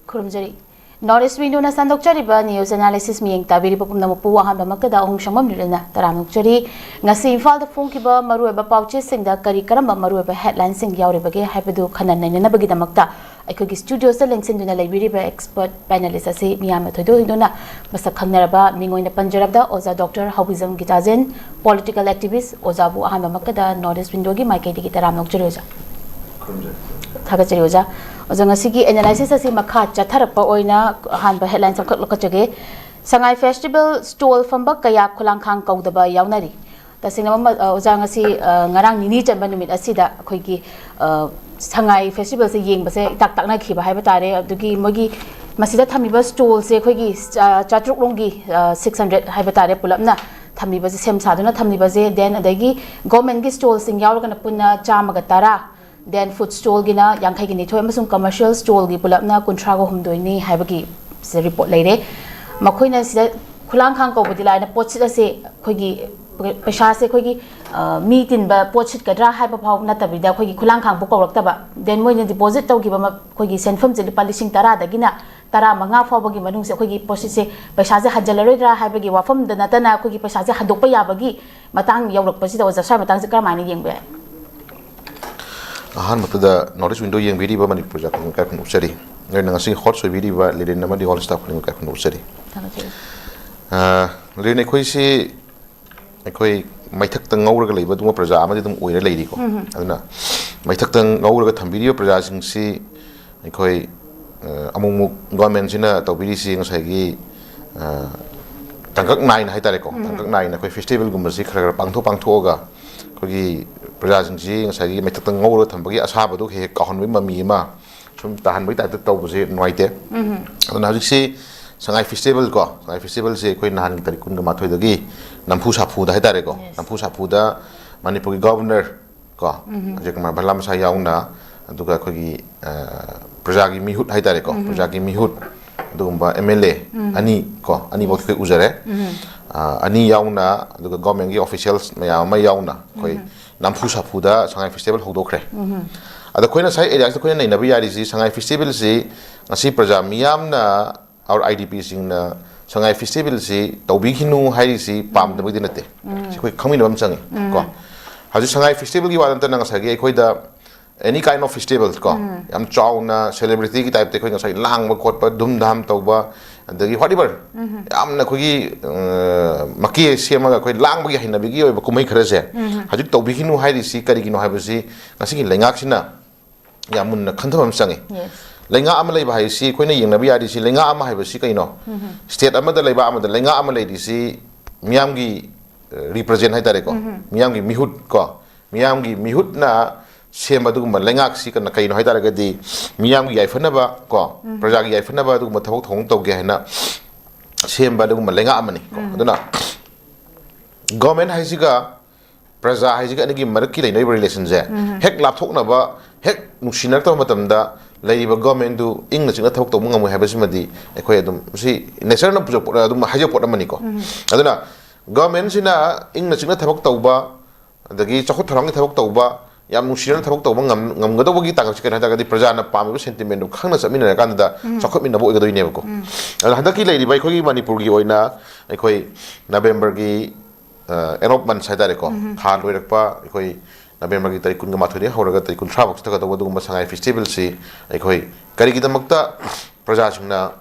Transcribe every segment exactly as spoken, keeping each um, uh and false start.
ꯈꯨꯔꯨꯝꯖꯔꯤ꯫ North East Window ꯅ ꯁꯟꯗꯣꯛꯆꯔꯤꯕ news analysis ꯃꯤꯠꯌꯦꯡ ꯇꯥꯕꯤꯔꯤꯕ ꯄꯨꯝꯅꯃꯛꯄꯨ ꯑꯍꯥꯟꯕꯃꯛꯇꯗ ꯑꯍꯨꯝ ꯁꯪꯕꯝ ꯂꯤꯂꯅ ꯇꯔꯥꯝꯅ ꯑꯣꯛꯆꯔꯤ꯫ ꯉꯁꯤ ꯏꯝꯐꯥꯜꯗ ꯐꯣꯡꯈꯤꯕ ꯃꯔꯨꯑꯣꯏꯕ ꯄꯥꯎꯆꯦꯁꯤꯡꯗ ꯀꯔꯤ ꯀꯔꯝꯕ ꯃꯔꯨꯑꯣꯏꯕ headline ꯁꯤꯡ ꯌꯥꯎꯔꯤꯕꯒꯦ ꯍꯥꯏꯕꯗꯨ ꯈꯟꯅ ꯅꯩꯅꯅꯕꯒꯤꯗꯃꯛꯇ ꯑꯩꯈꯣꯏꯒꯤ studio ꯗ ꯂꯦꯡꯁꯤꯟꯗꯨꯅ ꯂꯩꯕꯤꯔꯤꯕ expert panelist ꯑꯁꯤ ꯃꯤꯌꯥꯝꯅ ꯊꯣꯏꯗꯣꯛ ꯍꯦꯟꯗꯣꯛꯅ ꯃꯁꯛ ꯈꯪꯅꯔꯕ ꯃꯤꯡ ꯑꯣꯏꯅ ꯄꯟꯖꯔꯕꯗ ꯑꯣꯖꯥ doctor Haobijam Gitajen, political activist, ꯑꯣꯖꯥꯕꯨ ꯑꯍꯥꯟꯕꯃꯛꯇꯗ North East Window ꯒꯤ ꯃꯥꯏꯀꯩꯗꯒꯤ ꯇꯔꯥꯝꯅ ꯑꯣꯛꯆꯔꯤ ꯑꯣꯖꯥ꯫ ꯊꯥꯒꯠꯆꯔꯤ ꯑꯣꯖꯥ꯫ ꯑꯣꯖꯥ, ꯉꯁꯤꯒꯤ analysis ꯑꯁꯤ ꯃꯈꯥ ꯆꯠꯊꯔꯛꯄ ꯑꯣꯏꯅ ꯑꯍꯥꯟꯕ headline ꯑꯃꯈꯛ ꯂꯧꯈꯠꯆꯒꯦ꯫ ꯁꯉꯥꯏ festival stall ꯐꯝꯕ ꯀꯌꯥ ꯈꯨꯂꯥꯡꯈꯥꯡ ꯀꯧꯗꯕ ꯌꯥꯎꯅꯔꯤ꯫ ꯇꯁꯦꯡꯅꯃꯛ, ꯑ, ꯑꯣꯖꯥ, ꯉꯁꯤ, ꯑ, ꯉꯔꯥꯡ ꯅꯤꯅꯤ ꯆꯟꯕ ꯅꯨꯃꯤꯠ ꯑꯁꯤꯗ ꯑꯩꯈꯣꯏꯒꯤ, ꯑ, ꯁꯉꯥꯏ festival ꯁꯦ ꯌꯦꯡꯕꯁꯦ ꯏꯇꯥꯛ ꯇꯥꯛꯅꯈꯤꯕ ꯍꯥꯏꯕ ꯇꯥꯔꯦ꯫ ꯑꯗꯨꯒꯤ ꯃꯣꯏꯒꯤ ꯃꯁꯤꯗ ꯊꯝꯃꯤꯕ stall ꯁꯦ ꯑꯩꯈꯣꯏꯒꯤ, ꯑ, ꯆꯥꯇ꯭ꯔꯨꯛ ꯔꯣꯝꯒꯤ, ꯑ, six hundred ꯍꯥꯏꯕ ꯇꯥꯔꯦ, ꯄꯨꯂꯞꯅ ꯊꯝꯃꯤꯕꯁꯦ, ꯁꯦꯝ ꯁꯥꯗꯨꯅ ꯊꯝꯃꯤꯕꯁꯦ, then ꯑꯗꯒꯤ government ꯀꯤ stall ꯁꯤꯡ ꯌꯥꯎꯔꯒꯅ ꯄꯨꯟꯅ ꯆꯥꯝꯃꯒ ꯇꯔꯥ, then food stall ꯒꯤꯅ ꯌꯥꯡꯈꯩꯒ ꯅꯤꯊꯣꯏ ꯑꯃꯁꯨꯡ commercial stall ꯒꯤ ꯄꯨꯂꯞꯅ ꯀꯨꯟꯊ꯭ꯔꯥꯒ ꯍꯨꯝꯗꯣꯏꯅꯤ ꯍꯥꯏꯕꯒꯤ ꯁꯤꯗ report ꯂꯩꯔꯦ꯫ ꯃꯈꯣꯏꯅ ꯁꯤꯗ ꯈꯨꯂꯥꯡꯈꯥꯡ ꯀꯧꯕꯗꯤ ꯂꯥꯏꯅ ꯄꯣꯠꯁꯤꯠ ꯑꯁꯦ ꯑꯩꯈꯣꯏꯒꯤ ꯄꯩꯁꯥꯁꯦ ꯑꯩꯈꯣꯏꯒꯤ, ꯑ, ꯃꯤ ꯇꯤꯟꯕ ꯄꯣꯠꯁꯤꯠꯀꯗ꯭ꯔꯥ ꯍꯥꯏꯕ ꯐꯥꯎ ꯅꯠꯇꯕꯤꯗ ꯑꯩꯈꯣꯏꯒꯤ ꯈꯨꯂꯥꯡꯈꯥꯡꯕꯨ ꯀꯧꯔꯛꯇꯕ, then ꯃꯣꯏꯅ deposit ꯇꯧꯈꯤꯕ ꯃ-, ꯑꯩꯈꯣꯏꯒꯤ ꯁꯦꯟꯐꯝꯁꯦ ꯂꯨꯄꯥ ꯂꯤꯁꯤꯡ ꯇꯔꯥꯗꯒꯤꯅ ꯇꯔꯥꯃꯉꯥ ꯐꯥꯎꯕꯒꯤ ꯃꯅꯨꯡꯁꯦ ꯑꯩꯈꯣꯏꯒꯤ ꯄꯣꯠꯁꯤꯠꯁꯦ ꯄꯩꯁꯥꯁꯦ ꯍꯟꯖꯜꯂꯔꯣꯏꯗ꯭ꯔꯥ ꯍꯥꯏꯕꯒꯤ ꯋꯥꯐꯝꯗ ꯅꯠꯇꯅ ꯑꯩꯈꯣꯏꯒꯤ ꯄꯩꯁꯥꯁꯦ ꯍꯟꯗꯣꯛꯄ ꯌꯥꯕꯒꯤ ꯃꯇꯥꯡ ꯌꯧꯔꯛꯄꯁꯤꯗ ꯑꯣꯖꯥ ꯁ꯭ꯋꯥꯏ ꯃꯇꯥꯡꯁꯦ ꯀꯔꯝꯍꯥꯏꯅ ꯌꯦꯡꯕ ꯌꯥꯏ? ꯑꯍꯥꯟꯕꯗ North East Window ꯌꯦꯡꯕꯤꯔꯤꯕ ꯃꯅꯤꯄꯨꯔ ꯄ꯭ꯔꯖꯥ ꯈꯨꯗꯤꯡꯃꯛ ꯏꯀꯥꯏ ꯈꯨꯝꯅꯕ ꯎꯠꯆꯔꯤ꯫ ꯅꯣꯏꯅ ꯉꯁꯤ host ꯑꯣꯏꯕꯤꯔꯤꯕ ꯂꯤꯂꯤꯟ ꯑꯃꯗꯤ all staff ꯈꯨꯗꯤꯡꯃꯛ ꯏꯀꯥꯏ ꯈꯨꯝꯅꯕ ꯎꯠꯆꯔꯤ꯫ ꯊꯥꯒꯠꯆꯔꯤ꯫ ꯑ, ꯂꯤꯂꯤꯟ, ꯑꯩꯈꯣꯏꯁꯤ, ꯑꯩꯈꯣꯏ ꯃꯩꯊꯛꯇ ꯉꯧꯔꯒ ꯂꯩꯕ ꯑꯗꯨꯒꯨꯝꯕ ꯄ꯭ꯔꯖꯥ ꯑꯃꯗꯤ ꯑꯗꯨꯝ ꯑꯣꯏꯔ ꯂꯩꯔꯤꯀꯣ꯫ ꯎꯝ꯫ ꯑꯗꯨꯅ ꯃꯩꯊꯛꯇ ꯉꯧꯔꯒ ꯊꯝꯕꯤꯔꯤꯕ ꯄ꯭ꯔꯖꯥꯁꯤꯡꯁꯤ ꯑꯩꯈꯣꯏ, ꯑ, ꯑꯃꯨꯛ ꯑꯃꯨꯛ government ꯁꯤꯅ ꯇꯧꯕꯤꯔꯤꯁꯤ ꯉꯁꯥꯏꯒꯤ, ꯑ, ꯇꯥꯡꯀꯛ ꯅꯥꯏꯅ ꯍꯥꯏꯇꯥꯔꯦꯀꯣ, ꯎꯝ꯫ ꯇꯥꯡꯀꯛ ꯅꯥꯏꯅ ꯑꯩꯈꯣꯏ festival ꯒꯨꯝꯕꯁꯤ ꯈꯔ ꯈꯔ ꯄꯥꯡꯊꯣꯛ ꯄꯥꯡꯊꯣꯛꯑꯒ ꯑꯩꯈꯣꯏꯒꯤ ꯄ꯭ꯔꯖꯥꯁꯤꯡꯁꯤ ꯉꯁꯥꯏꯒꯤ ꯃꯩꯊꯛꯇ ꯉꯧꯔꯒ ꯊꯝꯕꯒꯤ ꯑꯁꯥꯕꯗꯨ ꯍꯦꯛ ꯍꯦꯛ ꯀꯥꯎꯍꯟꯕꯒꯤ ꯃꯃꯤ ꯑꯃ ꯁꯨꯝ ꯇꯥꯍꯟꯕꯒꯤ type ꯇ ꯇꯧꯕꯁꯦ ꯅꯨꯡꯉꯥꯏꯇꯦ꯫ ꯎꯝ꯫ ꯑꯗꯨꯅ ꯍꯧꯖꯤꯛꯁꯤ ꯁꯉꯥꯏ festival ꯀꯣ, ꯁꯉꯥꯏ festival ꯁꯦ ꯑꯩꯈꯣꯏ ꯅꯍꯥꯟꯒꯤ ꯇꯥꯔꯤꯛ ꯀꯨꯟꯒ ꯃꯥꯊꯣꯏꯗꯒꯤ ꯅꯝꯐꯨ ꯁꯥꯐꯨꯗ ꯍꯥꯏꯇꯥꯔꯦꯀꯣ, yes, ꯅꯝꯐꯨ ꯁꯥꯐꯨꯗ ꯃꯅꯤꯄꯨꯔꯒꯤ governor ꯀꯣ, ꯎꯝ꯫ ꯑꯖꯌ ꯀꯨꯃꯥꯔ ꯚꯜꯂꯥ ꯃꯁꯥ ꯌꯥꯎꯅ, ꯑꯗꯨꯒ ꯑꯩꯈꯣꯏꯒꯤ, ꯑ, ꯄ꯭ꯔꯖꯥꯒꯤ ꯃꯤꯍꯨꯠ ꯍꯥꯏꯇꯥꯔꯦꯀꯣ, ꯎꯝ꯫ ꯄ꯭ꯔꯖꯥꯒꯤ ꯃꯤꯍꯨꯠ, ꯑꯗꯨꯒꯨꯝꯕ M L A ꯎꯝ꯫ ꯑꯅꯤ ꯀꯣ, ꯑꯅꯤꯃꯛ yes ꯑꯩꯈꯣꯏ ꯎꯖꯔꯦ꯫ ꯎꯝ꯫ ꯑ, ꯑꯅꯤ ꯌꯥꯎꯅ, ꯑꯗꯨꯒ government ꯀꯤ officials ꯃꯌꯥꯝ ꯑꯃ ꯌꯥꯎꯅ ꯑꯩꯈꯣꯏ ꯎꯝ꯫ ꯅꯝꯐꯨ ꯁꯥꯐꯨꯗ ꯁꯉꯥꯏ festival ꯍꯧꯗꯣꯛꯈ꯭ꯔꯦ꯫ ꯎꯝ꯫ ꯑꯗ ꯑꯩꯈꯣꯏꯅ ꯉꯁꯥꯏ ꯑꯦꯔꯤꯌꯥꯁꯤꯗ ꯑꯩꯈꯣꯏꯅ ꯅꯩꯅꯕ ꯌꯥꯔꯤꯁꯤ, ꯁꯉꯥꯏ ꯐꯦꯁꯇꯤꯚꯦꯜꯁꯤ ꯉꯁꯤ ꯄ꯭ꯔꯖꯥ ꯃꯤꯌꯥꯝꯅ, our I D Pꯁꯤꯡꯅ ꯁꯉꯥꯏ ꯐꯦꯁꯇꯤꯚꯦꯜꯁꯤ ꯇꯧꯕꯤꯈꯤꯅꯨ ꯍꯥꯏꯔꯤꯁꯤ ꯄꯥꯝꯗꯕꯒꯤꯗꯤ ꯅꯠꯇꯦ꯫ ꯁꯤ ꯑꯩꯈꯣꯏ ꯈꯪꯃꯤꯟꯅꯕ ꯑꯃ ꯆꯪꯉꯤ꯫ ꯀꯣ, ꯍꯧꯖꯤꯛ ꯁꯉꯥꯏ ꯐꯦꯁꯇꯤꯚꯦꯜꯒꯤ ꯋꯥ ꯅꯠꯇꯅ ꯉꯁꯥꯏꯒꯤ ꯑꯩꯈꯣꯏꯗ any kind of festival, ꯀꯣ, ꯌꯥꯝ ꯆꯥꯎꯅ ꯁꯦꯂꯦꯕ꯭ꯔꯤꯇꯤꯒꯤ ꯇꯥꯏꯞꯇ ꯑꯩꯈꯣꯏ ꯉꯁꯥꯏ ꯂꯥꯡꯕ ꯈꯣꯠꯄ, ꯙꯨꯝ ꯙꯥꯝ ꯇꯧꯕ, ꯑꯗꯒꯤ whatever, ꯌꯥꯝꯅ ꯑꯩꯈꯣꯏꯒꯤ, ꯑ, ꯃꯀꯦ ꯁꯦꯝꯃꯒ ꯑꯩꯈꯣꯏ ꯂꯥꯡꯕꯒꯤ ꯍꯩꯅꯕꯤꯒꯤ ꯑꯣꯏꯕ ꯀꯨꯝꯍꯩ ꯈꯔꯁꯦ ꯍꯧꯖꯤꯛ ꯇꯧꯕꯤꯈꯤꯅꯨ ꯍꯥꯏꯔꯤꯁꯤ ꯀꯔꯤꯒꯤꯅꯣ ꯍꯥꯏꯕꯁꯤ ꯉꯁꯤꯒꯤ ꯂꯩꯉꯥꯛꯁꯤꯅ ꯌꯥꯝ ꯃꯨꯟꯅ ꯈꯟꯊꯕ ꯑꯃ ꯆꯪꯉꯤ꯫ Yes. ꯂꯩꯉꯥꯛ ꯑꯃ ꯂꯩꯕ ꯍꯥꯏꯁꯤ ꯑꯩꯈꯣꯏꯅ ꯌꯦꯡꯅꯕ ꯌꯥꯔꯤꯁꯤ, ꯂꯩꯉꯥꯛ ꯑꯃ ꯍꯥꯏꯕꯁꯤ ꯀꯩꯅꯣ? ꯁ꯭ꯇꯦꯠ ꯑꯃꯗ, ꯂꯩꯕꯥꯛ ꯑꯃꯗ ꯂꯩꯉꯥꯛ ꯑꯃ ꯂꯩꯔꯤꯁꯤ ꯃꯤꯌꯥꯝꯒꯤ, ꯑ, ꯔꯤꯄ꯭ꯔꯖꯦꯟ ꯍꯥꯏꯇꯥꯔꯦꯀꯣ, ꯃꯤꯌꯥꯝꯒꯤ ꯃꯤꯍꯨꯠ, ꯀꯣ, ꯃꯤꯌꯥꯝꯒꯤ ꯃꯤꯍꯨꯠꯅ ꯁꯦꯝꯕ ꯑꯗꯨꯒꯨꯝꯕ ꯂꯩꯉꯥꯛꯁꯤ ꯀꯅ-, ꯀꯩꯅꯣ ꯍꯥꯏꯇꯥꯔꯒꯗꯤ, ꯃꯤꯌꯥꯝꯒꯤ ꯌꯥꯏꯐꯅꯕ, ꯀꯣ, ꯄ꯭ꯔꯖꯥꯒꯤ ꯌꯥꯏꯐꯅꯕ ꯑꯗꯨꯒꯨꯝꯕ ꯊꯕꯛ ꯊꯧꯔꯝ ꯇꯧꯒꯦ ꯍꯥꯏꯅ ꯁꯦꯝꯕ ꯑꯗꯨꯒꯨꯝꯕ ꯂꯩꯉꯥꯛ ꯑꯃꯅꯤ, ꯀꯣ꯫ ꯑꯗꯨꯅ ꯒꯣꯔꯃꯦꯟ ꯍꯥꯏꯁꯤꯒ ꯄ꯭ꯔꯖꯥ ꯍꯥꯏꯁꯤꯒ ꯑꯅꯤꯒꯤ ꯃꯔꯛꯀꯤ ꯂꯩꯅꯔꯤꯕ ꯔꯤꯂꯦꯁꯟꯁꯦ ꯍꯦꯛ ꯂꯥꯞꯊꯣꯛꯅꯕ, ꯍꯦꯛ ꯅꯨꯡꯁꯤꯅꯔꯛꯇꯕ ꯃꯇꯝꯗ ꯂꯩꯔꯤꯕ ꯒꯣꯔꯃꯦꯟꯗꯨ ꯏꯪꯅ ꯆꯤꯛꯅ ꯊꯕꯛ ꯇꯧꯕ ꯉꯝꯃꯣꯏ ꯍꯥꯏꯕꯁꯤꯃꯗꯤ ꯑꯩꯈꯣꯏ ꯑꯗꯨꯝ, ꯁꯤ ꯅꯦꯆꯔꯅ ꯄꯨꯖ-, ꯑꯗꯨꯝ ꯍꯥꯏꯖꯕ ꯄꯣꯠ ꯑꯃꯅꯤꯀꯣ꯫ ꯑꯗꯨꯅ ꯒꯣꯔꯃꯦꯟꯁꯤꯅ ꯏꯪꯅ ꯆꯤꯛꯅ ꯊꯕꯛ ꯇꯧꯕ, ꯑꯗꯒꯤ ꯆꯥꯎꯈꯠ ꯊꯧꯔꯥꯡꯒꯤ ꯊꯕꯛ ꯇꯧꯕ, ꯌꯥꯝ ꯅꯨꯡꯁꯤꯅꯅ ꯊꯕꯛ ꯇꯧꯕ ꯉꯝ-, ꯉꯝꯒꯗꯧꯕꯒꯤ ꯇꯥꯡꯀꯛꯁꯤ ꯀꯩꯅꯣ ꯍꯥꯏ ꯇꯥꯔꯒꯗꯤ ꯄ꯭ꯔꯖꯥꯅ ꯄꯥꯝꯃꯤꯕ ꯁꯦꯟꯇꯤꯃꯦꯟꯗꯨ ꯈꯪꯅ ꯆꯠꯃꯤꯟꯅꯔꯀꯥꯟꯗ ꯆꯥꯎꯈꯠꯃꯤꯟꯅꯕ ꯑꯣꯏꯒꯗꯣꯏꯅꯦꯕꯀꯣ꯫ ꯑꯗꯨꯅ ꯍꯟꯗꯛꯀꯤ ꯂꯩꯔꯤꯕ ꯑꯩꯈꯣꯏꯒꯤ ꯃꯅꯤꯄꯨꯔꯒꯤ ꯑꯣꯏꯅ ꯑꯩꯈꯣꯏ ꯅꯕꯦꯝꯕꯔꯒꯤ, ꯑ, end of month ꯍꯥꯏꯇꯥꯔꯦꯀꯣ, ꯊꯥ ꯂꯣꯏꯔꯛꯄ ꯑꯩꯈꯣꯏ ꯅꯕꯦꯝꯕꯔꯒꯤ ꯇꯥꯔꯤꯛ ꯀꯨꯟꯒ ꯃꯥꯊꯣꯏꯗꯒꯤ ꯍꯧꯔꯒ ꯇꯥꯔꯤꯛ ꯀꯨꯟꯊ꯭ꯔꯥ ꯐꯥꯎ ꯆꯠꯊꯒꯗꯧꯕ ꯑꯗꯨꯒꯨꯝꯕ ꯁꯉꯥꯏ ꯐꯦꯁꯇꯤꯚꯦꯜꯁꯤ ꯑꯩꯈꯣꯏ ꯀꯔꯤꯒꯤꯗꯃꯛꯇ ꯄ꯭ꯔꯖꯥꯁꯤꯡꯅ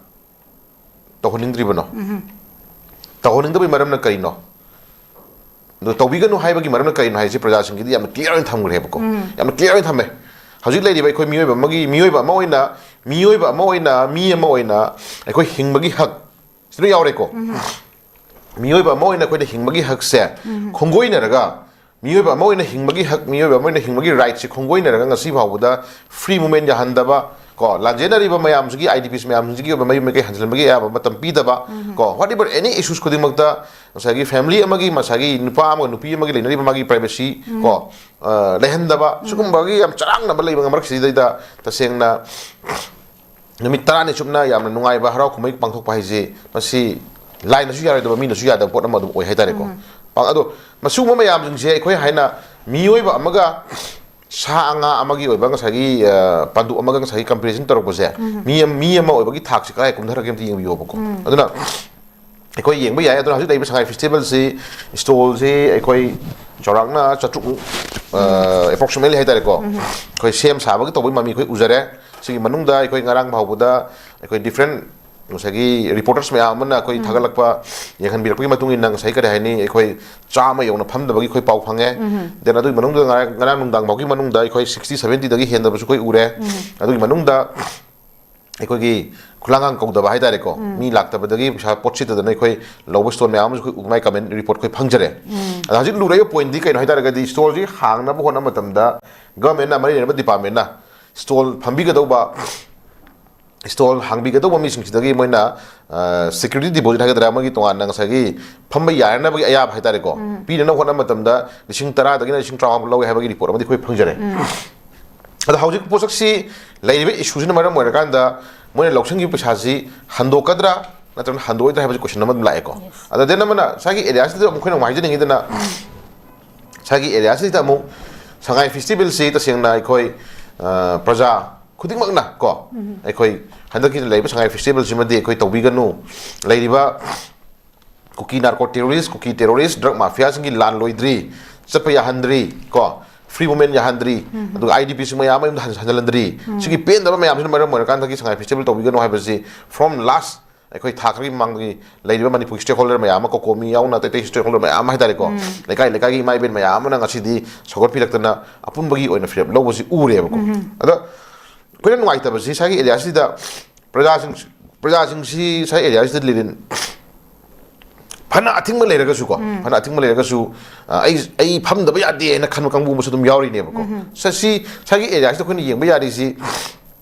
ꯇꯧꯍꯟꯅꯤꯡꯗ꯭ꯔꯤꯕꯅꯣ? ꯇꯧꯍꯟꯅꯤꯡꯗꯕꯒꯤ ꯃꯔꯝꯅ ꯀꯔꯤꯅꯣ? ꯑꯗꯣ ꯇꯧꯕꯤꯒꯅꯨ ꯍꯥꯏꯕꯒꯤ ꯃꯔꯝꯅ ꯀꯔꯤꯅꯣ ꯍꯥꯏꯁꯤ ꯄ꯭ꯔꯖꯥꯁꯤꯡꯒꯤꯗꯤ ꯌꯥꯝꯅ ꯀ꯭ꯂꯤꯌꯥꯔ ꯑꯣꯏꯅ ꯊꯝꯈ꯭ꯔꯦꯕꯀꯣ꯫ ꯌꯥꯝꯅ ꯀ꯭ꯂꯤꯌꯥꯔ ꯑꯣꯏꯅ ꯊꯝꯃꯦ꯫ ꯍꯧꯖꯤꯛ ꯂꯩꯔꯤꯕ ꯑꯩꯈꯣꯏ ꯃꯤꯑꯣꯏꯕ ꯑꯃꯒꯤ, ꯃꯤꯑꯣꯏꯕ ꯑꯃ ꯑꯣꯏꯅ, ꯃꯤ ꯑꯃ ꯑꯣꯏꯅ, ꯃꯤ ꯑꯃ ꯑꯣꯏꯅ ꯑꯩꯈꯣꯏ ꯍꯤꯡꯕꯒꯤ ꯍꯛ ꯁꯤꯗ ꯌꯥꯎꯔꯦꯀꯣ꯫ ꯃꯤꯑꯣꯏꯕ ꯑꯃ ꯑꯣꯏꯅ ꯑꯩꯈꯣꯏꯅ ꯍꯤꯡꯕꯒꯤ ꯍꯛꯁꯦ ꯈꯣꯡꯒꯣꯏꯅꯔꯒ, ꯃꯤꯑꯣꯏꯕ ꯑꯃ ꯑꯣꯏꯅ ꯍꯤꯡꯕꯒꯤ ꯍꯛ, ꯃꯤꯑꯣꯏꯕ ꯑꯃ ꯑꯣꯏꯅ ꯍꯤꯡꯕꯒꯤ ꯔꯥꯏꯠꯁꯦ ꯈꯣꯡꯒꯣꯏꯅꯔꯒ ꯉꯁꯤ ꯐꯥꯎꯕꯗ ꯐ꯭ꯔꯤ ꯃꯨꯚꯃꯦꯟ ꯌꯥꯍꯟꯗꯕ, ꯀꯣ, ꯂꯥꯟꯖꯦꯟꯅꯔꯤꯕ ꯃꯌꯥꯝꯁꯤꯒꯤ, I D Ps ꯃꯌꯥꯝꯁꯤꯡꯁꯤꯒꯤ ꯑꯣꯏꯕ ꯃꯌꯨꯝ ꯃꯀꯩ ꯍꯟꯖꯤꯟꯕꯒꯤ ꯑꯌꯥꯕ ꯃꯇꯝ ꯄꯤꯗꯕ, ꯀꯣ, whatever any issues ꯈꯨꯗꯤꯡꯃꯛꯇ ꯉꯁꯥꯏꯒꯤ ꯐꯦꯃꯤꯂꯤ ꯑꯃꯒꯤ, ꯉꯁꯥꯏꯒꯤ ꯅꯨꯄꯥ ꯑꯃꯒ ꯅꯨꯄꯤ ꯑꯃꯒꯤ ꯂꯩꯅꯔꯤꯕ ꯃꯥꯒꯤ ꯄ꯭ꯔꯥꯏꯚꯦꯁꯤ, ꯀꯣ, ꯑ, ꯂꯩꯍꯟꯗꯕ, ꯁꯤꯒꯨꯝꯕꯒꯤ ꯌꯥꯝ ꯆꯔꯥꯡꯅꯕ ꯂꯩꯕ ꯃꯔꯛꯁꯤꯗꯩꯗ ꯇꯁꯦꯡꯅ ꯅꯨꯃꯤꯠ ꯇꯔꯥꯅꯤ ꯆꯨꯞꯅ ꯌꯥꯝꯅ ꯅꯨꯡꯉꯥꯏꯕ ꯍꯔꯥꯎ ꯀꯨꯝꯍꯩ ꯄꯥꯡꯊꯣꯛꯄ ꯍꯥꯏꯁꯦ ꯃꯁꯤ ꯂꯥꯏꯅꯁꯨ ꯌꯥꯔꯣꯏꯗꯕ, ꯃꯤꯅꯁꯨ ꯌꯥꯗꯕ ꯄꯣꯠ ꯑꯃ ꯑꯗꯨꯝ ꯑꯣꯏ ꯍꯥꯏꯇꯥꯔꯦꯀꯣ꯫ ꯄꯥꯡ-, ꯑꯗꯣ ꯃꯁꯤꯒꯨꯝꯕ ꯃꯌꯥꯝꯁꯤꯡꯁꯦ ꯑꯩꯈꯣꯏ ꯍꯥꯏꯅ ꯃꯤꯑꯣꯏꯕ ꯑꯃꯒ ꯁꯥ ꯉꯥ ꯑꯃꯒꯤ ꯑꯣꯏꯕ ꯉꯁꯥꯏꯒꯤ, ꯑ, ꯄꯥꯟꯗꯨꯞ ꯑꯃꯒ ꯉꯁꯥꯏꯒꯤ comparison ꯇꯧꯔꯛꯄꯁꯦ, ꯃꯤ ꯑꯃ, ꯃꯤ ꯑꯃ ꯑꯣꯏꯕꯒꯤ ꯊꯥꯛꯁꯦ ꯀꯗꯥꯏ ꯀꯨꯝꯊꯔꯒꯦ ꯑꯝꯇ ꯌꯦꯡꯕꯤꯌꯣꯕꯀꯣ꯫ ꯑꯗꯨꯅ ꯑꯩꯈꯣꯏ ꯌꯦꯡꯕ ꯌꯥꯏ꯫ ꯑꯗꯨꯅ ꯍꯧꯖꯤꯛ ꯂꯩꯔꯤꯕ ꯁꯉꯥꯏ festivalꯁꯤ, stallꯁꯤ ꯑꯩꯈꯣꯏ ꯆꯥꯎꯔꯥꯛꯅ ꯆꯥꯇ꯭ꯔꯨꯛꯃꯨꯛ, ꯑ, approximately ꯍꯥꯏꯇꯥꯔꯦꯀꯣ, ꯑꯩꯈꯣꯏ ꯁꯦꯝ ꯁꯥꯕꯒꯤ ꯇꯧꯕꯒꯤ ꯃꯃꯤ ꯑꯩꯈꯣꯏ ꯎꯖꯔꯦ꯫ ꯁꯤꯒꯤ ꯃꯅꯨꯡꯗ ꯑꯩꯈꯣꯏ ꯉꯔꯥꯡ ꯐꯥꯎꯕꯗ ꯑꯩꯈꯣꯏ different ꯉꯁꯥꯏꯒꯤ reporters ꯃꯌꯥꯝ ꯑꯃꯅ ꯑꯩꯈꯣꯏ ꯊꯥꯒꯠꯂꯛꯄ, ꯌꯦꯡꯍꯟꯕꯤꯔꯛꯄꯒꯤ ꯃꯇꯨꯡ ꯏꯟꯅ ꯉꯁꯥꯏ ꯀꯔꯤ ꯍꯥꯏꯅꯤ, ꯑꯩꯈꯣꯏ ꯆꯥꯝꯃ ꯌꯧꯅ ꯐꯝꯗꯕꯒꯤ ꯑꯩꯈꯣꯏ ꯄꯥꯎ ꯐꯪꯉꯦ꯫ Then ꯑꯗꯨꯒꯤ ꯃꯅꯨꯡꯗ ꯉꯔꯥꯡ, ꯉꯔꯥꯡ ꯅꯨꯡꯗꯥꯡ ꯐꯥꯎꯒꯤ ꯃꯅꯨꯡꯗ ꯑꯩꯈꯣꯏ sixty seventyꯗꯒꯤ ꯍꯦꯟꯗꯕꯁꯨ ꯑꯩꯈꯣꯏ ꯎꯔꯦ꯫ ꯑꯗꯨꯒꯤ ꯃꯅꯨꯡꯗ ꯑꯩꯈꯣꯏꯒꯤ ꯈꯨꯂꯥꯡꯒꯥꯡ ꯀꯧꯗꯕ ꯍꯥꯏꯇꯥꯔꯦꯀꯣ, ꯃꯤ ꯂꯥꯛꯇꯕꯗꯒꯤ ꯄꯩꯁꯥ ꯄꯣꯠ ꯁꯤꯠꯇꯗꯅ ꯑꯩꯈꯣꯏ ꯂꯧꯕ stall ꯃꯌꯥꯝ ꯑꯃꯁꯨ ꯑꯩꯈꯣꯏ ꯎ-, ꯃꯥꯏ comment report ꯑꯩꯈꯣꯏ ꯐꯪꯖꯔꯦ꯫ ꯑꯗ ꯍꯧꯖꯤꯛ ꯂꯨꯔꯛꯏꯕ pointꯗꯤ ꯀꯩꯅꯣ ꯍꯥꯏꯇꯥꯔꯒꯗꯤ, stallꯁꯤ ꯍꯥꯡꯅꯕ ꯍꯣꯠꯅꯕ ꯃꯇꯝꯗ governmentꯅ, ꯃꯔꯤ ꯂꯩꯅꯕ departmentꯅ stall ꯐꯝꯕꯤꯒꯗꯧꯕ, stall ꯍꯥꯡꯕꯤꯒꯗꯧꯕ ꯃꯤꯁꯤꯡꯁꯤꯗꯒꯤ ꯃꯣꯏꯅ, ꯑ, security deposit ꯍꯥꯏꯒꯗ꯭ꯔꯥ, ꯑꯃꯒꯤ ꯇꯣꯉꯥꯟꯅ ꯉꯁꯥꯏꯒꯤ ꯐꯝꯕ ꯌꯥꯅꯅꯕꯒꯤ ꯑꯌꯥꯕ ꯍꯥꯏꯇꯥꯔꯦꯀꯣ, ꯄꯤꯅꯅꯕ ꯍꯣꯠꯅꯕ ꯃꯇꯝꯗ ꯂꯤꯁꯤꯡ ꯇꯔꯥꯗꯒꯤꯅ ꯂꯤꯁꯤꯡ ꯇꯔꯥꯃꯉꯥ ꯐꯥꯎ ꯂꯧꯋꯦ ꯍꯥꯏꯕꯒꯤ report ꯑꯃꯗꯤ ꯑꯩꯈꯣꯏ ꯐꯪꯖꯔꯦ꯫ ꯑꯗꯣ ꯍꯧꯖꯤꯛ ꯄꯣꯠꯁꯛꯁꯤ ꯂꯩꯔꯤꯕ issueꯁꯤꯅ ꯃꯔꯝ ꯑꯣꯏꯔꯀꯥꯟꯗ ꯃꯣꯏꯅ ꯂꯧꯁꯤꯟꯈꯤꯕ ꯄꯩꯁꯥꯁꯤ ꯍꯟꯗꯣꯛꯀꯗ꯭ꯔꯥ ꯅꯠꯇ꯭ꯔꯒꯅ ꯍꯟꯗꯣꯛꯑꯣꯏꯗ꯭ꯔꯥ ꯍꯥꯏꯕꯁꯤ question ꯑꯃ ꯑꯗꯨꯝ ꯂꯥꯛꯑꯦꯀꯣ꯫ ꯑꯗ then ꯑꯃꯅ ꯁ꯭ꯋꯥꯏꯒꯤ areaꯁꯤꯗ ꯑꯃꯨꯛ ꯑꯩꯈꯣꯏꯅ ꯑꯃꯨꯛ ꯍꯥꯏꯖꯅꯤꯡꯉꯤꯗꯅ, ꯁ꯭ꯋꯥꯏꯒꯤ areaꯁꯤꯗ ꯑꯃꯨꯛ ꯁꯉꯥꯏ festivalꯁꯤ ꯇꯁꯦꯡꯅ ꯑꯩꯈꯣꯏ, ꯑ, ꯄ꯭ꯔꯖꯥ ꯈꯨꯗꯤꯡꯃꯛꯅ ꯀꯣ, ꯑꯩꯈꯣꯏ ꯍꯟꯗꯛꯀꯤ ꯂꯩꯔꯤꯕ ꯁꯉꯥꯏ festivalꯁꯤꯃꯗꯤ ꯑꯩꯈꯣꯏ ꯇꯧꯕꯤꯒꯅꯨ, ꯂꯩꯔꯤꯕ ꯀꯨꯀꯤ narco terrorist, ꯀꯨꯀꯤ terrorist, drug mafiaꯁꯤꯡꯒꯤ ꯂꯥꯟ ꯂꯣꯏꯗ꯭ꯔꯤ, ꯆꯠꯄ ꯌꯥꯍꯟꯗ꯭ꯔꯤ ꯀꯣ, free movement ꯌꯥꯍꯟꯗ꯭ꯔꯤ, ꯑꯗꯨꯒ IDPꯁꯤꯡ ꯃꯌꯥꯝ ꯑꯃ ꯌꯨꯝꯗ ꯍꯟ-, ꯍꯟꯖꯤꯜꯍꯟꯗ꯭ꯔꯤ꯫ ꯁꯤꯒꯤ ꯄꯦꯟꯗꯕ ꯃꯌꯥꯝꯁꯤꯅ ꯃꯔꯝ ꯑꯣꯏꯔꯀꯥꯟꯗꯒꯤ ꯁꯉꯥꯏ festival ꯇꯧꯕꯤꯒꯅꯨ ꯍꯥꯏꯕꯁꯤ from last ꯑꯩꯈꯣꯏ ꯊꯥ ꯈꯔꯒꯤ ꯃꯃꯥꯡꯗꯒꯤ ꯂꯩꯔꯤꯕ ꯃꯅꯤꯄꯨꯔꯒꯤ stakeholder ꯃꯌꯥꯝ ꯑꯃ, COCOMI ꯌꯥꯎꯅ ꯑꯇꯩ ꯑꯇꯩ stakeholder ꯃꯌꯥꯝ ꯑꯃ ꯍꯥꯏꯇꯥꯔꯦꯀꯣ, ꯂꯩꯀꯥꯏ ꯂꯩꯀꯥꯏꯒꯤ ꯏꯃꯥ ꯏꯕꯦꯟ ꯃꯌꯥꯝ ꯑꯃꯅ ꯉꯁꯤꯗꯤ ꯁꯧꯒꯠꯄꯤꯔꯛꯇꯅ ꯑꯄꯨꯟꯕꯒꯤ ꯑꯣꯏꯅ ꯐꯤꯔꯦꯞ ꯂꯧꯕꯁꯤ ꯎꯔꯦꯕꯀꯣ꯫ ꯑꯗ ꯑꯩꯈꯣꯏꯅ ꯅꯨꯡꯉꯥꯏꯇꯕꯁꯤ ꯁ꯭ꯋꯥꯏꯒꯤ areaꯁꯤꯗ ꯄ꯭ꯔꯖꯥꯁꯤꯡ, ꯄ꯭ꯔꯖꯥꯁꯤꯡꯁꯤ ꯁ꯭ꯋꯥꯏ areaꯁꯤꯗ ꯂꯤꯔꯤꯟ ꯐꯅ ꯑꯊꯤꯡꯕ ꯂꯩꯔꯒꯁꯨꯀꯣ, ꯐꯅ ꯑꯊꯤꯡꯕ ꯂꯩꯔꯒꯁꯨ, ꯑ, ꯑꯩ, ꯑꯩ ꯐꯝꯗꯕ ꯌꯥꯗꯦ ꯍꯥꯏꯅ ꯈꯟꯕ ꯀꯥꯡꯕꯨ ꯑꯃꯁꯨ ꯑꯗꯨꯝ ꯌꯥꯎꯔꯤꯅꯦꯕꯀꯣ꯫ ꯁ-, ꯁꯤ ꯁ꯭ꯋꯥꯏꯒꯤ areaꯁꯤꯗ ꯑꯩꯈꯣꯏꯅ ꯌꯦꯡꯕ ꯌꯥꯔꯤꯁꯤ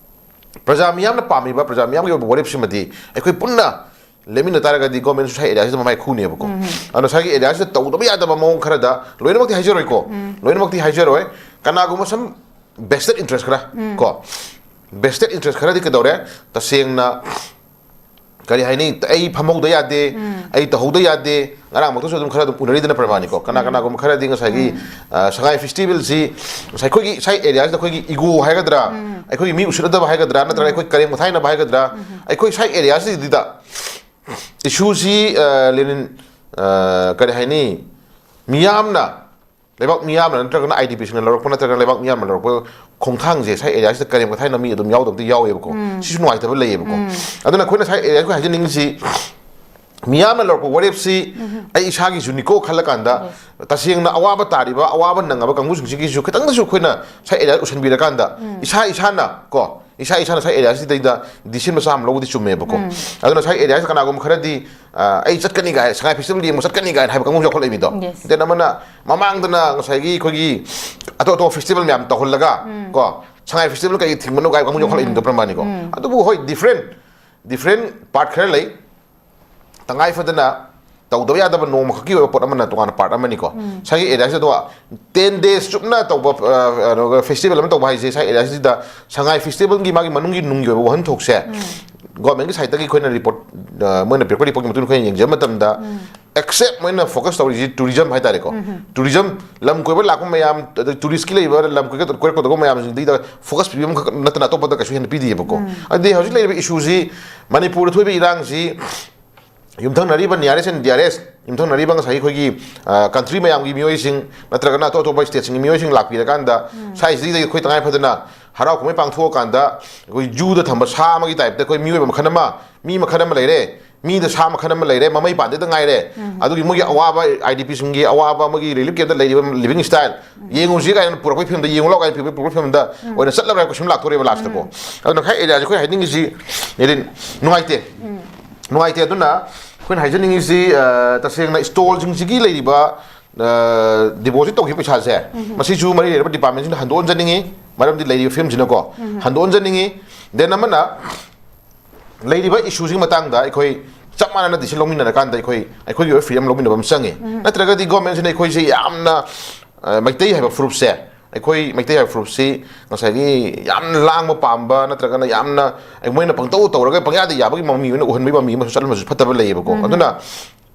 ꯄ꯭ꯔꯖꯥ ꯃꯤꯌꯥꯝꯅ ꯄꯥꯝꯃꯤꯕ, ꯄ꯭ꯔꯖꯥ ꯃꯤꯌꯥꯝꯒꯤ ꯑꯣꯏꯕ ꯋꯥꯔꯦꯞꯁꯤꯃꯗꯤ ꯑꯩꯈꯣꯏ ꯄꯨꯟꯅ ꯂꯦꯞꯃꯤꯟꯅ ꯇꯥꯔꯒꯗꯤ governmentꯁꯨ ꯁ꯭ꯋꯥꯏ areaꯁꯤꯗ ꯃꯃꯥꯏ ꯈꯨꯅꯦꯕꯀꯣ꯫ ꯑꯗꯨꯅ ꯁ꯭ꯋꯥꯏꯒꯤ areaꯁꯤꯗ ꯇꯧꯗꯕ ꯌꯥꯗꯕ ꯃꯑꯣꯡ ꯈꯔꯗ, ꯂꯣꯏꯅꯃꯛꯇꯤ ꯍꯥꯏꯖꯔꯣꯏꯀꯣ, ꯂꯣꯏꯅꯃꯛꯇꯤ ꯍꯥꯏꯖꯔꯣꯏ, ꯀꯅꯥꯒꯨꯝꯕ some vested interest ꯈꯔ ꯀꯣ, vested interest ꯈꯔꯗꯤ ꯀꯩꯗꯧꯔꯦ, ꯇꯁꯦꯡꯅ ꯀꯔꯤ ꯍꯥꯏꯅꯤ, ꯑꯩ ꯐꯝꯍꯧꯗ ꯌꯥꯗꯦ, ꯑꯩ ꯇꯧꯍꯧꯗ ꯌꯥꯗꯦ꯫ ꯉꯔꯥꯡꯃꯛꯇꯁꯨ ꯑꯗꯨꯝ ꯈꯔ ꯑꯗꯨꯝ ꯎꯅꯔꯤꯗꯅ ꯄ꯭ꯔꯃꯥꯅꯤꯀꯣ꯫ ꯀꯅꯥ ꯀꯅꯥꯒꯨꯝꯕ ꯈꯔꯗꯤ ꯉꯁꯥꯏꯒꯤ, ꯑ, ꯁꯉꯥꯏ ꯐꯦꯁꯇꯤꯚꯦꯜꯁꯤ ꯉꯁꯥꯏ ꯑꯩꯈꯣꯏꯒꯤ ꯁꯥꯏ ꯑꯦꯔꯤꯌꯥꯁꯤꯗ ꯑꯩꯈꯣꯏꯒꯤ ꯏꯒꯣ ꯍꯥꯏꯒꯗ꯭ꯔꯥ, ꯑꯩꯈꯣꯏꯒꯤ ꯃꯤ ꯎꯁꯤꯠꯅꯗꯕ ꯍꯥꯏꯒꯗ꯭ꯔꯥ, ꯅꯠꯇ꯭ꯔꯒ ꯑꯩꯈꯣꯏ ꯀꯔꯦꯝ ꯀꯊꯥꯏꯅꯕ ꯍꯥꯏꯒꯗ꯭ꯔꯥ, ꯑꯩꯈꯣꯏ ꯁꯥꯏ ꯑꯦꯔꯤꯌꯥꯁꯤꯗ ꯏꯁꯨꯁꯤ, ꯑ, ꯂꯦꯅꯤꯟ, ꯑ, ꯀꯔꯤ ꯍꯥꯏꯅꯤ, ꯃꯤꯌꯥꯝꯅ, ꯂꯩꯕꯥꯛ ꯃꯤꯌꯥꯝꯅ ꯅꯠꯇ꯭ꯔꯒꯅ ꯑꯥꯏ ꯗꯤ ꯄꯤꯁꯤꯡꯅ ꯂꯧꯔꯛꯄ ꯅꯠꯇ꯭ꯔꯒꯅ ꯂꯩꯕꯥꯛ ꯃꯤꯌꯥꯝꯅ ꯂꯧꯔꯛꯄ ꯈꯣꯡꯊꯥꯡꯁꯦ ꯁꯥꯏ ꯑꯦꯔꯤꯌꯥꯁꯤꯗ ꯀꯔꯦꯝ ꯀꯊꯥꯏꯅ ꯃꯤ ꯑꯗꯨꯝ ꯌꯥꯎꯗꯕꯗꯤ ꯌꯥꯎꯋꯦꯕꯀꯣ꯫ ꯁꯤꯁꯨ ꯅꯨꯡꯉꯥꯏꯇꯕ ꯂꯩꯌꯦꯕꯀꯣ꯫ ꯑꯗꯨꯅ ꯑꯩꯈꯣꯏꯅ ꯁꯥꯏ ꯑꯦꯔꯤꯌꯥ ꯑꯩꯈꯣꯏ ꯍꯥꯏꯖꯅꯤꯡꯉꯤꯁꯤ, ꯃꯤꯌꯥꯝꯅ ꯂꯧꯔꯛꯄ ꯋꯥꯔꯦꯞꯁꯤ ꯑꯩ ꯏꯁꯥꯒꯤꯁꯨꯅꯤꯀꯣ ꯈꯜꯂꯀꯥꯟꯗ, ꯇꯁꯦꯡꯅ ꯑꯋꯥꯕ ꯇꯥꯔꯤꯕ, ꯑꯋꯥꯕ ꯅꯪꯉꯕ ꯀꯥꯡꯕꯨꯁꯤꯡꯁꯤꯒꯤꯁꯨ ꯈꯤꯇꯪꯗꯁꯨ ꯑꯩꯈꯣꯏꯅ ꯁꯥꯏ ꯑꯦꯔꯤꯌꯥ ꯎꯁꯟꯕꯤꯔꯀꯥꯟꯗ ꯏꯁꯥ ꯏꯁꯥꯅ ꯀꯣ, ꯏꯁꯥ ꯏꯁꯥꯅ ꯁꯥꯏ ꯑꯦꯔꯤꯌꯥꯁꯤꯗꯩꯗ ꯗꯤꯁꯤꯖꯟ ꯃꯆꯥ ꯑꯃ ꯂꯧꯕꯗꯤ ꯆꯨꯝꯃꯦꯕꯀꯣ꯫ ꯑꯗꯨꯅ ꯁꯥꯏ ꯑꯦꯔꯤꯌꯥꯁꯤ ꯀꯅꯥꯒꯨꯝꯕ ꯈꯔꯗꯤ, ꯑ, "ꯑꯩ ꯆꯠꯀꯅꯤ ꯀꯥꯏ, ꯁꯉꯥꯏ ꯐꯦꯁꯇꯤꯚꯦꯜ ꯌꯦꯡꯕ ꯆꯠꯀꯅꯤ" ꯀꯥꯏꯅ ꯍꯥꯏꯕ ꯀꯥꯡꯕꯨ ꯌꯥꯎꯈꯠꯂꯛꯏꯕꯤꯗꯣ꯫ Then ꯑꯃꯅ ꯃꯃꯥꯡꯗꯅ ꯉꯁꯥꯏꯒꯤ ꯑꯩꯈꯣꯏꯒꯤ ꯑꯇꯣꯞ ꯑꯇꯣꯞꯄ ꯐꯦꯁꯇꯤꯚꯦꯜ ꯃꯌꯥꯝ ꯇꯧꯍꯜꯂꯒ ꯀꯣ, ꯁꯉꯥꯏ ꯐꯦꯁꯇꯤꯚꯦꯜ ꯀꯩ ꯊꯤꯡꯕꯅꯣ ꯀꯥꯏ ꯀꯥꯡꯕꯨ ꯌꯥꯎꯈꯠꯂꯛꯏꯕꯤꯗꯣ ꯄ꯭ꯔꯃꯥꯅꯤꯀꯣ꯫ ꯑꯗꯨꯕꯨ ꯍꯣꯏ, ꯗꯤꯐ꯭ꯔꯦꯟ, ꯗꯤꯐ꯭ꯔꯦꯟ ꯄꯥꯔꯠ ꯈꯔ ꯂꯩ꯫ ꯇꯉꯥꯏ ꯐꯗꯅ ꯇꯧꯗꯕ ꯌꯥꯗꯕ ꯅꯣꯡꯃꯈꯛꯀꯤ ꯑꯣꯏꯕ ꯄꯣꯠ ꯑꯃꯅ ꯇꯣꯉꯥꯟꯅ ꯄꯥꯔꯠ ꯑꯃꯅꯤꯀꯣ꯫ ꯁꯥꯏꯒꯤ ꯑꯦꯔꯤꯌꯥꯁꯤꯗ ꯇꯦꯟ ꯗꯦꯖ ꯆꯨꯞꯅ ꯇꯧꯕ, ꯑ, ꯀꯩꯅꯣ, ꯐꯦꯁꯇꯤꯚꯦꯜ ꯑꯃ ꯇꯧꯕ ꯍꯥꯏꯁꯦ, ꯁꯥꯏ ꯑꯦꯔꯤꯌꯥꯁꯤꯗ ꯁꯉꯥꯏ ꯐꯦꯁꯇꯤꯚꯦꯜꯒꯤ ꯃꯥꯒꯤ ꯃꯅꯨꯡꯒꯤ ꯅꯨꯡꯒꯤ ꯑꯣꯏꯕ ꯋꯥꯍꯟꯊꯣꯛꯁꯦ ꯒꯣꯔꯃꯦꯟꯒꯤ ꯁꯥꯏꯠꯇꯒꯤ ꯑꯩꯈꯣꯏꯅ ꯔꯤꯄꯣꯔꯠ, ꯑ, ꯃꯣꯏꯅ ꯄꯤꯔꯛꯄ ꯔꯤꯄꯣꯔꯠꯀꯤ ꯃꯇꯨꯡ ꯏꯟꯅ ꯑꯩꯈꯣꯏꯅ ꯌꯦꯡꯖꯕ ꯃꯇꯝꯗ, ꯑꯦꯛꯁꯦꯞ ꯃꯣꯏꯅ ꯐꯣꯀꯁ ꯇꯧꯔꯤꯁꯤ ꯇꯨꯔꯤꯖꯝ ꯍꯥꯏꯇꯥꯔꯦꯀꯣ꯫ ꯇꯨꯔꯤꯖꯝ, ꯂꯝ ꯀꯣꯏꯕ ꯂꯥꯛꯄ ꯃꯌꯥꯝ, ꯑꯗꯩ ꯇꯨꯔꯤꯁꯀꯤ ꯂꯩꯕ ꯂꯝ ꯀꯣꯏꯕ ꯀꯣꯏꯔꯛꯀꯗꯧꯕ ꯃꯌꯥꯝꯁꯤꯡꯗꯨꯗ ꯐꯣꯀꯁ ꯄꯤꯕ ꯑꯃꯈꯛ ꯅꯠꯇꯅ ꯑꯇꯣꯞꯄꯗ ꯀꯩꯁꯨ ꯍꯦꯟꯅ ꯄꯤꯗꯦꯕꯀꯣ꯫ ꯑꯗꯨꯗꯤ ꯍꯧꯖꯤꯛ ꯂꯩꯔꯤꯕ ꯏꯁꯨꯁꯤ, ꯃꯅꯤꯄꯨꯔꯗ ꯊꯣꯛꯏꯕ ꯏꯔꯥꯡꯁꯤ ꯌꯨꯝꯊꯪꯅꯔꯤꯕ nearest and dearest, ꯌꯨꯝꯊꯪꯅꯔꯤꯕ ꯉꯁꯥꯏꯒꯤ ꯑꯩꯈꯣꯏꯒꯤ, ꯑ, ꯀꯟꯇ꯭ꯔꯤ ꯃꯌꯥꯝꯒꯤ ꯃꯤꯑꯣꯏꯁꯤꯡ ꯅꯠꯇ꯭ꯔꯒꯅ ꯑꯇꯣꯞ ꯑꯇꯣꯞꯄ ꯁ꯭ꯇꯦꯠꯁꯤꯡꯒꯤ ꯃꯤꯑꯣꯏꯁꯤꯡ ꯂꯥꯛꯄꯤꯔꯀꯥꯟꯗ, ꯁ꯭ꯋꯥꯏꯁꯤꯗꯩꯗ ꯑꯩꯈꯣꯏ ꯇꯉꯥꯏ ꯐꯗꯅ ꯍꯔꯥꯎ ꯀꯨꯝꯍꯩ ꯄꯥꯡꯊꯣꯛꯑꯀꯥꯟꯗ ꯑꯩꯈꯣꯏ ꯖꯨꯗ ꯊꯝꯕ ꯁꯥ ꯑꯃꯒꯤ ꯇꯥꯏꯞꯇ ꯑꯩꯈꯣꯏ ꯃꯤꯑꯣꯏꯕ ꯃꯈꯜ ꯑꯃ, ꯃꯤ ꯃꯈꯜ ꯑꯃ ꯂꯩꯔꯦ, ꯃꯤꯗ ꯁꯥ ꯃꯈꯜ ꯑꯃ ꯂꯩꯔꯦ, ꯃꯃꯩ ꯄꯥꯟꯗꯦꯗ ꯉꯥꯏꯔꯦ꯫ ꯑꯗꯨꯒꯤ ꯃꯣꯏꯒꯤ ꯑꯋꯥꯕ, ꯑꯥꯏ ꯗꯤ ꯄꯤꯁꯤꯡꯒꯤ ꯑꯋꯥꯕ, ꯃꯣꯏꯒꯤ ꯔꯤꯂꯤꯐ ꯀꯦꯝꯞꯇ ꯂꯩꯔꯤꯕ ꯂꯤꯕꯤꯡ ꯁ꯭ꯇꯥꯏꯜ ꯌꯦꯡꯉꯨꯁꯤ ꯀꯥꯏꯅ ꯄꯨꯔꯛꯄꯒꯤ ꯐꯤꯕꯝꯗ, ꯌꯦꯡꯉꯨ ꯂꯥꯎ ꯀꯥꯏꯅ ꯄꯨꯔꯛꯄꯒꯤ ꯐꯤꯕꯝꯗ ꯑꯣꯏꯅ ꯆꯠꯂꯕ꯭ꯔꯥ ꯍꯥꯏꯕ ꯀꯣꯏꯁꯟ ꯂꯥꯛꯇꯣꯔꯦꯕ ꯂꯥꯁꯇꯀꯣ꯫ ꯑꯗꯨꯅ ꯉꯁꯥꯏ ꯑꯦꯔꯤꯌꯥꯁꯦ ꯑꯩꯈꯣꯏ ꯍꯥꯏꯅꯤꯡꯉꯤꯁꯤ, ꯅꯦꯔꯤꯟ, ꯅꯨꯡꯉꯥꯏꯇꯦ꯫ ꯅꯨꯡꯉꯥꯏꯇꯦ꯫ ꯑꯗꯨꯅ ꯑꯩꯈꯣꯏꯅ ꯍꯥꯏꯖꯅꯤꯡꯉꯤꯁꯤ, ꯑ, ꯇꯁꯦꯡꯅ ꯁ꯭ꯇꯣꯜꯁꯤꯡꯁꯤꯒꯤ ꯂꯩꯔꯤꯕ, ꯑ, ꯗꯤꯄꯣꯖꯤꯠ ꯇꯧꯈꯤꯕ ꯄꯩꯁꯥꯁꯦ, ꯃꯁꯤꯁꯨ ꯃꯔꯤ ꯂꯩꯅꯕ ꯗꯤꯄꯥꯔꯠꯃꯦꯟꯁꯤꯡꯗ ꯍꯟꯗꯣꯛꯍꯟꯖꯅꯤꯡꯉꯤ, ꯃꯔꯝꯗꯤ ꯂꯩꯔꯤꯕ ꯐꯤꯕꯝꯁꯤꯅꯀꯣ꯫ ꯍꯟꯗꯣꯛꯍꯟꯖꯅꯤꯡꯉꯤ꯫ Then ꯑꯃꯅ, ꯂꯩꯔꯤꯕ ꯏꯁꯨꯁꯤꯒꯤ ꯃꯇꯥꯡꯗ ꯑꯩꯈꯣꯏ ꯆꯞ ꯃꯥꯟꯅꯅ ꯗꯤꯁꯤꯖꯟ ꯂꯧꯃꯤꯟꯅꯔꯀꯥꯟꯗ ꯑꯩꯈꯣꯏ, ꯑꯩꯈꯣꯏꯒꯤ ꯑꯣꯏꯕ ꯐ꯭ꯔꯤꯗꯝ ꯂꯧꯃꯤꯟꯅꯕ ꯑꯃ ꯆꯪꯉꯤ꯫ ꯅꯠꯇ꯭ꯔꯒꯗꯤ ꯒꯣꯔꯃꯦꯟꯁꯤꯅ ꯑꯩꯈꯣꯏꯁꯦ ꯌꯥꯝꯅ, ꯑ, ꯃꯩꯇꯩ ꯍꯥꯏꯕ ꯐꯨꯔꯨꯞꯁꯦ ꯑꯩꯈꯣꯏ ꯃꯩꯇꯩ ꯍꯥꯏꯕ ꯐꯨꯔꯨꯞꯁꯤ ꯉꯁꯥꯏꯒꯤ ꯌꯥꯝꯅ ꯂꯥꯡꯕ ꯄꯥꯝꯕ ꯅꯠꯇ꯭ꯔꯒꯅ ꯌꯥꯝꯅ ꯃꯣꯏꯅ ꯄꯪꯇꯧ ꯇꯧꯔꯒ ꯄꯪꯌꯥꯗ ꯌꯥꯕꯒꯤ ꯃꯃꯤ ꯑꯣꯏꯅ ꯎꯍꯟꯕꯒꯤ ꯃꯃꯤ ꯑꯃꯁꯨ ꯆꯠꯍꯟꯕꯁꯨ ꯐꯠꯇꯕ ꯂꯩꯌꯦꯕꯀꯣ꯫ ꯑꯗꯨꯅ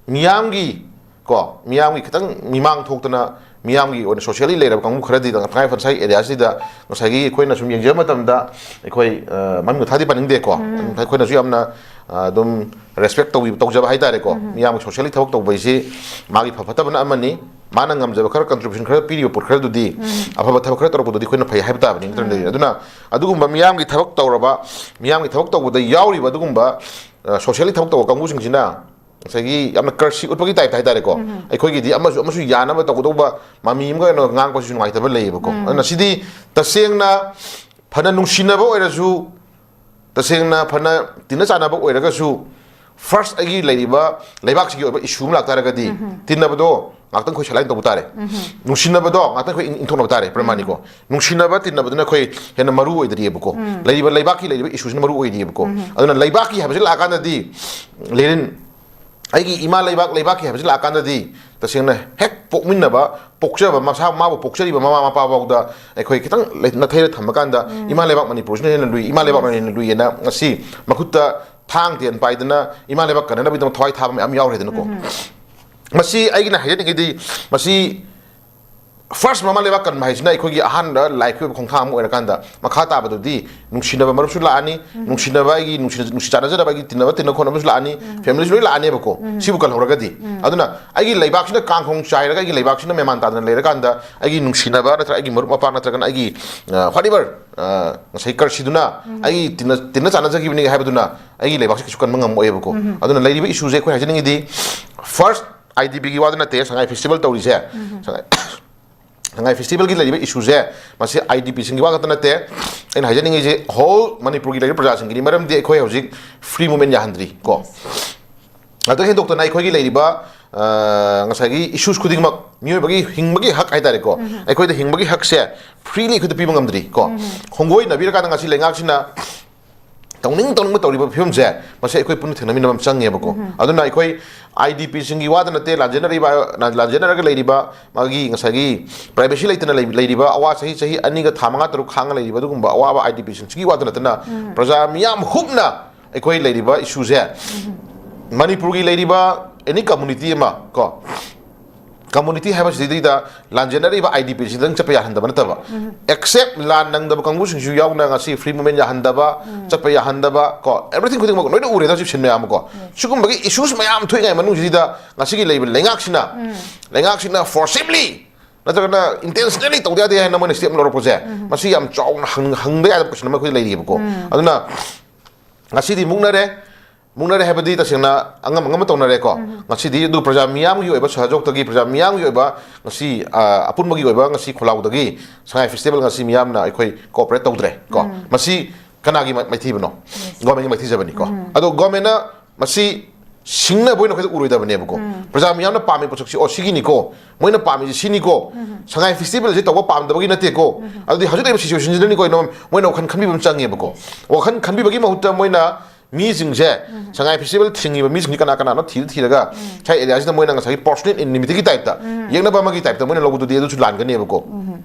ꯃꯤꯌꯥꯝꯒꯤ ꯀꯣ ꯃꯤꯌꯥꯝꯒꯤ ꯈꯤꯇꯪ ꯃꯤꯃꯥꯡ ꯊꯣꯛꯇꯅ ꯃꯤꯌꯥꯝꯒꯤ ꯑꯣꯏꯅ ꯁꯣꯁꯤꯌꯦꯜꯂꯤ ꯂꯩꯔꯕ ꯀꯥꯡꯕꯨ ꯈꯔꯗꯤ ꯇꯉꯥꯏ ꯐꯗꯅ ꯉꯁꯥꯏ ꯑꯦꯔꯤꯌꯥꯁꯤꯗ ꯉꯁꯥꯏꯒꯤ ꯑꯩꯈꯣꯏꯅ ꯁꯨꯝ ꯌꯦꯡꯖꯕ ꯃꯇꯝꯗ ꯑꯩꯈꯣꯏ ꯃꯃꯤꯡ ꯊꯥꯗꯤ ꯄꯟꯅꯤꯡꯗꯦꯀꯣ꯫ ꯑꯩꯈꯣꯏꯅꯁꯨ ꯌꯥꯝꯅ ꯑꯗꯨꯝ ꯔꯦꯁꯄꯦꯛ ꯇꯧꯕꯤ ꯇꯧꯖꯕ ꯍꯥꯏꯇꯥꯔꯦꯀꯣ꯫ ꯃꯤꯌꯥꯝꯒꯤ ꯁꯣꯁꯤꯌꯦꯜꯂꯤ ꯊꯕꯛ ꯇꯧꯕ ꯍꯥꯏꯁꯤ ꯃꯥꯒꯤ ꯐ ꯐꯠꯇꯕꯅ ꯑꯃꯅꯤ꯫ ꯃꯥꯅ ꯉꯝꯖꯕ ꯈꯔ ꯀꯟꯇ꯭ꯔꯤꯕ꯭ꯌꯨꯁꯟ ꯈꯔ ꯄꯤꯔꯤꯕ ꯄꯣꯠ ꯈꯔꯗꯨꯗꯤ ꯑꯐꯕ ꯊꯕꯛ ꯈꯔ ꯇꯧꯔꯛꯄꯗꯨꯗꯤ ꯑꯩꯈꯣꯏꯅ ꯐꯩ ꯍꯥꯏꯕ ꯇꯥꯕꯅꯤ ꯅꯠꯇ꯭ꯔꯗꯤ꯫ ꯑꯗꯨꯅ ꯑꯗꯨꯒꯨꯝꯕ ꯃꯤꯌꯥꯝꯒꯤ ꯊꯕꯛ ꯇꯧꯔꯕ ꯃꯤꯌꯥꯝꯒꯤ ꯊꯕꯛ ꯇꯧꯕꯗ ꯌꯥꯎꯔꯤꯕ ꯑꯗꯨꯒꯨꯝꯕ ꯁꯣꯁꯤꯌꯦꯜꯂꯤ ꯊꯕꯛ ꯇꯧꯕ ꯀꯥꯡꯕꯨꯁꯤꯡꯁꯤꯅ ꯉꯁꯥꯏꯒꯤ ꯌꯥꯝꯅ ꯀꯔꯁꯤ ꯎꯠꯄꯒꯤ ꯇꯥꯏꯞꯇ ꯍꯥꯏꯇꯥꯔꯦꯀꯣ꯫ ꯑꯩꯈꯣꯏꯒꯤꯗꯤ ꯑꯃꯁꯨ ꯑꯃꯁꯨ ꯌꯥꯅꯕ ꯇꯧꯒꯗꯧꯕ ꯃꯃꯤ ꯑꯃꯒ ꯑꯣꯏꯅ ꯉꯥꯡꯕꯁꯤꯁꯨ ꯅꯨꯡꯉꯥꯏꯇꯕ ꯂꯩꯌꯦꯕꯀꯣ꯫ ꯑꯗꯨꯅ ꯁꯤꯗꯤ ꯇꯁꯦꯡꯅ ꯐꯅ ꯅꯨꯡꯁꯤꯅꯕ ꯑꯣꯏꯔꯁꯨ ꯇꯁꯦꯡꯅ ꯐꯅ ꯇꯤꯟꯅ ꯆꯥꯟꯅꯕ ꯑꯣꯏꯔꯒꯁꯨ ꯐꯥꯔꯁ ꯑꯩꯒꯤ ꯂꯩꯔꯤꯕ ꯂꯩꯕꯥꯛꯁꯤꯒꯤ ꯑꯣꯏꯕ ꯏꯁꯨ ꯑꯃ ꯂꯥꯛꯇꯥꯔꯒꯗꯤ ꯇꯤꯟꯅꯕꯗꯣ ꯉꯥꯛꯇꯪ ꯑꯩꯈꯣꯏ ꯁꯥꯏꯂꯥꯏꯟ ꯇꯧꯕ ꯇꯥꯔꯦ꯫ ꯅꯨꯡꯁꯤꯅꯕꯗꯣ ꯉꯥꯛꯇꯪ ꯑꯩꯈꯣꯏ ꯏꯪ- ꯏꯪꯊꯣꯛꯅꯕ ꯇꯥꯔꯦ ꯄ꯭ꯔꯃꯥꯅꯤꯀꯣ꯫ ꯅꯨꯡꯁꯤꯅꯕ ꯇꯤꯟꯅꯕꯗꯨꯅ ꯑꯩꯈꯣꯏ ꯍꯦꯟꯅ ꯃꯔꯨ ꯑꯣꯏꯗ꯭ꯔꯤꯑꯕꯀꯣ꯫ ꯂꯩꯔꯤꯕ ꯂꯩꯕꯥꯛꯀꯤ ꯂꯩꯔꯤꯕ ꯏꯁꯨꯁꯤꯅ ꯃꯔꯨ ꯑꯣꯏꯔꯤꯑꯕꯀꯣ꯫ ꯑꯗꯨꯅ ꯂꯩꯕꯥꯛꯀꯤ ꯍꯥꯏꯕꯁꯤ ꯂꯥꯛꯑꯀꯥꯟꯗꯗꯤ ꯂꯦꯅꯤꯟ ꯑꯩꯒꯤ ꯏꯃꯥ ꯂꯩꯕꯥꯛ ꯂꯩꯕꯥꯛꯀꯤ ꯍꯥꯏꯕꯁꯤ ꯂꯥꯛꯑꯀꯥꯟꯗꯗꯤ ꯇꯁꯦꯡꯅ ꯍꯦꯛ ꯄꯣꯛꯃꯤꯟꯅꯕ ꯄꯣꯛꯆꯕ ꯃꯁꯥ ꯃꯥꯕꯨ ꯄꯣꯛꯆꯔꯤꯕ ꯃꯃꯥ ꯃꯄꯥ ꯐꯥꯎꯗ ꯑꯩꯈꯣꯏ ꯈꯤꯇꯪ ꯂꯩ- ꯅꯥꯊꯩꯔ ꯊꯝꯃꯀꯥꯟꯗ ꯏꯃꯥ ꯂꯩꯕꯥꯛ ꯃꯅꯤꯄꯨꯔꯁꯤꯅ ꯍꯦꯟꯅ ꯂꯨꯏ ꯏꯃꯥ ꯂꯩꯕꯥꯛꯅ ꯍꯦꯟꯅ ꯂꯨꯏꯌꯦꯅ ꯉꯁꯤ ꯃꯈꯨꯠꯇ ꯊꯥꯡ ꯇꯦꯟ ꯄꯥꯏꯗꯅ ꯏꯃꯥ ꯂꯩꯕꯥꯛ ꯀꯟꯅꯅꯕꯒꯤꯗꯃꯛ ꯊꯋꯥꯏ ꯊꯥꯕ ꯃꯌꯥꯝ ꯌꯥꯎꯔꯦꯗꯅꯀꯣ꯫ ꯃꯁꯤ ꯑꯩꯒꯤꯅ ꯍꯥꯏꯖꯅꯤꯡꯉꯤꯗꯤ ꯃꯁꯤ ꯐꯥꯔꯁ ꯃꯃꯥ ꯂꯩꯕꯥꯛ ꯀꯟꯕ ꯍꯥꯏꯁꯤꯅ ꯑꯩꯈꯣꯏꯒꯤ ꯑꯍꯥꯟꯕ ꯂꯥꯏꯐꯀꯤ ꯑꯣꯏꯕ ꯈꯣꯡꯊꯥꯡ ꯑꯃ ꯑꯣꯏꯔꯀꯥꯟꯗ ꯃꯈꯥ ꯇꯥꯕꯗꯗꯤ ꯅꯨꯡꯁꯤꯅꯕ ꯃꯔꯨꯞꯁꯨ ꯂꯥꯛꯑꯅꯤ, ꯅꯨꯡꯁꯤꯅꯕ ꯑꯩꯒꯤ ꯅꯨꯡꯁꯤ ꯅꯨꯡꯁꯤ ꯆꯥꯟꯅꯖꯅꯕ ꯑꯩꯒꯤ ꯇꯤꯟꯅꯕ ꯇꯤꯟꯅ ꯈꯣꯠꯅꯕꯁꯨ ꯂꯥꯛꯑꯅꯤ, ꯐꯦꯃꯤꯂꯤꯁꯨ ꯂꯣꯏ ꯂꯥꯛꯑꯅꯦꯕꯀꯣ꯫ ꯁꯤꯕꯨ ꯀꯜꯍꯧꯔꯒꯗꯤ꯫ ꯑꯗꯨꯅ ꯑꯩꯒꯤ ꯂꯩꯕꯥꯛꯁꯤꯅ ꯀꯥꯡꯈꯣꯡ ꯆꯥꯏꯔꯒ ꯑꯩꯒꯤ ꯂꯩꯕꯥꯛꯁꯤꯅ ꯃꯦꯃꯥꯟ ꯇꯥꯗꯅ ꯂꯩꯔꯀꯥꯟꯗ ꯑꯩꯒꯤ ꯅꯨꯡꯁꯤꯅꯕ ꯅꯠꯇ꯭ꯔꯒ ꯑꯩꯒꯤ ꯃꯔꯨꯞ ꯃꯄꯥꯡ ꯅꯠꯇ꯭ꯔꯒꯅ ꯑꯩꯒꯤ ꯋꯥꯠ ꯑꯦꯕꯔ ꯉꯁꯥꯏ ꯀꯔꯁꯤꯗꯨꯅ ꯑꯩꯒꯤ ꯇꯤꯟꯅ ꯇꯤꯟꯅ ꯆꯥꯟꯅꯖꯈꯤꯕꯅꯤ ꯍꯥꯏꯕꯗꯨꯅ ꯑꯩꯒꯤ ꯂꯩꯕꯥꯛꯁꯤ ꯀꯩꯁꯨ ꯀꯟꯕ ꯉꯝꯃꯣꯏꯕꯀꯣ꯫ ꯑꯗꯨꯅ ꯂꯩꯔꯤꯕ ꯏꯁꯨꯁꯦ ꯑꯩꯈꯣꯏ ꯍꯥꯏꯖꯅꯤꯡꯉꯤꯗꯤ ꯐꯥꯔꯁ ꯑꯥꯏ ꯗꯤ ꯄꯤꯒꯤ ꯋꯥꯗ ꯅꯠꯇꯦ, ꯁꯉꯥꯏ ꯐꯦꯁꯇꯤꯚꯦꯜ ꯇꯧꯔꯤꯁꯦ꯫ ꯁꯉꯥꯏ ꯁꯉꯥꯏ ꯐꯦꯁꯇꯤꯚꯦꯜꯒꯤ ꯂꯩꯔꯤꯕ ꯏꯁꯨꯁꯦ ꯃꯁꯤ ꯑꯥꯏ ꯗꯤ ꯄꯤꯁꯤꯡꯒꯤ ꯋꯥ ꯈꯛꯇ ꯅꯠꯇꯦ꯫ ꯑꯩꯅ ꯍꯥꯏꯖꯅꯤꯡꯉꯤꯁꯦ ꯍꯣꯜ ꯃꯅꯤꯄꯨꯔꯒꯤ ꯂꯩꯔꯤꯕ ꯄ꯭ꯔꯖꯥꯁꯤꯡꯒꯤꯅꯤ꯫ ꯃꯔꯝꯗꯤ ꯑꯩꯈꯣꯏ ꯍꯧꯖꯤꯛ ꯐ꯭ꯔꯤ ꯃꯨꯚꯃꯦꯟ ꯌꯥꯍꯟꯗ꯭ꯔꯤ ꯀꯣ꯫ ꯑꯗꯨ ꯍꯦꯟꯗꯣꯛꯇꯅ ꯑꯩꯈꯣꯏꯒꯤ ꯂꯩꯔꯤꯕ ꯉꯁꯥꯏꯒꯤ ꯏꯁꯨꯁ ꯈꯨꯗꯤꯡꯃꯛ ꯃꯤꯑꯣꯏꯕꯒꯤ ꯍꯤꯡꯕꯒꯤ ꯍꯛ ꯍꯥꯏꯇꯥꯔꯦꯀꯣ꯫ ꯑꯩꯈꯣꯏꯗ ꯍꯤꯡꯕꯒꯤ ꯍꯛꯁꯦ ꯐ꯭ꯔꯤꯂꯤ ꯑꯩꯈꯣꯏꯗ ꯄꯤꯕ ꯉꯝꯗ꯭ꯔꯤ ꯀꯣ꯫ ꯍꯣꯡꯒꯣꯏꯅꯕꯤꯔꯀꯥꯟꯗ ꯉꯁꯤ ꯂꯩꯉꯥꯛꯁꯤꯅ ꯇꯧꯅꯤꯡ ꯇꯧꯅꯤꯡꯕ ꯇꯧꯔꯤꯕ ꯐꯤꯕꯝꯁꯦ, ꯃꯁꯤ ꯑꯩꯈꯣꯏ ꯄꯨꯟꯅ ꯊꯦꯡꯅꯃꯤꯟꯅꯕ ꯑꯃ ꯆꯪꯉꯦꯕꯀꯣ꯫ ꯑꯗꯨꯅ ꯑꯩꯈꯣꯏ ꯑꯥꯏ ꯗꯤ ꯄꯤꯁꯤꯡꯒꯤ ꯋꯥꯗ ꯅꯠꯇꯦ, ꯂꯥꯟꯖꯦꯟꯅꯔꯤꯕ, ꯂꯥꯟꯖꯦꯟꯅꯔꯒ ꯂꯩꯔꯤꯕ, ꯃꯥꯒꯤ ꯉꯁꯥꯏꯒꯤ ꯄ꯭ꯔꯥꯏꯚꯦꯁꯤ ꯂꯩꯇꯅ ꯂꯩ-, ꯂꯩꯔꯤꯕ, ꯑꯋꯥ ꯆꯍꯤ, ꯆꯍꯤ ꯑꯅꯤꯒ ꯊꯥ ꯃꯉꯥ ꯇꯔꯨꯛ ꯈꯥꯡꯉ ꯂꯩꯔꯤꯕ ꯑꯗꯨꯒꯨꯝꯕ ꯑꯋꯥꯕ ꯑꯥꯏ ꯗꯤ ꯄꯤꯁꯤꯡꯁꯤꯒꯤ ꯋꯥꯗ ꯅꯠꯇꯅ, ꯄ꯭ꯔꯖꯥ ꯃꯤꯌꯥꯝ ꯍꯨꯞꯅ ꯑꯩꯈꯣꯏ ꯂꯩꯔꯤꯕ ꯏꯁꯨꯁꯦ, ꯃꯅꯤꯄꯨꯔꯒꯤ ꯂꯩꯔꯤꯕ ꯑꯦꯅꯤ ꯀꯝꯃꯨꯅꯤꯇꯤ ꯑꯃ ꯀꯣ, ꯀꯝꯃꯨꯅꯤꯇꯤ ꯍꯥꯏꯕꯁꯤꯗꯩꯗ ꯂꯥꯟꯖꯦꯟꯅꯔꯤꯕ ꯑꯥꯏ ꯗꯤ ꯄꯤꯁꯤꯗꯪ ꯆꯠꯄ ꯌꯥꯍꯟꯗꯕ ꯅꯠꯇꯕ, ꯑꯦꯛꯁꯦꯞ ꯂꯥꯟ ꯅꯪꯗꯕ ꯀꯥꯡꯕꯨꯁꯤꯡꯁꯨ ꯌꯥꯎꯅ ꯉꯁꯤ ꯐ꯭ꯔꯤ ꯃꯨꯚꯃꯦꯟ ꯌꯥꯍꯟꯗꯕ, ꯆꯠꯄ ꯌꯥꯍꯟꯗꯕ ꯀꯣ, ꯑꯦꯕ꯭ꯔꯤꯊꯤꯡ ꯈꯨꯗꯤꯡꯃꯛ ꯂꯣꯏꯅ ꯎꯔꯦꯗ ꯍꯧꯖꯤꯛ ꯁꯤꯟ ꯃꯌꯥꯝ ꯑꯃ ꯀꯣ꯫ ꯁꯤꯒꯨꯝꯕꯒꯤ ꯏꯁꯨꯁ ꯃꯌꯥꯝ ꯊꯣꯛꯏꯉꯩ ꯃꯅꯨꯡꯁꯤꯗ ꯉꯁꯤꯒꯤ ꯂꯩꯔꯤꯕ ꯂꯩꯉꯥꯛꯁꯤꯅ, ꯂꯩꯉꯥꯛꯁꯤꯅ ꯐꯣꯔꯁꯤꯕꯂꯤ ꯅꯠꯇ꯭ꯔꯒꯅ ꯏꯟꯇꯦꯟꯁꯅꯦꯜꯂꯤ ꯇꯧꯗ ꯌꯥꯗꯦ ꯍꯥꯏꯅ ꯃꯣꯏꯅ ꯁ꯭ꯇꯦꯞ ꯂꯧꯔꯛꯄꯁꯦ, ꯃꯁꯤ ꯌꯥꯝ ꯆꯥꯎꯅ ꯍꯪ-, ꯍꯪꯗ ꯌꯥꯗꯕ ꯀꯣꯏꯁꯟ ꯑꯃ ꯑꯩꯈꯣꯏꯗ ꯂꯩꯔꯤꯕꯀꯣ꯫ ꯑꯗꯨꯅ ꯉꯁꯤꯗꯤ ꯃꯨꯛꯅꯔꯦ, ꯃꯨꯛꯅꯔꯦ ꯍꯥꯏꯕꯗꯤ ꯇꯁꯦꯡꯅ ꯑꯉꯝ ꯑꯉꯝꯕ ꯇꯧꯅꯔꯦꯀꯣ꯫ ꯉꯁꯤꯗꯤ ꯑꯗꯨ ꯄ꯭ꯔꯖꯥ ꯃꯤꯌꯥꯝꯒꯤ ꯑꯣꯏꯕ ꯁꯍꯖꯣꯛꯇꯒꯤ, ꯄ꯭ꯔꯖꯥ ꯃꯤꯌꯥꯝꯒꯤ ꯑꯣꯏꯕ ꯉꯁꯤ, ꯑ, ꯑꯄꯨꯟꯕꯒꯤ ꯑꯣꯏꯕ ꯉꯁꯤ ꯈꯣꯜꯂꯥꯎꯗꯒꯤ ꯁꯉꯥꯏ ꯐꯦꯁꯇꯤꯚꯦꯜ ꯉꯁꯤ ꯃꯤꯌꯥꯝꯅ ꯑꯩꯈꯣꯏ ꯀꯣꯑꯣꯄꯔꯦꯠ ꯇꯧꯗ꯭ꯔꯦ ꯀꯣ꯫ ꯃꯁꯤ ꯀꯅꯥꯒꯤ ꯃꯥꯏ-, ꯃꯥꯏꯊꯤꯕꯅꯣ? ꯒꯣꯔꯃꯦꯟꯒꯤ ꯃꯥꯏꯊꯤꯖꯕꯅꯤꯀꯣ꯫ ꯑꯗꯣ ꯒꯣꯔꯃꯦꯟꯅ ꯃꯁꯤ ꯁꯤꯡꯅꯕ ꯑꯣꯏꯅ ꯑꯩꯈꯣꯏꯗ ꯎꯔꯣꯏꯗꯕꯅꯦꯕꯀꯣ꯫ ꯄ꯭ꯔꯖꯥ ꯃꯤꯌꯥꯝꯅ ꯄꯥꯝꯃꯤ ꯄꯣꯠꯁꯛꯁꯤ, ꯑꯣ, ꯁꯤꯒꯤꯅꯤꯀꯣ, ꯃꯣꯏꯅ ꯄꯥꯝꯃꯤꯁꯤ ꯁꯤꯅꯤꯀꯣ꯫ ꯁꯉꯥꯏ ꯐꯦꯁꯇꯤꯚꯦꯜꯁꯤ ꯇꯧꯕ ꯄꯥꯝꯗꯕꯒꯤ ꯅꯠꯇꯦꯀꯣ꯫ ꯑꯗꯨꯗꯤ ꯍꯧꯖꯤꯛ ꯂꯩꯔꯤꯕ ꯁꯤꯆꯨꯋꯦꯁꯟꯁꯤꯗꯅꯤꯀꯣ, ꯃꯣꯏꯅ ꯋꯥꯈꯜ ꯈꯟꯕꯤꯕ ꯑꯃ ꯆꯪꯉꯦꯕꯀꯣ꯫ ꯋꯥꯈꯜ ꯈꯟꯕꯤꯕꯒꯤ ꯃꯍꯨꯠꯇ ꯃꯣꯏꯅ ꯃꯤꯁꯤꯡꯁꯦ, ꯁꯉꯥꯏ ꯐꯦꯁꯇꯤꯚꯦꯜ ꯊꯤꯡꯉꯤꯕ ꯃꯤꯁꯤꯡꯁꯦ ꯀꯅꯥ ꯀꯅꯥꯅꯣ ꯊꯤꯔ ꯊꯤꯔꯒ, ꯁ꯭ꯋꯥꯏ ꯑꯦꯔꯤꯌꯥꯁꯤꯗ ꯃꯣꯏꯅ ꯉꯁꯥꯏꯒꯤ ꯄꯥꯔꯁꯣꯅꯦꯜ ꯑꯦꯅꯤꯃꯤꯇꯤꯒꯤ ꯇꯥꯏꯞꯇ, ꯌꯦꯛꯅꯕ ꯑꯃꯒꯤ ꯇꯥꯏꯞꯇ ꯃꯣꯏꯅ ꯂꯧꯕꯗꯨꯗꯤ ꯑꯗꯨꯁꯨ ꯂꯥꯟꯒꯅꯦꯕꯀꯣ꯫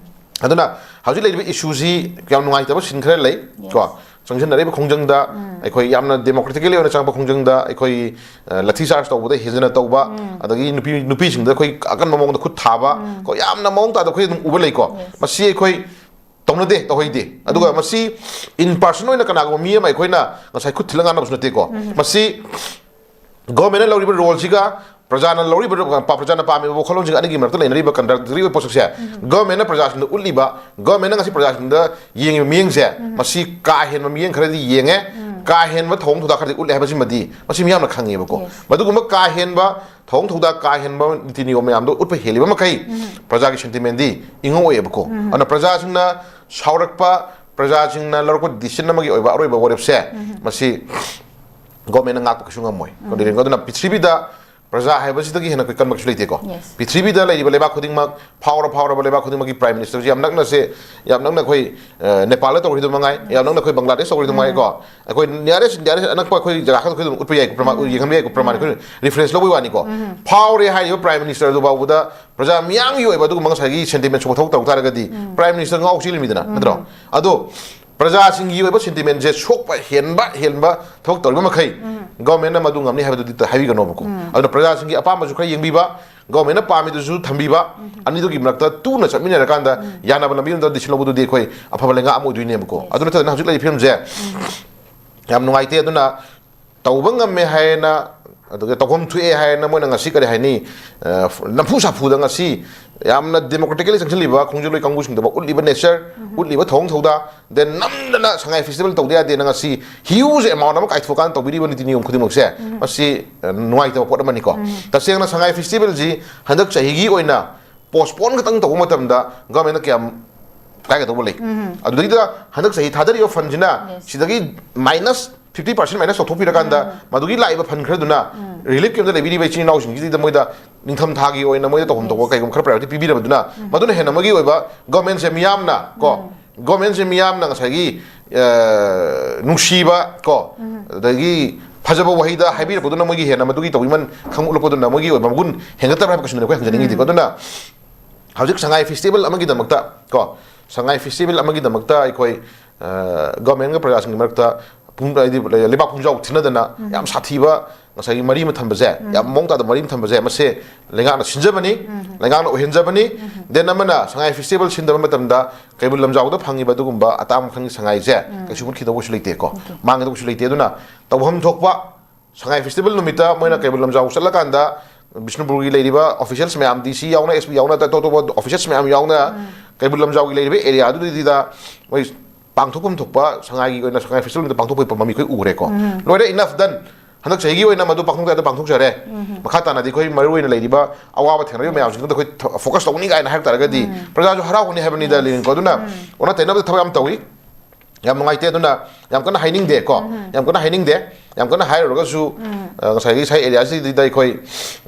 ꯑꯗꯨꯅ ꯍꯧꯖꯤꯛ ꯂꯩꯔꯤꯕ ꯏꯁꯨꯁꯤ ꯌꯥꯝ ꯅꯨꯡꯉꯥꯏꯇꯕ ꯁꯤꯟ ꯈꯔ ꯂꯩ ꯀꯣ꯫ ꯆꯪꯁꯤꯟꯅꯔꯤꯕ ꯈꯣꯡꯖꯪꯗ, ꯑꯩꯈꯣꯏ ꯌꯥꯝꯅ ꯗꯦꯃꯣꯀ꯭ꯔꯦꯇꯤꯀꯦꯜꯂꯤ ꯑꯣꯏꯅ ꯆꯪꯉꯛꯄ ꯈꯣꯡꯖꯪꯗ ꯑꯩꯈꯣꯏ, ꯑ, ꯂꯥꯊꯤ ꯆꯥꯔꯖ ꯇꯧꯕꯗ ꯍꯦꯟꯖꯟꯅ ꯇꯧꯕ, ꯑꯗꯒꯤ ꯅꯨꯄꯤ, ꯅꯨꯄꯤꯁꯤꯡꯗ ꯑꯩꯈꯣꯏ ꯑꯀꯟꯕ ꯃꯑꯣꯡꯗ ꯈꯨꯠ ꯊꯥꯕ ꯀꯣ, ꯌꯥꯝꯅ ꯃꯑꯣꯡ ꯇꯥꯗ ꯑꯩꯈꯣꯏ ꯑꯗꯨꯝ ꯎꯕ ꯂꯩꯀꯣ꯫ ꯃꯁꯤ ꯑꯩꯈꯣꯏ ꯇꯧꯅꯗꯦ, ꯇꯧꯍꯩꯗꯦ꯫ ꯑꯗꯨꯒ ꯃꯁꯤ ꯏꯟ ꯄꯥꯔꯁꯟ ꯑꯣꯏꯅ ꯀꯅꯥꯒꯨꯝꯕ ꯃꯤ ꯑꯃ ꯑꯩꯈꯣꯏꯅ ꯉꯁꯥꯏ ꯈꯨꯠ ꯊꯤꯜꯂ ꯉꯥꯡꯅꯕꯁꯨ ꯅꯠꯇꯦꯀꯣ꯫ ꯃꯁꯤ ꯒꯣꯔꯃꯦꯟꯅ ꯂꯧꯔꯤꯕ ꯔꯣꯜꯁꯤꯒ ꯄ꯭ꯔꯖꯥꯅ ꯂꯧꯔꯤꯕ, ꯄ꯭ꯔꯖꯥꯅ ꯄꯥꯝꯃꯤꯕ ꯋꯥꯈꯜꯂꯣꯟꯁꯤꯡ ꯑꯅꯤꯒꯤ ꯃꯔꯛꯇ ꯂꯩꯅꯔꯤꯕ ꯀꯟꯇ꯭ꯔꯥꯗꯤꯛꯇꯔꯤ ꯑꯣꯏꯕ ꯄꯣꯠꯁꯛꯁꯦ, ꯒꯣꯔꯃꯦꯟꯅ ꯄ꯭ꯔꯖꯥꯁꯤꯡꯗ ꯎꯠꯂꯤꯕ, ꯒꯣꯔꯃꯦꯟꯅ ꯉꯁꯤ ꯄ꯭ꯔꯖꯥꯁꯤꯡꯗ ꯌꯦꯡꯉꯤꯕ ꯃꯤꯠꯌꯦꯡꯁꯦ, ꯃꯁꯤ ꯀꯥ ꯍꯦꯟꯕ ꯃꯤꯠꯌꯦꯡ ꯈꯔꯗꯤ ꯌꯦꯡꯉꯦ, ꯀꯥ ꯍꯦꯟꯕ ꯊꯧꯑꯣꯡ ꯊꯧꯗꯥ ꯈꯔꯗꯤ ꯎꯠꯂꯦ ꯍꯥꯏꯕꯁꯤꯃꯗꯤ ꯃꯁꯤ ꯃꯤꯌꯥꯝꯅ ꯈꯪꯉꯦꯕꯀꯣ꯫ ꯃꯗꯨꯒꯨꯝꯕ ꯀꯥ ꯍꯦꯟꯕ ꯊꯧꯑꯣꯡ ꯊꯧꯗꯥ, ꯀꯥ ꯍꯦꯟꯕ ꯅꯤꯇꯤ ꯅꯤꯌꯣꯝ ꯃꯌꯥꯝꯗꯣ ꯎꯠꯄ ꯍꯦꯜꯂꯤꯕ ꯃꯈꯩ ꯄ꯭ꯔꯖꯥꯒꯤ ꯁꯦꯟꯇꯤꯃꯦꯟꯗꯤ ꯏꯪꯉꯛꯑꯣꯏꯕꯀꯣ꯫ ꯑꯗꯨꯅ ꯄ꯭ꯔꯖꯥꯁꯤꯡꯅ ꯁꯥꯎꯔꯛꯄ, ꯄ꯭ꯔꯖꯥꯁꯤꯡꯅ ꯂꯧꯔꯛꯄ ꯗꯤꯁꯤꯖꯟ ꯑꯃꯒꯤ ꯑꯣꯏꯕ ꯑꯔꯣꯏꯕ ꯋꯥꯔꯦꯞꯁꯦ, ꯃꯁꯤ ꯒꯣꯔꯃꯦꯟꯅ ꯉꯥꯛꯄ ꯀꯩꯁꯨ ꯉꯝꯃꯣꯏ꯫ ꯑꯗꯨꯅ ꯑꯗꯨꯅ ꯄ꯭ꯔꯤꯊꯤꯕꯤꯗ ꯄ꯭ꯔꯖꯥ ꯍꯥꯏꯕꯁꯤꯗꯒꯤ ꯍꯦꯟꯅ ꯑꯩꯈꯣꯏ ꯀꯟꯕꯁꯨ ꯂꯩꯇꯦꯀꯣ꯫ Yes. ꯄ꯭ꯔꯤꯊꯤꯕꯤꯗ ꯂꯩꯔꯤꯕ ꯂꯩꯕꯥꯛ ꯈꯨꯗꯤꯡꯃꯛ, ꯐꯥꯎꯔ ꯐꯥꯎꯔꯕ ꯂꯩꯕꯥꯛ ꯈꯨꯗꯤꯡꯃꯛꯀꯤ ꯄ꯭ꯔꯥꯏꯝ ꯃꯤꯅꯤꯁꯇꯔꯁꯤ ꯌꯥꯝ ꯅꯛꯅꯁꯦ, ꯌꯥꯝ ꯅꯛꯅ ꯑꯩꯈꯣꯏ, ꯑ, ꯅꯦꯄꯥꯜꯗ ꯇꯧꯔꯤꯗꯨ ꯃꯉꯥꯏ, ꯌꯥꯝ ꯅꯛꯅ ꯑꯩꯈꯣꯏ ꯕꯪꯒ꯭ꯂꯥꯗꯦꯁ ꯇꯧꯔꯤꯗꯨ ꯃꯉꯥꯏꯀꯣ꯫ ꯑꯩꯈꯣꯏ ꯅꯤꯌꯔꯦꯁ ꯅꯤꯌꯔꯦꯁ ꯑꯅꯛꯄ ꯑꯩꯈꯣꯏ ꯖꯒꯥ ꯈꯛꯇ ꯑꯩꯈꯣꯏ ꯑꯗꯨꯝ ꯎꯠꯄ ꯌꯥꯏ, ꯄ꯭ꯔꯃꯥꯟ ꯌꯦꯡꯍꯟꯕ ꯌꯥꯏꯀꯣ, ꯄ꯭ꯔꯃꯥꯟ ꯑꯩꯈꯣꯏ ꯔꯤꯐꯔꯦꯟꯁ ꯂꯧꯕꯒꯤ ꯋꯥꯅꯤꯀꯣ꯫ ꯐꯥꯎꯔꯦ ꯍꯥꯏꯔꯤꯕ ꯄ꯭ꯔꯥꯏꯝ ꯃꯤꯅꯤꯁꯇꯔ ꯑꯗꯨ ꯐꯥꯎꯕꯗ ꯄ꯭ꯔꯖꯥ ꯃꯤꯌꯥꯝꯒꯤ ꯑꯣꯏꯕ ꯑꯗꯨꯒꯨꯝꯕ ꯉꯁꯥꯏꯒꯤ ꯁꯦꯟꯇꯤꯃꯦꯟ ꯁꯣꯛꯄ ꯊꯕꯛ ꯇꯧ ꯇꯥꯔꯒꯗꯤ ꯄ꯭ꯔꯥꯏꯝ ꯃꯤꯅꯤꯁꯇꯔ ꯉꯥꯎ ꯆꯦꯜꯂꯤꯃꯤꯗꯅ, ꯅꯠꯇ꯭ꯔꯣ? ꯑꯗꯣ ꯄ꯭ꯔꯖꯥꯁꯤꯡꯒꯤ ꯑꯣꯏꯕ ꯁꯦꯟꯇꯤꯃꯦꯟꯁꯦ ꯁꯣꯛꯄ ꯍꯦꯟꯕ ꯍꯦꯟꯕ ꯊꯕꯛ ꯇꯧꯔꯤꯕ ꯃꯈꯩ ꯒꯣꯔꯃꯦꯟꯅ ꯃꯗꯨ ꯉꯝꯅꯤ ꯍꯥꯏꯕꯗꯨꯗꯤ ꯍꯥꯏꯕꯤꯒꯅꯣꯕꯀꯣ꯫ ꯑꯗꯨꯅ ꯄ꯭ꯔꯖꯥꯁꯤꯡꯒꯤ ꯑꯄꯥꯝꯕꯁꯨ ꯈꯔ ꯌꯦꯡꯕꯤꯕ, ꯒꯣꯔꯃꯦꯟꯅ ꯄꯥꯝꯃꯤꯗꯨꯁꯨ ꯊꯝꯕꯤꯕ, ꯑꯅꯤꯗꯨꯒꯤ ꯃꯔꯛꯇ ꯇꯨꯅ ꯆꯠꯃꯤꯟꯅꯔꯀꯥꯟꯗ ꯌꯥꯅꯕ ꯂꯝꯕꯤ ꯑꯃꯗ ꯗꯤꯁꯤꯖꯟ ꯂꯧꯕꯗꯨꯗꯤ ꯑꯩꯈꯣꯏ ꯑꯐꯕ ꯂꯩꯉꯥꯛ ꯑꯃ ꯑꯣꯏꯗꯣꯏꯅꯦꯕꯀꯣ꯫ ꯑꯗꯨ ꯅꯠꯇꯗꯅ ꯍꯧꯖꯤꯛ ꯂꯩꯔꯤꯕ ꯐꯤꯕꯝꯁꯦ ꯌꯥꯝ ꯅꯨꯡꯉꯥꯏꯇꯦ꯫ ꯑꯗꯨꯅ ꯇꯧꯕ ꯉꯝꯃꯦ ꯍꯥꯏꯅ, ꯑꯗꯨꯒ ꯇꯧꯐꯝ ꯊꯣꯛꯑꯦ ꯍꯥꯏꯅ ꯃꯣꯏꯅ ꯉꯁꯤ ꯀꯔꯤ ꯍꯥꯏꯅꯤ, ꯑ, ꯅꯝꯐꯨ ꯁꯥꯐꯨꯗ ꯉꯁꯤ ꯌꯥꯝꯅ ꯗꯦꯃꯣꯀ꯭ꯔꯦꯇꯤꯀꯦꯂꯤ ꯆꯪꯁꯤꯜꯂꯤꯕ ꯈꯣꯡꯖꯣꯜꯂꯣꯏ ꯀꯥꯡꯕꯨꯁꯤꯡꯗꯨꯃꯛ ꯎꯠꯂꯤꯕ ꯅꯦꯆꯔ, ꯎꯠꯂꯤꯕ ꯊꯧꯑꯣꯡ ꯊꯧꯗꯥ, ꯗꯦꯟ ꯅꯝꯗꯅ ꯁꯉꯥꯏ ꯐꯦꯁꯇꯤꯚꯦꯜ ꯇꯧꯗ ꯌꯥꯗꯦꯅ ꯉꯁꯤ ꯍ꯭ꯌꯨꯖ ꯑꯦꯃꯥꯎꯟ ꯑꯃ ꯀꯥꯏꯊꯣꯛꯑꯀꯥꯟꯗ ꯇꯧꯕꯤꯔꯤꯕ ꯅꯤꯇꯤ ꯅꯤꯌꯣꯝ ꯈꯨꯗꯤꯡꯃꯛꯁꯦ, ꯃꯁꯤ, ꯑ, ꯅꯨꯡꯉꯥꯏꯇꯕ ꯄꯣꯠ ꯑꯃꯅꯤꯀꯣ꯫ ꯇꯁꯦꯡꯅ ꯁꯉꯥꯏ ꯐꯦꯁꯇꯤꯚꯦꯜꯁꯤ ꯍꯟꯗꯛ ꯆꯍꯤꯒꯤ ꯑꯣꯏꯅ ꯄꯣꯁꯄꯣꯟ ꯈꯛꯇꯪ ꯇꯧꯕ ꯃꯇꯝꯗ ꯒꯚꯔꯟꯃꯦꯟꯠꯅ ꯀꯌꯥꯝ ꯀꯥꯏꯒꯗꯧꯕ ꯂꯩ? ꯑꯗꯨꯗꯩꯗꯨꯗ ꯍꯟꯗꯛ ꯆꯍꯤ ꯊꯥꯗꯔꯤꯕ ꯐꯟꯁꯤꯅ Yes. ꯁꯤꯗꯒꯤ ꯃꯥꯏꯅꯁ ꯐꯤꯐꯇꯤ ꯄꯥꯔꯁꯦꯟ ꯃꯥꯏꯅꯁ ꯇꯧꯊꯣꯛꯄꯤꯔꯀꯥꯟꯗ ꯃꯗꯨꯒꯤ ꯂꯥꯛꯏꯕ ꯐꯟ ꯈꯔꯗꯨꯅ ꯔꯤꯂꯤꯐ ꯀꯦꯝꯞꯇ ꯂꯩꯕꯤꯔꯤꯕ ꯏꯆꯤꯟ ꯏꯅꯥꯎꯁꯤꯡꯁꯤꯗ ꯃꯣꯏꯗ ꯅꯤꯡꯊꯝ ꯊꯥꯒꯤ ꯑꯣꯏꯅ ꯃꯣꯏꯗ ꯇꯧꯐꯝ ꯊꯣꯛꯄ Yes. ꯀꯩꯒꯨꯝꯕ ꯈꯔ ꯄ꯭ꯔꯥꯏꯌꯣꯔꯤꯇꯤ ꯄꯤꯕꯤꯔꯕꯗꯨꯅ ꯃꯗꯨꯅ ꯍꯦꯟꯅ ꯃꯣꯏꯒꯤ ꯑꯣꯏꯕ ꯒꯚꯔꯟꯃꯦꯟꯠꯁꯦ ꯃꯤꯌꯥꯝꯅ ꯀꯣ, ꯒꯚꯔꯟꯃꯦꯟꯠꯁꯦ ꯃꯤꯌꯥꯝꯅ ꯉꯁꯥꯏꯒꯤ, ꯑ, ꯅꯨꯡꯁꯤꯕ ꯀꯣ, ꯑꯗꯒꯤ ꯐꯖꯕ ꯋꯥꯍꯩꯗ ꯍꯥꯏꯕꯤꯔꯛꯄꯗꯨꯅ ꯃꯣꯏꯒꯤ ꯍꯦꯟꯅ ꯃꯗꯨꯒꯤ ꯇꯧꯕꯤꯃꯜ ꯈꯪ ꯎꯠꯂꯛꯄꯗꯨꯅ ꯃꯣꯏꯒꯤ ꯑꯣꯏꯕ ꯃꯒꯨꯟ ꯍꯦꯟꯒꯠꯇꯕ꯭ꯔꯥ ꯍꯥꯏꯕ ꯀꯩꯁꯨ ꯑꯩꯈꯣꯏ ꯍꯪꯖꯅꯤꯡꯉꯤꯗꯤꯀꯣ꯫ ꯑꯗꯨꯅ ꯍꯧꯖꯤꯛ ꯁꯉꯥꯏ ꯐꯦꯁꯇꯤꯚꯦꯜ ꯑꯃꯒꯤꯗꯃꯛꯇ ꯀꯣ, ꯁꯉꯥꯏ ꯐꯦꯁꯇꯤꯚꯦꯜ ꯑꯃꯒꯤꯗꯃꯛꯇ ꯑꯩꯈꯣꯏ, ꯑ, ꯒꯚꯔꯟꯃꯦꯟꯠꯒ ꯄ꯭ꯔꯖꯥꯁꯤꯡꯒꯤ ꯃꯔꯛꯇ ꯄꯨꯡ, ꯍꯥꯏꯗꯤ ꯂꯩꯕꯥꯛ ꯄꯨꯝꯖꯥꯎ ꯊꯤꯟꯅꯗꯅ ꯌꯥꯝ ꯁꯥꯊꯤꯕ ꯉꯁꯥꯏꯒꯤ ꯃꯔꯤ ꯑꯃ ꯊꯝꯕꯁꯦ, ꯌꯥꯝ ꯃꯑꯣꯡ ꯇꯥꯗꯕ ꯃꯔꯤ ꯑꯃ ꯊꯝꯕꯁꯦ, ꯃꯁꯦ ꯂꯩꯉꯥꯛꯅ ꯁꯤꯟꯖꯕꯅꯤ, ꯂꯩꯉꯥꯛꯅ ꯑꯣꯏꯍꯟꯖꯕꯅꯤ꯫ ꯗꯦꯟ ꯑꯃꯅ ꯁꯉꯥꯏ ꯐꯦꯁꯇꯤꯚꯦꯜ ꯁꯤꯟꯗꯕ ꯃꯇꯝꯗ ꯀꯩꯕꯨꯜ ꯂꯝꯖꯥꯎꯗ ꯐꯪꯉꯤꯕ ꯑꯗꯨꯒꯨꯝꯕ ꯑꯇꯥꯡꯕ ꯃꯈꯜꯒꯤ ꯁꯉꯥꯏꯁꯦ ꯀꯩꯁꯨ ꯃꯨꯠꯈꯤꯗꯧꯕꯁꯨ ꯂꯩꯇꯦꯀꯣ, ꯃꯥꯡꯒꯗꯧꯕꯁꯨ ꯂꯩꯇꯦ꯫ ꯑꯗꯨꯅ ꯇꯧꯐꯝ ꯊꯣꯛꯄ ꯁꯉꯥꯏ ꯐꯦꯁꯇꯤꯚꯦꯜ ꯅꯨꯃꯤꯠꯇ ꯃꯣꯏꯅ ꯀꯩꯕꯨꯜ ꯂꯝꯖꯥꯎ ꯆꯠꯂꯀꯥꯟꯗ ꯕꯤꯁꯅꯨꯄꯨꯔꯒꯤ ꯂꯩꯔꯤꯕ ꯑꯣꯐꯤꯁꯤꯌꯦꯜꯁ ꯃꯌꯥꯝ, ꯗꯤ ꯁꯤ ꯌꯥꯎꯅ, ꯑꯦꯁ ꯄꯤ ꯌꯥꯎꯅ, ꯑꯇꯣꯞ ꯑꯇꯣꯞꯄ ꯑꯣꯐꯤꯁꯤꯌꯦꯜꯁ ꯃꯌꯥꯝ ꯌꯥꯎꯅ ꯀꯩꯕꯨꯜ ꯂꯝꯖꯥꯎꯒꯤ ꯂꯩꯔꯤꯕ ꯑꯦꯔꯤꯌꯥꯗꯨꯗꯩꯗꯨꯗ ꯃꯣꯏ ꯄꯥꯡꯊꯣꯛꯐꯝ ꯊꯣꯛꯄ ꯁꯉꯥꯏꯒꯤ ꯑꯣꯏꯅ ꯁꯉꯥꯏ ꯐꯦꯁꯇꯤꯚꯦꯜꯗ ꯄꯥꯡꯊꯣꯛꯄꯒꯤ ꯃꯃꯤ ꯑꯩꯈꯣꯏ ꯎꯈ꯭ꯔꯦꯀꯣ꯫ ꯂꯣꯏꯔꯦ, ꯏꯅꯐ ꯗꯟ꯫ ꯍꯟꯗꯛ ꯆꯍꯤꯒꯤ ꯑꯣꯏꯅ ꯃꯗꯨ ꯄꯥꯡꯊꯣꯛ ꯌꯥꯗ ꯄꯥꯡꯊꯣꯛꯆꯔꯦ꯫ ꯃꯈꯥ ꯇꯥꯅꯗꯤ ꯑꯩꯈꯣꯏ ꯃꯔꯨ ꯑꯣꯏꯅ ꯂꯩꯔꯤꯕ ꯑꯋꯥꯕ ꯊꯦꯡꯅꯔꯤꯕ ꯃꯌꯥꯝꯁꯤꯡꯗꯨꯗ ꯑꯩꯈꯣꯏ ꯐꯣꯀꯁ ꯇꯧꯅꯤ ꯀꯥꯏꯅ ꯍꯥꯏꯕ ꯇꯥꯔꯒꯗꯤ ꯄ꯭ꯔꯖꯥꯁꯨ ꯍꯔꯥꯎꯒꯅꯤ ꯍꯥꯏꯕꯅꯤꯗ, ꯂꯦꯅꯤꯟꯀꯣ꯫ ꯑꯗꯨꯅ ꯑꯣꯟꯅ ꯇꯩꯅꯕꯗ ꯊꯕꯛ ꯌꯥꯝ ꯇꯧꯏ꯫ ꯌꯥꯝ ꯅꯨꯡꯉꯥꯏꯇꯦ꯫ ꯑꯗꯨꯅ ꯌꯥꯝ ꯀꯟꯅ ꯍꯥꯏꯅꯤꯡꯗꯦ ꯀꯣ, ꯌꯥꯝ ꯀꯟꯅ ꯍꯥꯏꯅꯤꯡꯗꯦ꯫ ꯌꯥꯝ ꯀꯟꯅ ꯍꯥꯏꯔꯨꯔꯒꯁꯨ, ꯑ, ꯉꯁꯥꯏꯒꯤ ꯁꯥꯏ ꯑꯦꯔꯤꯌꯥꯁꯤꯗꯩꯗ ꯑꯩꯈꯣꯏ,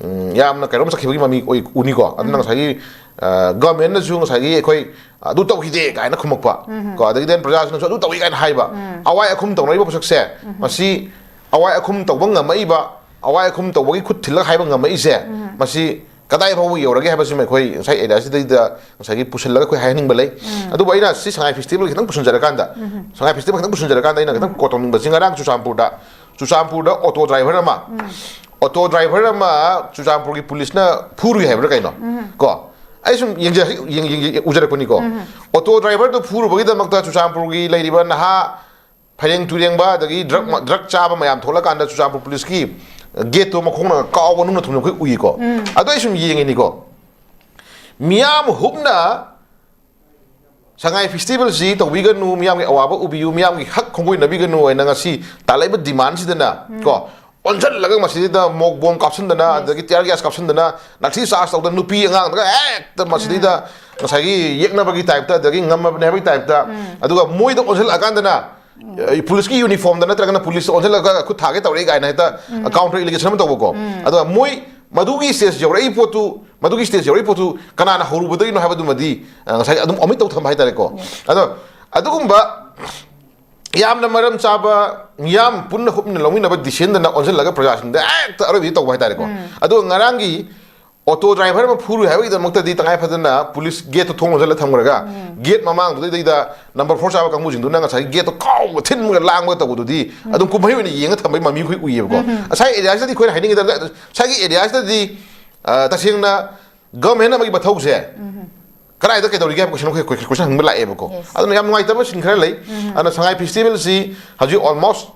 ꯎꯝ, ꯌꯥꯝꯅ ꯀꯩꯅꯣꯝ ꯆꯠꯈꯤꯕꯒꯤ ꯃꯃꯤ ꯑꯣꯏ-, ꯎꯅꯤꯀꯣ꯫ ꯑꯗꯨꯅ ꯉꯁꯥꯏꯒꯤ, ꯑ, ꯒꯚꯔꯟꯃꯦꯟꯠꯅꯁꯨ ꯉꯁꯥꯏꯒꯤ ꯑꯩꯈꯣꯏ ꯑꯗꯨ ꯇꯧꯈꯤꯗꯦ ꯀꯥꯏꯅ ꯈꯨꯝꯃꯛꯄ ꯀꯣ, ꯑꯗꯒꯤ then ꯄ꯭ꯔꯖꯥꯁꯤꯡꯅꯁꯨ ꯑꯗꯨ ꯇꯧꯏ ꯀꯥꯏꯅ ꯍꯥꯏꯕ꯫ ꯑꯋꯥꯏ ꯑꯈꯨꯝ ꯇꯧꯅꯔꯤꯕ ꯄꯣꯠꯁꯛꯁꯦ, ꯃꯁꯤ ꯑꯋꯥꯏ ꯑꯈꯨꯝ ꯇꯧꯕ ꯉꯝꯃꯛꯏꯕ, ꯑꯋꯥꯏ ꯑꯈꯨꯝ ꯇꯧꯕꯒꯤ ꯈꯨꯠ ꯊꯤꯜꯂꯒ ꯍꯥꯏꯕ ꯉꯝꯃꯛꯏꯁꯦ, ꯃꯁꯤ ꯀꯗꯥꯏ ꯐꯥꯎꯕ ꯌꯧꯔꯒꯦ ꯍꯥꯏꯕꯁꯤꯃ ꯑꯩꯈꯣꯏ ꯉꯁꯥꯏ ꯑꯦꯔꯤꯌꯥꯁꯤꯗꯩꯗ ꯉꯁꯥꯏꯒꯤ ꯄꯨꯁꯤꯜꯂꯒ ꯑꯩꯈꯣꯏ ꯍꯥꯏꯍꯟꯅꯤꯡꯕ ꯂꯩ꯫ ꯑꯗꯨꯕꯨ ꯑꯩꯅ ꯁꯤ ꯁꯉꯥꯏ ꯐꯦꯁꯇꯤꯚꯦꯜ ꯈꯤꯇꯪ ꯄꯨꯁꯤꯟꯖꯔꯀꯥꯟꯗ, ꯁꯉꯥꯏ ꯐꯦꯁꯇꯤꯚꯦꯜ ꯈꯤꯇꯪ ꯄꯨꯁꯤꯟꯖꯔꯀꯥꯟꯗ ꯑꯩꯅ ꯈꯤꯇꯪ ꯀꯣꯠ ꯇꯧꯅꯤꯡꯕꯁꯤ, ꯉꯔꯥꯡ ꯆꯨꯔꯆꯥꯟꯄꯨꯔꯗ, ꯆꯨꯔꯆꯥꯟꯄꯨꯔꯗ ꯑꯣꯇꯣ ꯗ꯭ꯔꯥꯏꯚꯔ ꯑꯃ, ꯑꯣꯇꯣ ꯗ꯭ꯔꯥꯏꯚꯔ ꯑꯃ ꯆꯨꯔꯆꯥꯟꯄꯨꯔꯒꯤ ꯄꯨꯂꯤꯁꯅ ꯐꯨꯔꯨꯏ ꯍꯥꯏꯕ꯭ꯔꯥ ꯀꯩꯅꯣ, ꯀꯣ, ꯑꯩ ꯁꯨꯝ ꯌꯦꯡꯖ-, ꯌꯦꯡ-, ꯌꯦꯡ-, ꯌꯦꯡ-, ꯎꯖꯔꯛꯄꯅꯤꯀꯣ꯫ ꯑꯣꯇꯣ ꯗ꯭ꯔꯥꯏꯚꯔꯗꯨ ꯐꯨꯔꯨꯕꯒꯤꯗꯃꯛꯇ ꯆꯨꯔꯆꯥꯟꯄꯨꯔꯒꯤ ꯂꯩꯔꯤꯕ ꯅꯍꯥ ꯐꯩꯔꯦꯡ ꯇꯨꯔꯦꯡꯕ ꯑꯗꯒꯤ ꯗ꯭ꯔꯒ ꯃ-, ꯗ꯭ꯔꯒ ꯆꯥꯕ ꯃꯌꯥꯝ ꯊꯣꯛꯂꯀꯥꯟꯗ ꯆꯨꯔꯆꯥꯟꯄꯨꯔ ꯄꯨꯂꯤꯁꯀꯤ ꯒꯦꯠꯇꯣ ꯃꯈꯣꯡꯅ ꯀꯥꯎꯕ ꯅꯨꯡꯅ ꯊꯨꯝꯅ ꯑꯩꯈꯣꯏ ꯎꯏꯀꯣ꯫ ꯑꯗꯣ ꯑꯩ ꯁꯨꯝ ꯌꯦꯡꯉꯤꯅꯤꯀꯣ, ꯃꯤꯌꯥꯝ ꯍꯨꯞꯅ ꯁꯉꯥꯏ ꯐꯦꯁꯇꯤꯚꯦꯜꯁꯤ ꯇꯧꯕꯤꯒꯅꯨ, ꯃꯤꯌꯥꯝꯒꯤ ꯑꯋꯥꯕ ꯎꯕꯤꯌꯨ, ꯃꯤꯌꯥꯝꯒꯤ ꯍꯛ ꯈꯣꯡꯒꯣꯏꯅꯕꯤꯒꯅꯨ ꯍꯥꯏꯅ ꯉꯁꯤ ꯇꯥꯜꯂꯛꯏꯕ ꯗꯤꯃꯥꯟꯁꯤꯗꯅ ꯀꯣ, ꯑꯣꯟꯁꯤꯜꯂꯒ ꯃꯁꯤꯗꯩꯗ ꯃꯣꯛ ꯕꯣꯝ ꯀꯥꯞꯁꯤꯟꯗꯅ, ꯑꯗꯒꯤ ꯇꯤꯌꯥꯔ ꯒ꯭ꯌꯥꯁ ꯀꯥꯞꯁꯤꯟꯗꯅ, ꯂꯥꯊꯤ ꯆꯥꯔꯖ ꯇꯧꯗꯅ, ꯅꯨꯄꯤ ꯑꯉꯥꯡꯗꯒ ꯍꯦꯛꯇ ꯃꯁꯤꯗꯩꯗ ꯉꯁꯥꯏꯒꯤ ꯌꯦꯛꯅꯕꯒꯤ ꯇꯥꯏꯞꯇ, ꯑꯗꯒꯤ ꯉꯝꯃꯕꯅꯦ ꯍꯥꯏꯕꯒꯤ ꯇꯥꯏꯞꯇ, ꯑꯗꯨꯒ ꯃꯣꯏꯗ ꯑꯣꯟꯁꯤꯜꯂꯛꯑꯀꯥꯟꯗꯅ, ꯑ, ꯄꯨꯂꯤꯁꯀꯤ ꯌꯨꯅꯤꯐꯣꯔꯝꯗ ꯅꯠꯇ꯭ꯔꯒꯅ ꯄꯨꯂꯤꯁꯇ ꯑꯣꯟꯁꯤꯜꯂꯒ ꯈꯨꯠ ꯊꯥꯒꯦ ꯇꯧꯔꯛꯏ ꯀꯥꯏꯅ ꯍꯦꯛꯇ ꯀꯥꯎꯟꯇꯔ ꯑꯦꯂꯤꯒꯦꯁꯟ ꯑꯃ ꯇꯧꯕꯀꯣ꯫ ꯑꯗꯨꯒ ꯃꯣꯏ ꯃꯗꯨꯒꯤ ꯁ꯭ꯇꯦꯖ ꯌꯧꯔꯛꯏ ꯄꯣꯠꯇꯨ, ꯃꯗꯨꯒꯤ ꯁ꯭ꯇꯦꯖ ꯌꯧꯔꯛꯏ ꯄꯣꯠꯇꯨ ꯀꯅꯥꯅ ꯍꯧꯔꯨꯕꯗꯒꯤꯅꯣ ꯍꯥꯏꯕꯗꯨꯃꯗꯤ, ꯑ, ꯉꯁꯥꯏ ꯑꯗꯨꯝ ꯑꯣꯃꯤꯠ ꯇꯧ ꯊꯝꯕ ꯍꯥꯏꯇꯥꯔꯦꯀꯣ꯫ ꯑꯗꯣ ꯑꯗꯨꯒꯨꯝꯕ ꯌꯥꯝꯅ ꯃꯔꯝ ꯆꯥꯕ, ꯃꯤꯌꯥꯝ ꯄꯨꯟꯅ ꯍꯨꯞꯅ ꯂꯧꯃꯤꯟꯅꯕ ꯗꯤꯁꯤꯖꯟꯗꯅ ꯑꯣꯟꯁꯤꯜꯂꯒ ꯄ꯭ꯔꯖꯥꯁꯤꯡꯗ ꯍꯦꯛꯇ ꯑꯔꯣꯏꯕꯗꯤ ꯇꯧꯕ ꯍꯥꯏꯇꯥꯔꯦꯀꯣ꯫ ꯑꯗꯨꯒ ꯉꯔꯥꯡꯒꯤ ꯑꯣꯇꯣ ꯗ꯭ꯔꯥꯏꯚꯔ ꯑꯃ ꯐꯨꯔꯨꯏ ꯍꯥꯏꯕꯒꯤꯗꯃꯛꯇꯗꯤ ꯇꯉꯥꯏ ꯐꯗꯅ ꯄꯨꯂꯤꯁ ꯒꯦꯠꯇꯣ ꯊꯣꯡ ꯂꯣꯟꯁꯤꯜꯂ ꯊꯝꯈ꯭ꯔꯒ, ꯒꯦꯠ ꯃꯃꯥꯡꯗꯨꯗꯩꯗ ꯅꯝꯕꯔ ꯐꯣꯔ ꯆꯥꯕ ꯀꯥꯡꯕꯨꯁꯤꯡꯗꯨꯅ ꯉꯁꯥꯏꯒꯤ ꯒꯦꯠꯇꯣ ꯀꯥꯎꯕ ꯊꯤꯟꯕꯒ ꯂꯥꯡꯕꯒ ꯇꯧꯕꯗꯨꯗꯤ ꯑꯗꯨꯝ ꯀꯨꯝꯍꯩ ꯑꯣꯏꯅ ꯌꯦꯡꯉ ꯊꯝꯕꯒꯤ ꯃꯃꯤ ꯑꯩꯈꯣꯏ ꯎꯏꯌꯦꯕꯀꯣ꯫ ꯉꯁꯥꯏ ꯑꯦꯔꯤꯌꯥꯁꯤꯗꯗꯤ ꯑꯩꯈꯣꯏꯅ ꯍꯥꯏꯅꯤꯡꯉꯤꯗ, ꯉꯁꯥꯏꯒꯤ ꯑꯦꯔꯤꯌꯥꯁꯤꯗꯗꯤ, ꯑ, ꯇꯁꯦꯡꯅ ꯒꯚꯔꯟꯃꯦꯟꯠ ꯑꯃꯒꯤ ꯃꯊꯧꯁꯦ ꯀꯗꯥꯏꯗ ꯀꯩꯗꯧꯔꯤꯒꯦ ꯍꯥꯏꯕ ꯀꯣꯏꯁꯟ ꯑꯩꯈꯣꯏ ꯀꯣꯏꯁꯟ ꯍꯪꯕ ꯂꯥꯛꯑꯦꯕꯀꯣ꯫ ꯑꯗꯨꯅ ꯌꯥꯝ ꯅꯨꯡꯉꯥꯏꯇꯕ ꯁꯤꯟ ꯈꯔ ꯂꯩ꯫ ꯑꯗꯨꯅ ꯁꯉꯥꯏ ꯐꯦꯁꯇꯤꯚꯦꯜꯁꯤ ꯍꯧꯖꯤꯛ ꯑꯣꯜꯃꯣꯁ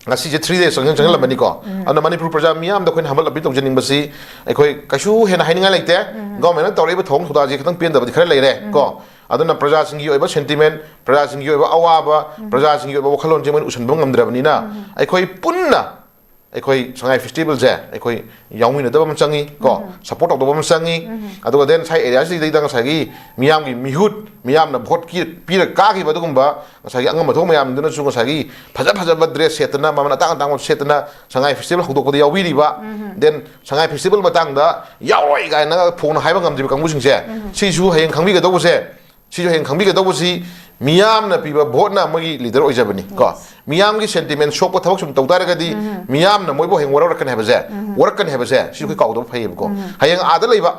ꯉꯁꯤꯁꯦ ꯊ꯭ꯔꯤ ꯗꯦꯖ ꯆꯪꯁꯤꯜ-, ꯆꯪꯁꯤꯜꯂꯝꯃꯅꯤꯀꯣ꯫ ꯑꯗꯨꯅ ꯃꯅꯤꯄꯨꯔ ꯄ꯭ꯔꯖꯥ ꯃꯤꯌꯥꯝꯗ ꯑꯩꯈꯣꯏꯅ ꯍꯝꯒꯠ ꯑꯄꯤꯜ ꯇꯧꯖꯅꯤꯡꯕꯁꯤ, ꯑꯩꯈꯣꯏ ꯀꯩꯁꯨ ꯍꯦꯟꯅ ꯍꯥꯏꯅꯤꯡꯉꯥꯏ ꯂꯩꯇꯦ꯫ ꯒꯚꯔꯟꯃꯦꯟꯠꯅ ꯇꯧꯔꯛꯏꯕ ꯊꯧꯑꯣꯡ ꯊꯧꯗꯥꯡꯁꯤ ꯈꯤꯇꯪ ꯄꯦꯟꯗꯕꯗꯤ ꯈꯔ ꯂꯩꯔꯦ ꯀꯣ꯫ ꯑꯗꯨꯅ ꯄ꯭ꯔꯖꯥꯁꯤꯡꯒꯤ ꯑꯣꯏꯕ ꯁꯦꯟꯇꯤꯃꯦꯟ, ꯄ꯭ꯔꯖꯥꯁꯤꯡꯒꯤ ꯑꯣꯏꯕ ꯑꯋꯥꯕ, ꯄ꯭ꯔꯖꯥꯁꯤꯡꯒꯤ ꯑꯣꯏꯕ ꯋꯥꯈꯜꯂꯣꯟꯁꯦ ꯃꯣꯏꯅ ꯎꯁꯟꯕ ꯉꯝꯗ꯭ꯔꯕꯅꯤꯅ, ꯑꯩꯈꯣꯏ ꯄꯨꯟꯅ ꯑꯩꯈꯣꯏ ꯁꯉꯥꯏ ꯐꯦꯁꯇꯤꯚꯦꯜꯁꯦ ꯑꯩꯈꯣꯏ ꯌꯥꯎꯃꯤꯟꯅꯗꯕ ꯑꯃ ꯆꯪꯉꯤ ꯀꯣ, ꯁꯄꯣꯔꯠ ꯇꯧꯗꯕ ꯑꯃ ꯆꯪꯉꯤ꯫ ꯑꯗꯨꯒ ꯗꯦꯟ ꯉꯁꯥꯏ ꯑꯦꯔꯤꯌꯥꯁꯤꯗꯩꯗ ꯉꯁꯥꯏꯒꯤ ꯃꯤꯌꯥꯝꯒꯤ ꯃꯤꯍꯨꯠ, ꯃꯤꯌꯥꯝꯅ ꯚꯣꯠ ꯀꯤ-, ꯄꯤꯔ ꯀꯥꯈꯤꯕ ꯑꯗꯨꯒꯨꯝꯕ ꯉꯁꯥꯏꯒꯤ ꯑꯉꯝꯕ ꯊꯣꯛ ꯃꯌꯥꯝꯗꯨꯅꯁꯨ ꯉꯁꯥꯏꯒꯤ ꯐꯖ ꯐꯖꯕ ꯗ꯭ꯔꯦꯁ ꯁꯦꯠꯇꯅ, ꯃꯃꯜ ꯑꯇꯥꯡ ꯑꯇꯥꯡꯕ ꯁꯦꯠꯇꯅ ꯁꯉꯥꯏ ꯐꯦꯁꯇꯤꯚꯦꯜ ꯍꯧꯗꯣꯛꯄꯗ ꯌꯥꯎꯕꯤꯔꯤꯕ, ꯗꯦꯟ ꯁꯉꯥꯏ ꯐꯦꯁꯇꯤꯚꯦꯜ ꯃꯇꯥꯡꯗ ꯌꯥꯎꯔꯣꯏ ꯀꯥꯏꯅ ꯐꯣꯡꯅ ꯍꯥꯏꯕ ꯉꯝꯗ꯭ꯔꯤꯕ ꯀꯥꯡꯕꯨꯁꯤꯡꯁꯦ, ꯁꯤꯁꯨ ꯍꯌꯦꯡ ꯈꯪꯕꯤꯒꯗꯧꯕꯁꯦ, ꯁꯤꯁꯨ ꯍꯌꯦꯡ ꯈꯪꯕꯤꯒꯗꯧꯕꯁꯤ, ꯃꯤꯌꯥꯝꯅ ꯄꯤꯕ ꯚꯣꯠꯅ ꯃꯣꯏꯒꯤ ꯂꯤꯗꯔ ꯑꯣꯏꯖꯕꯅꯤ ꯀꯣ꯫ ꯃꯤꯌꯥꯝꯒꯤ ꯁꯦꯟꯇꯤꯃꯦꯟ ꯁꯣꯛꯄ ꯊꯕꯛ ꯁꯨꯝ ꯇꯧ ꯇꯥꯔꯒꯗꯤ, ꯃꯤꯌꯥꯝꯅ ꯃꯣꯏꯕꯨ ꯍꯌꯦꯡ ꯋꯥꯔꯧꯔꯛꯀꯅꯤ ꯍꯥꯏꯕꯁꯦ, ꯋꯥꯔꯛꯀꯅꯤ ꯍꯥꯏꯕꯁꯦ ꯁꯤ ꯑꯩꯈꯣꯏ ꯀꯥꯎꯗꯕ ꯐꯩꯌꯦꯕꯀꯣ꯫ ꯍꯌꯦꯡ ꯑꯥꯗ ꯂꯩꯕ,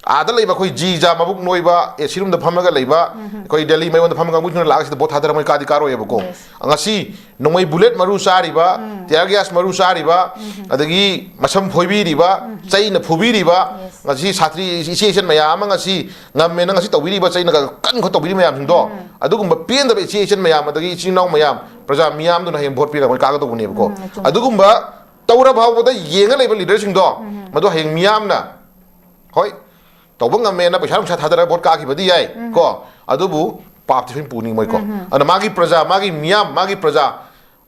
ꯑꯥꯗ ꯂꯩꯕ ꯑꯩꯈꯣꯏ ꯖꯤ ꯖꯥ ꯃꯕꯨꯛ ꯅꯣꯏꯕ, ꯑꯦ ꯁꯤ ꯔꯨꯝꯗ ꯐꯝꯃꯒ ꯂꯩꯕ, ꯑꯩꯈꯣꯏ ꯗꯦꯜꯂꯤ ꯃꯌꯣꯟꯗ ꯐꯝꯃꯒ ꯀꯥꯡꯕꯨꯁꯤꯡꯅ ꯂꯥꯛꯑꯒ ꯁꯤꯗ ꯚꯣꯠ ꯊꯥꯗꯔ ꯃꯣꯏ ꯀꯥꯗꯤ ꯀꯥꯔꯣꯏꯕꯀꯣ꯫ ꯉꯁꯤ ꯅꯣꯡꯃꯩ ꯕꯨꯂꯦꯠ ꯃꯔꯨ ꯆꯥꯔꯤꯕ, ꯇꯤꯌꯥꯔ ꯒ꯭ꯌꯥꯁ ꯃꯔꯨ ꯆꯥꯔꯤꯕ, ꯑꯗꯒꯤ ꯃꯁꯝ ꯐꯣꯏꯕꯤꯔꯤꯕ, ꯆꯩꯅ ꯐꯨꯕꯤꯔꯤꯕ, ꯉꯁꯤ ꯁꯥꯇ꯭ꯔꯤ ꯏꯆꯦ ꯏꯆꯟ ꯃꯌꯥꯝ ꯑꯃ ꯉꯁꯤ ꯉꯝꯃꯦꯅ ꯉꯁꯤ ꯇꯧꯕꯤꯔꯤꯕ, ꯆꯩꯅ ꯀꯟ ꯈꯣꯠ ꯇꯧꯕꯤꯔꯤꯕ ꯃꯌꯥꯝꯁꯤꯡꯗꯣ, ꯑꯗꯨꯒꯨꯝꯕ ꯄꯦꯟꯗꯕ ꯏꯆꯦ ꯏꯆꯟ ꯃꯌꯥꯝ, ꯑꯗꯒꯤ ꯏꯆꯤꯟ ꯏꯅꯥꯎ ꯃꯌꯥꯝ, ꯄ꯭ꯔꯖꯥ ꯃꯤꯌꯥꯝꯗꯨꯅ ꯍꯌꯦꯡ ꯚꯣꯠ ꯄꯤꯔꯒ ꯃꯣꯏ ꯀꯥꯒꯗꯧꯕꯅꯦꯕꯀꯣ꯫ ꯑꯗꯨꯒꯨꯝꯕ ꯇꯧꯔ ꯐꯥꯎꯕꯗ ꯌꯦꯡꯉ ꯂꯩꯕ ꯂꯤꯗꯔꯁꯤꯡꯗꯣ, ꯃꯗꯨ ꯍꯌꯦꯡ ꯃꯤꯌꯥꯝꯅ, ꯍꯣꯏ, ꯇꯧꯕ ꯉꯝꯃꯦꯅ ꯄꯩꯁꯥ ꯅꯨꯡꯁꯥ ꯊꯥꯗꯔꯒ ꯚꯣꯠ ꯀꯥꯈꯤꯕꯗꯤ ꯌꯥꯏ ꯀꯣ, ꯑꯗꯨꯕꯨ ꯄꯥꯞꯇꯤ ꯁꯣꯏꯅ ꯄꯨꯅꯤꯡꯉꯣꯏꯀꯣ꯫ ꯑꯗꯨꯅ ꯃꯥꯒꯤ ꯄ꯭ꯔꯖꯥ, ꯃꯥꯒꯤ ꯃꯤꯌꯥꯝ, ꯃꯥꯒꯤ ꯄ꯭ꯔꯖꯥ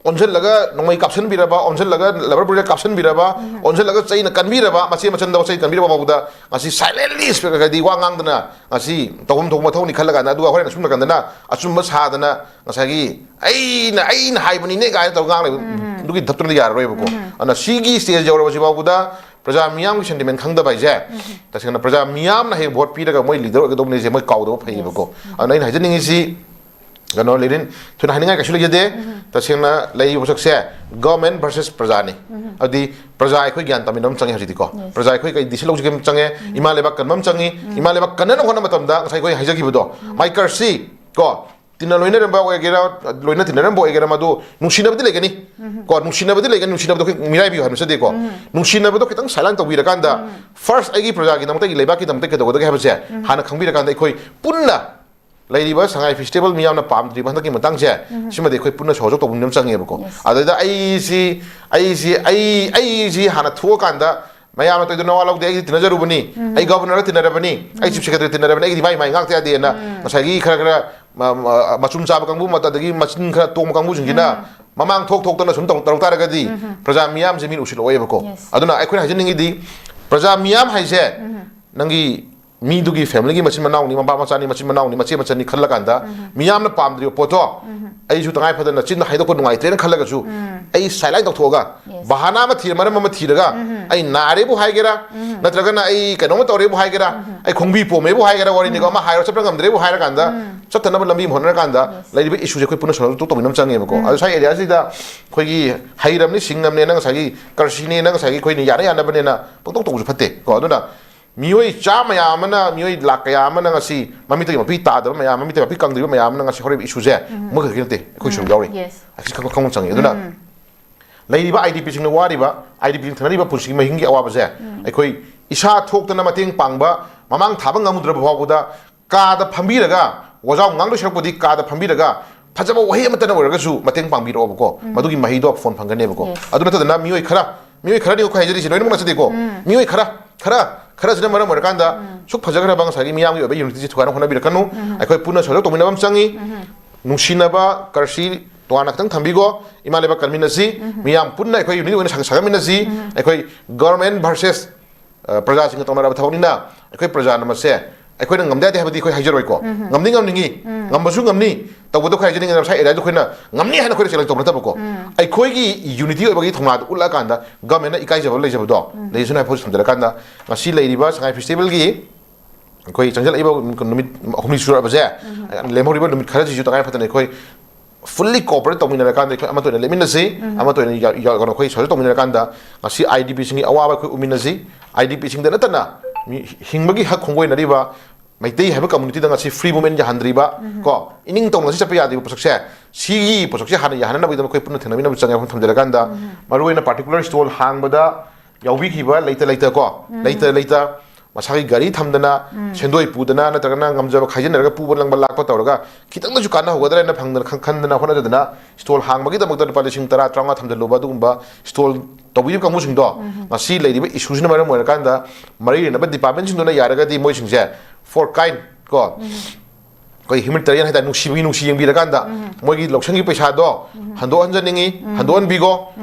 ꯑꯣꯟꯁꯤꯜꯂꯒ ꯅꯣꯡꯃꯩ ꯀꯥꯞꯁꯤꯟꯕꯤꯔꯕ, ꯑꯣꯟꯁꯤꯜꯂꯒ ꯂꯕꯔ ꯕꯨꯂꯦꯠ ꯀꯥꯞꯁꯤꯟꯕꯤꯔꯕ, ꯑꯣꯟꯁꯤꯜꯂꯒ ꯆꯩꯅ ꯀꯟꯕꯤꯔꯕ, ꯃꯆꯦ ꯃꯆꯟꯗ ꯆꯩ ꯀꯟꯕꯤꯔꯕ ꯐꯥꯎꯕꯗ ꯉꯁꯤ ꯁꯥꯏꯂꯦꯟꯂꯤ ꯍꯥꯏꯗꯤ ꯋꯥ ꯉꯥꯡꯗꯅ ꯉꯁꯤ ꯇꯧꯐꯝ ꯊꯣꯛꯄ ꯃꯊꯧꯅꯤ ꯈꯜꯂ ꯀꯥꯟꯗ, ꯑꯗꯨꯒ ꯍꯣꯔꯦꯟ ꯑꯁꯨꯝ ꯅꯥꯀꯟꯗꯅ ꯑꯆꯨꯝꯕ ꯁꯥꯗꯅ ꯉꯁꯥꯏꯒꯤ "ꯑꯩꯅ, ꯑꯩꯅ ꯍꯥꯏꯕꯅꯤꯅꯦ" ꯀꯥꯏꯅ ꯇꯧꯔꯒ ꯉꯥꯡ ꯂꯩꯕ, ꯑꯗꯨꯒꯤ ꯙꯞꯇꯨꯅꯗꯤ ꯌꯥꯔꯔꯣꯏꯕꯀꯣ꯫ ꯑꯗꯨꯅ ꯁꯤꯒꯤ ꯁ꯭ꯇꯦꯖ ꯌꯧꯔꯕꯁꯤ ꯐꯥꯎꯕꯗ ꯄ꯭ꯔꯖꯥ ꯃꯤꯌꯥꯝꯒꯤ ꯁꯦꯟꯇꯤꯃꯦꯟ ꯈꯪꯗꯕ ꯍꯥꯏꯁꯦ, ꯇꯁꯦꯡꯅ ꯄ꯭ꯔꯖꯥ ꯃꯤꯌꯥꯝꯅ ꯍꯌꯦꯡ ꯚꯣꯠ ꯄꯤꯔꯒ ꯃꯣꯏ ꯂꯤꯗꯔ ꯑꯣꯏꯒꯗꯧꯕꯅꯦꯁꯦ ꯃꯣꯏ ꯀꯥꯎꯗꯕ ꯐꯩꯌꯦꯕꯀꯣ꯫ ꯑꯗꯨꯅ ꯑꯩꯅ ꯍꯥꯏꯖꯅꯤꯡꯉꯤꯁꯤ, ꯀꯩꯅꯣ, ꯂꯤꯔꯤꯟ, ꯊꯣꯏꯅ ꯍꯥꯏꯅꯤꯡꯉꯥꯏ ꯀꯩꯁꯨ ꯂꯩꯖꯗꯦ꯫ ꯇꯁꯦꯡꯅ ꯂꯩꯔꯤꯕ ꯄꯣꯠꯁꯛꯁꯦ ꯒꯚꯔꯟꯃꯦꯟ ꯚꯔꯁꯦꯁ ꯄ꯭ꯔꯖꯥꯅꯤ꯫ ꯑꯗꯨꯗꯤ ꯄ꯭ꯔꯖꯥ ꯑꯩꯈꯣꯏ ꯒ꯭ꯌꯥꯟ ꯇꯥꯃꯤꯟꯅꯕ ꯑꯃ ꯆꯪꯉꯦ ꯍꯧꯖꯤꯛꯇꯤꯀꯣ꯫ ꯄ꯭ꯔꯖꯥ ꯑꯩꯈꯣꯏ ꯀꯩ ꯗꯤꯁꯤꯖꯟ ꯂꯧꯁꯤꯒꯦ ꯑꯃ ꯆꯪꯉꯦ, ꯏꯃꯥ ꯂꯩꯕꯥꯛ ꯀꯟꯕ ꯑꯃ ꯆꯪꯉꯤ꯫ ꯏꯃꯥ ꯂꯩꯕꯥꯛ ꯀꯟꯅꯅꯕ ꯍꯣꯠꯅꯕ ꯃꯇꯝꯗ ꯉꯁꯥꯏ ꯑꯩꯈꯣꯏ ꯍꯥꯏꯖꯈꯤꯕꯗꯣ, ꯃꯥꯏꯀꯔꯁꯤ ꯀꯣ, ꯇꯤꯟꯅ ꯂꯣꯏꯅꯔꯝꯕ ꯑꯣꯏꯒꯦꯔꯥ, ꯂꯣꯏꯅ ꯇꯤꯟꯅꯔꯝꯕ ꯑꯣꯏꯒꯦꯔꯥ, ꯃꯗꯨ ꯅꯨꯡꯁꯤꯅꯕꯗꯤ ꯂꯩꯒꯅꯤ꯫ ꯀꯣ, ꯅꯨꯡꯁꯤꯅꯕꯗꯤ ꯂꯩꯒꯅꯤ, ꯅꯨꯡꯁꯤꯅꯕꯗꯣ ꯑꯩꯈꯣꯏ ꯃꯤꯔꯥꯏꯕꯤꯌꯨ ꯍꯥꯏꯕ ꯅꯠꯆꯗꯦꯀꯣ꯫ ꯅꯨꯡꯁꯤꯅꯕꯗꯣ ꯈꯤꯇꯪ ꯁꯥꯏꯂꯥꯏꯟ ꯇꯧꯕꯤꯔꯀꯥꯟꯗ, ꯐꯥꯔꯁ ꯑꯩꯒꯤ ꯄ꯭ꯔꯖꯥꯒꯤꯗꯃꯛꯇ, ꯑꯩꯒꯤ ꯂꯩꯕꯥꯛꯀꯤꯗꯃꯛꯇ ꯀꯩꯗꯧꯒꯗꯒꯦ ꯍꯥꯏꯕꯁꯦ ꯍꯥꯟꯅ ꯈꯪꯕꯤꯔꯀꯥꯟꯗ, ꯑꯩꯈꯣꯏ ꯄꯨꯟꯅ ꯂꯩꯔꯤꯕ ꯁꯉꯥꯏ ꯐꯦꯁꯇꯤꯚꯦꯜ ꯃꯤꯌꯥꯝꯅ ꯄꯥꯝꯗ꯭ꯔꯤꯕ ꯍꯟꯗꯛꯀꯤ ꯃꯇꯥꯡꯁꯦ, ꯁꯤꯃꯗꯤ ꯑꯩꯈꯣꯏ ꯄꯨꯟꯅ ꯁꯍꯖꯣꯛ ꯇꯧꯕ ꯑꯃ ꯆꯪꯉꯦꯕꯀꯣ꯫ ꯑꯗꯨꯗ ꯑꯩꯁꯤ, ꯑꯩꯁꯤ, ꯑꯩ, ꯑꯩꯁꯤ ꯍꯥꯟꯅ ꯊꯣꯛꯑꯀꯥꯟꯗ ꯃꯌꯥꯝꯅ ꯇꯧꯗꯣꯏ ꯅꯋꯥ ꯂꯧꯗꯦ, ꯑꯩꯗꯤ ꯇꯤꯟꯅꯖꯔꯨꯕꯅꯤ, ꯑꯩ ꯒꯚꯔꯅꯔꯒ ꯇꯤꯟꯅꯔꯕꯅꯤ, ꯑꯩ ꯆꯤꯐ ꯁꯦꯀ꯭ꯔꯦꯇꯔꯤ ꯇꯤꯟꯅꯔꯕꯅꯤ, ꯑꯩꯒꯤꯗꯤ ꯃꯥꯏ ꯃꯥꯏ ꯉꯥꯛꯇ ꯌꯥꯗꯦꯅ ꯉꯁꯥꯏꯒꯤ ꯈꯔ ꯈꯔ ꯃ-, ꯃ-, ꯃꯆꯨꯝ ꯆꯥꯕ ꯀꯥꯡꯕꯨ ꯑꯃ, ꯑꯗꯒꯤ ꯃꯆꯤꯟ ꯈꯔ ꯇꯣꯡꯕ ꯀꯥꯡꯕꯨꯁꯤꯡꯁꯤꯅ ꯃꯃꯥꯡ ꯊꯣꯛ ꯊꯣꯛꯇꯅ ꯁꯨꯝ ꯇꯧ-, ꯇꯧꯔꯛ ꯇꯥꯔꯒꯗꯤ ꯎꯝ꯫ ꯄ꯭ꯔꯖꯥ ꯃꯤꯌꯥꯝꯁꯦ ꯃꯤꯅ ꯎꯁꯤꯜꯂꯛꯑꯣꯏꯕꯀꯣ꯫ Yes. ꯑꯗꯨꯅ ꯑꯩꯈꯣꯏꯅ ꯍꯥꯏꯖꯅꯤꯡꯉꯤꯗꯤ, ꯄ꯭ꯔꯖꯥ ꯃꯤꯌꯥꯝ ꯍꯥꯏꯁꯦ ꯎꯝ꯫ ꯅꯪꯒꯤ ꯃꯤꯗꯨꯒꯤ family ꯒꯤ ꯃꯆꯤꯟ ꯃꯅꯥꯎꯅꯤ, ꯃꯄꯥ ꯃꯆꯥꯅꯤ, ꯃꯆꯤꯟ ꯃꯅꯥꯎꯅꯤ, ꯃꯆꯦ ꯃꯆꯟꯅꯤ ꯈꯜꯂꯀꯥꯟꯗ ꯎꯝ꯫ ꯃꯤꯌꯥꯝꯅ ꯄꯥꯝꯗ꯭ꯔꯤꯕ ꯄꯣꯠꯇꯣ ꯎꯝ꯫ ꯑꯩꯁꯨ ꯇꯉꯥꯏ ꯐꯗꯅ ꯆꯤꯟꯗ ꯍꯥꯏꯗꯣꯛꯄ ꯅꯨꯡꯉꯥꯏꯇ꯭ꯔꯦꯅ ꯈꯜꯂꯒꯁꯨ ꯎꯝ꯫ ꯑꯩ sideline ꯇꯧꯊꯣꯛꯑꯒ Yes. ꯕꯍꯥꯅꯥ ꯑꯃ ꯊꯤꯔ, ꯃꯔꯝ ꯑꯃ ꯊꯤꯔꯒ ꯎꯝ꯫ ꯑꯩ ꯅꯥꯔꯦꯕꯨ ꯍꯥꯏꯒꯦꯔꯥ, ꯎꯝ꯫ ꯅꯠꯇ꯭ꯔꯒꯅ ꯑꯩ ꯀꯩꯅꯣꯝꯃ ꯇꯧꯔꯦꯕꯨ ꯍꯥꯏꯒꯦꯔꯥ, ꯎꯝ꯫ ꯑꯩ ꯈꯣꯡꯕꯤ ꯄꯣꯝꯃꯦꯕꯨ ꯍꯥꯏꯒꯦꯔꯥ, ꯋꯥꯔꯤꯅꯤꯀꯣ, ꯎꯝ꯫ ꯑꯃ ꯍꯥꯏꯔꯣ ꯆꯠꯄ ꯉꯝꯗ꯭ꯔꯦꯕꯨ ꯍꯥꯏꯔꯀꯥꯟꯗ ꯎꯝ꯫ ꯆꯠꯇꯅꯕ ꯂꯝꯕꯤ ꯑꯃ ꯍꯣꯠꯅꯔꯀꯥꯟꯗ Yes. ꯂꯩꯔꯤꯕ issue ꯁꯦ ꯑꯩꯈꯣꯏ ꯄꯨꯟꯅ solve ꯇꯧꯃꯤꯟꯅꯕ ꯆꯪꯉꯦꯕꯀꯣ꯫ ꯎꯝ꯫ ꯑꯗꯣ ꯉꯁꯥꯏ area ꯁꯤꯗ ꯑꯩꯈꯣꯏꯒꯤ ꯍꯩꯔꯝꯅꯤ, ꯁꯤꯡꯉꯝꯅꯦꯅ, ꯉꯁꯥꯏꯒꯤ ꯀꯔꯁꯤꯅꯦꯅ, ꯉꯁꯥꯏꯒꯤ ꯑꯩꯈꯣꯏꯅ ꯌꯥꯅ ꯌꯥꯅꯕꯅꯦꯅ ꯄꯪꯇꯧ ꯇꯧꯕꯁꯨ ꯐꯠꯇꯦ ꯀꯣ꯫ ꯑꯗꯨꯅ ꯃꯤꯑꯣꯏ ꯆꯥꯝꯃ ꯃꯌꯥꯝ ꯑꯃꯅ, ꯃꯤꯑꯣꯏ ꯂꯥꯛ ꯀꯌꯥ ꯑꯃꯅ ꯉꯁꯤ ꯃꯃꯤꯠꯇꯒꯤ ꯃꯄꯤ ꯇꯥꯗꯕ ꯃꯌꯥꯝ, ꯃꯃꯤꯠꯇꯒꯤ ꯃꯄꯤ ꯀꯪꯗ꯭ꯔꯤꯕ ꯃꯌꯥꯝ ꯑꯃꯅ ꯉꯁꯤ ꯍꯧꯔꯛꯏꯕ issue ꯁꯦ ꯎꯝ꯫ ꯃꯈꯛ ꯈꯛꯀꯤ ꯅꯠꯇꯦ, ꯑꯩꯈꯣꯏ ꯁꯔꯨꯛ ꯎꯝ꯫ ꯌꯥꯎꯔꯤ꯫ Yes. ꯑꯁꯤ ꯈꯪ-, ꯈꯪꯕ ꯆꯪꯉꯤ꯫ ꯑꯗꯨꯅ ꯎꯝ꯫ ꯂꯩꯔꯤꯕ IDP ꯁꯤꯡꯅ ꯋꯥꯔꯤꯕ, IDP ꯁꯤꯡ ꯊꯦꯡꯅꯔꯤꯕ ꯄꯨꯟꯁꯤꯒꯤ ꯃꯍꯤꯡꯒꯤ ꯑꯋꯥꯕꯁꯦ ꯎꯝ꯫ ꯑꯩꯈꯣꯏ ꯏꯁꯥ ꯊꯣꯛꯇꯅ ꯃꯇꯦꯡ ꯄꯥꯡꯕ, ꯃꯃꯥꯡ ꯊꯥꯕ ꯉꯝꯗ꯭ꯔꯕ ꯐꯥꯎꯕꯗ ꯀꯥꯗ ꯐꯝꯕꯤꯔꯒ, ꯋꯥꯖꯥꯎ ꯉꯥꯡꯗꯣꯏ ꯁꯔꯨꯛꯄꯨꯗꯤ ꯀꯥꯗ ꯐꯝꯕꯤꯔꯒ ꯐꯖꯕ ꯋꯥꯍꯩ ꯑꯃꯠꯇꯅ ꯑꯣꯏꯔꯒꯁꯨ ꯃꯇꯦꯡ ꯄꯥꯡꯕꯤꯔꯛꯑꯣꯕꯀꯣ꯫ ꯎꯝ꯫ ꯃꯗꯨꯒꯤ ꯃꯍꯩꯗꯣ ꯑꯐꯣꯟ ꯐꯪꯒꯅꯦꯕꯀꯣ꯫ Yes. ꯑꯗꯨ ꯅꯠꯇꯗꯅ ꯃꯤꯑꯣꯏ ꯈꯔ, ꯃꯤꯑꯣꯏ ꯈꯔꯅꯤ ꯑꯩꯈꯣꯏ ꯍꯥꯏꯖꯔꯤꯁꯦ, ꯂꯣꯏꯅꯃꯛ ꯅꯠꯆꯗꯦꯀꯣ꯫ ꯎꯝ꯫ ꯃꯤꯑꯣꯏ ꯈꯔ, ꯈꯔ, ꯈꯔꯁꯤꯅ ꯃꯔꯝ ꯑꯣꯏꯔꯀꯥꯟꯗ ꯎꯝ꯫ ꯁꯨꯛ ꯐꯖꯈ꯭ꯔꯕ ꯉꯁꯥꯏꯒꯤ ꯃꯤꯌꯥꯝꯒꯤ ꯑꯣꯏꯕ unity ꯁꯦ ꯊꯨꯒꯥꯏꯅ ꯍꯣꯠꯅꯕꯤꯔꯛꯀꯅꯨ꯫ ꯎꯝ꯫ ꯑꯩꯈꯣꯏ ꯄꯨꯟꯅ ꯁꯣꯜꯚ ꯇꯧꯃꯤꯟꯅꯕ ꯑꯃ ꯆꯪꯉꯤ꯫ ꯎꯝ꯫ ꯅꯨꯡꯁꯤꯅꯕ, ꯀꯔꯁꯤ ꯇꯣꯉꯥꯟꯅ ꯈꯤꯇꯪ ꯊꯝꯕꯤꯈꯣ꯫ ꯏꯃꯥ ꯂꯩꯕꯥꯛ ꯀꯟꯃꯤꯟꯅꯁꯤ꯫ ꯎꯝ꯫ ꯃꯤꯌꯥꯝ ꯄꯨꯟꯅ ꯑꯩꯈꯣꯏ unity ꯑꯣꯏꯅ ꯁꯥ-, ꯁꯥꯒꯠꯃꯤꯟꯅꯁꯤ꯫ ꯎꯝ꯫ ꯑꯩꯈꯣꯏ government versus ꯑ, ꯄ꯭ꯔꯖꯥꯁꯤꯡꯒ ꯇꯧꯅꯔꯕ ꯊꯕꯛꯅꯤꯅ ꯑꯩꯈꯣꯏ ꯄ꯭ꯔꯖꯥꯅ ꯃꯁꯦ ꯑꯩꯈꯣꯏꯅ ꯉꯝꯗꯦ ꯌꯥꯗꯦ ꯍꯥꯏꯕꯗꯤ ꯑꯩꯈꯣꯏ ꯍꯥꯏꯖꯔꯣꯏꯀꯣ꯫ ꯎꯝ꯫ ꯉꯝꯗꯤ ꯉꯝꯅꯤꯡꯉꯤ, ꯎꯝ꯫ ꯉꯝꯕꯁꯨ ꯉꯝꯅꯤ, ꯇꯧꯕꯗꯣ ꯑꯩꯈꯣꯏ ꯍꯥꯏꯖꯅꯤꯡꯉꯦ, ꯉꯁꯥꯏ area ꯗꯣ ꯑꯩꯈꯣꯏꯅ ꯉꯝꯅꯤ ꯍꯥꯏꯅ ꯑꯩꯈꯣꯏꯅ challenge ꯇꯧꯕ ꯅꯠꯇꯕꯀꯣ꯫ ꯎꯝ꯫ ꯑꯩꯈꯣꯏꯒꯤ unity ꯑꯣꯏꯕꯒꯤ ꯊꯧꯅꯥꯗꯣ ꯎꯠꯂꯛꯑꯀꯥꯟꯗ government ꯅ ꯏꯀꯥꯏꯖꯕ ꯂꯩꯖꯕꯗꯣ ꯎꯝ꯫ ꯂꯩꯖꯁꯅꯨ ꯍꯥꯏꯕ ꯄꯣꯠꯁꯤ ꯊꯝꯖꯔꯀꯥꯟꯗ ꯉꯁꯤ ꯂꯩꯔꯤꯕ ꯁꯉꯥꯏ festival ꯒꯤ ꯑꯩꯈꯣꯏ ꯆꯪꯁꯤꯜꯂꯛꯏꯕ ꯅꯨꯃꯤꯠ ꯍꯨꯝꯅꯤ ꯁꯨꯔꯛꯑꯕꯁꯦ, ꯎꯝ꯫ ꯂꯦꯝꯍꯧꯔꯤꯕ ꯅꯨꯃꯤꯠ ꯈꯔꯁꯤꯁꯨ ꯇꯉꯥꯏ ꯐꯗꯅ ꯑꯩꯈꯣꯏ fully cooperate ꯇꯧꯃꯤꯟꯅꯔꯀꯥꯟꯗ ꯑꯩꯈꯣꯏ ꯑꯃꯠꯇ ꯑꯣꯏꯅ ꯂꯦꯞꯃꯤꯟꯅꯁꯤ, ꯎꯝ꯫ ꯑꯃꯠꯇ ꯑꯣꯏꯅ ꯌꯥ-, ꯌꯥ-, ꯀꯩꯅꯣ, ꯑꯩꯈꯣꯏ ꯁꯣꯜꯚ ꯇꯧꯃꯤꯟꯅꯔꯀꯥꯟꯗ ꯉꯁꯤ IDP ꯁꯤꯡꯒꯤ ꯑꯋꯥꯕ ꯑꯩꯈꯣꯏ ꯎꯃꯤꯟꯅꯁꯤ꯫ IDP ꯁꯤꯡꯗ ꯅꯠꯇꯅ ꯃꯤ ꯍꯤꯡꯕꯒꯤ ꯍꯛ ꯈꯣꯡꯒꯣꯏꯅꯔꯤꯕ ꯃꯩꯇꯩ ꯍꯥꯏꯕ community ꯗ ꯉꯁꯤ free movement ꯌꯥꯍꯟꯗ꯭ꯔꯤꯕ, ꯎꯝ꯫ ꯀꯣ, ꯏꯅꯤꯡ ꯇꯧꯅ ꯉꯁꯤ ꯆꯠꯄ ꯌꯥꯗ꯭ꯔꯤꯕ ꯄꯣꯠꯁꯛꯁꯦ, ꯁꯤꯒꯤ ꯄꯣꯠꯁꯛꯁꯦ ꯍꯥꯟꯅ ꯌꯥꯍꯟꯅꯕꯒꯤꯗꯃꯛ ꯑꯩꯈꯣꯏ ꯄꯨꯟꯅ ꯊꯦꯡꯅꯃꯤꯟꯅꯕ ꯆꯪꯉꯦ ꯋꯥꯐꯝ ꯊꯝꯖꯔꯀꯥꯟꯗ, ꯎꯝ꯫ ꯃꯔꯨꯑꯣꯏꯅ particular stall ꯍꯥꯡꯕꯗ ꯌꯥꯎꯕꯤꯈꯤꯕ ꯂꯩꯇ ꯂꯩꯇ ꯀꯣ, ꯎꯝ꯫ ꯂꯩꯇ ꯂꯩꯇ ꯃꯁꯥꯒꯤ ꯒꯥꯔꯤ ꯊꯝꯗꯅ, ꯎꯝ꯫ ꯁꯦꯟꯗꯣꯏ ꯄꯨꯗꯅ, ꯅꯠꯇ꯭ꯔꯒꯅ ꯉꯝꯖꯕ ꯈꯥꯏꯖꯤꯟꯅꯔꯒ ꯄꯨꯕ ꯂꯪꯕ ꯂꯥꯛꯄ ꯇꯧꯔꯒ ꯈꯤꯇꯪꯗꯁꯨ ꯀꯥꯟꯅꯍꯧꯒꯗ꯭ꯔꯥ ꯍꯥꯏꯅ ꯐꯪꯗꯅ, ꯈꯟ-, ꯈꯟꯗꯅ ꯍꯣꯠꯅꯖꯗꯅ stall ꯍꯥꯡꯕꯒꯤꯗꯃꯛꯇ ꯂꯨꯄꯥ ꯂꯤꯁꯤꯡ ꯇꯔꯥ, ꯇꯔꯥꯃꯉꯥ ꯊꯝꯖꯤꯜꯂꯨꯕ, ꯑꯗꯨꯒꯨꯝꯕ stall ꯇꯧꯕꯤꯔꯤꯕ ꯀꯥꯡꯕꯨꯁꯤꯡꯗꯣ ꯎꯝ꯫ ꯉꯁꯤ ꯂꯩꯔꯤꯕ issue ꯁꯤꯅ ꯃꯔꯝ ꯑꯣꯏꯔꯀꯥꯟꯗ ꯃꯔꯤ ꯂꯩꯅꯕ department ꯁꯤꯡꯗꯨꯅ ꯌꯥꯔꯒꯗꯤ ꯃꯣꯏꯁꯤꯡꯁꯦ for kind ꯀꯣ, ꯎꯝ꯫ ꯑꯩꯈꯣꯏ ꯍ꯭ꯌꯨꯃꯦꯅꯤꯇꯦꯔꯤꯌꯟ ꯍꯥꯏꯇꯥꯔꯦ, ꯅꯨꯡꯁꯤꯕꯒꯤ ꯅꯨꯡꯁꯤ ꯌꯦꯡꯕꯤꯔꯀꯥꯟꯗ ꯃꯣꯏꯒꯤ ꯂꯧꯁꯪꯒꯤ ꯄꯩꯁꯥꯗꯣ ꯍꯟꯗꯣꯛꯍꯟꯖꯅꯤꯡꯉꯤ, ꯍꯟꯗꯣꯛꯍꯟꯕꯤꯈꯣ꯫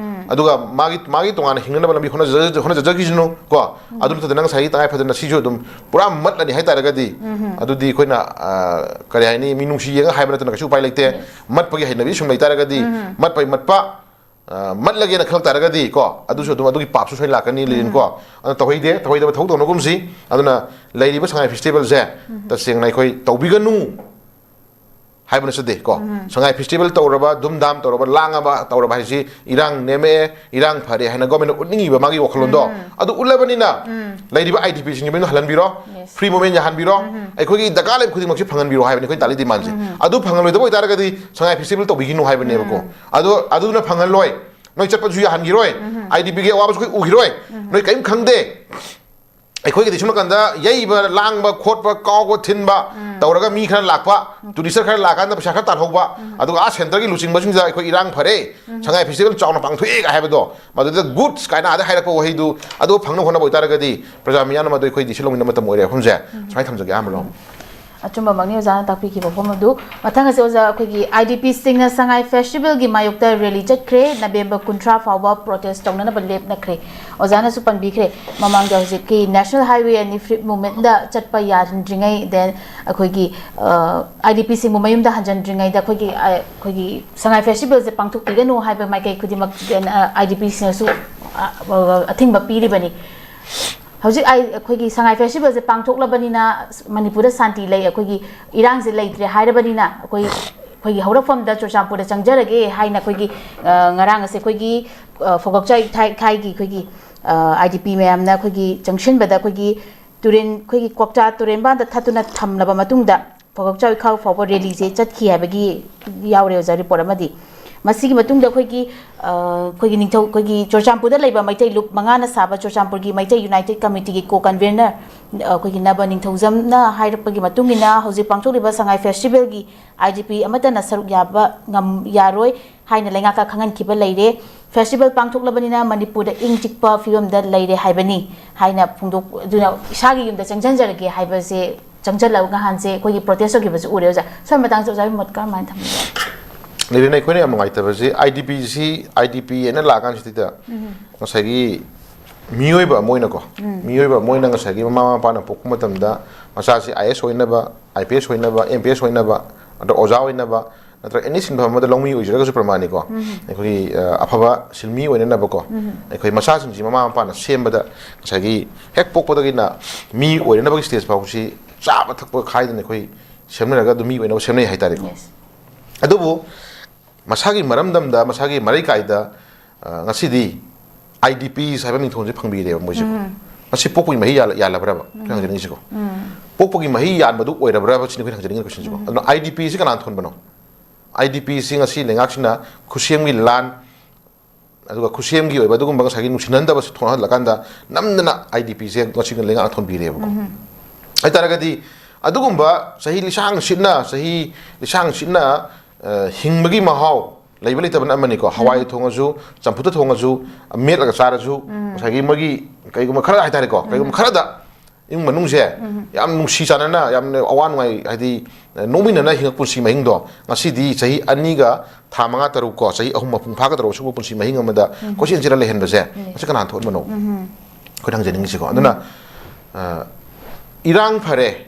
ꯑꯗꯨꯒ ꯃꯥꯒꯤ, ꯃꯥꯒꯤ ꯇꯣꯉꯥꯟꯅ ꯍꯤꯡꯅꯅꯕ ꯂꯝꯕꯤ ꯍꯣꯠꯅꯖ-, ꯍꯣꯠꯅꯖꯖꯈꯤꯁꯅꯨ ꯀꯣ꯫ ꯑꯗꯨ ꯅꯠꯇꯗꯅ ꯉꯁꯥꯏꯒꯤ ꯇꯉꯥꯏ ꯐꯗꯅ ꯁꯤꯁꯨ ꯑꯗꯨꯝ ꯄꯨꯔꯥ ꯃꯠꯂꯅꯤ ꯍꯥꯏꯇꯥꯔꯒꯗꯤ, ꯑꯗꯨꯗꯤ ꯑꯩꯈꯣꯏꯅ, ꯑ, ꯀꯔꯤ ꯍꯥꯏꯅꯤ, ꯃꯤꯅꯨꯡꯁꯤ ꯌꯦꯡꯉ ꯍꯥꯏꯕ ꯅꯠꯇꯅ ꯀꯩꯁꯨ ꯎꯄꯥꯏ ꯂꯩꯇꯦ꯫ ꯃꯠꯄꯒꯤ ꯍꯩꯅꯕꯤ ꯁꯨꯝ ꯂꯩꯇꯥꯔꯒꯗꯤ, ꯃꯠꯄꯩ ꯃꯠꯄ, ꯑ, ꯃꯠꯂꯒꯦꯅ ꯈꯜꯂꯛ ꯇꯥꯔꯒꯗꯤ ꯀꯣ, ꯑꯗꯨꯁꯨ ꯑꯗꯨꯝ ꯑꯗꯨꯒꯤ ꯄꯥꯞꯁꯨ ꯁꯣꯏꯅ ꯂꯥꯛꯀꯅꯤ, ꯂꯤꯂꯤꯟ ꯀꯣ꯫ ꯑꯗꯨꯅ ꯇꯧꯍꯩꯗꯦ, ꯇꯧꯍꯩꯗꯕ ꯊꯕꯛ ꯇꯧꯅꯒꯨꯝꯁꯤ꯫ ꯑꯗꯨꯅ ꯂꯩꯔꯤꯕ ꯁꯉꯥꯏ ꯐꯦꯁꯇꯤꯚꯦꯜꯁꯦ ꯇꯁꯦꯡꯅ ꯑꯩꯈꯣꯏ ꯇꯧꯕꯤꯒꯅꯨ ꯍꯥꯏꯕ ꯅꯠꯆꯗꯦ ꯀꯣ꯫ ꯁꯉꯥꯏ ꯐꯦꯁꯇꯤꯚꯦꯜ ꯇꯧꯔꯕ, ꯙꯨꯝꯙꯥꯝ ꯇꯧꯔꯕ, ꯂꯥꯡꯉꯕ ꯇꯧꯔꯕ ꯍꯥꯏꯁꯤ ꯏꯔꯥꯡ ꯅꯦꯝꯃꯛꯑꯦ, ꯏꯔꯥꯡ ꯐꯔꯦ ꯍꯥꯏꯅ ꯒꯣꯔꯃꯦꯟꯅ ꯎꯠꯅꯤꯡꯉꯤꯕ ꯃꯥꯒꯤ ꯋꯥꯈꯜꯂꯣꯟꯗꯣ ꯑꯗꯨ ꯎꯠꯂꯕꯅꯤꯅ, ꯂꯩꯔꯤꯕ ꯑꯥꯏ ꯗꯤ ꯄꯤꯁꯤꯡꯒꯤ ꯃꯌꯨꯝꯗ ꯍꯜꯍꯟꯕꯤꯔꯣ, ꯐ꯭ꯔꯤ ꯃꯨꯚꯃꯦꯟ ꯌꯥꯍꯟꯕꯤꯔꯣ, ꯑꯩꯈꯣꯏꯒꯤ ꯗꯔꯀꯥꯔ ꯂꯩꯕ ꯈꯨꯗꯤꯡꯃꯛꯁꯤ ꯐꯪꯍꯟꯕꯤꯔꯣ ꯍꯥꯏꯕꯅꯤ ꯑꯩꯈꯣꯏꯅ ꯇꯥꯜꯂꯤ ꯗꯤꯃꯥꯟꯁꯦ꯫ ꯑꯗꯨ ꯐꯪꯍꯜꯂꯣꯏꯗꯕ ꯑꯣꯏꯇꯥꯔꯒꯗꯤ ꯁꯉꯥꯏ ꯐꯦꯁꯇꯤꯚꯦꯜ ꯇꯧꯕꯤꯈꯤꯅꯨ ꯍꯥꯏꯕꯅꯦꯕꯀꯣ꯫ ꯑꯗꯣ ꯑꯗꯨꯅ ꯐꯪꯍꯜꯂꯣꯏ, ꯅꯣꯏ ꯆꯠꯄꯁꯨ ꯌꯥꯍꯟꯈꯤꯔꯣꯏ, ꯑꯥꯏ ꯗꯤ ꯄꯤꯒꯤ ꯑꯋꯥꯕꯁꯨ ꯑꯩꯈꯣꯏ ꯎꯈꯤꯔꯣꯏ, ꯅꯣꯏ ꯀꯔꯤꯝ ꯈꯪꯗꯦ꯫ ꯑꯩꯈꯣꯏꯒꯤꯗꯤ ꯁꯨꯝ ꯀꯥꯟꯗ ꯌꯩꯕ, ꯂꯥꯡꯕ, ꯈꯣꯠꯄ, ꯀꯥꯎꯕ, ꯊꯤꯟꯕ ꯇꯧꯔꯒ ꯃꯤ ꯈꯔ ꯂꯥꯛꯄ, ꯇꯨꯔꯤꯁꯇ ꯈꯔ ꯂꯥꯛꯀꯥꯟꯗ ꯄꯩꯁꯥ ꯈꯔ ꯇꯥꯟꯍꯧꯕ, ꯑꯗꯨꯒ ꯑꯥ ꯁꯦꯟꯇꯔꯒꯤ ꯂꯨꯆꯤꯡꯕꯁꯤꯡꯁꯤꯗ ꯑꯩꯈꯣꯏ ꯏꯔꯥꯡ ꯐꯔꯦ, ꯁꯉꯥꯏ ꯐꯦꯁꯇꯤꯚꯦꯜ ꯆꯥꯎꯅ ꯄꯥꯡꯊꯣꯛꯑꯦꯒ ꯍꯥꯏꯕꯗꯣ, ꯃꯗꯨꯗ ꯒꯨꯗꯁ ꯀꯥꯏꯅ ꯑꯥꯗ ꯍꯥꯏꯔꯛꯄ ꯋꯥꯍꯩꯗꯨ ꯑꯗꯨ ꯐꯪꯅꯕ ꯍꯣꯠꯅꯕ ꯑꯣꯏꯇꯥꯔꯒꯗꯤ ꯄ꯭ꯔꯖꯥ ꯃꯤꯌꯥꯝꯅ ꯃꯗꯨ ꯑꯩꯈꯣꯏ ꯗꯤ ꯁꯤ ꯂꯧꯃꯤꯟꯅꯕ ꯃꯇꯝ ꯑꯣꯏꯔꯦ꯫ ꯋꯥꯐꯝꯁꯦ ꯁꯨꯃꯥꯏꯅ ꯊꯝꯖꯒꯦ ꯑꯍꯥꯟꯕ ꯂꯧ꯫ ꯑꯆꯨꯝꯕꯃꯛꯅꯤ ꯑꯣꯖꯥꯅ ꯇꯥꯛꯄꯤꯈꯤꯕ ꯋꯥꯐꯝ ꯑꯗꯨ꯫ ꯃꯊꯪ ꯑꯁꯤ ꯑꯣꯖꯥ, ꯑꯩꯈꯣꯏꯒꯤ ꯑꯥꯏ ꯗꯤ ꯄꯤꯁꯤꯡꯅ ꯁꯉꯥꯏ ꯐꯦꯁꯇꯤꯚꯦꯜꯒꯤ ꯃꯥꯌꯣꯛꯇ ꯔꯦꯂꯤ ꯆꯠꯈ꯭ꯔꯦ, ꯅꯕꯦꯝꯕꯔ ꯀꯨꯟꯊ꯭ꯔꯥ ꯐꯥꯎꯕ ꯄ꯭ꯔꯣꯇꯦꯁ ꯇꯧꯅꯅꯕ ꯂꯦꯞꯅꯈ꯭ꯔꯦ꯫ ꯑꯣꯖꯥꯅꯁꯨ ꯄꯟꯕꯤꯈ꯭ꯔꯦ ꯃꯃꯥꯡꯗ ꯍꯧꯖꯤꯛꯀꯤ ꯅꯦꯁꯅꯦꯜ ꯍꯥꯏꯋꯦ ꯑꯦꯟ ꯐ꯭ꯂꯤꯠ ꯃꯨꯚꯃꯦꯟꯠꯗ ꯆꯠꯄ ꯌꯥꯍꯟꯗ꯭ꯔꯤꯉꯩ, ꯗꯦꯟ ꯑꯩꯈꯣꯏꯒꯤ, ꯑ, ꯑꯥꯏ ꯗꯤ ꯄꯤꯁꯤꯡꯕꯨ ꯃꯌꯨꯝꯗ ꯍꯟꯖꯤꯟꯗ꯭ꯔꯤꯉꯩꯗ ꯑꯩꯈꯣꯏꯒꯤ, ꯑ, ꯑꯩꯈꯣꯏꯒꯤ ꯁꯉꯥꯏ ꯐꯦꯁꯇꯤꯚꯦꯜꯁꯦ ꯄꯥꯡꯊꯣꯛꯄꯤꯒꯅꯨ ꯍꯥꯏꯕ ꯃꯥꯏꯀꯩ ꯈꯨꯗꯤꯡꯃꯛ, ꯑ, ꯑꯥꯏ ꯗꯤ ꯄꯤꯁꯤꯡꯅꯁꯨ, ꯑ, ꯑ, ꯑꯊꯤꯡꯕ ꯄꯤꯔꯤꯕꯅꯤ꯫ ꯍꯧꯖꯤꯛ ꯑꯩ, ꯑꯩꯈꯣꯏꯒꯤ ꯁꯉꯥꯏ ꯐꯦꯁꯇꯤꯚꯦꯜꯁꯦ ꯄꯥꯡꯊꯣꯛꯂꯕꯅꯤꯅ ꯃꯅꯤꯄꯨꯔꯗ ꯁꯥꯟꯇꯤ ꯂꯩ, ꯑꯩꯈꯣꯏꯒꯤ ꯏꯔꯥꯡꯁꯦ ꯂꯩꯇ꯭ꯔꯦ ꯍꯥꯏꯔꯕꯅꯤꯅ ꯑꯩꯈꯣꯏ, ꯑꯩꯈꯣꯏꯒꯤ ꯍꯧꯔꯛꯐꯝꯗ ꯆꯨꯔꯆꯥꯟꯄꯨꯔꯗ ꯆꯪꯖꯔꯒꯦ ꯍꯥꯏꯅ ꯑꯩꯈꯣꯏꯒꯤ, ꯑ, ꯉꯔꯥꯡ ꯑꯁꯦ ꯑꯩꯈꯣꯏꯒꯤ, ꯑ, ꯐꯣꯒꯛꯆꯥꯏ ꯏꯊꯥꯏ ꯏꯈꯥꯏꯒꯤ ꯑꯩꯈꯣꯏꯒꯤ, ꯑ, ꯑꯥꯏ ꯗꯤ ꯄꯤ ꯃꯌꯥꯝꯅ ꯑꯩꯈꯣꯏꯒꯤ ꯆꯪꯁꯤꯟꯕꯗ ꯑꯩꯈꯣꯏꯒꯤ ꯇꯨꯔꯦꯟ, ꯑꯩꯈꯣꯏꯒꯤ ꯀ꯭ꯋꯥꯛꯆꯥ ꯇꯨꯔꯦꯟꯕꯥꯟꯗ ꯊꯠꯇꯨꯅ ꯊꯝꯂꯕ ꯃꯇꯨꯡꯗ ꯐꯣꯒꯛꯆꯥꯎ ꯏꯈꯥꯎ ꯐꯥꯎꯕ ꯔꯦꯂꯤꯁꯦ ꯆꯠꯈꯤ ꯍꯥꯏꯕꯒꯤ ꯌꯥꯎꯔꯦ ꯑꯣꯖꯥ, ꯔꯤꯄꯣꯔꯠ ꯑꯃꯗꯤ꯫ ꯃꯁꯤꯒꯤ ꯃꯇꯨꯡꯗ ꯑꯩꯈꯣꯏꯒꯤ, ꯑ, ꯑꯩꯈꯣꯏꯒꯤ ꯅꯤꯡꯊꯧ, ꯑꯩꯈꯣꯏꯒꯤ ꯆꯨꯔꯆꯥꯟꯄꯨꯔꯗ ꯂꯩꯕ ꯃꯩꯇꯩ ꯂꯨꯞ ꯃꯉꯥꯅ ꯁꯥꯕ ꯆꯨꯔꯆꯥꯟꯄꯨꯔꯒꯤ ꯃꯩꯇꯩ ꯌꯨꯅꯥꯏꯇꯦꯗ ꯀꯃꯤꯇꯤꯒꯤ ꯀꯣ ꯀꯟꯚꯦꯅꯔ, ꯑ, ꯑꯩꯈꯣꯏꯒꯤ ꯅꯕ ꯅꯤꯡꯊꯧꯖꯝꯅ ꯍꯥꯏꯔꯛꯄꯒꯤ ꯃꯇꯨꯡ ꯏꯟꯅ ꯍꯧꯖꯤꯛ ꯄꯥꯡꯊꯣꯛꯂꯤꯕ ꯁꯉꯥꯏ ꯐꯦꯁꯇꯤꯚꯦꯜꯒꯤ ꯑꯥꯏ ꯗꯤ ꯄꯤ ꯑꯃꯠꯇꯅ ꯁꯔꯨꯛ ꯌꯥꯕ ꯉꯝ-, ꯌꯥꯔꯣꯏ ꯍꯥꯏꯅ ꯂꯩꯉꯥꯛꯀ ꯈꯪꯍꯟꯈꯤꯕ ꯂꯩꯔꯦ꯫ ꯐꯦꯁꯇꯤꯚꯦꯜ ꯄꯥꯡꯊꯣꯛꯂꯕꯅꯤꯅ ꯃꯅꯤꯄꯨꯔꯗ ꯏꯪ ꯆꯤꯛꯄ ꯐꯤꯕꯝꯗ ꯂꯩꯔꯦ ꯍꯥꯏꯕꯅꯤ ꯍꯥꯏꯅ ꯐꯣꯡꯗꯣꯛ-, ꯑꯗꯨꯅ ꯏꯁꯥꯒꯤ ꯌꯨꯝꯗ ꯆꯪꯁꯤꯟꯖꯔꯒꯦ ꯍꯥꯏꯕꯁꯦ ꯆꯪꯁꯤꯜꯂꯒ ꯅꯍꯥꯟꯁꯦ ꯑꯩꯈꯣꯏꯒꯤ ꯄ꯭ꯔꯣꯇꯦꯁ ꯇꯧꯈꯤꯕꯁꯨ ꯎꯔꯦ ꯑꯣꯖꯥ꯫ ꯁꯣꯝ ꯃꯇꯥꯡꯁꯦ ꯑꯣꯖꯥꯒꯤ ꯃꯣꯠ ꯀꯔꯝꯍꯥꯏꯅ ꯊꯝꯕꯤꯒꯦ? ꯂꯤꯂꯤꯅ ꯑꯩꯈꯣꯏꯅ ꯌꯥꯝ ꯅꯨꯡꯉꯥꯏꯇꯕꯁꯤ, ꯑꯥꯏ ꯗꯤ ꯄꯤꯁꯤ, ꯑꯥꯏ ꯗꯤ ꯄꯤ ꯍꯥꯏꯅ ꯂꯥꯛꯑꯀꯥꯟꯁꯤꯗ ꯉꯁꯥꯏꯒꯤ ꯃꯤꯑꯣꯏꯕ ꯑꯃ ꯑꯣꯏꯅꯀꯣ, ꯃꯤꯑꯣꯏꯕ ꯑꯃ ꯑꯣꯏꯅ ꯉꯁꯥꯏꯒꯤ ꯃꯃꯥ ꯃꯄꯥꯅ ꯄꯣꯛꯄ ꯃꯇꯝꯗ ꯃꯆꯥꯁꯤ ꯑꯥꯏ ꯑꯦꯁ ꯑꯣꯏꯅꯕ, ꯑꯥꯏ ꯄꯤ ꯑꯦꯁ ꯑꯣꯏꯅꯕ, ꯑꯦꯝ ꯄꯤ ꯑꯦꯁ ꯑꯣꯏꯅꯕ, ꯅꯠꯇ꯭ꯔꯒ ꯑꯣꯖꯥ ꯑꯣꯏꯅꯕ, ꯅꯠꯇ꯭ꯔꯒ ꯑꯦꯅꯤ ꯁꯤꯟꯐꯝ ꯑꯃꯗ ꯂꯧꯃꯤ ꯑꯣꯏꯖꯔꯒꯁꯨ ꯄ꯭ꯔꯃꯥꯅꯤꯀꯣ, ꯑꯩꯈꯣꯏꯒꯤ ꯑ, ꯑꯐꯕ ꯁꯤꯟꯃꯤ ꯑꯣꯏꯅꯅꯕꯀꯣ, ꯑꯩꯈꯣꯏ ꯃꯆꯥꯁꯤꯡꯁꯤ ꯃꯃꯥ ꯃꯄꯥꯅ ꯁꯦꯝꯕꯗ ꯉꯁꯥꯏꯒꯤ ꯍꯦꯛ ꯄꯣꯛꯄꯗꯒꯤꯅ ꯃꯤ ꯑꯣꯏꯅꯅꯕꯒꯤ ꯁ꯭ꯇꯦꯖ ꯐꯥꯎꯕꯁꯤ ꯆꯥꯕ ꯊꯛꯄ ꯈꯥꯏꯗꯅ ꯑꯩꯈꯣꯏ ꯁꯦꯝꯅꯔꯒ ꯑꯗꯨꯝ ꯃꯤ ꯑꯣꯏꯅꯕ ꯁꯦꯝꯅꯩ ꯍꯥꯏꯇꯥꯔꯦꯀꯣ꯫ Yes. ꯑꯗꯨꯕꯨ ꯃꯁꯥꯒꯤ ꯃꯔꯝꯗꯝꯗ, ꯃꯁꯥꯒꯤ ꯃꯔꯩꯀꯥꯏꯗ, ꯑ, ꯉꯁꯤꯗꯤ ꯑꯥꯏ ꯗꯤ ꯄꯤꯁ ꯍꯥꯏꯕ ꯃꯤꯡꯊꯣꯟꯁꯦ ꯐꯪꯕꯤꯔꯦꯕ ꯃꯣꯏꯁꯤꯀꯣ꯫ ꯃꯁꯤ ꯄꯣꯛꯄꯒꯤ ꯃꯍꯩ ꯌꯥꯜ-, ꯌꯥꯜꯂꯕ꯭ꯔꯕ? ꯑꯩꯈꯣꯏꯅ ꯍꯪꯖꯅꯤꯡꯉꯤꯁꯤꯀꯣ꯫ ꯄꯣꯛꯄꯒꯤ ꯃꯍꯩ ꯌꯥꯟꯕꯗꯨ ꯑꯣꯏꯔꯕ꯭ꯔꯕ ꯁꯤꯅꯤ ꯑꯩꯈꯣꯏꯅ ꯍꯪꯖꯅꯤꯡꯉꯤꯕ ꯀꯣꯏꯁꯟꯁꯤꯀꯣ꯫ ꯑꯗꯨꯅ ꯑꯥꯏ ꯗꯤ ꯄꯤꯁꯤ ꯀꯅꯥꯅ ꯊꯣꯟꯕꯅꯣ? ꯑꯥꯏ ꯗꯤ ꯄꯤꯁꯤ ꯉꯁꯤ ꯂꯩꯉꯥꯛꯁꯤꯅ ꯈꯨꯠꯁꯦꯝꯒꯤ ꯂꯥꯟ, ꯑꯗꯨꯒ ꯈꯨꯠꯁꯦꯝꯒꯤ ꯑꯣꯏꯕ ꯑꯗꯨꯒꯨꯝꯕ ꯉꯁꯥꯏꯒꯤ ꯅꯨꯡꯁꯤꯅꯍꯟꯗꯕꯁꯤ ꯊꯣꯛꯍꯜꯂꯀꯥꯟꯗ ꯅꯝꯗꯅ ꯑꯥꯏ ꯗꯤ ꯄꯤꯁꯦ ꯉꯁꯤ ꯂꯩꯉꯥꯛꯅ ꯊꯣꯟꯕꯤꯔꯦꯕꯀꯣ꯫ ꯍꯥꯏꯇꯥꯔꯒꯗꯤ ꯑꯗꯨꯒꯨꯝꯕ ꯆꯍꯤ ꯂꯤꯁꯥꯡ ꯁꯤꯠꯅ, ꯆꯍꯤ ꯂꯤꯁꯥꯡ ꯁꯤꯠꯅ, ꯑ, ꯍꯤꯡꯕꯒꯤ ꯃꯍꯥꯎ ꯂꯩꯕ ꯂꯩꯇꯕꯅ ꯑꯃꯅꯤꯀꯣ꯫ ꯍꯋꯥꯏ ꯊꯣꯡꯉꯁꯨ, ꯆꯝꯐꯨꯠꯇ ꯊꯣꯡꯉꯁꯨ, ꯃꯦꯠꯂꯒ ꯆꯥꯔꯁꯨ, ꯉꯁꯥꯏꯒꯤ ꯃꯣꯏꯒꯤ ꯀꯩꯒꯨꯝꯕ ꯈꯔ ꯍꯥꯏꯇꯥꯔꯦꯀꯣ, ꯀꯩꯒꯨꯝꯕ ꯈꯔꯗ ꯏꯃꯨꯡ ꯃꯅꯨꯡꯁꯦ ꯌꯥꯝ ꯅꯨꯡꯁꯤ ꯆꯥꯟꯅꯅ, ꯌꯥꯝꯅ ꯑꯋꯥ ꯅꯨꯡꯉꯥꯏ, ꯍꯥꯏꯗꯤ ꯅꯣꯛꯃꯤꯟꯅꯅ ꯍꯤꯡꯉꯛꯄ ꯄꯨꯟꯁꯤ ꯃꯍꯤꯡꯗꯣ ꯉꯁꯤꯗꯤ ꯆꯍꯤ ꯑꯅꯤꯒ ꯊꯥ ꯃꯉꯥ ꯇꯔꯨꯛ ꯀꯣ, ꯆꯍꯤ ꯑꯍꯨꯝ ꯃꯄꯨꯡ ꯐꯥꯒꯗꯧꯔꯕ ꯁꯤꯒꯨꯝꯕ ꯄꯨꯟꯁꯤ ꯃꯍꯤꯡ ꯑꯃꯗ ꯀꯣꯏꯆꯦꯟ ꯆꯦꯜꯂ ꯂꯩꯍꯟꯕꯁꯦ ꯃꯁꯤ ꯀꯅꯥꯅ ꯊꯣꯛꯍꯟꯕꯅꯣ? ꯑꯩꯈꯣꯏꯅ ꯍꯪꯖꯅꯤꯡꯉꯤꯁꯤꯀꯣ꯫ ꯑꯗꯨꯅ, ꯑ, ꯏꯔꯥꯡ ꯐꯔꯦ,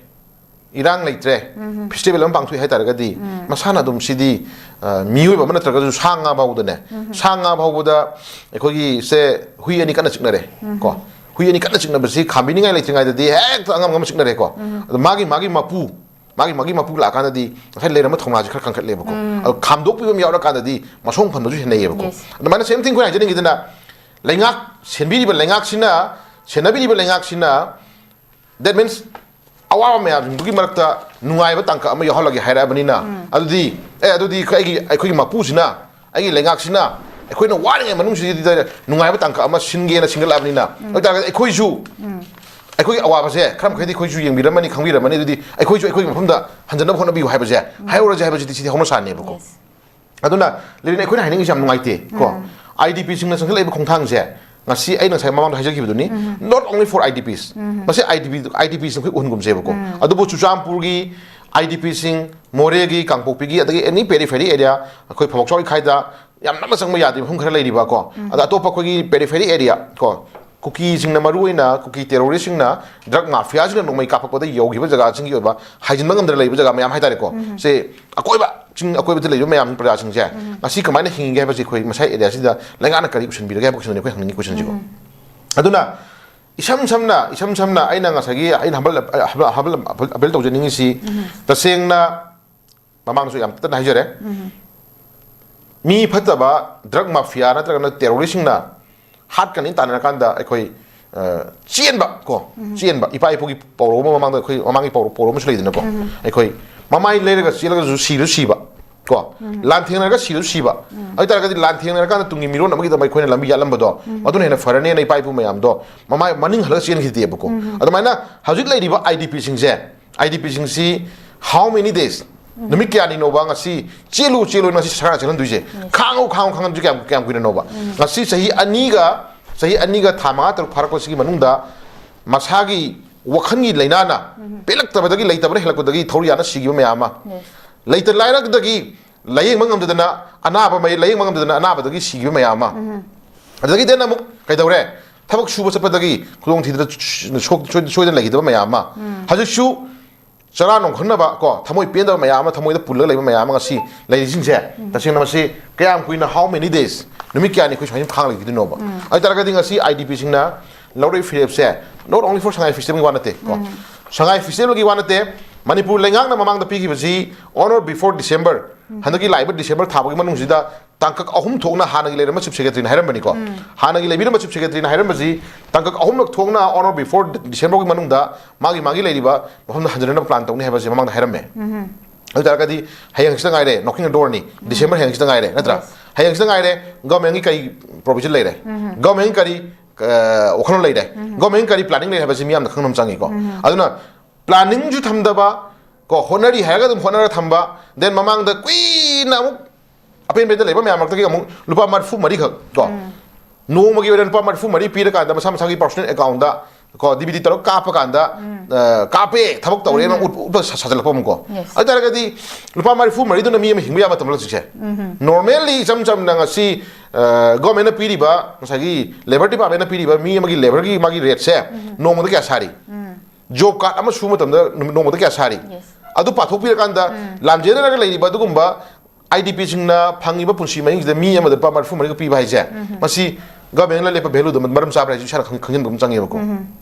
ꯏꯔꯥꯡ ꯂꯩꯇ꯭ꯔꯦ, ꯐꯦꯁꯇꯤꯚꯦꯜ ꯑꯃ ꯄꯥꯡꯊꯣꯛꯑꯦ ꯍꯥꯏꯇꯥꯔꯒꯗꯤ ꯃꯁꯥꯅ ꯑꯗꯨꯝ ꯁꯤꯗꯤ, ꯑ, ꯃꯤꯑꯣꯏꯕ ꯑꯃ ꯅꯠꯇ꯭ꯔꯒꯁꯨ ꯁꯥ ꯉꯥ ꯐꯥꯎꯕꯗꯅꯦ, ꯁꯥ ꯉꯥ ꯐꯥꯎꯕꯗ ꯑꯩꯈꯣꯏꯒꯤ ꯁꯦ ꯍꯨꯏ ꯑꯅꯤ ꯀꯟꯅ ꯆꯤꯛꯅꯔꯦ ꯀꯣ꯫ ꯍꯨꯏ ꯑꯅꯤ ꯀꯟꯅ ꯆꯤꯛꯅꯕꯁꯤ ꯈꯥꯝꯕꯤꯅꯤꯡꯉꯥꯏ ꯂꯩꯇ꯭ꯔꯤꯉꯩꯗꯗꯤ ꯍꯦꯛꯇ ꯑꯉꯝ ꯑꯉꯝ ꯆꯤꯛꯅꯔꯦꯀꯣ꯫ ꯑꯗꯣ ꯃꯥꯒꯤ, ꯃꯥꯒꯤ ꯃꯄꯨ, ꯃꯥꯒꯤ, ꯃꯥꯒꯤ ꯃꯄꯨ ꯂꯥꯛꯑꯀꯥꯟꯗꯗꯤ ꯉꯁꯥꯏ ꯂꯩꯔꯝꯕ ꯊꯧꯅꯥꯁꯦ ꯈꯔ ꯀꯟꯈꯠꯂꯦꯕꯀꯣ꯫ ꯑꯗꯣ ꯈꯥꯝꯗꯣꯛꯄꯤꯕ ꯑꯃ ꯌꯥꯎꯔꯀꯥꯟꯗꯗꯤ ꯃꯁꯣꯡ ꯐꯟꯕꯁꯨ ꯍꯦꯟꯅꯩꯌꯦꯕꯀꯣ꯫ Yes. ꯑꯗꯨꯃꯥꯏꯅ same thing ꯑꯩꯈꯣꯏꯅ ꯍꯥꯏꯖꯅꯤꯡꯉꯤꯗꯅ, ꯂꯩꯉꯥꯛ ꯁꯦꯝꯕꯤꯔꯤꯕ ꯂꯩꯉꯥꯛꯁꯤꯅ, ꯁꯦꯟꯅꯕꯤꯔꯤꯕ ꯂꯩꯉꯥꯛꯁꯤꯅ, that means ꯑꯋꯥꯕ ꯃꯌꯥꯝꯁꯤꯡꯗꯨꯒꯤ ꯃꯔꯛꯇ ꯅꯨꯡꯉꯥꯏꯕ ꯇꯥꯡꯀꯛ ꯑꯃ ꯌꯥꯎꯍꯜꯂꯒꯦ ꯍꯥꯏꯔꯛꯑꯕꯅꯤꯅ, ꯑꯗꯨꯗꯤ, ꯑꯦ, ꯑꯗꯨꯗꯤ ꯑꯩꯒꯤ, ꯑꯩꯈꯣꯏꯒꯤ ꯃꯄꯨꯁꯤꯅ, ꯑꯩꯒꯤ ꯂꯩꯉꯥꯛꯁꯤꯅ ꯑꯩꯈꯣꯏꯅ ꯋꯥꯔꯤꯉꯩ ꯃꯅꯨꯡꯁꯤꯗ ꯅꯨꯡꯉꯥꯏꯕ ꯇꯥꯡꯀꯛ ꯑꯃ ꯁꯤꯟꯒꯦꯅ ꯁꯤꯟꯒꯠꯂꯛꯑꯕꯅꯤꯅ, ꯑꯗꯨ ꯑꯣꯏꯇꯥꯔꯒꯗꯤ ꯑꯩꯈꯣꯏꯁꯨ ꯑꯩꯈꯣꯏꯒꯤ ꯑꯋꯥꯕꯁꯦ ꯈꯔ ꯃꯈꯩꯗꯤ ꯑꯩꯈꯣꯏꯁꯨ ꯌꯦꯡꯕꯤꯔꯝꯃꯅꯤ, ꯈꯪꯕꯤꯔꯝꯃꯅꯤ, ꯑꯗꯨꯗꯤ ꯑꯩꯈꯣꯏꯁꯨ ꯑꯩꯈꯣꯏꯒꯤ ꯃꯐꯝꯗ ꯍꯟꯖꯅꯕ ꯍꯣꯠꯅꯕꯤꯌꯨ ꯍꯥꯏꯕꯁꯦ ꯍꯥꯏꯍꯧꯔꯁꯦ ꯍꯥꯏꯕꯁꯤꯗꯤ ꯁꯤꯗꯤ ꯍꯧꯅ ꯁꯥꯅꯦꯕꯀꯣ꯫ Yes. ꯑꯗꯨꯅ ꯂꯤꯂꯤꯅ ꯑꯩꯈꯣꯏꯅ ꯍꯥꯏꯅꯤꯡꯉꯤꯁꯦ ꯌꯥꯝ ꯅꯨꯡꯉꯥꯏꯇꯦ ꯀꯣ꯫ ꯑꯥꯏ ꯗꯤ ꯄꯤꯁꯤꯡꯅ ꯆꯪꯁꯤꯜꯂꯛꯏꯕ ꯈꯣꯡꯊꯥꯡꯁꯦ ꯉꯁꯤ ꯑꯩꯅ ꯉꯁꯥꯏ ꯃꯃꯥꯡꯗ ꯍꯥꯏꯖꯈꯤꯕꯗꯨꯅꯤ, not only for IDPs, ꯃꯁꯤ IDP, IDPs ꯑꯩꯈꯣꯏ ꯎꯍꯟꯒꯨꯝꯁꯦꯕꯀꯣ꯫ ꯑꯗꯨꯕꯨ ꯆꯨꯔꯆꯥꯟꯄꯨꯔꯒꯤ IDPꯁꯤꯡ, ꯃꯣꯔꯦꯒꯤ, ꯀꯥꯡꯄꯣꯛꯄꯤꯒꯤ, ꯑꯗꯒꯤ any periphery area, ꯑꯩꯈꯣꯏ ꯐꯝꯕꯥꯛ ꯆꯥꯎ ꯏꯈꯥꯏꯗ ꯌꯥꯝ ꯅꯛꯅ ꯆꯪꯕ ꯌꯥꯗ꯭ꯔꯤꯕ ꯃꯐꯝ ꯈꯔ ꯂꯩꯔꯤꯕ ꯀꯣ, ꯑꯗ ꯑꯇꯣꯞꯄ ꯑꯩꯈꯣꯏꯒꯤ periphery area ꯀꯣ, ꯀꯨꯀꯤꯁꯤꯡꯅ, ꯃꯔꯨꯑꯣꯏꯅ ꯀꯨꯀꯤ terroristꯁꯤꯡꯅ drug mafiaꯁꯤꯡꯅ ꯅꯣꯡꯃꯩ ꯀꯥꯞꯄꯛꯄꯗ ꯌꯧꯈꯤꯕ ꯖꯒꯥꯁꯤꯡꯒꯤ ꯑꯣꯏꯕ ꯍꯥꯏꯖꯤꯟꯕ ꯉꯝꯗꯅ ꯂꯩꯕ ꯖꯒꯥ ꯃꯌꯥꯝ ꯍꯥꯏꯇꯥꯔꯦꯀꯣ꯫ ꯁꯦ ꯑꯀꯣꯏꯕ ꯆꯤꯡ ꯑꯀꯣꯏꯕꯗ ꯂꯩꯕ ꯃꯌꯥꯝ, ꯄ꯭ꯔꯖꯥꯁꯤꯡꯁꯦ ꯉꯁꯤ ꯀꯃꯥꯏꯅ ꯍꯤꯡꯒꯦ ꯍꯥꯏꯕꯁꯤ ꯑꯩꯈꯣꯏ ꯃꯁꯥꯏ areaꯁꯤꯗ ꯂꯩꯉꯥꯛꯅ ꯀꯔꯤ ꯎꯁꯤꯟꯕꯤꯔꯒꯦ ꯍꯥꯏꯕ questionꯅꯤ ꯑꯩꯈꯣꯏ ꯍꯪꯅꯤꯡꯉꯤ questionꯁꯤꯀꯣ꯫ ꯑꯗꯨꯅ ꯏꯁꯝ ꯁꯝꯅ, ꯏꯁꯝ ꯁꯝꯅ ꯑꯩꯅ ꯉꯁꯥꯏꯒꯤ ꯑꯩꯅ humble, humble, humble appeal ꯇꯧꯖꯅꯤꯡꯉꯤꯁꯤ, ꯇꯁꯦꯡꯅ ꯃꯃꯥꯡꯗꯁꯨ ꯌꯥꯝ ꯇꯠꯇꯅ ꯍꯥꯏꯖꯔꯦ, ꯃꯤ ꯐꯠꯇꯕ drug mafia ꯅꯠꯇ꯭ꯔꯒꯅ terroristꯁꯤꯡꯅ ꯍꯥꯠꯀꯅꯤ ꯇꯥꯟꯅꯔꯀꯥꯟꯗ ꯑꯩꯈꯣꯏ, ꯑ, ꯆꯦꯟꯕ ꯀꯣ, ꯆꯦꯟꯕ, ꯏꯄꯥ ꯏꯄꯨꯒꯤ ꯄꯥꯎꯔꯧ ꯑꯃ ꯃꯃꯥꯡꯗ ꯑꯩꯈꯣꯏ ꯃꯃꯥꯡꯒꯤ ꯄꯥꯎꯔꯧ, ꯄꯥꯎꯔꯧ ꯑꯃꯁꯨ ꯂꯩꯗꯅꯀꯣ, ꯑꯩꯈꯣꯏ ꯃꯃꯥꯏ ꯂꯩꯔꯒ ꯆꯦꯜꯂꯒꯁꯨ ꯁꯤꯔꯁꯨ ꯁꯤꯕ ꯀꯣ, ꯂꯥꯟꯊꯦꯡꯅꯔꯒ ꯁꯤꯔꯁꯨ ꯁꯤꯕ꯫ ꯑꯗꯨ ꯑꯣꯏꯇꯥꯔꯒꯗꯤ ꯂꯥꯟꯊꯦꯡꯅꯔꯀꯥꯟꯗ ꯇꯨꯡꯒꯤ ꯃꯤꯔꯣꯟ ꯑꯃꯒꯤꯗꯃꯛ ꯑꯩꯈꯣꯏꯅ ꯂꯝꯕꯤ ꯌꯥꯠꯂꯝꯕꯗꯣ, ꯃꯗꯨꯅ ꯍꯦꯟꯅ ꯐꯔꯅꯦꯅ ꯏꯄꯥ ꯏꯄꯨ ꯃꯌꯥꯝꯗꯣ ꯃꯃꯥꯏ ꯃꯅꯤꯡ ꯍꯜꯂꯒ ꯆꯦꯟꯈꯤꯗꯦꯕꯀꯣ꯫ ꯑꯗꯨꯃꯥꯏꯅ ꯍꯧꯖꯤꯛ ꯂꯩꯔꯤꯕ IDPꯁꯤꯡꯁꯦ, IDPꯁꯤꯡꯁꯤ how many days, ꯅꯨꯃꯤꯠ ꯀꯌꯥꯅꯤꯅꯣꯕ ꯉꯁꯤ ꯆꯦꯜꯂꯨ ꯆꯦꯜꯂꯨ ꯉꯁꯤ ꯁꯔꯀꯥꯔꯅ ꯆꯦꯜꯍꯟꯗꯣꯏꯁꯦ? ꯈꯥꯡꯉꯨ ꯈꯥꯡꯉꯨ ꯈꯥꯡꯍꯟꯗꯣꯏꯁꯦ ꯀꯌꯥꯝ, ꯀꯌꯥꯝ ꯀꯨꯏꯅꯅꯣꯕ? ꯉꯁꯤ ꯆꯍꯤ ꯑꯅꯤꯒ, ꯆꯍꯤ ꯑꯅꯤꯒ ꯊꯥ ꯃꯉꯥ ꯇꯔꯨꯛ ꯐꯥꯔꯛꯄꯁꯤꯒꯤ ꯃꯅꯨꯡꯗ ꯃꯁꯥꯒꯤ ꯋꯥꯈꯜꯒꯤ ꯂꯥꯏꯅꯥꯅ ꯄꯦꯜꯂꯛꯇꯕꯗꯒꯤ, ꯂꯩꯇꯕꯅ ꯍꯦꯜꯂꯛꯄꯗꯒꯤ ꯊꯧꯔꯤ ꯌꯥꯅ ꯁꯤꯈꯤꯕ ꯃꯌꯥꯝ ꯑꯃ, ꯂꯩꯇ ꯂꯥꯏꯔꯗꯒꯤ ꯂꯥꯏꯌꯦꯡꯕ ꯉꯝꯗꯗꯅ ꯑꯅꯥꯕ ꯃꯩ-, ꯂꯥꯏꯌꯦꯡꯕ ꯉꯝꯗꯗꯅ ꯑꯅꯥꯕꯗꯒꯤ ꯁꯤꯈꯤꯕ ꯃꯌꯥꯝ ꯑꯃ, ꯑꯗꯒꯤ then ꯑꯃꯨꯛ ꯀꯩꯗꯧꯔꯦ? ꯊꯕꯛ ꯁꯨꯕ ꯆꯠꯄꯗꯒꯤ ꯈꯨꯗꯣꯡ ꯊꯤꯗꯅ ꯁꯣꯛ-, ꯁꯣꯏ-, ꯁꯣꯏꯗꯅ ꯂꯩꯈꯤꯗꯕ ꯃꯌꯥꯝ ꯑꯃ, ꯍꯧꯖꯤꯛꯁꯨ ꯆꯔꯥ ꯅꯣꯡꯈꯟꯅꯕ ꯀꯣ, ꯊꯃꯣꯏ ꯄꯦꯟꯗꯕ ꯃꯌꯥꯝ ꯑꯃ, ꯊꯃꯣꯏꯗ ꯄꯨꯜꯂꯒ ꯂꯩꯕ ꯃꯌꯥꯝ ꯑꯃ ꯉꯁꯤ ꯂꯩꯔꯤꯁꯤꯡꯁꯦ, ꯇꯁꯦꯡꯅ ꯃꯁꯤ ꯀꯌꯥꯝ ꯀꯨꯏꯅ, how many days, ꯅꯨꯃꯤꯠ ꯀꯌꯥꯅꯤ ꯑꯩꯈꯣꯏ ꯁꯨꯃꯥꯏꯅ ꯈꯥꯡ ꯂꯩꯈꯤꯗꯣꯏꯅꯣꯕ? ꯑꯗꯨ ꯑꯣꯏꯇꯥꯔꯒꯗꯤ ꯉꯁꯤ IDPꯁꯤꯡꯅ ꯂꯧꯔꯛꯏ ꯐꯤꯔꯦꯞꯁꯦ not only for Sangai Festivalꯒꯤ ꯋꯥ ꯅꯠꯇꯦ ꯀꯣ꯫ Sangai Festivalꯒꯤ ꯋꯥ ꯅꯠꯇꯦ, ꯃꯅꯤꯄꯨꯔ ꯂꯩꯉꯥꯛꯅ ꯃꯃꯥꯡꯗ ꯄꯤꯈꯤꯕꯁꯤ on or before December, ꯍꯟꯗꯛꯀꯤ ꯂꯥꯛꯏꯕ December ꯊꯥ ꯐꯥꯎꯒꯤ ꯃꯅꯨꯡꯁꯤꯗ ꯇꯥꯡꯀꯛ ꯑꯍꯨꯝ ꯊꯣꯛꯅ ꯍꯥꯟꯅꯒꯤ ꯂꯩꯔꯝꯕ Chief Secretaryꯅ ꯍꯥꯏꯔꯝꯕꯅꯤꯀꯣ꯫ ꯍꯥꯟꯅꯒꯤ ꯂꯩꯕꯤꯔꯝꯕ Chief Secretaryꯅ ꯍꯥꯏꯔꯝꯕꯁꯤ ꯇꯥꯡꯀꯛ ꯑꯍꯨꯝꯂꯛ ꯊꯣꯛꯅ on or before Decemberꯒꯤ ꯃꯅꯨꯡꯗ ꯃꯥꯒꯤ, ꯃꯥꯒꯤ ꯂꯩꯔꯤꯕ ꯃꯐꯝꯗ ꯍꯟꯖꯤꯟꯅꯕ plan ꯇꯧꯅꯤ ꯍꯥꯏꯕꯁꯤ ꯃꯃꯥꯡꯗ ꯍꯥꯏꯔꯝꯃꯦ꯫ ꯑꯗꯨ ꯑꯣꯏꯇꯥꯔꯒꯗꯤ ꯍꯌꯦꯡ ꯍꯪꯆꯤꯠꯇ ꯉꯥꯏꯔꯦ, knocking the doorꯅꯤ, December ꯍꯌꯦꯡ ꯍꯪꯆꯤꯠꯇ ꯉꯥꯏꯔꯦ, ꯅꯠꯇ꯭ꯔꯥ? Yes. ꯍꯌꯦꯡ ꯍꯪꯆꯤꯠꯇ ꯉꯥꯏꯔꯦ, governmentꯒꯤ ꯀꯔꯤ provision ꯂꯩꯔꯦ? Governmentꯒꯤ ꯀꯔꯤ, ꯑ, ꯋꯥꯈꯜꯂꯣꯟ ꯂꯩꯔꯦ? Governmentꯒꯤ ꯀꯔꯤ planning ꯂꯩꯔꯦ ꯍꯥꯏꯕꯁꯤ ꯃꯤꯌꯥꯝꯅ ꯈꯪꯕ ꯑꯃ ꯆꯪꯉꯤꯀꯣ꯫ ꯑꯗꯨꯅ planningꯁꯨ ꯊꯝꯗꯕ ꯀꯣ, ꯍꯣꯠꯅꯔꯤ ꯍꯥꯏꯔꯒ ꯑꯗꯨꯝ ꯍꯣꯠꯅꯔ ꯊꯝꯕ, then ꯃꯃꯥꯡꯗ ꯀꯨꯏꯅ ꯑꯃꯨꯛ ꯑꯄꯦꯟ ꯄꯦꯟꯗ ꯂꯩꯕ ꯃꯌꯥꯝ ꯃꯔꯛꯇꯒꯤ ꯑꯃꯨꯛ ꯂꯨꯄꯥ ꯃꯔꯤꯐꯨ ꯃꯔꯤꯈꯛ ꯀꯣ, ꯅꯣꯡꯃꯒꯤ ꯑꯣꯏꯅ ꯂꯨꯄꯥ ꯃꯔꯤꯐꯨ ꯃꯔꯤ ꯄꯤꯔꯀꯥꯟꯗ ꯃꯁꯥ ꯃꯁꯥꯒꯤ personal account ꯀꯣ, ꯗꯤ ꯕꯤ ꯗꯤ ꯇꯧꯔꯒ ꯀꯥꯞꯄ ꯀꯥꯟꯗ, ꯑ, ꯀꯥꯞꯄꯦ, ꯊꯕꯛ ꯇꯧꯔꯦꯅ ꯎꯠ-, ꯎꯠꯄ ꯁꯥ-, ꯁꯥꯖꯜꯂꯛꯄ ꯑꯃꯨꯛꯀꯣ꯫ Yes. ꯑꯗꯨ ꯇꯥꯔꯒꯗꯤ ꯂꯨꯄꯥ ꯃꯔꯤꯐꯨ ꯃꯔꯤꯗꯨꯅ ꯃꯤ ꯑꯃ ꯍꯤꯡꯕ ꯌꯥꯕ ꯃꯇꯝ ꯅꯠꯇ꯭ꯔꯤꯁꯦ꯫ Normally ꯏꯆꯝ ꯆꯝꯅ ꯉꯁꯤ, ꯑ, government ꯄꯤꯔꯤꯕ, ꯉꯁꯥꯏꯒꯤ labour department ꯄꯤꯔꯤꯕ ꯃꯤ ꯑꯃꯒꯤ labourꯒꯤ ꯃꯥꯒꯤ rateꯁꯦ ꯅꯣꯡꯃꯗ ꯀꯌꯥ ꯁꯥꯔꯤ? Job card ꯑꯃ ꯁꯨꯕ ꯃꯇꯝꯗ ꯅꯨꯃꯤꯠ, ꯅꯣꯡꯃꯗ ꯀꯌꯥ ꯁꯥꯔꯤ? Yes. ꯑꯗꯨ ꯄꯥꯊꯣꯛꯄꯤꯔꯀꯥꯟꯗ ꯂꯥꯟꯖꯦꯟꯅꯔꯒ ꯂꯩꯔꯤꯕ ꯑꯗꯨꯒꯨꯝꯕ IDPꯁꯤꯡꯅ ꯐꯪꯉꯤꯕ ꯄꯨꯟꯁꯤ ꯃꯍꯤꯡꯁꯤꯗ ꯃꯤ ꯑꯃꯗ ꯂꯨꯄꯥ ꯃꯔꯤꯐꯨ ꯃꯔꯤꯒ ꯄꯤꯕ ꯍꯥꯏꯁꯦ, ꯃꯁꯤ governmentꯅ ꯂꯦꯞꯄ valueꯗꯣ ꯃꯔꯝ ꯆꯥꯕ꯭ꯔꯥ ꯍꯥꯏꯁꯤ ꯏꯁꯥꯅ ꯈꯪ-, ꯈꯪꯖꯤꯟꯕ ꯑꯃ ꯆꯪꯉꯦꯕꯀꯣ꯫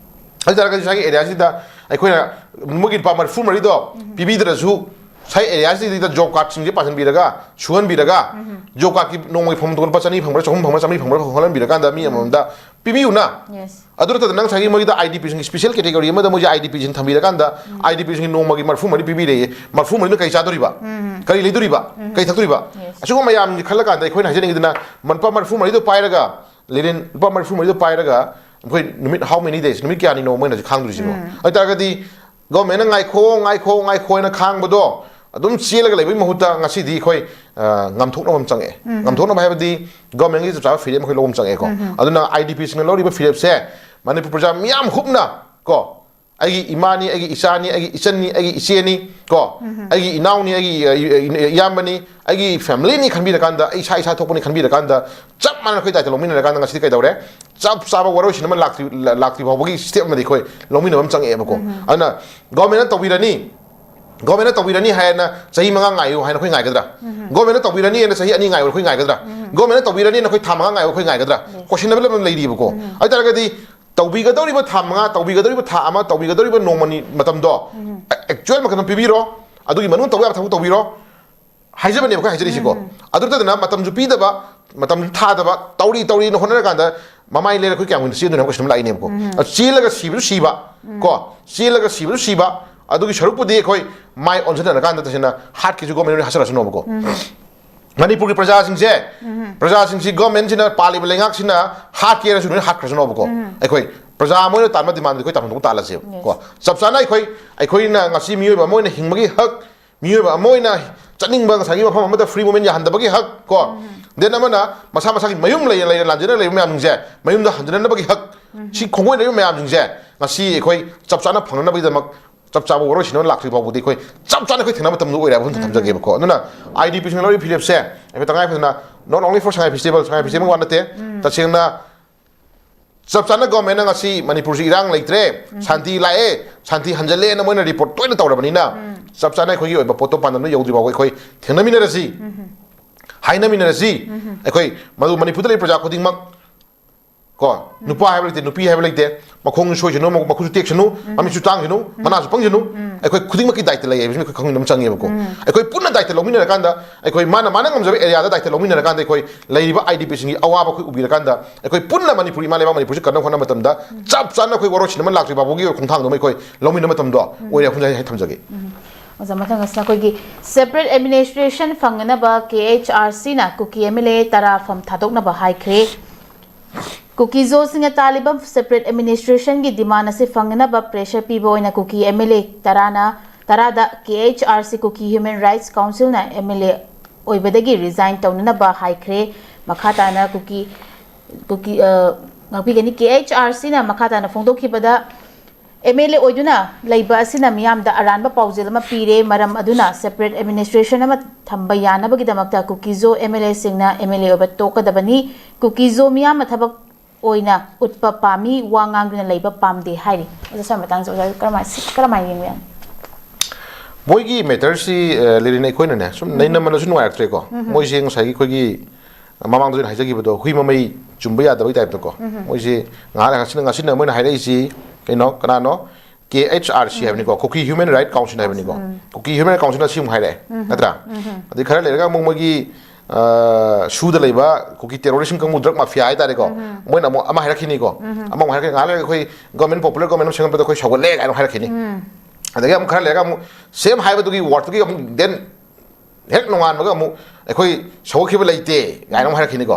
ꯑꯗꯨ ꯇꯥꯔꯒꯗꯤ ꯉꯁꯥꯏꯒꯤ areaꯁꯤꯗ ꯑꯩꯈꯣꯏꯅ ꯃꯣꯏꯒꯤ ꯂꯨꯄꯥ ꯃꯔꯤꯐꯨ ꯃꯔꯤꯗꯣ ꯄꯤꯕꯤꯗ꯭ꯔꯁꯨ, ꯉꯁꯥꯏ areaꯁꯤꯗ job cardꯁꯤꯡꯁꯦ ꯄꯥꯁꯤꯟꯕꯤꯔꯒ, ꯁꯨꯍꯟꯕꯤꯔꯒ, job cardꯀꯤ ꯅꯣꯡꯃꯒꯤ ꯐꯝ ꯂꯨꯄꯥ ꯆꯅꯤ ꯐꯪꯕ꯭ꯔꯥ, ꯆꯍꯨꯝ ꯐꯪꯕ꯭ꯔꯥ, ꯆꯥꯝꯃꯔꯤ ꯐꯪꯕ꯭ꯔꯥ ꯍꯣꯜꯍꯟꯕꯤꯔꯀꯥꯟꯗ ꯃꯤ ꯑꯃꯃꯝꯗ ꯄꯤꯕꯤꯌꯨꯅ꯫ Yes. ꯑꯗꯨ ꯅꯠꯇꯗ ꯅꯪ ꯉꯁꯥꯏꯒꯤ ꯃꯣꯏꯒꯤꯗ IDPꯁꯤꯡꯒꯤ special category ꯑꯃꯗ ꯃꯣꯏꯁꯦ IDPꯁꯤꯡ ꯊꯝꯕꯤꯔꯀꯥꯟꯗ IDPꯁꯤꯡꯒꯤ ꯅꯣꯡꯃꯒꯤ ꯃꯔꯤꯐꯨ ꯃꯔꯤ ꯄꯤꯕꯤꯔꯦ꯫ ꯃꯔꯤꯐꯨ ꯃꯔꯤꯅ ꯀꯔꯤ ꯆꯥꯗꯣꯔꯤꯕ? ꯀꯔꯤ ꯂꯩꯗꯣꯔꯤꯕ? ꯀꯔꯤ ꯊꯛꯇꯣꯔꯤꯕ? Yes. ꯑꯁꯤꯒꯨꯝꯕ ꯃꯌꯥꯝꯁꯤ ꯈꯜꯂꯀꯥꯟꯗ ꯑꯩꯈꯣꯏꯅ ꯍꯥꯏꯖꯅꯤꯡꯉꯤꯗꯅ, ꯂꯨꯄꯥ ꯃꯔꯤꯐꯨ ꯃꯔꯤꯗꯣ ꯄꯥꯏꯔꯒ, ꯂꯦꯅꯤꯟ, ꯂꯨꯄꯥ ꯃꯔꯤꯐꯨ ꯃꯔꯤꯗꯣ ꯄꯥꯏꯔꯒ ꯑꯩꯈꯣꯏ ꯅꯨꯃꯤꯠ, how many days, ꯅꯨꯃꯤꯠ ꯀꯌꯥꯅꯤꯅꯣ ꯃꯣꯏꯅ ꯍꯧꯖꯤꯛ ꯈꯥꯡꯗꯣꯔꯤꯁꯤꯕꯣ? ꯑꯗꯨ ꯇꯥꯔꯒꯗꯤ governmentꯅ "ꯉꯥꯏꯈꯣ, ꯉꯥꯏꯈꯣ, ꯉꯥꯏꯈꯣ" ꯍꯥꯏꯅ ꯈꯥꯡꯕꯗꯣ ꯑꯗꯨꯝ ꯆꯦꯜꯂꯒ ꯂꯩꯕꯒꯤ ꯃꯍꯨꯠꯇ ꯉꯁꯤꯗꯤ ꯑꯩꯈꯣꯏ, ꯑ, ꯉꯥꯝꯊꯣꯛꯅꯕ ꯑꯃ ꯆꯪꯉꯛꯑꯦ꯫ ꯉꯥꯝꯊꯣꯛꯅꯕ ꯍꯥꯏꯕꯗꯤ governmentꯀꯤ ꯆꯞ ꯆꯥꯕ ꯐꯤꯔꯦꯞ ꯑꯩꯈꯣꯏ ꯂꯧꯕ ꯑꯃ ꯆꯪꯉꯛꯑꯦꯀꯣ꯫ ꯑꯗꯨꯅ IDPꯁꯤꯡꯅ ꯂꯧꯔꯤꯕ ꯐꯤꯔꯦꯞꯁꯦ ꯃꯅꯤꯄꯨꯔ ꯄ꯭ꯔꯖꯥ ꯃꯤꯌꯥꯝ ꯍꯨꯞꯅ ꯀꯣ, ꯑꯩꯒꯤ ꯏꯃꯥꯅꯤ, ꯑꯩꯒꯤ ꯏꯆꯥꯅꯤ, ꯑꯩꯒꯤ ꯏꯆꯟꯅꯤ, ꯑꯩꯒꯤ ꯏꯆꯦꯅꯤ ꯀꯣ, ꯑꯩꯒꯤ ꯏꯅꯥꯎꯅꯤ, ꯑꯩꯒꯤ, ꯑ, ꯏ-, ꯏ-, ꯏꯌꯥꯝꯕꯅꯤ, ꯑꯩꯒꯤ familyꯅꯤ ꯈꯟꯕꯤꯔꯀꯥꯟꯗ, ꯑꯩ ꯏꯁꯥ ꯏꯁꯥ ꯊꯣꯛꯄꯅꯤ ꯈꯟꯕꯤꯔꯀꯥꯟꯗ ꯆꯞ ꯃꯥꯟꯅꯅ ꯑꯩꯈꯣꯏ ꯗꯥꯏꯇ ꯂꯧꯃꯤꯟꯅꯔꯀꯥꯟꯗ ꯉꯁꯤꯗꯤ ꯀꯩꯗꯧꯔꯦ? ꯆꯞ ꯆꯥꯕ ꯋꯥꯔꯣꯏꯁꯤꯟ ꯑꯃ ꯂꯥꯛꯇ꯭ꯔꯤ-, ꯂꯥ-, ꯂꯥꯛꯇ꯭ꯔꯤ ꯐꯥꯎꯕꯒꯤ step ꯑꯃꯗꯤ ꯑꯩꯈꯣꯏ ꯂꯧꯃꯤꯟꯅꯕ ꯑꯃ ꯆꯪꯉꯛꯑꯦꯕꯀꯣ꯫ ꯑꯗꯨꯅ governmentꯅ ꯇꯧꯕꯤꯔꯅꯤ, governmentꯅ ꯇꯧꯕꯤꯔꯅꯤ ꯍꯥꯏꯅ ꯆꯍꯤ ꯃꯉꯥ ꯉꯥꯏꯌꯨ ꯍꯥꯏꯅ ꯑꯩꯈꯣꯏ ꯉꯥꯏꯒꯗ꯭ꯔꯥ? Governmentꯅ ꯇꯧꯕꯤꯔꯅꯤ ꯍꯥꯏꯅ ꯆꯍꯤ ꯑꯅꯤ ꯉꯥꯏꯌꯨ ꯑꯩꯈꯣꯏ ꯉꯥꯏꯒꯗ꯭ꯔꯥ? Governmentꯅ ꯇꯧꯕꯤꯔꯅꯤ ꯍꯥꯏꯅ ꯑꯩꯈꯣꯏ ꯊꯥ ꯃꯉꯥ ꯉꯥꯏꯌꯨ ꯑꯩꯈꯣꯏ ꯉꯥꯏꯒꯗ꯭ꯔꯥ? Questionable ꯑꯃ ꯂꯩꯔꯤꯕꯀꯣ꯫ ꯑꯗꯨ ꯇꯥꯔꯒꯗꯤ ꯇꯧꯕꯤꯒꯗꯧꯔꯤꯕ ꯊꯥ ꯃꯉꯥ, ꯇꯧꯕꯤꯒꯗꯧꯔꯤꯕ ꯊꯥ ꯑꯃ, ꯇꯧꯕꯤꯒꯗꯧꯔꯤꯕ ꯅꯣꯡꯃꯅꯤ ꯃꯇꯝꯗꯣ, actual ꯃꯇꯝ ꯄꯤꯕꯤꯔꯣ, ꯑꯗꯨꯒꯤ ꯃꯅꯨꯡꯗ ꯇꯧꯕ ꯌꯥꯕ ꯊꯕꯛ ꯇꯧꯕꯤꯔꯣ ꯍꯥꯏꯖꯕꯅꯦꯕ ꯑꯩꯈꯣꯏ ꯍꯥꯏꯖꯔꯤꯁꯤꯀꯣ꯫ ꯑꯗꯨ ꯅꯠꯇꯗꯅ ꯃꯇꯝꯁꯨ ꯄꯤꯗꯕ, ꯃꯇꯝꯁꯨ ꯊꯥꯗꯕ, ꯇꯧꯔꯤ ꯇꯧꯔꯤꯅ ꯍꯣꯠꯅꯔꯀꯥꯟꯗ ꯃꯃꯥꯏ ꯂꯩꯔ ꯑꯩꯈꯣꯏ ꯀꯌꯥꯝ ꯀꯨꯏꯅ ꯆꯦꯟꯗꯣꯏꯅꯣ ꯍꯥꯏꯕ question ꯑꯃ ꯂꯥꯛꯏꯅꯦꯕꯀꯣ꯫ ꯑꯗꯨ ꯆꯦꯜꯂꯒ ꯁꯤꯕꯁꯨ ꯁꯤꯕ ꯀꯣ, ꯆꯦꯜꯂꯒ ꯁꯤꯕꯁꯨ ꯁꯤꯕ, ꯑꯗꯨꯒꯤ ꯁꯔꯨꯛꯄꯨꯗꯤ ꯑꯩꯈꯣꯏ ꯃꯥꯏ ꯑꯣꯟꯁꯤꯟꯅꯔꯀꯥꯟꯗ ꯇꯁꯦꯡꯅ ꯍꯥꯠꯀꯦꯁꯨ governmentꯅ ꯍꯥꯠꯆꯔꯁꯅꯣꯕꯀꯣ꯫ ꯃꯅꯤꯄꯨꯔꯒꯤ ꯄ꯭ꯔꯖꯥꯁꯤꯡꯁꯦ, ꯄ꯭ꯔꯖꯥꯁꯤꯡꯁꯤ governmentꯁꯤꯅ, ꯄꯥꯜꯂꯤꯕ ꯂꯩꯉꯥꯛꯁꯤꯅ ꯍꯥꯠꯀꯦꯔꯁꯨ ꯂꯣꯏꯅ ꯍꯥꯠꯈ꯭ꯔꯁꯅꯣꯕꯀꯣ꯫ ꯑꯩꯈꯣꯏ ꯄ꯭ꯔꯖꯥ ꯑꯃ ꯑꯣꯏꯅ ꯇꯥꯟꯕ demandꯗꯤ ꯑꯩꯈꯣꯏ ꯇꯥꯟꯐꯝ ꯊꯣꯛꯄ ꯇꯥꯜꯂꯁꯦꯕ ꯀꯣ꯫ Yes. ꯆꯞ ꯆꯥꯅ ꯑꯩꯈꯣꯏ, ꯑꯩꯈꯣꯏꯅ ꯉꯁꯤ ꯃꯤꯑꯣꯏꯕ ꯑꯃ ꯑꯣꯏꯅ ꯍꯤꯡꯕꯒꯤ ꯍꯛ, ꯃꯤꯑꯣꯏꯕ ꯑꯃ ꯑꯣꯏꯅ ꯆꯠꯅꯤꯡꯕ ꯉꯁꯥꯏꯒꯤ ꯃꯐꯝ ꯑꯃꯗ free movement ꯌꯥꯍꯟꯗꯕꯒꯤ ꯍꯛ ꯀꯣ, ꯗꯦꯟ ꯑꯃꯅ ꯃꯁꯥ ꯃꯁꯥꯒꯤ ꯃꯌꯨꯝ ꯂꯩꯅ ꯂꯩꯅ ꯂꯥꯟꯖꯦꯟꯅ ꯂꯩꯕ ꯃꯌꯥꯝꯁꯤꯡꯁꯦ ꯃꯌꯨꯝꯗ ꯍꯟꯖꯤꯟꯅꯅꯕꯒꯤ ꯍꯛ, ꯁꯤ ꯈꯣꯡꯒꯣꯏꯅꯔꯤꯕ ꯃꯌꯥꯝꯁꯤꯡꯁꯦ ꯉꯁꯤ ꯑꯩꯈꯣꯏ ꯆꯞ ꯆꯥꯅ ꯐꯪꯅꯅꯕꯒꯤꯗꯃꯛ ꯆꯞ ꯆꯥꯕ ꯋꯥꯔꯣꯏꯁꯤꯟꯅ ꯂꯥꯛꯇ꯭ꯔꯤ ꯐꯥꯎꯕꯗꯤ ꯑꯩꯈꯣꯏ ꯆꯞ ꯆꯥꯅ ꯑꯩꯈꯣꯏ ꯊꯦꯡꯅꯕ ꯃꯇꯝꯗ ꯑꯣꯏꯔꯦ ꯍꯥꯏꯕ ꯋꯥꯐꯝꯁꯦ ꯊꯝꯖꯒꯦꯕꯀꯣ꯫ ꯑꯗꯨꯅ ꯑꯥꯏ ꯗꯤ ꯄꯤꯁꯤꯡꯅ ꯂꯧꯔꯤꯕ ꯐꯤꯔꯦꯞꯁꯦ ꯑꯩꯈꯣꯏ ꯇꯉꯥꯏ ꯐꯗꯅ not only for Sangai festival, Sangai festival ꯋꯥ ꯅꯠꯇꯦ, ꯇꯁꯦꯡꯅ ꯆꯞ ꯆꯥꯅ ꯒꯣꯔꯃꯦꯟꯅ ꯉꯁꯤ ꯃꯅꯤꯄꯨꯔꯁꯤ ꯏꯔꯥꯡ ꯂꯩꯇ꯭ꯔꯦ, ꯁꯥꯟꯇꯤ ꯂꯥꯛꯑꯦ, ꯁꯥꯟꯇꯤ ꯍꯟꯖꯜꯂꯦꯅ ꯃꯣꯏꯅ ꯔꯤꯄꯣꯔꯠ ꯇꯣꯏꯅ ꯇꯧꯔꯕꯅꯤꯅ ꯆꯞ ꯆꯥꯅ ꯑꯩꯈꯣꯏꯒꯤ ꯑꯣꯏꯕ ꯄꯣꯠꯇꯣ ꯄꯥꯟꯗꯝꯗ ꯌꯧꯗ꯭ꯔꯤ ꯐꯥꯎꯕ ꯑꯩꯈꯣꯏ ꯊꯦꯡꯅꯃꯤꯟꯅꯔꯁꯤ, ꯍꯥꯏꯅꯃꯤꯟꯅꯔꯁꯤ꯫ ꯑꯩꯈꯣꯏ ꯃꯗꯨ ꯃꯅꯤꯄꯨꯔꯗ ꯂꯩꯕ ꯄ꯭ꯔꯖꯥ ꯈꯨꯗꯤꯡꯃꯛ ꯀꯣ, ꯅꯨꯄꯥ ꯍꯥꯏꯕ ꯂꯩꯇꯦ, ꯅꯨꯄꯤ ꯍꯥꯏꯕ ꯂꯩꯇꯦ, ꯃꯈꯣꯡꯁꯨ ꯁꯣꯏꯁꯅꯨ, ꯃꯈꯨꯠꯁꯨ ꯇꯦꯛꯁꯅꯨ, ꯃꯃꯤꯠꯁꯨ ꯇꯥꯡꯁꯅꯨ, ꯃꯅꯥꯁꯨ ꯄꯪꯁꯅꯨ, ꯑꯩꯈꯣꯏ ꯈꯨꯗꯤꯡꯃꯛꯀꯤ ꯗꯥꯏꯇ ꯂꯩ ꯍꯥꯏꯕꯁꯤꯃ ꯑꯩꯈꯣꯏ ꯈꯪꯃꯤꯟꯅꯕ ꯑꯃ ꯆꯪꯉꯦꯕꯀꯣ꯫ ꯑꯩꯈꯣꯏ ꯄꯨꯟꯅ ꯗꯥꯏꯇ ꯂꯧꯃꯤꯟꯅꯔꯀꯥꯟꯗ, ꯑꯩꯈꯣꯏ ꯃꯥꯅ ꯃꯥꯅ ꯉꯝꯖꯕ ꯑꯦꯔꯤꯌꯥꯗ ꯗꯥꯏꯇ ꯂꯧꯃꯤꯟꯅꯔꯀꯥꯟꯗ, ꯑꯩꯈꯣꯏ ꯂꯩꯔꯤꯕ ꯑꯥꯏ ꯗꯤ ꯄꯤꯁꯤꯡꯒꯤ ꯑꯋꯥꯕ ꯑꯩꯈꯣꯏ ꯎꯕꯤꯔꯀꯥꯟꯗ, ꯑꯩꯈꯣꯏ ꯄꯨꯟꯅ ꯃꯅꯤꯄꯨꯔ ꯏꯃꯥ ꯂꯩꯕꯥꯛ ꯃꯅꯤꯄꯨꯔꯁꯤ ꯀꯟꯅꯕ ꯍꯣꯠꯅꯕ ꯃꯇꯝꯗ ꯆꯞ ꯆꯥꯅ ꯑꯩꯈꯣꯏ ꯋꯥꯔꯣꯏꯁꯤꯟ ꯑꯃ ꯂꯥꯛꯇ꯭ꯔꯤ ꯐꯥꯎꯕꯒꯤ ꯈꯣꯡꯊꯥꯡꯗꯣ ꯑꯩꯈꯣꯏ ꯂꯧꯃꯤꯟꯅꯕ ꯃꯇꯝꯗꯣ ꯑꯣꯏꯔꯦ ꯍꯥꯏꯅ ꯊꯝꯖꯒꯦ꯫ ꯑꯣꯖꯥ, ꯃꯊꯪ ꯑꯁꯤꯅ ꯑꯩꯈꯣꯏꯒꯤ separate administration ꯐꯪꯅꯅꯕ ꯀꯦ ꯑꯩꯆ ꯑꯥꯔ ꯁꯤꯅ ꯀꯨꯀꯤ ꯑꯦꯝ ꯑꯦꯜ ꯑꯦ ꯇꯔꯥ ꯐꯝ ꯊꯥꯗꯣꯛꯅꯕ ꯍꯥꯏꯈ꯭ꯔꯦ꯫ ꯀꯨꯀꯤꯖꯣꯁꯤꯡꯅ ꯇꯥꯜꯂꯤꯕ separate administrationꯒꯤ demand ꯑꯁꯤ ꯐꯪꯅꯅꯕ pressure ꯄꯤꯕ ꯑꯣꯏꯅ ꯀꯨꯀꯤ ꯑꯦꯝ ꯑꯦꯜ ꯑꯦ ꯇꯔꯥꯅ, ꯇꯔꯥꯗ ꯀꯦ H R C, Kuki Human Rights Councilꯅ ꯑꯦꯝ ꯑꯦꯜ ꯑꯦ ꯑꯣꯏꯕꯗꯒꯤ resign ꯇꯧꯅꯅꯕ ꯍꯥꯏꯈ꯭ꯔꯦ꯫ ꯃꯈꯥ ꯇꯥꯅ ꯀꯨꯀꯤ, ꯀꯨꯀꯤ, ꯑ, ꯉꯥꯛꯄꯤꯒꯅꯤ꯫ ꯀꯦ ꯑꯩꯆ ꯑꯥꯔ ꯁꯤꯅ ꯃꯈꯥ ꯇꯥꯅ ꯐꯣꯡꯗꯣꯛꯈꯤꯕꯗ, ꯑꯦꯝ ꯑꯦꯜ ꯑꯦ ꯑꯣꯏꯗꯨꯅ ꯂꯩꯕ ꯑꯁꯤꯅ ꯃꯤꯌꯥꯝꯗ ꯑꯔꯥꯟꯕ ꯄꯥꯎꯖꯦꯜ ꯑꯃ ꯄꯤꯔꯦ꯫ ꯃꯔꯝ ꯑꯗꯨꯅ separate administration ꯑꯃ ꯊꯝꯕ ꯌꯥꯅꯕꯒꯤꯗꯃꯛꯇ ꯀꯨꯀꯤꯖꯣ ꯑꯦꯝ ꯑꯦꯜ ꯑꯦꯁꯤꯡꯅ ꯑꯦꯝ ꯑꯦꯜ ꯑꯦ ꯑꯣꯏꯕ ꯇꯣꯛꯀꯗꯕꯅꯤ꯫ ꯀꯨꯀꯤꯖꯣ ꯃꯤꯌꯥꯝꯅ ꯊꯕꯛ ꯑꯣꯏꯅ ꯎꯠꯄ ꯄꯥꯝꯃꯤ, ꯋꯥ ꯉꯥꯡꯗꯨꯅ ꯂꯩꯕ ꯄꯥꯝꯗꯦ ꯍꯥꯏꯔꯤ꯫ ꯑꯣꯖꯥ, ꯁ꯭ꯋꯥꯏ ꯃꯇꯥꯡꯁꯦ ꯑꯣꯖꯥ ꯀꯔꯝꯍꯥꯏ-, ꯁꯤ ꯀꯔꯝꯍꯥꯏꯅ ꯌꯦꯡꯕ ꯌꯥꯅꯤ? ꯃꯣꯏꯒꯤ ꯃꯦꯇꯔꯁꯤ, ꯑ, ꯂꯤꯔꯤꯅ ꯑꯩꯈꯣꯏꯅꯅꯦ ꯁꯨꯝ ꯅꯩꯅꯃꯜꯂꯁꯨ ꯅꯨꯡꯉꯥꯏꯔꯛꯇ꯭ꯔꯦꯀꯣ꯫ ꯃꯣꯏꯁꯦ ꯉꯁꯥꯏꯒꯤ ꯑꯩꯈꯣꯏꯒꯤ ꯃꯃꯥꯡꯗꯁꯨ ꯑꯩꯅ ꯍꯥꯏꯖꯈꯤꯕꯗꯣ, ꯍꯨꯏ ꯃꯃꯩ ꯆꯨꯝꯕ ꯌꯥꯗꯕꯒꯤ ꯇꯥꯏꯞꯇꯀꯣ꯫ ꯃꯣꯏꯁꯦ ꯉꯥꯏꯍꯥꯛ ꯉꯁꯤꯅ, ꯉꯁꯤꯅ ꯃꯣꯏꯅ ꯍꯥꯏꯔꯛꯏꯁꯤ ꯀꯩꯅꯣ, ꯀꯅꯥꯅꯣ? ꯀꯦ ꯑꯩꯆ ꯑꯥꯔ ꯁꯤ ꯍꯥꯏꯕꯅꯤꯀꯣ, ꯀꯨꯀꯤ ꯍ꯭ꯌꯨꯃꯦꯟ ꯔꯥꯏꯠ ꯀꯥꯎꯟꯁꯤꯜ ꯍꯥꯏꯕꯅꯤꯀꯣ꯫ ꯀꯨꯀꯤ ꯍ꯭ꯌꯨꯃꯦꯟ ꯔꯥꯏꯠ ꯀꯥꯎꯟꯁꯤꯜꯅ ꯑꯁꯤ ꯑꯃꯨꯛ ꯍꯥꯏꯔꯛꯑꯦ, ꯅꯠꯇ꯭ꯔꯥ? ꯑꯗꯩ ꯈꯔ ꯂꯩꯔꯒ ꯑꯃꯨꯛ ꯃꯣꯏꯒꯤ, ꯑ, ꯁꯨꯗ ꯂꯩꯕ ꯀꯨꯀꯤ ꯇꯦꯔꯣꯔꯤꯁ ꯀꯥꯡꯕꯨ, ꯗ꯭ꯔꯒ ꯃꯥꯐꯤꯌꯥ ꯍꯥꯏꯇꯥꯔꯦꯀꯣ, ꯃꯣꯏꯅ ꯑꯃꯨꯛ ꯑꯃ ꯍꯥꯏꯔꯛꯈꯤꯅꯤꯀꯣ, ꯑꯃ ꯑꯃꯨꯛ ꯍꯥꯏꯔꯛꯈꯤꯅꯤ, ꯉꯥꯏꯍꯥꯛ ꯂꯩꯔꯒ ꯑꯩꯈꯣꯏ ꯒꯣꯔꯃꯦꯟ, ꯄꯣꯄꯨꯂꯔ ꯒꯣꯔꯃꯦꯟ ꯑꯃ ꯁꯦꯝꯒꯠꯄꯗ ꯑꯩꯈꯣꯏ ꯁꯧꯒꯠꯂꯦ ꯀꯥꯏꯅ ꯑꯃꯨꯛ ꯍꯥꯏꯔꯛꯈꯤꯅꯤ꯫ ꯑꯗꯒꯤ ꯑꯃꯨꯛ ꯈꯔ ꯂꯩꯔꯒ ꯑꯃꯨꯛ ꯁꯦꯝ ꯍꯥꯏꯕꯗꯨꯒꯤ ꯋꯥꯔꯗꯇꯨꯒꯤ ꯑꯃꯨꯛ ꯗꯦꯟ ꯍꯦꯛ ꯅꯣꯡꯉꯥꯟꯕꯒ ꯑꯃꯨꯛ ꯑꯩꯈꯣꯏ ꯁꯧꯒꯠꯈꯤꯕ ꯂꯩꯇꯦ ꯀꯥꯏꯅ ꯑꯃꯨꯛ ꯍꯥꯏꯔꯛꯈꯤꯅꯤꯀꯣ꯫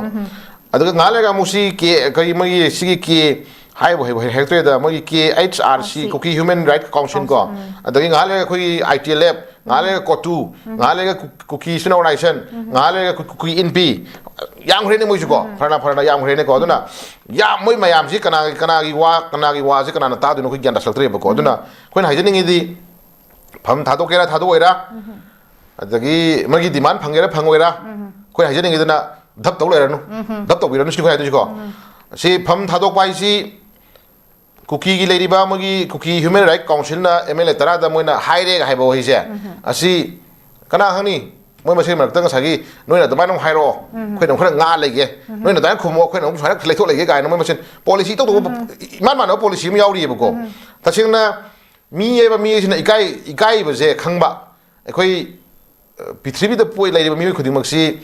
ꯑꯗꯨꯒ ꯉꯥꯏꯍꯥꯛ ꯂꯩꯔꯒ ꯑꯃꯨꯛ ꯁꯤ ꯀꯦ, ꯀꯔꯤ ꯃꯣꯏꯒꯤ ꯁꯤꯒꯤ ꯀꯦ ꯍꯥꯏꯕꯨ ꯍꯩꯕꯨ ꯍꯩꯔꯛꯇ꯭ꯔꯦꯗ, ꯃꯣꯏꯒꯤ K H R C, R C. Kuki human right council ꯀꯣ꯫ ꯀꯥꯎꯟꯁꯤꯜ, ꯎꯝ꯫ ꯑꯗꯒꯤ ꯉꯥꯏꯍꯥꯛ ꯂꯩꯔꯒ ꯑꯩꯈꯣꯏꯒꯤ ꯑꯥꯏ ꯇꯤ ꯑꯦꯜ ꯑꯦꯐ, ꯉꯥꯏꯍꯥꯛ ꯂꯩꯔꯒ ꯀꯣꯇꯨ, ꯉꯥꯏꯍꯥꯛ ꯂꯩꯔꯒ ꯀꯨ- ꯀꯨꯀꯤ ꯏꯆꯤꯟ ꯏꯅꯥꯎ ꯅꯥꯏꯁꯟ, ꯉꯥꯏꯍꯥꯛ ꯂꯩꯔꯒ ꯀꯨ- ꯀꯨꯀꯤ ꯏꯟꯄꯤ, ꯌꯥꯝꯈ꯭ꯔꯦꯅꯦ ꯃꯣꯏꯁꯨꯀꯣ, ꯐꯔꯅ ꯐꯔꯅ ꯌꯥꯝꯈ꯭ꯔꯦꯅꯦꯀꯣ꯫ ꯑꯗꯨꯅ ꯌꯥꯝ ꯃꯣꯏ ꯃꯌꯥꯝꯁꯤ ꯀꯅꯥꯒꯤ ꯀꯅꯥꯒꯤ ꯋꯥ, ꯀꯅꯥꯒꯤ ꯋꯥꯁꯦ ꯀꯅꯥꯅ ꯇꯥꯗꯣꯏꯅꯣ ꯑꯩꯈꯣꯏ ꯒ꯭ꯌꯥꯟ ꯇꯥꯁꯜꯂꯛꯇ꯭ꯔꯦꯕꯀꯣ꯫ ꯑꯗꯨꯅ ꯑꯩꯈꯣꯏꯅ ꯍꯥꯏꯖꯅꯤꯡꯉꯤꯗꯤ, ꯐꯝ ꯊꯥꯗꯣꯛꯀꯦꯔꯥ ꯊꯥꯗꯣꯛꯑꯣꯏꯔꯥ, ꯑꯗꯒꯤ ꯃꯥꯒꯤ ꯗꯤꯃꯥꯟ ꯐꯪꯒꯦꯔꯥ ꯐꯪꯉꯣꯏꯔꯥ, ꯑꯩꯈꯣꯏꯅ ꯍꯥꯏꯖꯅꯤꯡꯉꯤꯗꯅ, ꯙꯞ ꯇꯧ ꯂꯩꯔꯅꯨ, ꯙꯞ ꯇꯧꯕꯤꯔꯅꯨ ꯁꯤꯅꯤ ꯑꯩꯈꯣꯏ ꯍꯥꯏꯗꯣꯏꯁꯤꯀꯣ꯫ ꯁꯤ ꯐꯝ ꯊꯥꯗꯣꯛꯄ ꯍꯥꯏꯁꯤ ꯀꯨꯀꯤꯒꯤ ꯂꯩꯔꯤꯕ ꯃꯣꯏꯒꯤ ꯀꯨꯀꯤ ꯍ꯭ꯌꯨꯃꯦꯟ ꯔꯥꯏꯠ ꯀꯥꯎꯟꯁꯤꯜꯅ ꯑꯦꯝ ꯑꯦꯜ ꯑꯦ ꯇꯔꯥꯗ ꯃꯣꯏꯅ ꯍꯥꯏꯔꯦꯒ ꯍꯥꯏꯕ ꯋꯥꯍꯩꯁꯦ, ꯑꯁꯤ ꯀꯅꯥ ꯈꯪꯅꯤ? ꯃꯣꯏ ꯃꯁꯦꯟ ꯃꯔꯛꯇ ꯉꯁꯥꯏꯒꯤ, "ꯅꯣꯏꯅ ꯑꯗꯨꯃꯥꯏꯅ ꯑꯃꯨꯛ ꯍꯥꯏꯔꯛꯑꯣ, ꯑꯩꯈꯣꯏꯅ ꯑꯃꯨꯛ ꯈꯔ ꯉꯥ ꯂꯩꯒꯦ, ꯅꯣꯏꯅ ꯑꯗꯨꯃꯥꯏꯅ ꯈꯨꯝꯃꯣ, ꯑꯩꯈꯣꯏꯅ ꯑꯃꯨꯛ ꯁꯨꯃꯥꯏꯅ ꯂꯩꯊꯣꯛ ꯂꯩꯒꯦ" ꯀꯥꯏꯅ ꯃꯣꯏ ꯃꯁꯦꯟ ꯄꯣꯂꯤꯁꯤ ꯏꯇꯧ ꯇꯧꯕ, ꯏꯃꯥꯟ ꯃꯥꯟꯅꯕ ꯄꯣꯂꯤꯁꯤ ꯑꯃ ꯌꯥꯎꯔꯤꯑꯕꯀꯣ꯫ ꯇꯁꯦꯡꯅ ꯃꯤ ꯍꯥꯏꯕ ꯃꯤ ꯑꯁꯤꯅ ꯏꯀꯥꯏ, ꯏꯀꯥꯏꯕꯁꯦ ꯈꯪꯕ, ꯑꯩꯈꯣꯏ, ꯑ, ꯄ꯭ꯔꯤꯊꯤꯕꯤꯗ ꯄꯣꯛꯏ ꯂꯩꯔꯤꯕ ꯃꯤꯑꯣꯏ ꯈꯨꯗꯤꯡꯃꯛꯁꯤ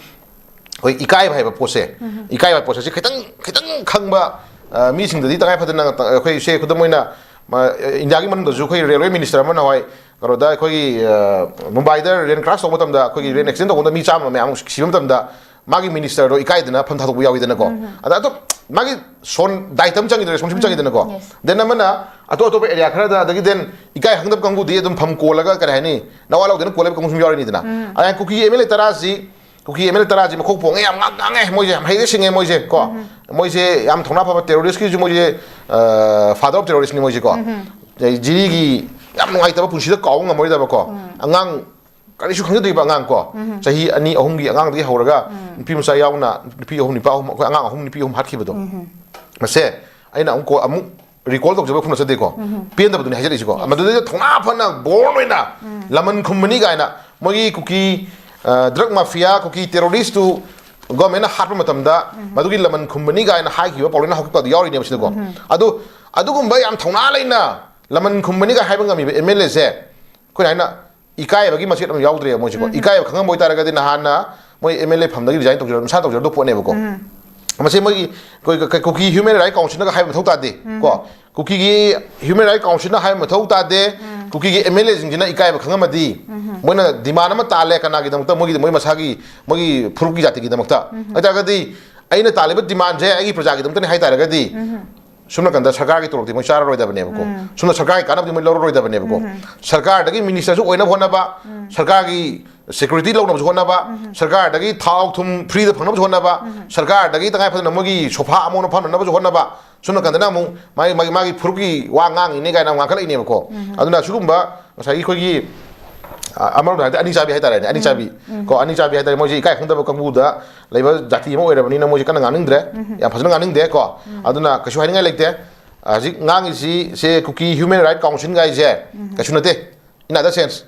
ꯑꯩꯈꯣꯏ ꯏꯀꯥꯏꯕ ꯍꯥꯏꯕ ꯄꯣꯠꯁꯦ, ꯏꯀꯥꯏꯕ ꯍꯥꯏꯕ ꯄꯣꯠꯁꯦ ꯁꯤ ꯈꯤꯇꯪ, ꯈꯤꯇꯪ ꯈꯪꯕ, ꯑ, ꯃꯤꯁꯤꯡꯗꯗꯤ ꯇꯉꯥꯏ ꯐꯗꯅ ꯑꯩꯈꯣꯏꯁꯦ, ꯈꯨꯗꯝ ꯑꯣꯏꯅ, ꯃ-, ꯏꯟꯗꯤꯌꯥꯒꯤ ꯃꯅꯨꯡꯗꯁꯨ ꯑꯩꯈꯣꯏ ꯔꯦꯜꯋꯦ ꯃꯤꯅꯤꯁꯇꯔ ꯑꯃꯅ ꯍꯣꯏ ꯀꯩꯅꯣꯗ ꯑꯩꯈꯣꯏꯒꯤ, ꯑ, ꯃꯨꯝꯕꯥꯏꯗ ꯔꯦꯟ ꯀ꯭ꯔꯥꯁ ꯇꯧꯕ ꯃꯇꯝꯗ, ꯑꯩꯈꯣꯏꯒꯤ ꯔꯦꯟ ꯑꯦꯛꯁꯤꯗꯦꯟ ꯇꯧꯕ ꯃꯇꯝꯗ ꯃꯤ ꯆꯥꯝꯃ ꯃꯌꯥꯝ ꯑꯃ ꯁꯤꯕ ꯃꯇꯝꯗ ꯃꯥꯒꯤ ꯃꯤꯅꯤꯁꯇꯔꯗꯣ ꯏꯀꯥꯏꯗꯅ ꯐꯝ ꯊꯥꯗꯣꯛꯄ ꯌꯥꯎꯋꯤꯗꯅꯀꯣ꯫ ꯑꯗ ꯑꯗꯨꯝ ꯃꯥꯒꯤ ꯁꯣꯟ ꯗꯥꯏꯇ ꯑꯃ ꯆꯪꯉꯤꯗꯅ, ꯔꯦꯁꯄꯣꯟꯁꯤꯕꯜ ꯆꯪꯉꯤꯗꯅꯀꯣ꯫ ꯗꯦꯟ ꯑꯃꯅ ꯑꯇꯣꯞ ꯑꯇꯣꯞꯄ ꯑꯦꯔꯤꯌꯥ ꯈꯔꯗ, ꯑꯗꯒꯤ ꯗꯦꯟ ꯏꯀꯥꯏ ꯈꯪꯗꯕ ꯀꯥꯡꯕꯨꯗꯤ ꯑꯗꯨꯝ ꯐꯝ ꯀꯣꯜꯂꯒ, ꯀꯔꯤ ꯍꯥꯏꯅꯤ, ꯅꯋꯥ ꯂꯧꯗꯅ ꯀꯣꯜꯂꯦꯕ ꯀꯥꯡꯕꯨꯁꯨ ꯌꯥꯎꯔꯤꯅꯤꯗꯅ꯫ ꯑꯗ ꯀꯨꯀꯤ ꯑꯦꯝ ꯑꯦꯜ ꯑꯦ ꯇꯔꯥꯁꯤ, ꯀꯨꯀꯤ ꯑꯦꯝ ꯑꯦꯜ ꯑꯦ ꯇꯔꯥꯁꯤ ꯃꯈꯣꯛ ꯄꯣꯡꯉꯦ, ꯌꯥꯝ ꯉꯥꯡ ꯉꯥꯡꯉꯦ ꯃꯣꯏꯁꯦ, ꯌꯥꯝ ꯍꯩꯔꯦ ꯁꯤꯡꯉꯦ ꯃꯣꯏꯁꯦ ꯀꯣ꯫ ꯃꯣꯏꯁꯦ ꯌꯥꯝ ꯊꯧꯅꯥ ꯐꯕ ꯇꯦꯔꯣꯔꯤꯁꯀꯤꯁꯨ ꯃꯣꯏꯁꯦ, ꯐꯥꯗꯔ ꯑꯣꯐ ꯇꯦꯔꯣꯔꯤꯁꯅꯤ ꯃꯣꯏꯁꯦ ꯀꯣ꯫ ꯑꯗꯩ ꯖꯤꯔꯤꯒꯤ ꯌꯥꯝ ꯅꯨꯡꯉꯥꯏꯇꯕ, ꯄꯨꯟꯁꯤꯗ ꯀꯥꯎꯕ ꯉꯝꯃꯔꯣꯏꯗꯕꯀꯣ, ꯑꯉꯥꯡ ꯀꯔꯤꯁꯨ ꯈꯪꯖꯗ꯭ꯔꯤꯕ ꯑꯉꯥꯡ ꯀꯣ, ꯆꯍꯤ ꯑꯅꯤ ꯑꯍꯨꯝꯒꯤ ꯑꯉꯥꯡꯗꯒꯤ ꯍꯧꯔꯒ ꯅꯨꯄꯤ ꯃꯆꯥ ꯌꯥꯎꯅ ꯅꯨꯄꯤ ꯑꯍꯨꯝ, ꯅꯨꯄꯥ ꯑꯍꯨꯝ, ꯑꯩꯈꯣꯏ ꯑꯉꯥꯡ ꯑꯍꯨꯝ, ꯅꯨꯄꯤ ꯑꯍꯨꯝ ꯍꯥꯠꯈꯤꯕꯗꯣ, ꯃꯁꯦ ꯑꯩꯅ ꯑꯃꯨꯛ ꯀꯣ-, ꯑꯃꯨꯛ ꯔꯤꯀꯣꯜ ꯇꯧꯖꯕ ꯈꯨꯝꯅ ꯆꯠꯇꯦꯀꯣ꯫ ꯄꯦꯟꯗꯕꯗꯨꯅꯤ ꯍꯥꯏꯖꯔꯛꯏꯁꯤꯀꯣ꯫ ꯃꯗꯨꯗꯩꯗ ꯊꯧꯅꯥ ꯐꯅ ꯕꯣꯜ ꯑꯣꯏꯅ ꯂꯃꯟ ꯈꯨꯝꯕꯅꯤ ꯀꯥꯏꯅ ꯃꯣꯏꯒꯤ ꯀꯨꯀꯤ, ꯑ, ꯗ꯭ꯔꯒ ꯃꯥꯐꯤꯌꯥ, ꯀꯨꯀꯤ ꯇꯦꯔꯣꯔꯤꯁꯇꯨ ꯒꯣꯔꯃꯦꯟꯅ ꯍꯥꯠꯄ ꯃꯇꯝꯗ ꯃꯗꯨꯒꯤ ꯂꯃꯟ ꯈꯨꯝꯕꯅꯤ ꯀꯥꯏꯅ ꯍꯥꯏꯈꯤꯕ ꯄꯥꯎꯔꯧꯅ ꯍꯧꯒꯠꯄꯗꯨ ꯌꯥꯎꯔꯤꯅꯦꯕ ꯁꯤꯗꯀꯣ꯫ ꯑꯗꯨ, ꯑꯗꯨꯒꯨꯝꯕ ꯌꯥꯝ ꯊꯧꯅꯥ ꯂꯩꯅ ꯂꯃꯟ ꯈꯨꯝꯕꯅꯤꯒ ꯍꯥꯏꯕ ꯉꯝꯃꯤꯕ ꯑꯦꯝ ꯑꯦꯜ ꯑꯦꯁꯦ ꯑꯩꯈꯣꯏꯅ ꯍꯥꯏꯅ ꯏꯀꯥꯏꯕꯒꯤ ꯃꯆꯦꯠ ꯑꯃ ꯌꯥꯎꯗ꯭ꯔꯦꯕ ꯃꯣꯏꯁꯦꯀꯣ꯫ ꯏꯀꯥꯏꯕ ꯈꯪꯉꯝꯕ ꯑꯣꯏꯇꯥꯔꯒꯗꯤ ꯅꯍꯥꯟꯅ ꯃꯣꯏ ꯑꯦꯝ ꯑꯦꯜ ꯑꯦ ꯐꯝꯗꯒꯤ ꯔꯤꯖꯥꯏꯟ ꯇꯧꯖꯔ-, ꯃꯁꯥ ꯇꯧꯖꯔꯗꯧ ꯄꯣꯠꯅꯦꯕꯀꯣ꯫ ꯃꯁꯤ ꯃꯣꯏꯒꯤ ꯑꯩꯈꯣꯏ ꯀ-, ꯀ-, ꯀꯨꯀꯤ ꯍ꯭ꯌꯨꯃꯦꯟ ꯔꯥꯏꯠ ꯀꯥꯎꯟꯁꯤꯜꯅꯒ ꯍꯥꯏꯕ ꯃꯊꯧ ꯇꯥꯗꯦ ꯀꯣ꯫ ꯀꯨꯀꯤꯒꯤ ꯍ꯭ꯌꯨꯃꯦꯟ ꯔꯥꯏꯠ ꯀꯥꯎꯟꯁꯤꯜꯅ ꯍꯥꯏꯕ ꯃꯊꯧ ꯇꯥꯗꯦ꯫ ꯀꯨꯀꯤꯒꯤ ꯑꯦꯝ ꯑꯦꯜ ꯑꯦꯁꯤꯡꯁꯤꯅ ꯏꯀꯥꯏꯕ ꯈꯪꯉꯝꯃꯗꯤ, ꯃꯣꯏꯅ ꯗꯤꯃꯥꯟ ꯑꯃ ꯇꯥꯜꯂꯦ ꯀꯅꯥꯒꯤꯗꯃꯛꯇ? ꯃꯣꯏꯒꯤ, ꯃꯣꯏ ꯃꯁꯥꯒꯤ, ꯃꯣꯏꯒꯤ ꯐꯨꯔꯨꯞꯀꯤ ꯖꯥꯇꯤꯒꯤꯗꯃꯛꯇ꯫ ꯑꯗꯨ ꯑꯣꯏꯇꯥꯔꯒꯗꯤ ꯑꯩꯅ ꯇꯥꯜꯂꯤꯕ ꯗꯤꯃꯥꯟꯁꯦ ꯑꯩꯒꯤ ꯄ꯭ꯔꯖꯥꯒꯤꯗꯃꯛꯇꯅꯤ ꯍꯥꯏ ꯇꯥꯔꯒꯗꯤ, ꯁꯨꯝ ꯅꯥꯀꯟꯗ ꯁꯔꯀꯥꯔꯒꯤ ꯇꯣꯂꯣꯞꯇꯤ ꯃꯣꯏ ꯆꯥꯔꯔꯣꯏꯗꯕꯅꯦꯕꯀꯣ, ꯁꯨꯝꯅ ꯁꯔꯀꯥꯔꯒꯤ ꯀꯥꯟꯅꯕꯗꯤ ꯃꯣꯏ ꯂꯧꯔꯔꯣꯏꯗꯕꯅꯦꯕꯀꯣ꯫ ꯁꯔꯀꯥꯔꯗꯒꯤ ꯃꯤꯅꯤꯁꯇꯔꯁꯨ ꯑꯣꯏꯅꯕ ꯍꯣꯠꯅꯕ, ꯁꯔꯀꯥꯔꯒꯤ ꯁꯦꯀ꯭ꯌꯨꯔꯤꯇꯤ ꯂꯧꯅꯕꯁꯨ ꯍꯣꯠꯅꯕ, ꯁꯔꯀꯥꯔꯗꯒꯤ ꯊꯥꯎ ꯊꯨꯝ ꯐ꯭ꯔꯤꯗ ꯐꯪꯅꯕꯁꯨ ꯍꯣꯠꯅꯕ, ꯁꯔꯀꯥꯔꯗꯒꯤ ꯇꯉꯥꯏ ꯐꯗꯅ ꯃꯣꯏꯒꯤ ꯁꯣꯐꯥ ꯑꯃꯣꯟ ꯐꯝꯅꯅꯕꯁꯨ ꯍꯣꯠꯅꯕ, ꯁꯣꯝ ꯅꯥꯀꯟꯗꯅ ꯑꯃꯨꯛ ꯃꯥꯒꯤ ꯃꯥꯒꯤ ꯃꯥꯒꯤ ꯐꯨꯔꯨꯞꯀꯤ ꯋꯥ ꯉꯥꯡꯉꯤꯅꯦ ꯀꯥꯏꯅ ꯑꯃꯨꯛ ꯉꯥꯡꯈꯠꯂꯛꯏꯅꯦꯕꯀꯣ꯫ ꯑꯗꯨꯅ ꯁꯤꯒꯨꯝꯕ ꯉꯁꯥꯏꯒꯤ ꯑꯩꯈꯣꯏꯒꯤ, ꯑ, ꯑꯃꯔꯣꯝꯗ ꯍꯥꯏꯔꯗꯤ ꯑꯅꯤ ꯆꯥꯕꯤ ꯍꯥꯏꯇꯥꯔꯦꯅꯦ, ꯑꯅꯤ ꯆꯥꯕꯤ ꯀꯣ, ꯑꯅꯤ ꯆꯥꯕꯤ ꯍꯥꯏꯇꯥꯔꯦ, ꯃꯣꯏꯁꯦ ꯏꯀꯥꯏ ꯈꯪꯗꯕ ꯀꯥꯡꯕꯨꯗ ꯂꯩꯕ ꯖꯥꯇꯤ ꯑꯃ ꯑꯣꯏꯔꯕꯅꯤꯅ ꯃꯣꯏꯁꯦ ꯀꯟꯅ ꯉꯥꯡꯅꯤꯡꯗ꯭ꯔꯦ, ꯌꯥꯝ ꯐꯖꯅ ꯉꯥꯡꯅꯤꯡꯗꯦ ꯀꯣ꯫ ꯑꯗꯨꯅ ꯀꯩꯁꯨ ꯍꯥꯏꯅꯤꯡꯉꯥꯏ ꯂꯩꯇꯦ꯫ ꯍꯧꯖꯤꯛ ꯉꯥꯡꯉꯤꯁꯤ ꯁꯦ ꯀꯨꯀꯤ ꯍ꯭ꯌꯨꯃꯦꯟ ꯔꯥꯏꯠ ꯀꯥꯎꯟꯁꯤꯜ ꯒꯥꯏꯁꯦ ꯀꯩꯁꯨ ꯅꯠꯇꯦ꯫ In other sense,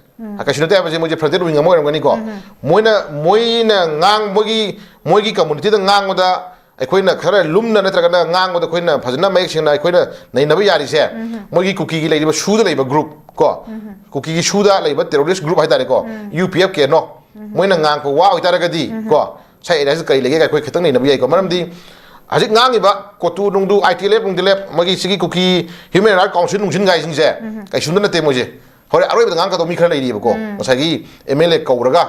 ꯀꯩꯁꯨ ꯅꯠꯇꯦ ꯍꯥꯏꯕꯁꯦ ꯃꯣꯏꯁꯦ ꯐ꯭ꯔꯟꯇꯦꯟ ꯋꯤꯡ ꯑꯃ ꯑꯣꯏꯔꯝꯒꯅꯤꯀꯣ꯫ ꯃꯣꯏꯅ, ꯃꯣꯏꯅ ꯉꯥꯡꯕꯒꯤ, ꯃꯣꯏꯒꯤ ꯀꯝꯃꯨꯅꯤꯇꯤꯗ ꯉꯥꯡꯕꯗ ꯑꯩꯈꯣꯏꯅ ꯈꯔ ꯂꯨꯝꯅ ꯅꯠꯇ꯭ꯔꯒꯅ ꯉꯥꯡꯕꯗ ꯑꯩꯈꯣꯏꯅ ꯐꯖꯅ ꯃꯌꯦꯛ ꯁꯦꯡꯅ ꯑꯩꯈꯣꯏꯅ ꯅꯩꯅꯕ ꯌꯥꯔꯤꯁꯦ, ꯃꯣꯏꯒꯤ ꯀꯨꯀꯤꯒꯤ ꯂꯩꯔꯤꯕ ꯁꯨꯗ ꯂꯩꯕ ꯒ꯭ꯔꯨꯞ ꯀꯣ, ꯀꯨꯀꯤꯒꯤ ꯁꯨꯗ ꯂꯩꯕ ꯇꯦꯔꯣꯔꯤꯁ ꯒ꯭ꯔꯨꯞ ꯍꯥꯏꯇꯥꯔꯦꯀꯣ, ꯌꯨ ꯄꯤ ꯑꯦꯐ ꯀꯦꯅꯣ, ꯃꯣꯏꯅ ꯉꯥꯡꯕ ꯋꯥ ꯑꯣꯏꯇꯥꯔꯒꯗꯤ ꯀꯣ, ꯁꯥꯏ ꯑꯦꯔꯤꯌꯥꯁꯤ ꯀꯔꯤ ꯂꯩꯒꯦ ꯑꯩꯈꯣꯏ ꯈꯤꯇꯪ ꯅꯩꯅꯕ ꯌꯥꯏꯀꯣ꯫ ꯃꯔꯝꯗꯤ ꯍꯧꯖꯤꯛ ꯉꯥꯡꯉꯤꯕ ꯀꯣꯇꯨ ꯅꯨꯡꯗꯨ, ꯑꯥꯏ ꯇꯤ ꯑꯦꯜ ꯑꯦꯐ ꯅꯨꯡꯗꯤ ꯑꯦꯜ ꯑꯦꯐ, ꯃꯣꯏꯒꯤ ꯁꯤꯒꯤ ꯀꯨꯀꯤ ꯍ꯭ꯌꯨꯃꯦꯟ ꯔꯥꯏꯠ ꯀꯥꯎꯟꯁꯤꯜ ꯅꯨꯡꯁꯤꯟ ꯒꯥꯏꯁꯤꯡꯁꯦ ꯀꯩꯁꯨꯝꯗ ꯅꯠꯇꯦ ꯃꯣꯏꯁꯦ꯫ ꯍꯣꯔꯦꯟ ꯑꯔꯣꯏꯕꯗ ꯉꯥꯡꯀꯗꯧꯕ ꯃꯤ ꯈꯔ ꯂꯩꯔꯤꯕꯀꯣ, ꯉꯁꯥꯏꯒꯤ ꯑꯦꯝ ꯑꯦꯜ ꯑꯦ ꯀꯧꯔꯒ,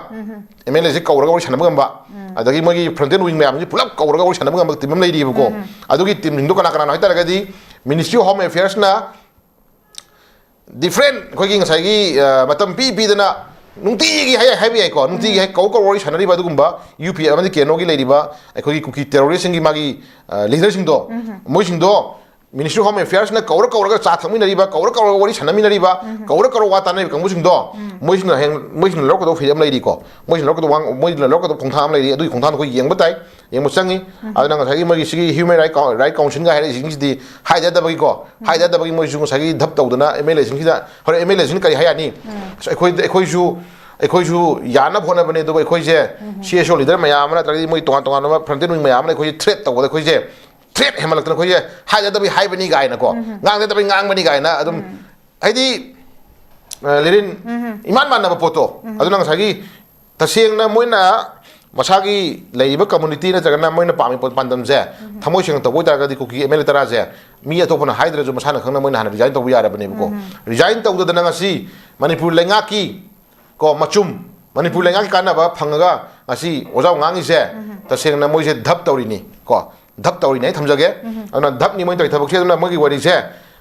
ꯑꯦꯝ ꯑꯦꯜ ꯑꯦꯁꯦ ꯀꯧꯔꯒ ꯋꯥꯔꯤ ꯁꯥꯟꯅꯕ ꯉꯝꯕ, ꯑꯗꯒꯤ ꯃꯣꯏꯒꯤ ꯐ꯭ꯔꯟꯇꯦꯟ ꯋꯤꯡ ꯃꯌꯥꯝꯁꯤ ꯄꯨꯂꯞ ꯀꯧꯔꯒ ꯋꯥꯔꯤ ꯁꯥꯟꯅꯕ ꯉꯝꯕ ꯇꯤꯝ ꯑꯃ ꯂꯩꯔꯤꯕꯀꯣ꯫ ꯑꯗꯨꯒꯤ ꯇꯤꯝꯁꯤꯡꯗꯣ ꯀꯅꯥ ꯀꯅꯥꯅꯣ ꯍꯥꯏ ꯇꯥꯔꯒꯗꯤ, ꯃꯤꯅꯤꯁꯇ꯭ꯔꯤ ꯑꯣꯐ ꯍꯣꯝ ꯑꯦꯐꯤꯌꯔꯁꯅ ꯗꯤꯐ꯭ꯔꯦꯟ ꯑꯩꯈꯣꯏꯒꯤ ꯉꯁꯥꯏꯒꯤ, ꯑ, ꯃꯇꯝ ꯄꯤ ꯄꯤꯗꯅ ꯅꯨꯡꯇꯤꯒꯤ ꯍꯥꯏ-, ꯍꯥꯏꯕ ꯌꯥꯏꯀꯣ, ꯅꯨꯡꯇꯤꯒꯤ ꯍꯦꯛ ꯀꯧ ꯀꯧ ꯋꯥꯔꯤ ꯁꯥꯟꯅꯔꯤꯕ ꯑꯗꯨꯒꯨꯝꯕ ꯌꯨ ꯄꯤ ꯑꯦꯐ ꯑꯃꯗꯤ ꯀꯦꯅꯣꯒꯤ ꯂꯩꯔꯤꯕ ꯑꯩꯈꯣꯏꯒꯤ ꯀꯨꯀꯤ ꯇꯦꯔꯣꯔꯤꯁꯁꯤꯡꯒꯤ ꯃꯥꯒꯤ, ꯑ, ꯂꯤꯗꯔꯁꯤꯡꯗꯣ, ꯃꯣꯏꯁꯤꯡꯗꯣ ꯃꯤꯅꯤꯁꯇ꯭ꯔꯤ ꯑꯣꯐ ꯍꯣꯝ ꯑꯦꯐꯤꯌꯔꯁꯅ ꯀꯧꯔ ꯀꯧꯔꯒ ꯆꯥ ꯊꯛꯃꯤꯟꯅꯔꯤꯕ, ꯀꯧꯔ ꯀꯧꯔꯒ ꯋꯥꯔꯤ ꯁꯥꯟꯅꯃꯤꯟꯅꯔꯤꯕ, ꯀꯧꯔ ꯀꯧꯔꯒ ꯋꯥ ꯇꯥꯅꯔꯤꯕ ꯀꯥꯡꯕꯨꯁꯤꯡꯗꯣ, ꯃꯣꯏꯁꯤꯡꯅ ꯍꯌꯦꯡ, ꯃꯣꯏꯁꯤꯡꯅ ꯂꯧꯔꯛꯀꯗꯧꯕ ꯐꯤꯔꯦꯞ ꯑꯃ ꯂꯩꯔꯤꯀꯣ, ꯃꯣꯏꯁꯤꯡꯅ ꯂꯧꯔꯛꯀꯗꯧꯕ ꯋꯥ-, ꯃꯣꯏꯁꯤꯡꯅ ꯂꯧꯔꯛꯀꯗꯧꯕ ꯈꯣꯡꯊꯥꯡ ꯑꯃ ꯂꯩꯔꯤ꯫ ꯑꯗꯨꯒꯤ ꯈꯣꯡꯊꯥꯡꯗꯣ ꯑꯩꯈꯣꯏ ꯌꯦꯡꯕ ꯇꯥꯏ, ꯌꯦꯡꯕ ꯆꯪꯉꯤ꯫ ꯑꯗꯨꯅ ꯉꯁꯥꯏꯒꯤ ꯃꯣꯏꯒꯤ ꯁꯤꯒꯤ ꯍ꯭ꯌꯨꯃꯦꯟ ꯔꯥꯏꯠ ꯀꯥꯎ-, ꯔꯥꯏꯠ ꯀꯥꯎꯟꯁꯤꯜꯒ ꯍꯥꯏꯔꯛꯏꯁꯤꯡꯁꯤꯗꯤ ꯍꯥꯏꯗ ꯌꯥꯗꯕꯒꯤꯀꯣ, ꯍꯥꯏꯗ ꯌꯥꯗꯕꯒꯤ ꯃꯣꯏꯁꯨ ꯉꯁꯥꯏꯒꯤ ꯙꯞ ꯇꯧꯗꯅ ꯑꯦꯝ ꯑꯦꯜ ꯑꯦꯁꯤꯡꯁꯤꯗ, ꯍꯣꯔꯦꯟ ꯑꯦꯝ ꯑꯦꯜ ꯑꯦꯁꯤꯡꯅ ꯀꯔꯤ ꯍꯥꯏ ꯌꯥꯅꯤ? ꯑꯁ, ꯑꯩꯈꯣꯏ, ꯑꯩꯈꯣꯏꯁꯨ, ꯑꯩꯈꯣꯏꯁꯨ ꯌꯥꯅꯕ ꯍꯣꯠꯅꯕꯅꯦ, ꯑꯗꯨꯕꯨ ꯑꯩꯈꯣꯏꯁꯦ ꯁꯤ ꯑꯦꯁ ꯑꯣ ꯂꯤꯗꯔ ꯃꯌꯥꯝ ꯑꯃ ꯅꯠꯇ꯭ꯔꯒꯗꯤ ꯃꯣꯏ ꯇꯣꯉꯥꯟ ꯇꯣꯉꯥꯟꯕ ꯐ꯭ꯔꯟꯇꯦꯟ ꯋꯤꯡ ꯃꯌꯥꯝ ꯑꯃꯅ ꯑꯩꯈꯣꯏꯁꯦ ꯊ꯭ꯔꯦꯠ ꯇꯧꯕꯗ ꯑꯩꯈꯣꯏꯁꯦ ꯊ꯭ꯔꯦꯠ ꯍꯦꯟꯃꯜꯂꯛꯇꯅ ꯑꯩꯈꯣꯏꯁꯦ ꯍꯥꯏꯗ ꯌꯥꯗꯕꯩ ꯍꯥꯏꯕꯅꯤ ꯀꯥꯏꯅꯀꯣ, ꯉꯥꯡꯗ ꯌꯥꯗꯕꯩ ꯉꯥꯡꯕꯅꯤ ꯀꯥꯏꯅ ꯑꯗꯨꯝ, ꯍꯥꯏꯗꯤ, ꯑ, ꯂꯤꯔꯤꯟ, ꯏꯃꯥꯟ ꯃꯥꯟꯅꯕ ꯄꯣꯠꯇꯣ꯫ ꯑꯗꯨꯅ ꯉꯁꯥꯏꯒꯤ ꯇꯁꯦꯡꯅ ꯃꯣꯏꯅ ꯃꯁꯥꯒꯤ ꯂꯩꯔꯤꯕ ꯀꯝꯃꯨꯅꯤꯇꯤ ꯅꯠꯇ꯭ꯔꯒꯅ ꯃꯣꯏꯅ ꯄꯥꯝꯃꯤꯕ ꯄꯣꯠ ꯄꯥꯟꯗꯝꯁꯦ ꯊꯃꯣꯏ ꯁꯦꯡꯅ ꯇꯧꯕ ꯑꯣꯏꯇꯥꯔꯒꯗꯤ ꯀꯨꯀꯤ ꯑꯦꯝ ꯑꯦꯜ ꯑꯦ ꯇꯔꯥꯁꯦ ꯃꯤ ꯑꯇꯣꯞꯄꯅ ꯍꯥꯏꯗ꯭ꯔꯁꯨ ꯃꯁꯥꯅ ꯈꯪꯅ ꯃꯣꯏꯅ ꯍꯥꯟꯅ ꯔꯤꯖꯥꯏꯟ ꯇꯧꯕ ꯌꯥꯔꯕꯅꯦꯕꯀꯣ꯫ ꯔꯤꯖꯥꯏꯟ ꯇꯧꯗꯗꯅ ꯉꯁꯤ ꯃꯅꯤꯄꯨꯔ ꯂꯩꯉꯥꯛꯀꯤ ꯀꯣ ꯃꯆꯨꯝ, ꯃꯅꯤꯄꯨꯔ ꯂꯩꯉꯥꯛꯀꯤ ꯀꯥꯟꯅꯕ ꯐꯪꯉꯒ ꯉꯁꯤ ꯑꯣꯖꯥ ꯉꯥꯡꯉꯤꯁꯦ ꯇꯁꯦꯡꯅ ꯃꯣꯏꯁꯦ ꯙꯞ ꯇꯧꯔꯤꯅꯤ ꯀꯣ꯫ ꯙꯞ ꯇꯧꯔꯤꯅꯦ ꯑꯩ ꯊꯝꯖꯒꯦ꯫ ꯑꯗꯨꯅ ꯙꯞꯅꯤ ꯃꯣꯏꯅ ꯇꯧꯔꯤ ꯊꯕꯛꯁꯦ꯫ ꯑꯗꯨꯅ ꯃꯣꯏꯒꯤ ꯋꯥꯔꯤꯁꯦ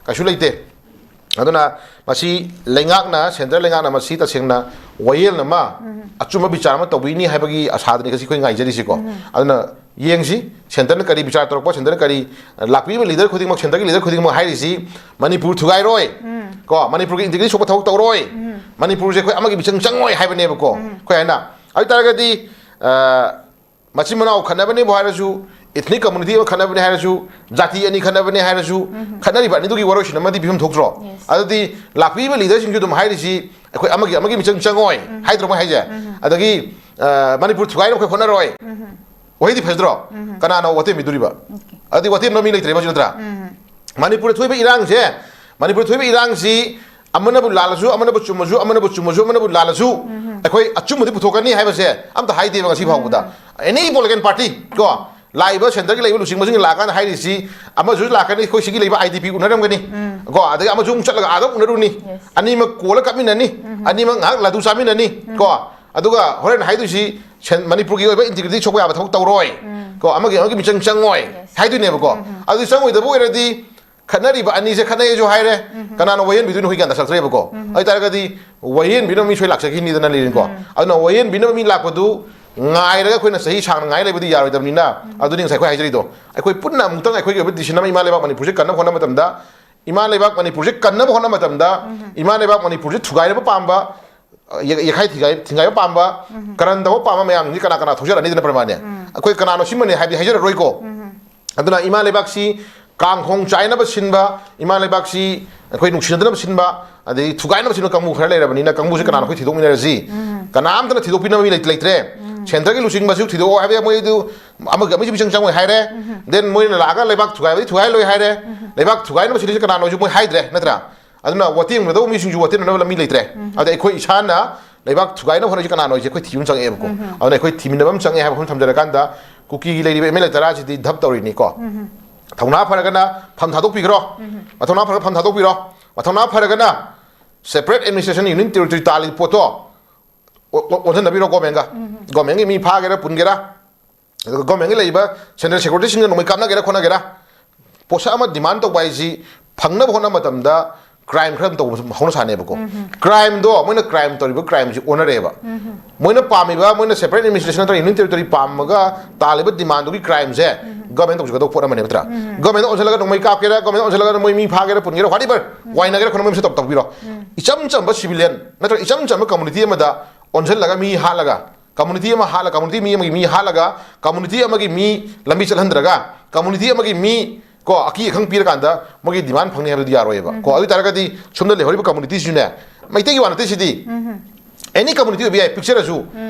ꯀꯩꯁꯨ ꯂꯩꯇꯦ꯫ ꯑꯗꯨꯅ ꯃꯁꯤ ꯂꯩꯉꯥꯛꯅ, ꯁꯦꯟꯇ꯭ꯔꯦꯜ ꯂꯩꯉꯥꯛꯅ ꯃꯁꯤ ꯇꯁꯦꯡꯅ ꯋꯥꯌꯦꯜ ꯑꯃ ꯑꯆꯨꯝꯕ ꯕꯤꯆꯥꯔ ꯑꯃ ꯇꯧꯕꯤꯅꯤ ꯍꯥꯏꯕꯒꯤ ꯑꯁꯥꯗꯅꯤ ꯉꯁꯤ ꯑꯩꯈꯣꯏ ꯉꯥꯏꯖꯔꯤꯁꯤꯀꯣ꯫ ꯑꯗꯨꯅ ꯌꯦꯡꯁꯤ, ꯁꯦꯟꯇꯔꯅ ꯀꯔꯤ ꯕꯤꯆꯥꯔ ꯇꯧꯔꯛꯄ, ꯁꯦꯟꯇꯔꯅ ꯀꯔꯤ, ꯂꯥꯛꯄꯤꯔꯤꯕ ꯂꯤꯗꯔ ꯈꯨꯗꯤꯡꯃꯛ, ꯁꯦꯟꯇꯔꯒꯤ ꯂꯤꯗꯔ ꯈꯨꯗꯤꯡꯃꯛ ꯍꯥꯏꯔꯤꯁꯤ ꯃꯅꯤꯄꯨꯔ ꯊꯨꯒꯥꯏꯔꯣꯏ, ꯀꯣ, ꯃꯅꯤꯄꯨꯔꯒꯤ ꯏꯟꯇꯤꯒ꯭ꯔꯤꯇꯤ ꯁꯣꯛꯄ ꯊꯕꯛ ꯇꯧꯔꯣꯏ, ꯃꯅꯤꯄꯨꯔꯁꯦ ꯑꯩꯈꯣꯏ ꯑꯃꯒꯤ ꯃꯤꯆꯪ ꯆꯪꯉꯣꯏ ꯍꯥꯏꯕꯅꯦꯕꯀꯣ꯫ ꯑꯩꯈꯣꯏ ꯍꯥꯏꯅ ꯑꯗꯨ ꯑꯣꯏꯇꯥꯔꯒꯗꯤ, ꯑ, ꯃꯆꯤꯟ ꯃꯅꯥꯎ ꯈꯠꯅꯕꯅꯦꯕꯨ ꯍꯥꯏꯔꯁꯨ, ꯏꯊꯅꯤꯛ ꯀꯝꯃꯨꯅꯤꯇꯤ ꯑꯃ ꯈꯠꯅꯕꯅꯦ ꯍꯥꯏꯔꯁꯨ, ꯖꯥꯇꯤ ꯑꯅꯤ ꯈꯠꯅꯕꯅꯦ ꯍꯥꯏꯔꯁꯨ, ꯈꯠꯅꯔꯤꯕ ꯑꯅꯤꯗꯨꯒꯤ ꯋꯥꯔꯣꯏꯁꯤꯟ ꯑꯃꯗꯤ ꯄꯤꯐꯝ ꯊꯣꯛꯇ꯭ꯔꯣ? ꯑꯗꯨꯗꯤ ꯂꯥꯛꯄꯤꯔꯤꯕ ꯂꯤꯗꯔꯁꯤꯡꯁꯨ ꯑꯗꯨꯝ ꯍꯥꯏꯔꯤꯁꯤ ꯑꯩꯈꯣꯏ ꯑꯃꯒꯤ ꯑꯃꯒꯤ ꯃꯤꯆꯪ ꯆꯪꯉꯣꯏ ꯍꯥꯏꯗ꯭ꯔꯣ ꯃꯣꯏ ꯍꯥꯏꯁꯦ? ꯑꯗꯒꯤ, ꯑ, ꯃꯅꯤꯄꯨꯔ ꯊꯨꯒꯥꯏꯅꯕ ꯑꯩꯈꯣꯏ ꯍꯣꯠꯅꯔꯣꯏ꯫ ꯋꯥꯍꯩꯗꯤ ꯐꯖꯗ꯭ꯔꯣ? ꯀꯅꯥꯅ ꯋꯥꯇꯦꯝꯕꯤꯗꯣꯔꯤꯕ? ꯑꯗꯨꯗꯤ ꯋꯥꯇꯦꯝꯕ ꯃꯤ ꯂꯩꯇ꯭ꯔꯦꯕ ꯍꯧꯖꯤꯛ ꯅꯠꯇ꯭ꯔꯥ? ꯃꯅꯤꯄꯨꯔꯗ ꯊꯣꯛꯏꯕ ꯏꯔꯥꯡꯁꯦ, ꯃꯅꯤꯄꯨꯔꯗ ꯊꯣꯛꯏꯕ ꯏꯔꯥꯡꯁꯤ ꯑꯃꯅꯕꯨ ꯂꯥꯜꯂꯁꯨ, ꯑꯃꯅꯕꯨ ꯆꯨꯝꯃꯁꯨ, ꯑꯃꯅꯕꯨ ꯆꯨꯝꯃꯁꯨ, ꯑꯃꯅꯕꯨ ꯂꯥꯜꯂꯁꯨ, ꯑꯩꯈꯣꯏ ꯑꯆꯨꯝꯕꯗꯤ ꯄꯨꯊꯣꯛꯀꯅꯤ ꯍꯥꯏꯕꯁꯦ ꯑꯝꯇ ꯍꯥꯏꯗꯦꯕ ꯉꯁꯤ ꯐꯥꯎꯕꯗ꯫ Any political party, ꯀꯣ, ꯂꯥꯛꯏꯕ ꯁꯦꯟꯇꯔꯒꯤ ꯂꯩꯕ ꯂꯨꯆꯤꯡꯕꯁꯤꯡꯅ ꯂꯥꯛꯑꯀꯥꯟꯗ ꯍꯥꯏꯔꯤꯁꯤ, ꯑꯃꯁꯨ ꯂꯥꯛꯀꯅꯤ, ꯑꯩꯈꯣꯏ ꯁꯤꯒꯤ ꯂꯩꯕ ꯑꯥꯏ ꯗꯤ ꯄꯤ ꯎꯅꯔꯝꯒꯅꯤ, ꯀꯣ, ꯑꯗꯒꯤ ꯑꯃꯁꯨ ꯑꯃꯨꯛ ꯆꯠꯂꯒ ꯑꯥꯗ ꯑꯃꯨꯛ ꯎꯅꯔꯨꯅꯤ, ꯑꯅꯤꯃꯛ ꯀꯣꯜꯂ ꯀꯥꯞꯃꯤꯟꯅꯅꯤ, ꯑꯅꯤꯃꯛ ꯉꯥꯏꯍꯥꯛ ꯂꯥꯗꯨ ꯆꯥꯃꯤꯟꯅꯅꯤ, ꯀꯣ, ꯑꯗꯨꯒ ꯍꯣꯔꯦꯟ ꯍꯥꯏꯗꯣꯏꯁꯤ, ꯁꯦꯟ-, ꯃꯅꯤꯄꯨꯔꯒꯤ ꯑꯣꯏꯕ ꯏꯟꯇꯤꯒ꯭ꯔꯤꯇꯤ ꯁꯣꯛꯄ ꯌꯥꯕ ꯊꯕꯛ ꯇꯧꯔꯣꯏ, ꯀꯣ, ꯑꯃꯒꯤ ꯑꯃꯒꯤ ꯃꯤꯆꯪ ꯆꯪꯉꯣꯏ ꯍꯥꯏꯗꯣꯏꯅꯦꯕꯀꯣ꯫ ꯑꯗꯨ ꯆꯪꯉꯣꯏꯗꯕ ꯑꯣꯏꯔꯗꯤ ꯈꯠꯅꯔꯤꯕ ꯑꯅꯤꯁꯦ ꯈꯠꯅꯩꯁꯨ ꯍꯥꯏꯔꯦ, ꯀꯅꯥꯅ ꯋꯥꯌꯦꯟꯕꯤꯗꯣꯏꯅꯣ ꯑꯩꯈꯣꯏ ꯒ꯭ꯌꯥꯟ ꯇꯥꯁꯜꯂꯛꯇ꯭ꯔꯦꯕꯀꯣ꯫ ꯑꯗꯨ ꯑꯣꯏꯇꯥꯔꯒꯗꯤ ꯋꯥꯌꯦꯟꯕꯤꯅꯕ ꯃꯤ ꯁꯣꯏ ꯂꯥꯛꯆꯈꯤꯅꯤꯗꯅ ꯂꯩꯔꯤꯅꯤꯀꯣ꯫ ꯑꯗꯨꯅ ꯋꯥꯌꯦꯟꯕꯤꯅꯕ ꯃꯤ ꯂꯥꯛꯄꯗꯨ ꯉꯥꯏꯔꯒ ꯑꯩꯈꯣꯏꯅ ꯆꯍꯤ ꯁꯥꯡꯅ ꯉꯥꯏ ꯂꯩꯕꯗꯤ ꯌꯥꯔꯣꯏꯗꯕꯅꯤꯅ, ꯑꯗꯨꯅꯤ ꯉꯁꯥꯏ ꯑꯩꯈꯣꯏ ꯍꯥꯏꯖꯔꯤꯗꯣ꯫ ꯑꯩꯈꯣꯏ ꯄꯨꯟꯅ ꯑꯃꯨꯛꯇꯪ ꯑꯩꯈꯣꯏꯒꯤ ꯑꯣꯏꯕ ꯗꯤꯁꯤꯖꯟ ꯑꯃ ꯏꯃꯥ ꯂꯩꯕꯥꯛ ꯃꯅꯤꯄꯨꯔꯁꯦ ꯀꯟꯅꯕ ꯍꯣꯠꯅꯕ ꯃꯇꯝꯗ, ꯏꯃꯥ ꯂꯩꯕꯥꯛ ꯃꯅꯤꯄꯨꯔꯁꯦ ꯀꯟꯅꯕ ꯍꯣꯠꯅꯕ ꯃꯇꯝꯗ, ꯏꯃꯥ ꯂꯩꯕꯥꯛ ꯃꯅꯤꯄꯨꯔꯁꯦ ꯊꯨꯒꯥꯏꯅꯕ ꯄꯥꯝꯕ, ꯌꯦ-, ꯌꯦꯛꯈꯥꯏ ꯊꯤꯒꯥꯏ-, ꯊꯤꯡꯒꯥꯏꯕ ꯄꯥꯝꯕ, ꯀꯔꯟ ꯇꯧꯕ ꯄꯥꯝꯕ ꯃꯌꯥꯝꯁꯤꯡꯁꯤ ꯀꯅꯥ ꯀꯅꯥ ꯊꯣꯛꯆꯔꯛꯑꯅꯤꯗꯅ ꯄ꯭ꯔꯃꯥꯅꯦ? ꯑꯩꯈꯣꯏ ꯀꯅꯥꯅꯣ ꯁꯤꯃꯅꯦ ꯍꯥꯏꯕꯗꯤ ꯍꯥꯏꯖꯔꯔꯣꯏꯀꯣ꯫ ꯑꯗꯨꯅ ꯏꯃꯥ ꯂꯩꯕꯥꯛꯁꯤ ꯀꯥꯡꯈꯣꯡ ꯆꯥꯏꯅꯕ ꯁꯤꯟꯕ, ꯏꯃꯥ ꯂꯩꯕꯥꯛꯁꯤ ꯑꯩꯈꯣꯏ ꯅꯨꯡꯁꯤꯅꯗꯅꯕ ꯁꯤꯟꯕ, ꯑꯗꯩ ꯊꯨꯒꯥꯏꯅꯕ ꯁꯤꯟꯕ ꯀꯥꯡꯕꯨ ꯈꯔ ꯂꯩꯔꯕꯅꯤꯅ, ꯀꯥꯡꯕꯨꯁꯤ ꯀꯅꯥꯅꯣ ꯑꯩꯈꯣꯏ ꯊꯤꯗꯣꯛꯃꯤꯟꯅꯔꯁꯤ꯫ ꯀꯅꯥꯝꯇꯅ ꯊꯤꯗꯣꯛꯄꯤꯅꯕ ꯃꯤ ꯂꯩ-, ꯂꯩꯇ꯭ꯔꯦ꯫ ꯁꯦꯟꯇꯔꯒꯤ ꯂꯨꯆꯤꯡꯕꯁꯨ ꯊꯤꯗꯣꯛꯑꯣ ꯍꯥꯏꯕ ꯃꯣꯏꯗꯨ ꯑꯃꯒ ꯑꯃꯒꯤ ꯃꯤꯆꯪ ꯆꯪꯉꯣꯏ ꯍꯥꯏꯔꯦ꯫ Then ꯃꯣꯏꯅ ꯂꯥꯛꯑꯒ ꯂꯩꯕꯥꯛ ꯊꯨꯒꯥꯏꯕꯗꯤ ꯊꯨꯒꯥꯏꯍꯜꯂꯣꯏ ꯍꯥꯏꯔꯦ꯫ ꯂꯩꯕꯥꯛ ꯊꯨꯒꯥꯏꯅꯕ ꯁꯤꯟꯂꯤꯁꯤ ꯀꯅꯥꯅꯣꯁꯨ ꯃꯣꯏ ꯍꯥꯏꯗ꯭ꯔꯦ, ꯅꯠꯇ꯭ꯔꯥ? ꯑꯗꯨꯅ ꯋꯥꯇꯦꯝꯒꯗꯧꯕ ꯃꯤꯁꯤꯡꯁꯨ ꯋꯥꯇꯦꯝꯅꯅꯕ ꯂꯝꯕꯤ ꯂꯩꯇ꯭ꯔꯦ꯫ ꯑꯗ ꯑꯩꯈꯣꯏ ꯏꯁꯥꯅ ꯂꯩꯕꯥꯛ ꯊꯨꯒꯥꯏꯅꯕ ꯍꯣꯠꯅꯔꯤꯁꯦ ꯀꯅꯥꯅꯣ ꯍꯥꯏꯁꯦ ꯑꯩꯈꯣꯏ ꯊꯤꯕ ꯑꯃ ꯆꯪꯉꯛꯑꯦꯕꯀꯣ꯫ ꯑꯗꯨꯅ ꯑꯩꯈꯣꯏ ꯊꯤꯃꯤꯟꯅꯕ ꯑꯃ ꯆꯪꯉꯛꯑꯦ ꯍꯥꯏꯕ ꯋꯥꯐꯝ ꯊꯝꯖꯔꯀꯥꯟꯗ, ꯀꯨꯀꯤꯒꯤ ꯂꯩꯔꯤꯕ ꯑꯦꯝ ꯑꯦꯜ ꯑꯦ ꯇꯔꯥꯁꯤꯗꯤ ꯙꯞ ꯇꯧꯔꯤꯅꯤꯀꯣ꯫ ꯃꯊꯧꯅꯥ ꯐꯔꯒꯅ ꯐꯝ ꯊꯥꯗꯣꯛꯄꯤꯈ꯭ꯔꯣ꯫ ꯃꯊꯧꯅꯥ ꯐꯔꯒ ꯐꯝ ꯊꯥꯗꯣꯛꯄꯤꯔꯣ꯫ ꯃꯊꯧꯅꯥ ꯐꯔꯒꯅ separate administration unit territory ꯇꯥꯜꯂꯤ ꯄꯣꯠꯇꯣ ꯑꯣ-, ꯑꯣ-, ꯑꯣꯟꯁꯤꯟꯅꯕꯤꯔꯣ ꯒꯣꯔꯃꯦꯟꯒ꯫ ꯒꯣꯔꯃꯦꯟꯒꯤ ꯃꯤ ꯐꯥꯒꯦꯔꯥ ꯄꯨꯟꯒꯦꯔꯥ, ꯑꯗꯨꯒ ꯒꯣꯔꯃꯦꯟꯒꯤ ꯂꯩꯔꯤꯕ ꯁꯦꯟꯇ꯭ꯔꯦꯜ ꯁꯦꯀ꯭ꯌꯨꯔꯤꯇꯤꯁꯤꯡꯅ ꯅꯣꯡꯃꯩ ꯀꯥꯞꯅꯒꯦꯔꯥ ꯈꯣꯠꯅꯒꯦꯔꯥ, ꯄꯣꯠꯁꯛ ꯑꯃ ꯗꯤꯃꯥꯟ ꯇꯧꯕ ꯍꯥꯏꯁꯤ ꯐꯪꯅꯕ ꯍꯣꯠꯅꯕ ꯃꯇꯝꯗ ꯀ꯭ꯔꯥꯏꯝ ꯈꯔ ꯑꯗꯨꯝ ꯇꯧꯕ ꯍꯧꯅ ꯁꯥꯅꯦꯕꯀꯣ꯫ ꯀ꯭ꯔꯥꯏꯝꯗꯣ ꯃꯣꯏꯅ ꯀ꯭ꯔꯥꯏꯝ ꯇꯧꯔꯤꯕ ꯀ꯭ꯔꯥꯏꯝꯁꯤ ꯑꯣꯟꯅꯔꯦꯕ꯫ ꯃꯣꯏꯅ ꯄꯥꯝꯃꯤꯕ, ꯃꯣꯏꯅ ꯁꯦꯄꯔꯦꯠ ꯑꯦꯗꯃꯤꯅꯤꯁꯇ꯭ꯔꯦꯁꯟ ꯅꯠꯇ꯭ꯔꯒ ꯌꯨꯅꯤꯌꯟ ꯇꯦꯔꯤꯇꯣꯔꯤ ꯄꯥꯝꯃꯒ ꯇꯥꯜꯂꯤꯕ ꯗꯤꯃꯥꯟꯗꯨꯒꯤ ꯀ꯭ꯔꯥꯏꯝꯁꯦ ꯒꯚꯔꯟꯃꯦꯟ ꯇꯧꯖꯒꯗꯧꯕ ꯄꯣꯠ ꯑꯃꯅꯦꯕ ꯅꯠꯇ꯭ꯔꯥ? ꯒꯚꯔꯟꯃꯦꯟ ꯑꯣꯟꯁꯤꯜꯂꯒ ꯅꯣꯡꯃꯩ ꯀꯥꯞꯀꯦꯔꯥ, ꯒꯚꯔꯟꯃꯦꯟ ꯑꯣꯟꯁꯤꯜꯂꯒ ꯃꯣꯏ ꯃꯤ ꯐꯥꯒꯦꯔꯥ ꯄꯨꯟꯒꯦꯔꯥ, ꯋꯥꯠ ꯑꯦꯚꯔ, ꯋꯥꯏꯅꯒꯦꯔꯥ ꯈꯣꯠꯅ ꯃꯣꯏ ꯃꯁꯤ ꯇꯧ-, ꯇꯧꯕꯤꯔꯣ꯫ ꯏꯆꯝ ꯆꯝꯕ ꯁꯤꯚꯤꯂꯤꯌꯟ ꯅꯠꯇ꯭ꯔꯒ ꯏꯆꯝ ꯆꯝꯕ ꯀꯝꯃꯨꯅꯤꯇꯤ ꯑꯃꯗ ꯑꯣꯟꯁꯤꯜꯂꯒ ꯃꯤ ꯍꯥꯠꯂꯒ, ꯀꯝꯃꯨꯅꯤꯇꯤ ꯑꯃ ꯍꯥꯠꯂ, ꯀꯝꯃꯨꯅꯤꯇꯤ ꯃꯤ ꯑꯃꯒꯤ ꯃꯤ ꯍꯥꯠꯂꯒ, ꯀꯝꯃꯨꯅꯤꯇꯤ ꯑꯃꯒꯤ ꯃꯤ ꯂꯝꯕꯤ ꯆꯠꯍꯟꯗ꯭ꯔꯒ, ꯀꯝꯃꯨꯅꯤꯇꯤ ꯑꯃꯒꯤ ꯃꯤ ꯀꯣ ꯑꯀꯤ ꯑꯈꯪ ꯄꯤꯔꯀꯥꯟꯗ ꯃꯣꯏꯒꯤ ꯗꯤꯃꯥꯟ ꯐꯪꯅꯤ ꯍꯥꯏꯕꯗꯨꯗꯤ ꯌꯥꯔꯣꯏꯕ꯫ ꯀꯣ ꯑꯗꯨ ꯑꯣꯏ ꯇꯥꯔꯒꯗꯤ ꯁꯣꯝꯗ ꯂꯩꯍꯧꯔꯤꯕ ꯀꯝꯃꯨꯅꯤꯇꯤꯁꯤꯁꯨꯅꯦ, ꯃꯩꯇꯩꯒꯤ ꯋꯥ ꯅꯠꯇꯦ ꯁꯤꯗꯤ, ꯑꯦꯅꯤ ꯀꯝꯃꯨꯅꯤꯇꯤ ꯑꯣꯏꯕ ꯌꯥꯏ, ꯄꯤꯛꯆꯔꯁꯨ꯫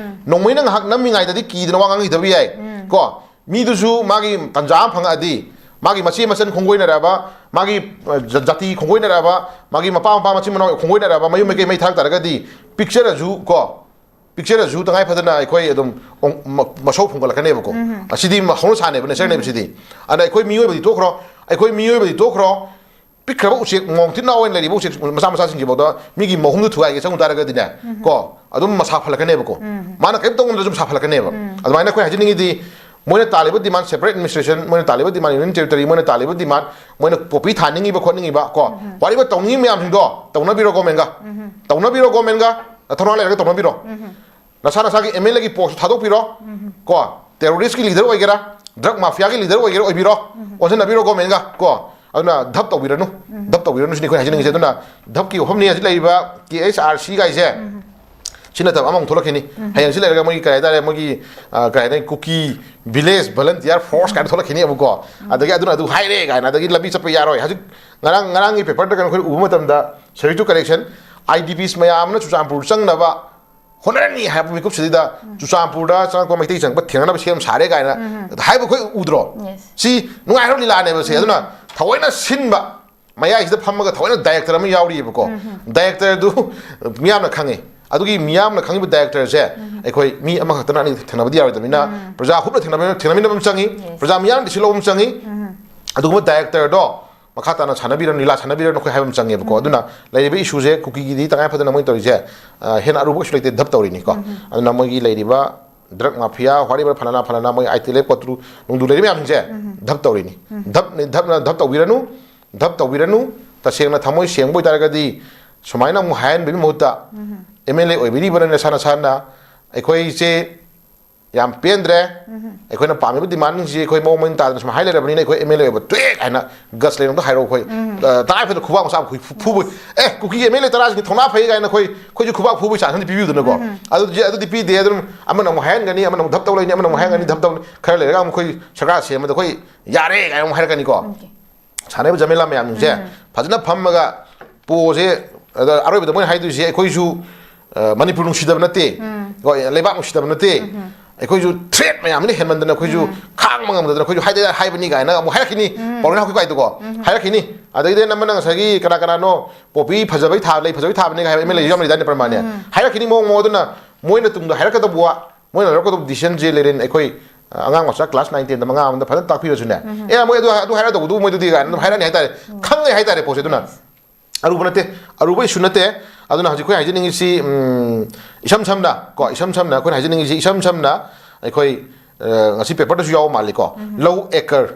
ꯅꯣꯡꯃꯩꯅ ꯉꯥꯏꯍꯥꯛ ꯅꯝꯃꯤꯉꯩꯗꯗꯤ ꯀꯤꯗꯅ ꯋꯥ ꯉꯥꯡꯈꯤꯗꯕ ꯌꯥꯏ꯫ ꯀꯣ ꯃꯤꯗꯨꯁꯨ ꯃꯥꯒꯤ ꯇꯟꯖꯥ ꯑꯃ ꯐꯪꯉꯛꯑꯗꯤ, ꯃꯥꯒꯤ ꯃꯆꯦ ꯃꯆꯟ ꯈꯣꯡꯒꯣꯏꯅꯔꯛꯑꯕ, ꯃꯥꯒꯤ ꯑ, ꯖ-, ꯖꯥꯇꯤ ꯈꯣꯡꯒꯣꯏꯅꯔꯛꯑꯕ, ꯃꯥꯒꯤ ꯃꯄꯥ ꯃꯄꯥ ꯃꯆꯤꯟ ꯃꯅꯥꯎ ꯈꯣꯡꯒꯣꯏꯅꯔꯛꯑꯕ, ꯃꯌꯨꯝ ꯃꯩꯀꯩ ꯃꯩ ꯊꯥꯔꯛ ꯇꯥꯔꯒꯗꯤ, ꯄꯤꯛꯆꯔꯁꯨ ꯀꯣ, ꯄꯤꯛꯆꯔꯁꯨ ꯇꯉꯥꯏ ꯐꯗꯅ ꯑꯩꯈꯣꯏ ꯑꯗꯨꯝ ꯑꯣꯡ-, ꯃ-, ꯃꯁꯧ ꯐꯣꯡꯒꯠꯂꯛꯀꯅꯦꯕꯀꯣ꯫ ꯑꯁꯤꯗꯤ ꯃ-, ꯍꯧꯅ ꯁꯥꯅꯦꯕ, ꯅꯦꯆꯔꯅꯦꯕ ꯁꯤꯗꯤ꯫ ꯑꯗ ꯑꯩꯈꯣꯏ ꯃꯤꯑꯣꯏꯕꯗꯤ ꯇꯣꯛꯈ꯭ꯔꯣ, ꯑꯩꯈꯣꯏ ꯃꯤꯑꯣꯏꯕꯗꯤ ꯇꯣꯛꯈ꯭ꯔꯣ, ꯄꯤꯛꯈ꯭ꯔꯕ ꯎꯆꯦꯛ, ꯃꯣꯡꯊꯤꯠ ꯅꯥꯎ ꯑꯣꯏꯅ ꯂꯩꯔꯤꯕ ꯎꯆꯦꯛ ꯃꯆꯥ ꯃꯆꯥꯁꯤꯡꯁꯤꯐꯥꯎꯗ ꯃꯤꯒꯤ ꯃꯍꯨꯝꯗꯨ ꯊꯨꯒꯥꯏꯒꯦ ꯆꯪꯉꯨ ꯇꯥꯔꯒꯗꯤꯅꯦ, ꯀꯣ, ꯑꯗꯨꯝ ꯃꯁꯥ ꯐꯠꯂꯛꯀꯅꯦꯕꯀꯣ꯫ ꯃꯥꯅ ꯀꯔꯤꯝ ꯇꯧ ꯉꯝꯗ꯭ꯔꯁꯨ ꯃꯁꯥ ꯐꯠꯂꯛꯀꯅꯦꯕ꯫ ꯑꯗꯨꯃꯥꯏꯅ ꯑꯩꯈꯣꯏ ꯍꯥꯏꯖꯅꯤꯡꯉꯤꯗꯤ, ꯃꯣꯏꯅ ꯇꯥꯜꯂꯤꯕ ꯗꯤꯃꯥꯟ, ꯁꯦꯄꯔꯦꯠ ꯑꯦꯗꯃꯤꯅꯤꯁꯇ꯭ꯔꯦꯁꯟ, ꯃꯣꯏꯅ ꯇꯥꯜꯂꯤꯕ ꯗꯤꯃꯥꯟ, ꯌꯨꯅꯤꯌꯟ ꯇꯦꯔꯤꯇꯣꯔꯤ, ꯃꯣꯏꯅ ꯇꯥꯜꯂꯤꯕ ꯗꯤꯃꯥꯟ, ꯃꯣꯏꯅ ꯄꯣꯄꯤ ꯊꯥꯅꯤꯡꯉꯤꯕ ꯈꯣꯠꯅꯤꯡꯉꯤꯕ ꯀꯣ, ꯋꯥꯔꯤꯕ ꯇꯧꯅꯤꯡꯉꯤ ꯃꯌꯥꯝꯁꯤꯡꯗꯣ ꯇꯧꯅꯕꯤꯔꯣ ꯒꯣꯔꯃꯦꯟꯒ꯫ ꯇꯧꯅꯕꯤꯔꯣ ꯒꯣꯔꯃꯦꯟꯒ, ꯊꯧꯅꯥ ꯂꯩꯔꯒ ꯇꯧꯅꯕꯤꯔꯣ꯫ ꯅꯁꯥ ꯅꯁꯥꯒꯤ ꯑꯦꯝ ꯑꯦꯜ ꯑꯦꯒꯤ ꯄꯣꯁ ꯊꯥꯗꯣꯛꯄꯤꯔꯣ꯫ ꯀꯣ, ꯇꯦꯔꯣꯔꯤꯁꯀꯤ ꯂꯤꯗꯔ ꯑꯣꯏꯒꯦꯔꯥ, ꯗ꯭ꯔꯒ ꯃꯥꯐꯤꯌꯥꯒꯤ ꯂꯤꯗꯔ ꯑꯣꯏꯒꯦꯔꯥ ꯑꯣꯏꯕꯤꯔꯣ, ꯑꯣꯟꯁꯤꯟꯅꯕꯤꯔꯣ ꯒꯣꯔꯃꯦꯟꯒ꯫ ꯀꯣ, ꯑꯗꯨꯅ ꯙꯞ ꯇꯧꯕꯤꯔꯅꯨ, ꯙꯞ ꯇꯧꯕꯤꯔꯅꯨ ꯁꯤꯅꯤ ꯑꯩꯈꯣꯏ ꯍꯥꯏꯖꯅꯤꯡꯉꯤꯁꯦ꯫ ꯑꯗꯨꯅ ꯙꯞꯀꯤ ꯋꯥꯐꯝꯅꯤ ꯍꯧꯖꯤꯛ ꯂꯩꯔꯤꯕ ꯀꯦ ꯑꯩꯆ ꯑꯥꯔ ꯁꯤ ꯒꯥꯏꯁꯦ꯫ ꯁꯤ ꯅꯠꯇꯕ ꯑꯃꯃꯨꯛ ꯊꯣꯛꯂꯛꯈꯤꯅꯤ꯫ ꯍꯌꯦꯡ ꯁꯤ ꯂꯩꯔꯒ ꯃꯣꯏꯒꯤ ꯀꯔꯤ ꯍꯥꯏꯇꯥꯔꯦ, ꯃꯣꯏꯒꯤ, ꯑ, ꯀꯔꯤ ꯍꯥꯏꯇꯥꯔꯦ, ꯀꯨꯀꯤ ꯚꯤꯂꯦꯖ ꯚꯣꯂꯟꯇꯤꯌꯥꯔ ꯐꯣꯔꯁ ꯀꯥꯏꯅ ꯊꯣꯛꯂꯛꯈꯤꯅꯦꯕꯀꯣ꯫ ꯑꯗꯒꯤ ꯑꯗꯨꯅ ꯑꯗꯨ ꯍꯥꯏꯔꯦ ꯀꯥꯏꯅ, ꯑꯗꯒꯤ ꯂꯝꯕꯤ ꯆꯠꯄ ꯌꯥꯔꯣꯏ꯫ ꯍꯧꯖꯤꯛ ꯉꯔꯥꯡ, ꯉꯔꯥꯡꯒꯤ ꯄꯦꯄꯔꯗ ꯀꯩꯅꯣ ꯑꯩꯈꯣꯏ ꯎꯕ ꯃꯇꯝꯗ, ꯁꯦꯔꯤꯇꯨ ꯀꯔꯦꯛꯁꯟ, ꯑꯥꯏ ꯗꯤ ꯄꯤꯁ ꯃꯌꯥꯝ ꯑꯃꯅ ꯆꯨꯔꯆꯥꯟꯄꯨꯔ ꯆꯪꯅꯕ ꯍꯣꯠꯅꯔꯅꯤ ꯍꯥꯏꯕ ꯃꯤꯀꯨꯞꯁꯤꯗ, ꯆꯨꯔꯆꯥꯟꯄꯨꯔꯗ ꯆꯪꯉꯛꯄ ꯃꯩꯇꯩ ꯆꯪꯉꯛꯄ ꯊꯦꯡꯅꯅꯕ ꯁꯦꯝ ꯁꯥꯔꯦ ꯀꯥꯏꯅ ꯍꯥꯏꯕ ꯑꯩꯈꯣꯏ ꯎꯗ꯭ꯔꯣ? ꯁꯤ ꯅꯨꯡꯉꯥꯏꯈ꯭ꯔꯕ ꯂꯤꯂꯥꯅꯦꯕ ꯁꯦ꯫ ꯑꯗꯨꯅ ꯊꯑꯣꯏꯅ ꯁꯤꯟꯕ, ꯃꯌꯥꯏꯁꯤꯗ ꯐꯝꯃꯒ ꯊꯑꯣꯏꯅ ꯗꯥꯏꯔꯦꯛꯇꯔ ꯑꯃ ꯌꯥꯎꯔꯤꯑꯕꯀꯣ꯫ ꯗꯥꯏꯔꯦꯛꯇꯔꯗꯨ ꯃꯤꯌꯥꯝꯅ ꯈꯪꯉꯤ꯫ ꯑꯗꯨꯒꯤ ꯃꯤꯌꯥꯝꯅ ꯈꯪꯉꯤꯕ ꯗꯥꯏꯔꯦꯛꯇꯔꯁꯦ ꯑꯩꯈꯣꯏ ꯃꯤ ꯑꯃꯈꯛꯇꯅ ꯑꯅꯤ ꯊꯦꯡꯅꯕꯗꯤ ꯌꯥꯔꯣꯏꯗꯕꯅꯤꯅ, ꯄ꯭ꯔꯖꯥ ꯍꯨꯞꯅ ꯊꯦꯡꯅꯕ, ꯊꯦꯡꯅꯃꯤꯟꯅꯕ ꯑꯃ ꯆꯪꯉꯤ, ꯄ꯭ꯔꯖꯥ ꯃꯤꯌꯥꯝꯅ ꯁꯤꯜꯍꯧꯕ ꯑꯃ ꯆꯪꯉꯤ꯫ ꯑꯗꯨꯒꯨꯝꯕ ꯗꯥꯏꯔꯦꯛꯇꯔꯗꯣ ꯃꯈꯥ ꯇꯥꯅ ꯁꯥꯟꯅꯕꯤꯔꯅꯨ, ꯂꯤꯂꯥ ꯁꯥꯟꯅꯕꯤꯔꯅꯨ ꯑꯩꯈꯣꯏ ꯍꯥꯏꯕ ꯑꯃ ꯆꯪꯉꯦꯕꯀꯣ꯫ ꯑꯗꯨꯅ ꯂꯩꯔꯤꯕ ꯏꯁꯨꯁꯦ ꯀꯨꯀꯤꯒꯤꯗꯤ ꯇꯉꯥꯏ ꯐꯗꯅ ꯃꯣꯏꯅ ꯇꯧꯔꯤꯁꯦ, ꯑ, ꯍꯦꯟꯅ ꯑꯔꯨꯕ ꯀꯩꯁꯨ ꯂꯩꯇꯦ, ꯙꯞ ꯇꯧꯔꯤꯅꯤꯀꯣ꯫ ꯑꯗꯨꯅ ꯃꯣꯏꯒꯤ ꯂꯩꯔꯤꯕ ꯗ꯭ꯔꯒ ꯃꯥꯐꯤꯌꯥ, ꯋꯥꯔꯤꯕ ꯐꯂꯥꯅꯥ ꯐꯂꯥꯅꯥ, ꯃꯣꯏ ꯑꯥꯏ ꯇꯤ ꯂꯦꯞ ꯀꯣꯇ꯭ꯔꯨ ꯅꯨꯡꯗꯨ ꯂꯩꯔꯤ ꯃꯌꯥꯝꯁꯤꯡꯁꯦ ꯙꯞ ꯇꯧꯔꯤꯅꯤ꯫ ꯙꯞꯅꯤ, ꯙꯞꯅ ꯙꯞ ꯇꯧꯕꯤꯔꯅꯨ꯫ ꯙꯞ ꯇꯧꯕꯤꯔꯅꯨ꯫ ꯇꯁꯦꯡꯅ ꯊꯃꯣꯏ ꯁꯦꯡꯕ ꯑꯣꯏꯇꯥꯔꯒꯗꯤ ꯁꯨꯃꯥꯏꯅ ꯑꯃꯨꯛ ꯍꯥꯏꯍꯟꯕꯒꯤ ꯃꯍꯨꯠꯇ, ꯑꯦꯝ ꯑꯦꯜ ꯑꯦ ꯑꯣꯏꯕꯤꯔꯤꯕꯅ ꯅꯁꯥ ꯅꯁꯥꯅ ꯑꯩꯈꯣꯏꯁꯦ ꯌꯥꯝ ꯄꯦꯟꯗ꯭ꯔꯦ, ꯑꯩꯈꯣꯏꯅ ꯄꯥꯝꯃꯤꯕ ꯗꯤꯃꯥꯟꯁꯤꯡꯁꯤ ꯑꯩꯈꯣꯏ ꯃꯑꯣꯡ ꯃꯔꯤꯟ ꯇꯥꯗꯅ ꯁꯨꯝ ꯍꯥꯏ ꯂꯩꯔꯕꯅꯤꯅ ꯑꯩꯈꯣꯏ ꯑꯦꯝ ꯑꯦꯜ ꯑꯦ ꯑꯣꯏꯕ ꯇꯣꯛꯑꯦ ꯍꯥꯏꯅ ꯒꯁ ꯂꯩꯅ ꯑꯝꯇ ꯍꯥꯏꯔꯛꯑꯣ꯫ ꯑꯩꯈꯣꯏ ꯇꯉꯥꯏ ꯐꯗꯅ ꯈꯨꯕꯥꯛ ꯃꯆꯥ ꯑꯃ ꯐꯨꯕ, ꯑꯦ, ꯀꯨꯀꯤ ꯑꯦꯝ ꯑꯦꯜ ꯑꯦ ꯇꯔꯥꯁꯤꯡꯁꯤ ꯊꯧꯅꯥ ꯐꯩ ꯀꯥꯏꯅ ꯑꯩꯈꯣꯏ, ꯑꯩꯈꯣꯏꯁꯨ ꯈꯨꯕꯥꯛ ꯐꯨꯕꯒꯤ ꯆꯥꯟꯁ ꯑꯃꯗꯤ ꯄꯤꯕꯤꯌꯨꯗꯅꯀꯣ꯫ ꯑꯗꯨꯗꯤ ꯑꯗꯨꯗꯤ ꯄꯤꯗꯦ꯫ ꯑꯗꯨꯝ ꯑꯃꯅ ꯑꯃꯨꯛ ꯍꯥꯏꯍꯟꯒꯅꯤ, ꯑꯃꯅ ꯑꯃꯨꯛ ꯙꯞ ꯇꯧ ꯂꯩꯅꯤ, ꯑꯃꯅ ꯑꯃꯨꯛ ꯍꯥꯏꯍꯟꯒꯅꯤ, ꯙꯞ ꯇꯧ ꯂꯩꯅꯤ꯫ ꯈꯔ ꯂꯩꯔꯒ ꯑꯃꯨꯛ ꯑꯩꯈꯣꯏ ꯁꯔꯀꯥꯔ ꯁꯦꯝꯕꯗ ꯑꯩꯈꯣꯏ ꯌꯥꯔꯦ ꯀꯥꯏꯅ ꯑꯃꯨꯛ ꯍꯥꯏꯔꯛꯀꯅꯤꯀꯣ꯫ ꯁꯥꯟꯅꯔꯤꯕ ꯖꯃꯦꯂꯥ ꯃꯌꯥꯝꯁꯤꯡꯁꯦ ꯐꯖꯅ ꯐꯝꯃꯒ ꯄꯣꯁꯦ, ꯑꯗ ꯑꯔꯣꯏꯕꯗ ꯃꯣꯏꯅ ꯍꯥꯏꯗꯣꯏꯁꯦ, "ꯑꯩꯈꯣꯏꯁꯨ, ꯑ, ꯃꯅꯤꯄꯨꯔ ꯅꯨꯡꯁꯤꯗꯕ ꯅꯠꯇꯦ, ꯍꯣꯏ, ꯂꯩꯕꯥꯛ ꯅꯨꯡꯁꯤꯗꯕ ꯅꯠꯇꯦ, ꯑꯩꯈꯣꯏꯁꯨ ꯊ꯭ꯔꯦꯠ ꯃꯌꯥꯝꯁꯤꯅ ꯍꯦꯟꯃꯟꯗꯅ ꯑꯩꯈꯣꯏꯁꯨ ꯈꯥꯡꯕ ꯉꯝꯗꯗꯅ ꯑꯩꯈꯣꯏꯁꯨ ꯍꯥꯏꯗ ꯍꯥꯏꯕꯅꯤ" ꯀꯥꯏꯅ ꯑꯃꯨꯛ ꯍꯥꯏꯔꯛꯈꯤꯅꯤ꯫ ꯄꯥꯎꯔꯩ ꯍꯥꯎꯈꯤ ꯀꯥꯏꯗꯨꯀꯣ ꯍꯥꯏꯔꯛꯈꯤꯅꯤ꯫ ꯑꯗꯒꯤꯗꯤ ꯅꯝꯕꯅ ꯉꯁꯥꯏꯒꯤ ꯀꯅꯥ ꯀꯅꯥꯅꯣ ꯄꯣꯄꯤ ꯐꯖꯕꯩ ꯊꯥ-, ꯂꯩ ꯐꯖꯕꯩ ꯊꯥꯕꯅꯤ ꯀꯥꯏ ꯍꯥꯏꯕ ꯑꯦꯝ ꯑꯦꯜ ꯑꯦ ꯌꯥꯝ ꯂꯩꯗꯥꯏꯅꯦ, ꯄ꯭ꯔꯃꯥꯅꯦ? ꯍꯥꯏꯔꯛꯈꯤꯅꯤ ꯃꯑꯣꯡ ꯃꯑꯣꯡ꯫ ꯑꯗꯨꯅ ꯃꯣꯏꯅ ꯇꯨꯡꯗ ꯍꯥꯏꯔꯛꯀꯗꯧꯕ ꯋꯥ, ꯃꯣꯏꯅ ꯂꯧꯔꯛꯀꯗꯧꯕ ꯗꯤꯁꯤꯖꯟꯁꯦ ꯂꯩꯔꯦꯅꯦ꯫ ꯑꯩꯈꯣꯏ, ꯑ, ꯑꯉꯥꯡ ꯃꯆꯥ ꯀ꯭ꯂꯥꯁ ꯅꯥꯏꯟ ꯇꯦꯟꯗ ꯃꯉꯥ ꯑꯃꯗ ꯐꯖꯅ ꯇꯥꯛꯄꯤꯔꯁꯨꯅꯦ, "ꯑꯦ, ꯃꯣꯏ ꯑꯗꯨ, ꯑꯗꯨ ꯍꯥꯏꯔꯛꯇꯧꯕꯗꯨ ꯃꯣꯏꯗꯨꯗꯤ" ꯀꯥꯏꯅ ꯑꯗꯨꯝ ꯍꯥꯏꯔꯛꯑꯅꯤ ꯍꯥꯏꯇꯥꯔꯦ꯫ ꯈꯪꯉꯦ ꯍꯥꯏꯇꯥꯔꯦ ꯄꯣꯠꯁꯦ꯫ ꯑꯗꯨꯅ ꯑꯔꯨꯕ ꯅꯠꯇꯦ, ꯑꯔꯨꯕ ꯏꯁꯨ ꯅꯠꯇꯦ꯫ ꯑꯗꯨꯅ ꯍꯧꯖꯤꯛ ꯑꯩꯈꯣꯏ ꯍꯥꯏꯖꯅꯤꯡꯉꯤꯁꯤ, ꯎꯝ, ꯏꯁꯝ ꯁꯝꯅ ꯀꯣ, ꯏꯁꯝ ꯁꯝꯅ ꯑꯩꯈꯣꯏꯅ ꯍꯥꯏꯖꯅꯤꯡꯉꯤꯁꯤ, ꯏꯁꯝ ꯁꯝꯅ ꯑꯩꯈꯣꯏ, ꯑ, ꯉꯁꯤ ꯄꯦꯄꯔꯗꯁꯨ ꯌꯥꯎꯕ ꯃꯥꯜꯂꯤꯀꯣ, ꯂꯧ ꯑꯦꯀꯔ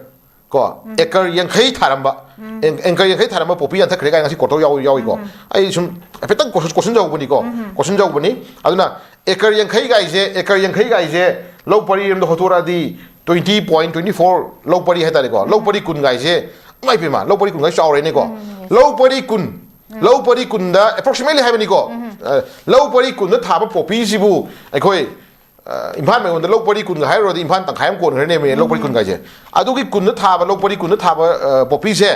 ꯀꯣ, ꯑꯦꯀꯔ ꯌꯥꯡꯈꯩ ꯊꯥꯔꯝꯕ, ꯑꯦ-, ꯑꯦꯀꯔ ꯌꯥꯡꯈꯩ ꯊꯥꯔꯝꯕ ꯄꯣꯄꯤ ꯌꯥꯟꯊꯠꯈ꯭ꯔꯦ ꯀꯥꯏꯅ ꯉꯁꯤ ꯀꯣꯠꯇꯧ ꯌꯥꯎ-, ꯌꯥꯎꯏꯀꯣ꯫ ꯑꯩ ꯁꯨꯝ ꯍꯥꯏꯐꯦꯠꯇꯪ ꯀꯣꯏꯁꯟ, ꯀꯣꯏꯁꯟ ꯌꯥꯎꯕꯅꯤꯀꯣ, ꯀꯣꯏꯁꯟ ꯌꯥꯎꯕꯅꯤ꯫ ꯑꯗꯨꯅ ꯑꯦꯀꯔ ꯌꯥꯡꯈꯩ ꯀꯥꯏꯁꯦ, ꯑꯦꯀꯔ ꯌꯥꯡꯈꯩ ꯀꯥꯏꯁꯦ ꯂꯧ ꯄꯔꯤ ꯑꯃꯗ ꯍꯣꯠꯇꯣꯔꯛꯑꯗꯤ twenty point twenty four ꯂꯧ ꯄꯔꯤ ꯍꯥꯏꯇꯥꯔꯦꯀꯣ, ꯂꯧ ꯄꯔꯤ ꯀꯨꯟ ꯀꯥꯏꯁꯦ, ꯏꯃꯥꯏ ꯄꯦꯝꯃ, ꯂꯧ ꯄꯔꯤ ꯀꯨꯟ ꯀꯥꯏꯁꯦ ꯆꯥꯎꯔꯦꯅꯦꯀꯣ꯫ ꯂꯧ ꯄꯔꯤ ꯀꯨꯟ, ꯂꯧ ꯄꯔꯤ ꯀꯨꯟꯗ approximately ꯍꯥꯏꯕꯅꯤꯀꯣ, ꯑ, ꯂꯧ ꯄꯔꯤ ꯀꯨꯟꯗ ꯊꯥꯕ ꯄꯣꯄꯤꯁꯤꯕꯨ ꯑꯩꯈꯣꯏ ꯑ, ꯏꯝꯐꯥꯜ ꯃꯌꯣꯟꯗ ꯂꯧ ꯄꯔꯤ ꯀꯨꯟꯒ ꯍꯥꯏꯔꯨꯔꯗꯤ ꯏꯝꯐꯥꯜ ꯇꯪꯈꯥꯏ ꯑꯃ ꯀꯣꯟꯈ꯭ꯔꯅꯦꯃꯤ, ꯂꯧ ꯄꯔꯤ ꯀꯨꯟꯒ ꯍꯥꯏꯁꯦ꯫ ꯑꯗꯨꯒꯤ ꯀꯨꯟꯗ ꯊꯥꯕ, ꯂꯧ ꯄꯔꯤ ꯀꯨꯟꯗ ꯊꯥꯕ, ꯑ, ꯄꯣꯄꯤꯁꯦ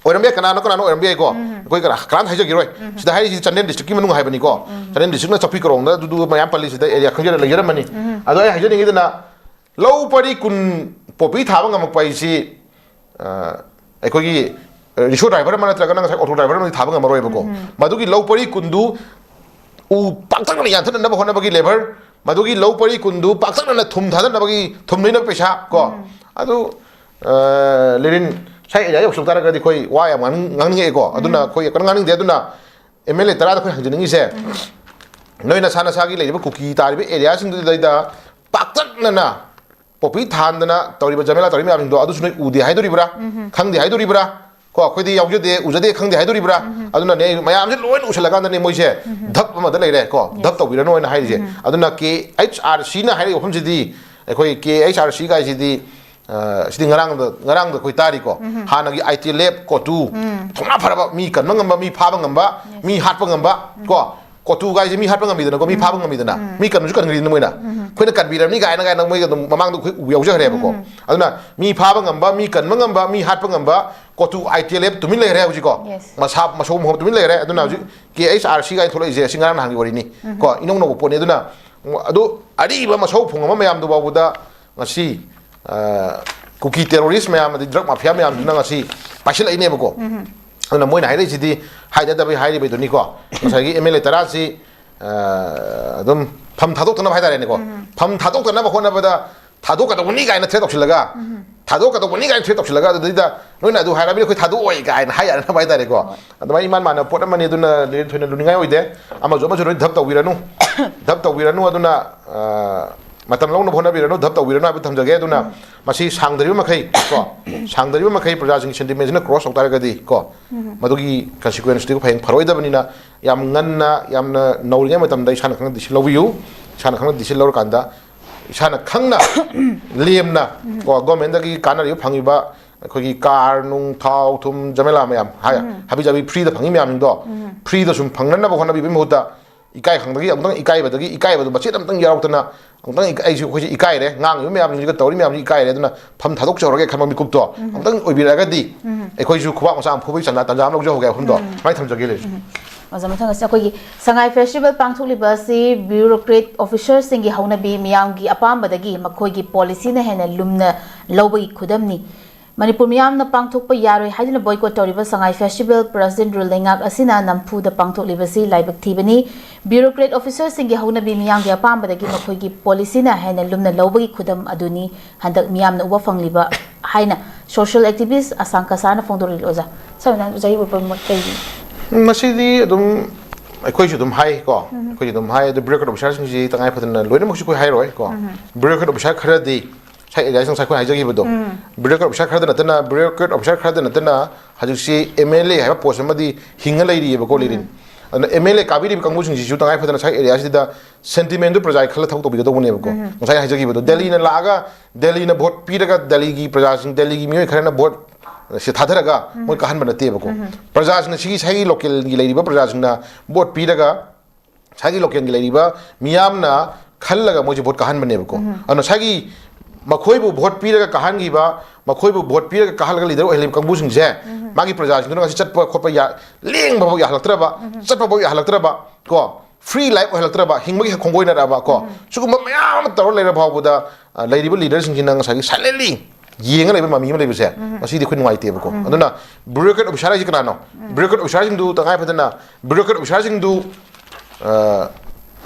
ꯑꯣꯏꯔꯝꯕ ꯌꯥꯏ, ꯀꯅꯥꯅꯣ ꯀꯅꯥꯅꯣ ꯑꯣꯏꯔꯝꯕ ꯌꯥꯏꯀꯣ꯫ ꯑꯩꯈꯣꯏ ꯀꯅꯥ, ꯀꯅꯥꯝꯇ ꯍꯥꯏꯖꯈꯤꯔꯣꯏ꯫ ꯁꯤꯗ ꯍꯥꯏꯔꯤꯁꯤ ꯆꯥꯟꯗꯦꯜ ꯗꯤꯁꯇ꯭ꯔꯤꯛꯀꯤ ꯃꯅꯨꯡ ꯍꯥꯏꯕꯅꯤꯀꯣ꯫ ꯆꯥꯟꯗꯦꯜ ꯗꯤꯁꯇ꯭ꯔꯤꯛꯅ ꯆꯧꯀꯤ ꯀꯣꯔꯣꯡꯗ ꯑꯗꯨꯗꯨ ꯃꯌꯥꯝ ꯄꯜꯂꯤ, ꯁꯤꯗ ꯑꯦꯔꯤꯌꯥ ꯈꯪꯖꯔ ꯂꯩꯖꯔꯝꯃꯅꯤ꯫ ꯑꯗꯣ ꯑꯩ ꯍꯥꯏꯖꯅꯤꯡꯉꯤꯗꯅ, ꯂꯧ ꯄꯔꯤ ꯀꯨꯟ ꯄꯣꯄꯤ ꯊꯥꯕ ꯉꯝꯃꯛꯄ ꯍꯥꯏꯁꯤ, ꯑ, ꯑꯩꯈꯣꯏꯒꯤ ꯔꯤꯛꯁꯣ ꯗ꯭ꯔꯥꯏꯚꯔ ꯑꯃ ꯅꯠꯇ꯭ꯔꯒꯅ ꯉꯁꯥꯏ ꯑꯣꯇꯣ ꯗ꯭ꯔꯥꯏꯚꯔ ꯑꯃꯗꯤ ꯊꯥꯕ ꯉꯝꯃꯔꯣꯏꯕꯀꯣ꯫ ꯃꯗꯨꯒꯤ ꯂꯧ ꯄꯔꯤ ꯀꯨꯟꯗꯨ ꯎ ꯄꯥꯛꯇꯛꯅꯅ ꯌꯥꯟꯊꯠꯅꯅꯕ ꯍꯣꯠꯅꯕꯒꯤ ꯂꯦꯕꯔ, ꯃꯗꯨꯒꯤ ꯂꯧ ꯄꯔꯤ ꯀꯨꯟꯗꯨ ꯄꯥꯛꯇꯛꯅꯅ ꯊꯨꯝ ꯊꯥꯗꯅꯕꯒꯤ ꯊꯨꯝ ꯂꯩꯅꯕ ꯄꯩꯁꯥ ꯀꯣ, ꯑꯗꯨ, ꯑ, ꯂꯦꯔꯤꯟ ꯁ꯭ꯋꯥꯏ ꯑꯦꯔꯤꯌꯥ ꯌꯧꯁꯤꯜꯂꯛ ꯇꯥꯔꯒꯗꯤ ꯑꯩꯈꯣꯏ ꯋꯥ ꯌꯥꯝ ꯉꯥꯡꯅꯤꯡ-, ꯉꯥꯡꯅꯤꯡꯉꯛꯑꯦꯀꯣ꯫ ꯑꯗꯨꯅ ꯑꯩꯈꯣꯏ ꯀꯩꯅꯣ ꯉꯥꯡꯅꯤꯡꯗꯦ꯫ ꯑꯗꯨꯅ ꯑꯦꯝ ꯑꯦꯜ ꯑꯦ ꯇꯔꯥꯗ ꯑꯩꯈꯣꯏ ꯍꯪꯖꯅꯤꯡꯉꯤꯁꯦ, ꯅꯣꯏ ꯅꯁꯥ ꯅꯁꯥꯒꯤ ꯂꯩꯔꯤꯕ ꯀꯨꯀꯤ ꯇꯥꯔꯤꯕ ꯑꯦꯔꯤꯌꯥꯁꯤꯡꯗꯨꯗꯩꯗ ꯄꯥꯛꯇꯛꯅꯅ ꯄꯣꯄꯤ ꯊꯥꯟꯗꯅ ꯇꯧꯔꯤꯕ ꯖꯃꯦꯂꯥ ꯇꯧꯔꯤꯕ ꯃꯌꯥꯝꯁꯤꯡꯗꯣ ꯑꯗꯨꯁꯨ ꯅꯣꯏ ꯎꯗꯦ ꯍꯥꯏꯗꯣꯔꯤꯕ꯭ꯔꯥ? ꯈꯪꯗꯦ ꯍꯥꯏꯗꯣꯔꯤꯕ꯭ꯔꯥ? ꯀꯣ, ꯑꯩꯈꯣꯏꯗꯤ ꯌꯥꯎꯖꯗꯦ, ꯎꯖꯗꯦ, ꯈꯪꯗꯦ ꯍꯥꯏꯗꯣꯔꯤꯕ꯭ꯔꯥ? ꯑꯗꯨꯅꯅꯦ, ꯃꯌꯥꯝꯁꯦ ꯂꯣꯏꯅ ꯎꯁꯜꯂꯀꯥꯟꯗꯅꯦ ꯃꯣꯏꯁꯦ ꯙꯞ ꯑꯃꯗ ꯂꯩꯔꯦ, ꯀꯣ, ꯙꯞ ꯇꯧꯕꯤꯔꯅꯨ ꯍꯥꯏꯅ ꯍꯥꯏꯔꯤꯁꯦ꯫ ꯑꯗꯨꯅ ꯀꯦ ꯑꯩꯆ ꯑꯥꯔ ꯁꯤꯅ ꯍꯥꯏꯔꯤꯕ ꯋꯥꯐꯝꯁꯤꯗꯤ, ꯑꯩꯈꯣꯏ ꯀꯦ ꯑꯩꯆ ꯑꯥꯔ ꯁꯤ ꯀꯥꯏꯁꯤꯗꯤ, ꯑ, ꯁꯤꯗꯤ ꯉꯔꯥꯡꯗ, ꯉꯔꯥꯡꯗ ꯑꯩꯈꯣꯏ ꯇꯥꯔꯤꯀꯣ꯫ ꯍꯥꯟꯅꯒꯤ ꯑꯥꯏ ꯇꯤ ꯑꯦꯜ ꯑꯦꯐ, ꯀꯣꯇꯨ, ꯊꯧꯅꯥ ꯐꯔꯕ, ꯃꯤ ꯀꯟꯕ ꯉꯝꯕ, ꯃꯤ ꯐꯥꯕ ꯉꯝꯕ, ꯃꯤ ꯍꯥꯠꯄ ꯉꯝꯕ, ꯀꯣ, ꯀꯣꯇꯨ ꯒꯥꯏꯁꯦ ꯃꯤ ꯍꯥꯠꯄ ꯉꯝꯃꯤꯗꯅꯀꯣ, ꯃꯤ ꯐꯥꯕ ꯉꯝꯃꯤꯗꯅ, ꯃꯤ ꯀꯟꯕꯁꯨ ꯀꯟꯈ꯭ꯔꯤꯗꯅ ꯃꯣꯏꯅ꯫ ꯑꯩꯈꯣꯏꯅ ꯀꯟꯕꯤꯔꯝꯅꯤ ꯀꯥꯏꯅ, ꯀꯥꯏꯅ ꯃꯣꯏꯒ ꯑꯗꯨꯝ ꯃꯃꯥꯡꯗ ꯑꯩꯈꯣꯏ ꯎꯕ ꯌꯥꯎꯖꯈ꯭ꯔꯦꯕꯀꯣ꯫ ꯑꯗꯨꯅ ꯃꯤ ꯐꯥꯕ ꯉꯝꯕ, ꯃꯤ ꯀꯟꯕ ꯉꯝꯕ, ꯃꯤ ꯍꯥꯠꯄ ꯉꯝꯕ ꯀꯣꯇꯨ ꯑꯥꯏ ꯇꯤ ꯑꯦꯜ ꯑꯦꯐ ꯇꯨꯃꯤꯟ ꯂꯩꯈ꯭ꯔꯦ ꯍꯧꯖꯤꯛꯀꯣ꯫ ꯃꯁꯥ, ꯃꯁꯧ ꯃꯍꯣꯝ ꯇꯨꯃꯤꯟ ꯂꯩꯈ꯭ꯔꯦ꯫ ꯑꯗꯨꯅ ꯍꯧꯖꯤꯛ ꯀꯦ ꯑꯩꯆ ꯑꯥꯔ ꯁꯤ ꯀꯥꯏꯅ ꯊꯣꯛꯂꯛꯏꯁꯦ, ꯁꯤ ꯉꯔꯥꯡ ꯅꯍꯥꯟꯒꯤ ꯋꯥꯔꯤꯅꯤ ꯀꯣ, ꯏꯅꯧ ꯅꯧꯕ ꯄꯣꯠꯅꯤ꯫ ꯑꯗꯨꯅ ꯑꯗꯨ ꯑꯔꯤꯕ ꯃꯁꯧ ꯐꯨꯡꯉꯕ ꯃꯌꯥꯝꯗꯨ ꯐꯥꯎꯕꯗ ꯉꯁꯤ, ꯑ, ꯀꯨꯀꯤ ꯇꯦꯔꯣꯔꯤꯁ ꯃꯌꯥꯝ ꯑꯗꯩ ꯗ꯭ꯔꯒ ꯃꯥꯐꯤꯌꯥ ꯃꯌꯥꯝꯗꯨꯅ ꯉꯁꯤ ꯄꯥꯏꯁꯤꯜꯂꯛꯏꯅꯦꯕꯀꯣ꯫ ꯑꯗꯨꯅ ꯃꯣꯏꯅ ꯍꯥꯏꯔꯛꯏꯁꯤꯗꯤ ꯍꯥꯏꯅꯗꯕꯩ ꯍꯥꯏꯔꯤꯕꯩꯗꯨꯅꯤꯀꯣ꯫ ꯉꯁꯥꯏꯒꯤ ꯑꯦꯝ ꯑꯦꯜ ꯑꯦ ꯇꯔꯥꯁꯤ, ꯑ, ꯑꯗꯨꯝ ꯐꯝ ꯊꯥꯗꯣꯛꯇꯅꯕ ꯍꯥꯏꯇꯥꯔꯦꯅꯦꯀꯣ꯫ ꯐꯝ ꯊꯥꯗꯣꯛꯇꯅꯕ ꯍꯣꯠꯅꯕꯗ ꯊꯥꯗꯣꯛꯀꯗꯧꯕꯅꯤ ꯀꯥꯏꯅ ꯊ꯭ꯔꯦꯠ ꯇꯧꯁꯤꯜꯂꯒ, ꯊꯥꯗꯣꯛꯀꯗꯧꯕꯅꯤ ꯀꯥꯏꯅ ꯊ꯭ꯔꯦꯠ ꯇꯧꯁꯤꯜꯂꯒ, ꯑꯗꯨꯗꯩꯗ ꯅꯣꯏꯅ ꯑꯗꯨ ꯍꯥꯏꯔꯕꯅꯤꯅ ꯑꯩꯈꯣꯏ ꯊꯥꯗꯣꯛꯑꯣꯏ ꯀꯥꯏꯅ ꯍꯥꯏ ꯌꯥꯅꯅꯕ ꯍꯥꯏꯇꯥꯔꯦꯀꯣ꯫ ꯑꯗꯨꯃꯥꯏꯅ ꯏꯃꯥꯟ ꯃꯥꯟꯅꯕ ꯄꯣꯠ ꯑꯃꯅꯤ꯫ ꯑꯗꯨꯅ ꯊꯣꯏꯅ ꯂꯨꯅꯤꯡꯉꯥꯏ ꯑꯣꯏꯗꯦ꯫ ꯑꯃꯁꯨ ꯑꯃꯁꯨ ꯅꯣꯏ ꯙꯞ ꯇꯧꯕꯤꯔꯅꯨ, ꯙꯞ ꯇꯧꯕꯤꯔꯅꯨ꯫ ꯑꯗꯨꯅ, ꯑ, ꯃꯇꯝ ꯂꯧꯅꯕ ꯍꯣꯠꯅꯕꯤꯔꯅꯨ, ꯙꯞ ꯇꯧꯕꯤꯔꯅꯨ ꯍꯥꯏꯕ ꯊꯝꯖꯒꯦ꯫ ꯑꯗꯨꯅ ꯃꯁꯤ ꯁꯥꯡꯗꯔꯤꯕ ꯃꯈꯩ ꯀꯣ, ꯁꯥꯡꯗꯔꯤꯕ ꯃꯈꯩ ꯄ꯭ꯔꯖꯥꯁꯤꯡꯒꯤ ꯁꯦꯟꯇꯤꯃꯦꯟꯁꯤꯅ ꯀ꯭ꯔꯣꯁ ꯇꯧ ꯇꯥꯔꯒꯗꯤ ꯀꯣ, ꯃꯗꯨꯒꯤ ꯀꯟꯁꯤꯀ꯭ꯋꯦꯟꯁꯇꯨ ꯍꯌꯦꯡ ꯐꯔꯣꯏꯗꯕꯅꯤꯅ ꯌꯥꯝ ꯉꯟꯅ, ꯌꯥꯝꯅ ꯅꯧꯔꯤꯉꯩ ꯃꯇꯝꯗ ꯏꯁꯥꯅ ꯈꯪꯅ ꯗꯤꯁꯤꯖꯟ ꯂꯧꯕꯤꯌꯨ꯫ ꯏꯁꯥꯅ ꯈꯪꯅ ꯗꯤꯁꯤꯖꯟ ꯂꯧꯔꯀꯥꯟꯗ ꯏꯁꯥꯅ ꯈꯪꯅ ꯂꯦꯝꯅ ꯀꯣ, ꯒꯣꯔꯃꯦꯟꯗꯒꯤ ꯀꯥꯟꯅꯔꯤꯕ ꯐꯪꯉꯤꯕ ꯑꯩꯈꯣꯏꯒꯤ ꯀꯥꯔ ꯅꯨꯡ, ꯊꯥꯎ ꯊꯨꯝ, ꯖꯃꯦꯂꯥ ꯃꯌꯥꯝ, ꯍꯥꯏ, ꯍꯥꯕꯤ ꯖꯥꯕꯤ ꯐ꯭ꯔꯤꯗ ꯐꯪꯉꯤ ꯃꯌꯥꯝꯁꯤꯡꯗꯣ ꯐ꯭ꯔꯤꯗ ꯁꯨꯝ ꯐꯪꯅꯅꯕ ꯍꯣꯠꯅꯕꯤꯕꯒꯤ ꯃꯍꯨꯠꯇ ꯏꯀꯥꯏ ꯈꯪꯗꯒꯤ ꯑꯃꯨꯛꯇꯪ ꯏꯀꯥꯏꯕꯗꯒꯤ, ꯏꯀꯥꯏꯕꯗꯣ ꯃꯆꯦꯠ ꯑꯃꯇꯪ ꯌꯥꯎꯔꯛꯇꯅ ꯑꯃꯨꯛꯇꯪ ꯏꯀꯥꯏ-, ꯑꯩꯁꯨ, ꯑꯩꯈꯣꯏꯁꯦ ꯏꯀꯥꯏꯔꯦ, ꯉꯥꯡꯉꯤꯕ ꯃꯌꯥꯝꯁꯤꯡꯁꯤꯒ ꯇꯧꯔꯤ ꯃꯌꯥꯝꯁꯤ ꯏꯀꯥꯏꯔꯦ, ꯑꯗꯨꯅ ꯐꯝ ꯊꯥꯗꯣꯛꯆꯍꯧꯔꯒꯦ ꯈꯟꯕ ꯃꯤꯀꯨꯞꯇꯣ ꯑꯃꯨꯛꯇꯪ ꯑꯣꯏꯕꯤꯔꯛꯑꯒꯗꯤ ꯑꯩꯈꯣꯏꯁꯨ ꯈꯨꯕꯥꯛ ꯃꯆꯥ ꯑꯃ ꯐꯨꯕꯒꯤ ꯆꯟꯗꯥ ꯇꯥꯟꯖꯥ ꯑꯃ ꯂꯧꯖꯍꯧꯒꯦ ꯍꯥꯏꯕ ꯋꯥꯐꯝꯗꯣ ꯁꯨꯃꯥꯏꯅ ꯊꯝꯖꯒꯦ ꯂꯩꯔꯤꯁꯦ꯫ ꯑꯣꯖꯥ, ꯃꯊꯪ ꯑꯁꯤ ꯑꯩꯈꯣꯏꯒꯤ ꯁꯉꯥꯏ ꯐꯦꯁꯇꯤꯚꯦꯜ ꯄꯥꯡꯊꯣꯛꯂꯤꯕ ꯑꯁꯤ ꯕ꯭ꯌꯨꯔꯣꯀ꯭ꯔꯦꯠ ꯑꯣꯐꯤꯁꯔꯁꯤꯡꯒꯤ ꯍꯧꯅꯕꯤ, ꯃꯤꯌꯥꯝꯒꯤ ꯑꯄꯥꯝꯕꯗꯒꯤ ꯃꯈꯣꯏꯒꯤ ꯄꯣꯂꯤꯁꯤꯅ ꯍꯦꯟꯅ ꯂꯨꯝꯅ ꯂꯧꯕꯒꯤ ꯈꯨꯗꯝꯅꯤ꯫ ꯃꯅꯤꯄꯨꯔ ꯃꯤꯌꯥꯝꯅ ꯄꯥꯡꯊꯣꯛꯄ ꯌꯥꯔꯣꯏ ꯍꯥꯏꯗꯨꯅ ꯕꯣꯏꯀꯣꯠ ꯇꯧꯔꯤꯕ ꯁꯉꯥꯏ ꯐꯦꯁꯇꯤꯚꯦꯜ ꯄ꯭ꯔꯖꯦꯟꯠ ꯔꯨꯜ ꯂꯩꯉꯥꯛ ꯑꯁꯤꯅ ꯅꯝꯐꯨꯗ ꯄꯥꯡꯊꯣꯛꯂꯤꯕꯁꯤ ꯂꯥꯏꯕꯛ ꯊꯤꯕꯅꯤ꯫ ꯕ꯭ꯌꯨꯔꯣꯀ꯭ꯔꯦꯠ ꯑꯣꯐꯤꯁꯔꯁꯤꯡꯒꯤ ꯍꯧꯅꯕꯤ, ꯃꯤꯌꯥꯝꯒꯤ ꯑꯄꯥꯝꯕꯗꯒꯤ ꯃꯈꯣꯏꯒꯤ ꯄꯣꯂꯤꯁꯤꯅ ꯍꯦꯟꯅ ꯂꯨꯝꯅ ꯂꯧꯕꯒꯤ ꯈꯨꯗꯝ ꯑꯗꯨꯅꯤ ꯍꯟꯗꯛ ꯃꯤꯌꯥꯝꯅ ꯎꯕ ꯐꯪꯂꯤꯕ ꯍꯥꯏꯅ ꯁꯣꯁꯤꯌꯦꯜ ꯑꯦꯛꯇꯤꯚꯤꯁ ꯑꯁꯥꯡ ꯀꯁꯥꯅ ꯐꯣꯡꯗꯣꯔꯛꯂꯤ꯫ ꯑꯣꯖꯥ, ꯁꯝꯅ ꯍꯥꯏꯔꯕꯗ ꯑꯣꯖꯥꯒꯤ ꯑꯣꯏꯕ ꯃꯣꯠ ꯀꯔꯤ? ꯃꯁꯤꯗꯤ ꯑꯗꯨꯝ ꯑꯩꯈꯣꯏꯁꯨ ꯑꯗꯨꯝ ꯍꯥꯏ ꯀꯣ, ꯑꯩꯈꯣꯏꯁꯨ ꯑꯗꯨꯝ ꯍꯥꯏ꯫ ꯑꯗꯨ bureaucrat officerꯁꯤꯡꯁꯤ ꯇꯉꯥꯏ ꯐꯗꯅ ꯂꯣꯏꯅꯃꯛꯁꯨ ꯑꯩꯈꯣꯏ ꯍꯥꯏꯔꯣꯏ ꯀꯣ꯫ Bureaucrat officer ꯈꯔꯗꯤ ꯉꯁꯥꯏ areaꯁꯤ ꯉꯁꯥꯏ ꯑꯩꯈꯣꯏ ꯍꯥꯏꯖꯈꯤꯕꯗꯣ, bureaucrat officer ꯈꯔꯗ ꯅꯠꯇꯅ, bureaucrat officer ꯈꯔꯗ ꯅꯠꯇꯅ ꯍꯧꯖꯤꯛꯁꯤ M L A ꯍꯥꯏꯕ post ꯑꯃꯗꯤ ꯍꯤꯡꯉ ꯂꯩꯔꯤꯑꯕꯀꯣ, ꯂꯩꯔꯤ꯫ ꯑꯗꯨꯅ M L A ꯀꯥꯕꯤꯔꯤꯕ ꯀꯥꯡꯕꯨꯁꯤꯡꯁꯤꯁꯨ ꯇꯉꯥꯏ ꯐꯗꯅ ꯉꯁꯥꯏ areaꯁꯤꯗ sentimentꯗꯨ ꯄ꯭ꯔꯖꯥꯒꯤ ꯈꯜꯂ ꯊꯕꯛ ꯇꯧꯕꯤꯒꯗꯧꯕꯅꯦꯕꯀꯣ꯫ ꯉꯁꯥꯏ ꯍꯥꯏꯖꯈꯤꯕꯗꯣ, ꯗꯦꯜꯂꯤꯅ ꯂꯥꯛꯑꯒ, ꯗꯦꯜꯂꯤꯅ vote ꯄꯤꯔꯒ, ꯗꯦꯜꯂꯤꯒꯤ ꯄ꯭ꯔꯖꯥꯁꯤꯡ, ꯗꯦꯜꯂꯤꯒꯤ ꯃꯤꯑꯣꯏ ꯈꯔꯅ vote ꯁꯤ ꯊꯥꯗꯔꯒ ꯃꯣꯏ ꯀꯥꯍꯟꯕ ꯅꯠꯇꯦꯕꯀꯣ꯫ ꯄ꯭ꯔꯖꯥꯁꯤꯡꯅ, ꯁꯤꯒꯤ ꯉꯁꯥꯏꯒꯤ localꯒꯤ ꯂꯩꯔꯤꯕ ꯄ꯭ꯔꯖꯥꯁꯤꯡꯅ vote ꯄꯤꯔꯒ, ꯉꯁꯥꯏꯒꯤ localꯒꯤ ꯂꯩꯔꯤꯕ ꯃꯤꯌꯥꯝꯅ ꯈꯜꯂꯒ ꯃꯣꯏꯁꯦ vote ꯀꯥꯍꯟꯕꯅꯦꯕꯀꯣ꯫ ꯑꯗꯨꯅ ꯉꯁꯥꯏꯒꯤ ꯃꯈꯣꯏꯕꯨ vote ꯄꯤꯔꯒ ꯀꯥꯍꯟꯈꯤꯕ, ꯃꯈꯣꯏꯕꯨ vote ꯄꯤꯔꯒ ꯀꯥꯍꯜꯂꯒ leader ꯑꯣꯏꯍꯜꯂꯤꯕ ꯀꯥꯡꯕꯨꯁꯤꯡꯁꯦ, ꯃꯥꯒꯤ ꯄ꯭ꯔꯖꯥꯁꯤꯡꯗꯨꯅ ꯉꯁꯤ ꯆꯠꯄ ꯈꯣꯠꯄ ꯌꯥ-, ꯂꯦꯡꯕ ꯐꯥꯎ ꯌꯥꯍꯜꯂꯛꯇ꯭ꯔꯕ, ꯆꯠꯄ ꯐꯥꯎ ꯌꯥꯍꯜꯂꯛꯇ꯭ꯔꯕ ꯀꯣ, free life ꯑꯣꯏꯍꯜꯂꯛꯇ꯭ꯔꯕ, ꯍꯤꯡꯕꯒꯤ ꯈꯣꯡꯒꯣꯏꯅꯔꯛꯑꯕ ꯀꯣ, ꯁꯤꯒꯨꯝꯕ ꯃꯌꯥꯝ ꯑꯃ ꯇꯧꯔ ꯂꯩꯔ ꯐꯥꯎꯕꯗ, ꯑ, ꯂꯩꯔꯤꯕ leaderꯁꯤꯡꯁꯤꯅ ꯉꯁꯥꯏꯒꯤ silently ꯌꯦꯡꯉ ꯂꯩꯕ ꯃꯃꯤ ꯑꯃ ꯂꯩꯕꯁꯦ, ꯃꯁꯤꯗꯤ ꯑꯩꯈꯣꯏ ꯅꯨꯡꯉꯥꯏꯇꯦꯕꯀꯣ꯫ ꯑꯗꯨꯅ bureaucrat officer ꯍꯥꯏꯁꯤ ꯀꯅꯥꯅꯣ? Bureaucrat officerꯁꯤꯡꯗꯨ ꯇꯉꯥꯏ ꯐꯗꯅ, bureaucrat officerꯁꯤꯡꯗꯨ, ꯑ,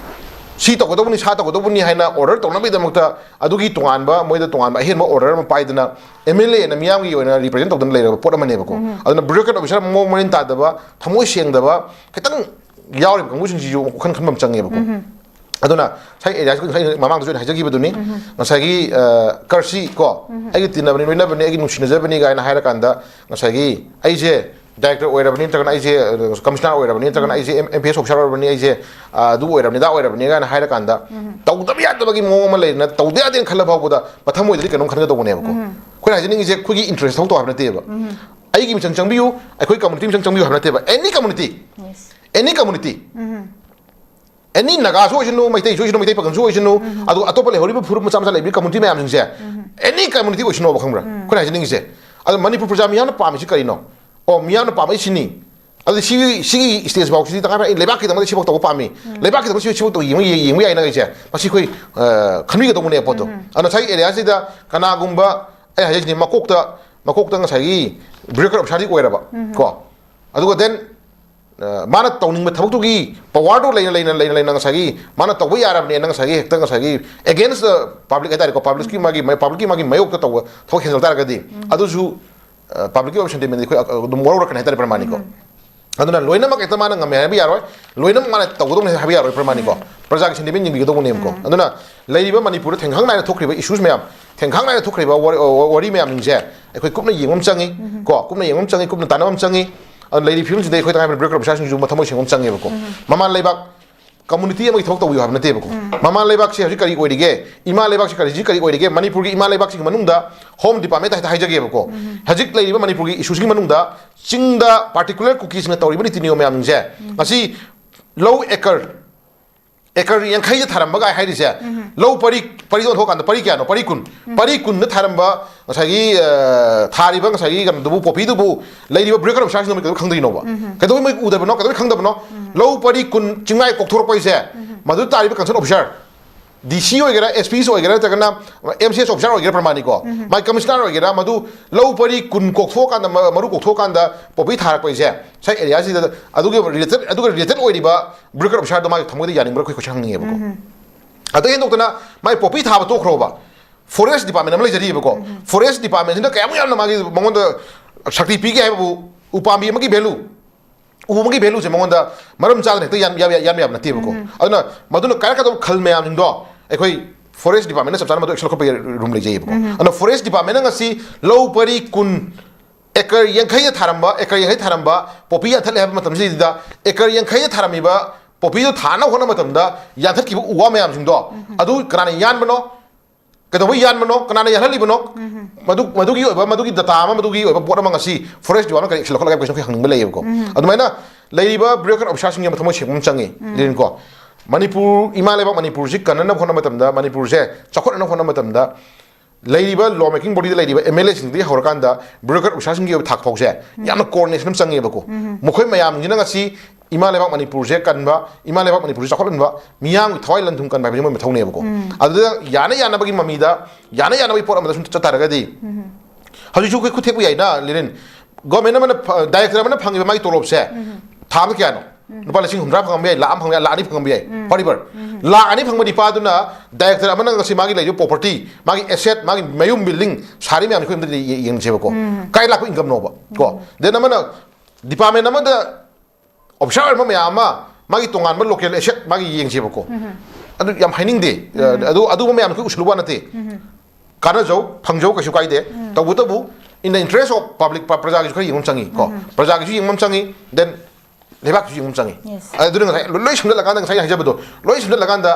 ꯁꯤ ꯇꯧꯒꯗꯧꯕꯅꯤ, ꯁꯥ ꯇꯧꯒꯗꯧꯕꯅꯤ ꯍꯥꯏꯅ order ꯇꯧꯅꯕꯒꯤꯗꯃꯛꯇ ꯑꯗꯨꯒꯤ ꯇꯣꯉꯥꯟꯕ, ꯃꯣꯏꯗ ꯇꯣꯉꯥꯟꯕ ꯑꯍꯦꯟꯕ order ꯑꯃ ꯄꯥꯏꯗꯅ, M L Aꯅ ꯃꯤꯌꯥꯝꯒꯤ ꯑꯣꯏꯅ represent ꯇꯧꯗꯅ ꯂꯩꯔꯕ ꯄꯣꯠ ꯑꯃꯅꯦꯕꯀꯣ꯫ ꯑꯗꯨꯅ bureaucrat officer ꯃꯑꯣꯡ ꯃꯔꯤꯟ ꯇꯥꯗꯕ, ꯊꯃꯣꯏ ꯁꯦꯡꯗꯕ, ꯈꯤꯇꯪ ꯌꯥꯎꯔꯤꯕ ꯀꯥꯡꯕꯨꯁꯤꯡꯁꯤꯁꯨ ꯋꯥꯈꯜ ꯈꯟꯕ ꯑꯃ ꯆꯪꯉꯦꯕꯀꯣ꯫ ꯑꯗꯨꯅ ꯉꯁꯥꯏ areaꯁꯤ, ꯉꯁꯥꯏ ꯃꯃꯥꯡꯗꯁꯨ ꯑꯩꯅ ꯍꯥꯏꯖꯈꯤꯕꯗꯨꯅꯤ, ꯉꯁꯥꯏꯒꯤ, ꯑ, ꯀꯔꯁꯤ ꯀꯣ, ꯑꯩꯒꯤ ꯇꯤꯟꯅꯕꯅꯤ, ꯂꯣꯏꯅꯕꯅꯤ, ꯑꯩꯒꯤ ꯅꯨꯡꯁꯤꯅꯖꯕꯅꯤ ꯀꯥꯏꯅ ꯍꯥꯏꯔꯀꯥꯟꯗ, ꯉꯁꯥꯏꯒꯤ ꯑꯩꯁꯦ director ꯑꯣꯏꯔꯕꯅꯤ, ꯅꯠꯇ꯭ꯔꯒꯅ ꯑꯩꯁꯦ, ꯑ, commissioner ꯑꯣꯏꯔꯕꯅꯤ, ꯅꯠꯇ꯭ꯔꯒꯅ ꯑꯩꯁꯦ M-, M P S officer ꯑꯣꯏꯔꯕꯅꯤ, ꯑꯩꯁꯦ, ꯑ, ꯑꯗꯨ ꯑꯣꯏꯔꯕꯅꯤ, ꯑꯗꯥ ꯑꯣꯏꯔꯕꯅꯤ ꯀꯥꯏꯅ ꯍꯥꯏꯔꯀꯥꯟꯗ, ꯇꯧꯗꯕ ꯌꯥꯗꯕꯒꯤ ꯃꯑꯣꯡ ꯑꯃ ꯂꯩꯗꯅ, ꯇꯧꯗ ꯌꯥꯗꯦꯅ ꯈꯜꯂ ꯐꯥꯎꯕꯗ ꯃꯊꯃꯣꯏꯗꯗꯤ ꯀꯩꯅꯣꯝ ꯈꯟꯒꯗꯧꯕꯅꯦꯕꯀꯣ꯫ ꯑꯩꯈꯣꯏꯅ ꯍꯥꯏꯖꯅꯤꯡꯉꯤꯁꯦ ꯑꯩꯈꯣꯏꯒꯤ interest ꯊꯕꯛ ꯇꯧ ꯍꯥꯏꯕ ꯅꯠꯇꯦꯕ꯫ ꯑꯩꯒꯤ ꯃꯤꯆꯪ ꯆꯪꯕꯤꯌꯨ, ꯑꯩꯈꯣꯏ community ꯃꯤꯆꯪ ꯆꯪꯕꯤꯌꯨ ꯍꯥꯏꯕ ꯅꯠꯇꯦꯕ꯫ Any community, any community, any ꯅꯥꯒꯥꯁꯨ ꯑꯣꯏꯁꯅꯨ, ꯃꯩꯇꯩꯁꯨ ꯑꯣꯏꯁꯅꯨ, ꯃꯩꯇꯩ ꯄꯥꯉꯜꯁꯨ ꯑꯣꯏꯁꯅꯨ, ꯑꯗꯨꯒ ꯑꯇꯣꯞꯄ ꯂꯩꯍꯧꯔꯤꯕ ꯐꯨꯔꯨꯞ ꯃꯆꯥ ꯃꯆꯥ ꯂꯩꯕ community ꯃꯌꯥꯝꯁꯤꯡꯁꯦ, any community ꯑꯣꯏꯁꯅꯨꯕ, ꯈꯪꯕ꯭ꯔꯥ? ꯑꯩꯈꯣꯏꯅ ꯍꯥꯏꯖꯅꯤꯡꯉꯤꯁꯦ꯫ ꯑꯗꯣ ꯃꯅꯤꯄꯨꯔ ꯄ꯭ꯔꯖꯥ ꯃꯤꯌꯥꯝꯅ ꯄꯥꯝꯃꯤꯁꯤ ꯀꯔꯤꯅꯣ? ꯑꯣ, ꯃꯤꯌꯥꯝꯅ ꯄꯥꯝꯃꯛꯏꯁꯤꯅꯤ꯫ ꯑꯗꯨ ꯁꯤ, ꯁꯤꯒꯤ stage ꯐꯥꯎꯁꯤꯗꯤ ꯇꯉꯥꯏ ꯐꯗꯦ, ꯂꯩꯕꯥꯛꯀꯤꯗꯃꯛꯇ ꯁꯤꯐꯥꯎ ꯇꯧꯕ ꯄꯥꯝꯃꯤ, ꯂꯩꯕꯥꯛꯀꯤꯗꯃꯛꯇ ꯁꯤ, ꯁꯤꯐꯥꯎ ꯇꯧ, ꯌꯦꯡꯕ, ꯌꯦꯡꯕ ꯌꯥꯏꯅ ꯑꯩꯁꯦ, ꯃꯁꯤ ꯑꯩꯈꯣꯏ, ꯑ, ꯈꯟꯕꯤꯒꯗꯧꯕꯅꯦ ꯄꯣꯠꯇꯣ꯫ ꯑꯗꯨꯅ ꯉꯁꯥꯏꯒꯤ areaꯁꯤꯗ ꯀꯅꯥꯒꯨꯝꯕ, ꯑꯩ ꯍꯥꯏꯖꯩꯁꯤꯅꯤ, ꯃꯀꯣꯛꯇ, ꯃꯀꯣꯛꯇ ꯉꯁꯥꯏꯒꯤ bureaucrat officerꯗꯤ ꯑꯣꯏꯔꯕ, ꯀꯣ, ꯑꯗꯨꯒ then, ꯑ, ꯃꯥꯅ ꯇꯧꯅꯤꯡꯕ ꯊꯕꯛꯇꯨꯒꯤ powerꯗꯣ ꯂꯩꯅ, ꯂꯩꯅ, ꯂꯩꯅ, ꯂꯩꯅ ꯉꯁꯥꯏꯒꯤ ꯃꯥꯅ ꯇꯧꯕ ꯌꯥꯔꯕꯅꯦꯅ ꯉꯁꯥꯏꯒꯤ ꯍꯦꯛꯇ ꯉꯁꯥꯏꯒꯤ against the public ꯍꯥꯏꯇꯥꯔꯦꯀꯣ, publicꯀꯤ ꯃꯥꯒꯤ, publicꯀꯤ ꯃꯥꯒꯤ ꯃꯥꯌꯣꯛꯇ ꯇꯧꯕ ꯊꯕꯛ ꯍꯦꯟꯖꯜ ꯇꯥꯔꯒꯗꯤ, ꯑꯗꯨꯁꯨ, ꯑ, publicꯀꯤ ꯑꯣꯏꯕ sentimentꯗꯤ ꯑꯩꯈꯣꯏ, ꯑ, ꯑꯗꯨꯝ ꯋꯥꯔꯧꯔꯛꯀꯅꯤ ꯍꯥꯏꯇꯥꯔꯦ, ꯄ꯭ꯔꯃꯥꯅꯤꯀꯣ꯫ ꯑꯗꯨꯅ ꯂꯣꯏꯅꯃꯛ ꯍꯦꯛꯇ ꯃꯥꯅ ꯉꯝꯃꯦ ꯍꯥꯏꯕ ꯌꯥꯔꯣꯏ, ꯂꯣꯏꯅꯃꯛ ꯃꯥꯅ ꯇꯧꯒꯗꯧꯅꯦ ꯍꯥꯏꯕ ꯌꯥꯔꯣꯏ ꯄ꯭ꯔꯃꯥꯅꯤꯀꯣ꯫ ꯎꯝ꯫ ꯄ꯭ꯔꯖꯥꯒꯤ sentiment ꯌꯦꯡꯕꯤꯒꯗꯧꯕꯅꯦꯕꯀꯣ꯫ ꯎꯝ꯫ ꯑꯗꯨꯅ ꯂꯩꯔꯤꯕ ꯃꯅꯤꯄꯨꯔꯗ ꯊꯦꯡꯈꯥꯡ ꯅꯥꯏꯅ ꯊꯣꯛꯈ꯭ꯔꯤꯕ issues ꯃꯌꯥꯝ, ꯊꯦꯡꯈꯥꯡ ꯅꯥꯏꯅ ꯊꯣꯛꯈ꯭ꯔꯤꯕ ꯋꯥꯔꯤ, ꯋꯥꯔꯤ ꯃꯌꯥꯝꯁꯤꯡꯁꯦ ꯑꯩꯈꯣꯏ ꯀꯨꯞꯅ ꯌꯦꯡꯕ ꯑꯃ ꯆꯪꯉꯤ꯫ ꯎꯝ꯫ ꯀꯣ, ꯀꯨꯞꯅ ꯌꯦꯡꯕ ꯑꯃ ꯆꯪꯉꯤ, ꯀꯨꯞꯅ ꯇꯥꯟꯅꯕ ꯑꯃ ꯆꯪꯉꯤ꯫ ꯑꯗꯨꯅ ꯂꯩꯔꯤꯕ ꯐꯤꯕꯝꯁꯤꯗ ꯑꯩꯈꯣꯏ ꯇꯉꯥꯏ ꯐꯗꯅ bureaucrat officerꯁꯤꯡꯁꯨ ꯃꯊꯃꯣꯏ ꯁꯦꯡꯕ ꯑꯃ ꯆꯪꯉꯦꯕꯀꯣ꯫ ꯎꯝ꯫ ꯃꯃꯥ ꯂꯩꯕꯥꯛ community ꯑꯃꯒꯤ ꯊꯕꯛ ꯇꯧꯕꯤꯌꯨ ꯍꯥꯏꯕ ꯅꯠꯇꯦꯕꯀꯣ꯫ ꯎꯝ꯫ ꯃꯃꯥ ꯂꯩꯕꯥꯛꯁꯦ ꯍꯧꯖꯤꯛ ꯀꯔꯤ ꯑꯣꯏꯔꯤꯒꯦ? ꯏꯃꯥ ꯂꯩꯕꯥꯛꯁꯦ ꯀꯔꯤ, ꯍꯧꯖꯤꯛ ꯀꯔꯤ ꯑꯣꯏꯔꯤꯒꯦ? ꯃꯅꯤꯄꯨꯔꯒꯤ ꯏꯃꯥ ꯂꯩꯕꯥꯛꯁꯤꯒꯤ ꯃꯅꯨꯡꯗ Home Department ꯍꯦꯛꯇ ꯍꯥꯏꯖꯒꯦꯕꯀꯣ꯫ ꯎꯝ꯫ ꯍꯧꯖꯤꯛ ꯂꯩꯔꯤꯕ ꯃꯅꯤꯄꯨꯔꯒꯤ issueꯁꯤꯒꯤ ꯃꯅꯨꯡꯗ ꯆꯤꯡꯗ particular Kukisꯁꯤꯡꯅ ꯇꯧꯔꯤꯕ ꯅꯤꯇꯤ ꯅꯤꯌꯣꯝ ꯃꯌꯥꯝꯁꯤꯡꯁꯦ, ꯎꯝ꯫ ꯉꯁꯤ ꯂꯧ acre, acre ꯌꯥꯡꯈꯩꯗ ꯊꯥꯔꯝꯕꯒꯥꯏ ꯍꯥꯏꯔꯤꯁꯦ, ꯎꯝ꯫ ꯂꯧ ꯄꯔꯤ, ꯄꯔꯤ ꯑꯣꯟꯊꯣꯛꯑꯀꯥꯟꯗ ꯄꯔꯤ ꯀꯌꯥꯅꯣ? ꯄꯔꯤ ꯀꯨꯟ꯫ ꯎꯝ꯫ ꯄꯔꯤ ꯀꯨꯟꯗ ꯊꯥꯔꯝꯕ ꯉꯁꯥꯏꯒꯤ, ꯑ, ꯊꯥꯔꯤꯕ ꯉꯁꯥꯏꯒꯤ ꯀꯩꯅꯣꯗꯨꯕꯨ, poppyꯗꯨꯕꯨ ꯂꯩꯔꯤꯕ bureaucrat officerꯁꯤꯡꯅ ꯀꯩꯗꯧꯕꯩ ꯈꯪꯗꯣꯏꯅꯣꯕ? ꯎꯝ꯫ ꯀꯩꯗꯧꯕꯩ ꯃꯣꯏ ꯎꯗꯕꯅꯣ? ꯀꯩꯗꯧꯕꯩ ꯈꯪꯗꯕꯅꯣ? ꯎꯝ꯫ ꯂꯧ ꯄꯔꯤ ꯀꯨꯟ ꯆꯤꯡꯃꯥꯏ ꯀꯣꯛꯊꯣꯔꯛꯄ ꯍꯥꯏꯁꯦ, ꯎꯝ꯫ ꯃꯗꯨ ꯇꯥꯔꯤꯕ concern officer, DC ꯑꯣꯏꯒꯦꯔꯥ, SPs ꯑꯣꯏꯒꯦꯔꯥ, ꯅꯠꯇ꯭ꯔꯒꯅ MCS officer ꯑꯣꯏꯒꯦꯔꯥ ꯄ꯭ꯔꯃꯥꯅꯤꯀꯣ, ꯎꯝ꯫ ꯃꯥꯏ commissioner ꯑꯣꯏꯒꯦꯔꯥ, ꯃꯗꯨ ꯂꯧ ꯄꯔꯤ ꯀꯨꯟ ꯀꯣꯛꯊꯣꯛꯑꯀꯥꯟꯗ, ꯃ-, ꯃꯔꯨ ꯀꯣꯛꯊꯣꯛꯑꯀꯥꯟꯗ poppy ꯊꯥꯔꯛꯄ ꯍꯥꯏꯁꯦ, ꯉꯁꯥꯏ areaꯁꯤꯗ ꯑꯗꯨꯒꯤ related, ꯑꯗꯨꯒ related ꯑꯣꯏꯔꯤꯕ bureaucrat officerꯗꯣ ꯃꯥꯒꯤ ꯊꯃꯣꯏꯗ ꯌꯥꯅꯤꯡꯕ꯭ꯔꯥ ꯑꯩꯈꯣꯏ question ꯍꯪꯅꯤꯡꯉꯦꯕꯀꯣ꯫ ꯎꯝ꯫ ꯑꯗꯨ ꯍꯦꯟꯗꯣꯛꯇꯅ ꯃꯥꯏ poppy ꯊꯥꯕ ꯇꯣꯛꯈ꯭ꯔꯣꯕ, forest department ꯑꯃ ꯂꯩꯖꯔꯤꯕꯀꯣ꯫ ꯎꯝ꯫ Forest departmentꯁꯤꯅ ꯀꯌꯥꯃꯨꯛ ꯌꯥꯝꯅ ꯃꯥꯒꯤ ꯃꯉꯣꯟꯗ ꯁꯛꯇꯤ ꯄꯤꯒꯦ ꯍꯥꯏꯕꯕꯨ, ꯎꯄꯥꯝꯕꯤ ꯑꯃꯒꯤ value, ꯎ ꯑꯃꯒꯤ valueꯁꯦ ꯃꯉꯣꯟꯗ ꯃꯔꯝ ꯆꯥꯗꯅ ꯍꯦꯛꯇ ꯌꯥꯟ-, ꯌꯥꯟ-, ꯌꯥꯟꯕ ꯌꯥꯕ ꯅꯠꯇꯦꯕꯀꯣ꯫ ꯎꯝ꯫ ꯑꯗꯨꯅ ꯃꯗꯨꯅ ꯀꯥꯏꯔꯛꯀꯗꯕ ꯈꯜ ꯃꯌꯥꯝꯁꯤꯡꯗꯣ ꯑꯩꯈꯣꯏ forest departmentꯅ ꯆꯞ ꯆꯥꯅ ꯃꯗꯨ action ꯂꯧꯈꯠꯄ ꯌꯥ-, room ꯂꯩꯖꯩꯌꯦꯕꯀꯣ꯫ ꯎꯝ꯫ ꯑꯗꯨꯅ forest departmentꯅ ꯉꯁꯤ ꯂꯧ ꯄꯔꯤ ꯀꯨꯟ, acre ꯌꯥꯡꯈꯩꯗ ꯊꯥꯔꯝꯕ, acre ꯌꯥꯡꯈꯩ ꯊꯥꯔꯝꯕ poppy ꯌꯥꯟꯊꯠꯂꯦ ꯍꯥꯏꯕ ꯃꯇꯝꯁꯤꯗꯩꯗ, acre ꯌꯥꯡꯈꯩꯗ ꯊꯥꯔꯝꯃꯤꯕ poppyꯗꯣ ꯊꯥꯅꯕ ꯍꯣꯠꯅꯕ ꯃꯇꯝꯗ ꯌꯥꯟꯊꯠꯈꯤꯕ ꯎ ꯋꯥ ꯃꯌꯥꯝꯁꯤꯡꯗꯣ, ꯎꯝ꯫ ꯑꯗꯨ ꯀꯅꯥꯅ ꯌꯥꯟꯕꯅꯣ? ꯀꯩꯗꯧꯕꯩ ꯌꯥꯟꯕꯅꯣ? ꯀꯅꯥꯅ ꯌꯥꯟꯍꯜꯂꯤꯕꯅꯣ? ꯎꯝ꯫ ꯃꯗꯨ, ꯃꯗꯨꯒꯤ ꯑꯣꯏꯕ, ꯃꯗꯨꯒꯤ data ꯑꯃ, ꯃꯗꯨꯒꯤ ꯑꯣꯏꯕ ꯄꯣꯠ ꯑꯃ ꯉꯁꯤ forest departmentꯅ ꯀꯔꯤ action ꯂꯧꯈꯠꯂꯒꯦ ꯍꯥꯏꯕ question ꯑꯩꯈꯣꯏ ꯍꯪꯅꯤꯡꯕ ꯂꯩꯌꯦꯕꯀꯣ꯫ ꯎꯝ꯫ ꯑꯗꯨꯃꯥꯏꯅ ꯂꯩꯔꯤꯕ bureaucrat officerꯁꯤꯡꯒꯤ ꯃꯊꯃꯣꯏ ꯁꯦꯡꯕ ꯑꯃ ꯆꯪꯉꯤ, ꯎꯝ꯫ ꯂꯤꯔꯤꯟꯀꯣ꯫ ꯃꯅꯤꯄꯨꯔ, ꯏꯃꯥ ꯂꯩꯕꯥꯛ ꯃꯅꯤꯄꯨꯔꯁꯤ ꯀꯟꯅꯅꯕ ꯍꯣꯠꯅꯕ ꯃꯇꯝꯗ, ꯃꯅꯤꯄꯨꯔꯁꯦ ꯆꯥꯎꯈꯠꯅꯅꯕ ꯍꯣꯠꯅꯕ ꯃꯇꯝꯗ, ꯂꯩꯔꯤꯕ law making bodyꯗ ꯂꯩꯔꯤꯕ MLAꯁꯤꯡꯗꯒꯤ ꯍꯧꯔꯀꯥꯟꯗ bureaucrat officerꯁꯤꯡꯒꯤ ꯑꯣꯏꯕ ꯊꯥꯛ ꯐꯥꯎꯁꯦ ꯎꯝ꯫ ꯌꯥꯝꯅ coordination ꯑꯃ ꯆꯪꯉꯦꯕꯀꯣ꯫ ꯎꯝ꯫ ꯃꯈꯣꯏ ꯃꯌꯥꯝꯁꯤꯅ ꯉꯁꯤ ꯏꯃꯥ ꯂꯩꯕꯥꯛ ꯃꯅꯤꯄꯨꯔꯁꯦ ꯀꯟꯕ, ꯏꯃꯥ ꯂꯩꯕꯥꯛ ꯃꯅꯤꯄꯨꯔꯁꯦ ꯆꯥꯎꯈꯠꯍꯟꯕ, ꯃꯤꯌꯥꯝꯒꯤ ꯊꯋꯥꯏ ꯂꯟ ꯊꯨꯝ ꯀꯟꯕ ꯍꯥꯏꯕꯁꯤ ꯃꯣꯏ ꯃꯊꯧꯅꯦꯕꯀꯣ꯫ ꯎꯝ꯫ ꯑꯗꯨꯗ ꯌꯥꯅ ꯌꯥꯅꯕꯒꯤ ꯃꯃꯤꯗ, ꯌꯥꯅ ꯌꯥꯅꯕꯒꯤ ꯄꯣꯠ ꯑꯃꯗ ꯁꯨꯝ ꯆꯠ ꯇꯥꯔꯒꯗꯤ, ꯎꯝ꯫ ꯍꯧꯖꯤꯛꯁꯨ ꯑꯩꯈꯣꯏ ꯈꯨꯠ ꯊꯦꯛꯄ ꯌꯥꯏꯅ, ꯂꯤꯔꯤꯟ꯫ Government ꯑꯃꯅ ꯐ-, director ꯑꯃꯅ ꯐꯪꯉꯤꯕ ꯃꯥꯒꯤ ꯇꯣꯂꯣꯞꯁꯦ ꯎꯝ꯫ ꯊꯥ ꯑꯃꯗ ꯀꯌꯥꯅꯣ? ꯎꯝ꯫ ꯂꯨꯄꯥ ꯂꯤꯁꯤꯡ ꯍꯨꯝꯗ꯭ꯔꯥ ꯐꯪꯉꯝꯕ ꯌꯥꯏ, ꯂꯥꯈ ꯑꯃ ꯐꯪꯉꯝꯕ ꯌꯥꯏ, ꯂꯥꯈ ꯑꯅꯤ ꯐꯪꯉꯝꯕ ꯌꯥꯏ, ꯎꯝ꯫ Whatever꯫ ꯎꯝ꯫ ꯂꯥꯈ ꯑꯅꯤ ꯐꯪꯕ ꯅꯤꯄꯥꯗꯨꯅ director ꯑꯃꯅ ꯉꯁꯤ ꯃꯥꯒꯤ ꯂꯩꯔꯤꯕ property, ꯃꯥꯒꯤ asset, ꯃꯥꯒꯤ ꯃꯌꯨꯝ building ꯁꯥꯔꯤ ꯃꯌꯥꯝꯁꯦ ꯑꯩꯈꯣꯏ ꯑꯝꯇ ꯌꯦ-, ꯌꯦꯡꯁꯦꯕꯀꯣ꯫ ꯎꯝ꯫ ꯀꯥꯏ ꯂꯥꯛꯄ incomeꯅꯣꯕ? ꯀꯣ? ꯎꯝ꯫ Then ꯑꯃꯅ department ꯑꯃꯗ ꯑꯣꯐꯤꯁꯥꯔ ꯑꯣꯏꯔꯝꯕ ꯃꯌꯥꯝ ꯑꯃ ꯃꯥꯒꯤ ꯇꯣꯉꯥꯟꯕ ꯂꯣꯀꯦꯜ ꯑꯦꯁꯦꯠ ꯃꯥꯒꯤ ꯌꯦꯡꯁꯦꯕꯀꯣ꯫ ꯑꯗꯨ ꯌꯥꯝ ꯍꯥꯏꯅꯤꯡꯗꯦ꯫ ꯑꯗꯨ ꯑꯗꯨꯒꯨꯝꯕ ꯃꯌꯥꯝꯗꯣ ꯑꯩꯈꯣꯏ ꯎꯁꯤꯜꯂꯨꯕ ꯅꯠꯇꯦ꯫ ꯀꯥꯟꯅꯖꯧ, ꯐꯪꯖꯧ, ꯀꯩꯁꯨ ꯀꯥꯏꯗꯦ꯫ ꯇꯧꯕꯇꯕꯨ, in the interest of public, ꯄ꯭ꯔꯖꯥꯒꯤꯁꯨ ꯈꯔ ꯌꯦꯡꯕ ꯑꯃ ꯆꯪꯉꯤ ꯀꯣ꯫ ꯄ꯭ꯔꯖꯥꯒꯤꯁꯨ ꯌꯦꯡꯕ ꯑꯃ ꯆꯪꯉꯤ, then ꯂꯩꯕꯥꯛꯀꯤꯁꯨ ꯌꯦꯡꯕ ꯑꯃ ꯆꯪꯉꯤ꯫ ꯑꯗꯨꯅ ꯉꯁꯥꯏ ꯂꯣꯏ ꯁꯝꯖꯜꯂꯀꯥꯟꯗ, ꯉꯁꯥꯏ ꯍꯥꯏꯖꯕꯗꯣ ꯂꯣꯏ ꯁꯝꯖꯜꯂꯀꯥꯟꯗ,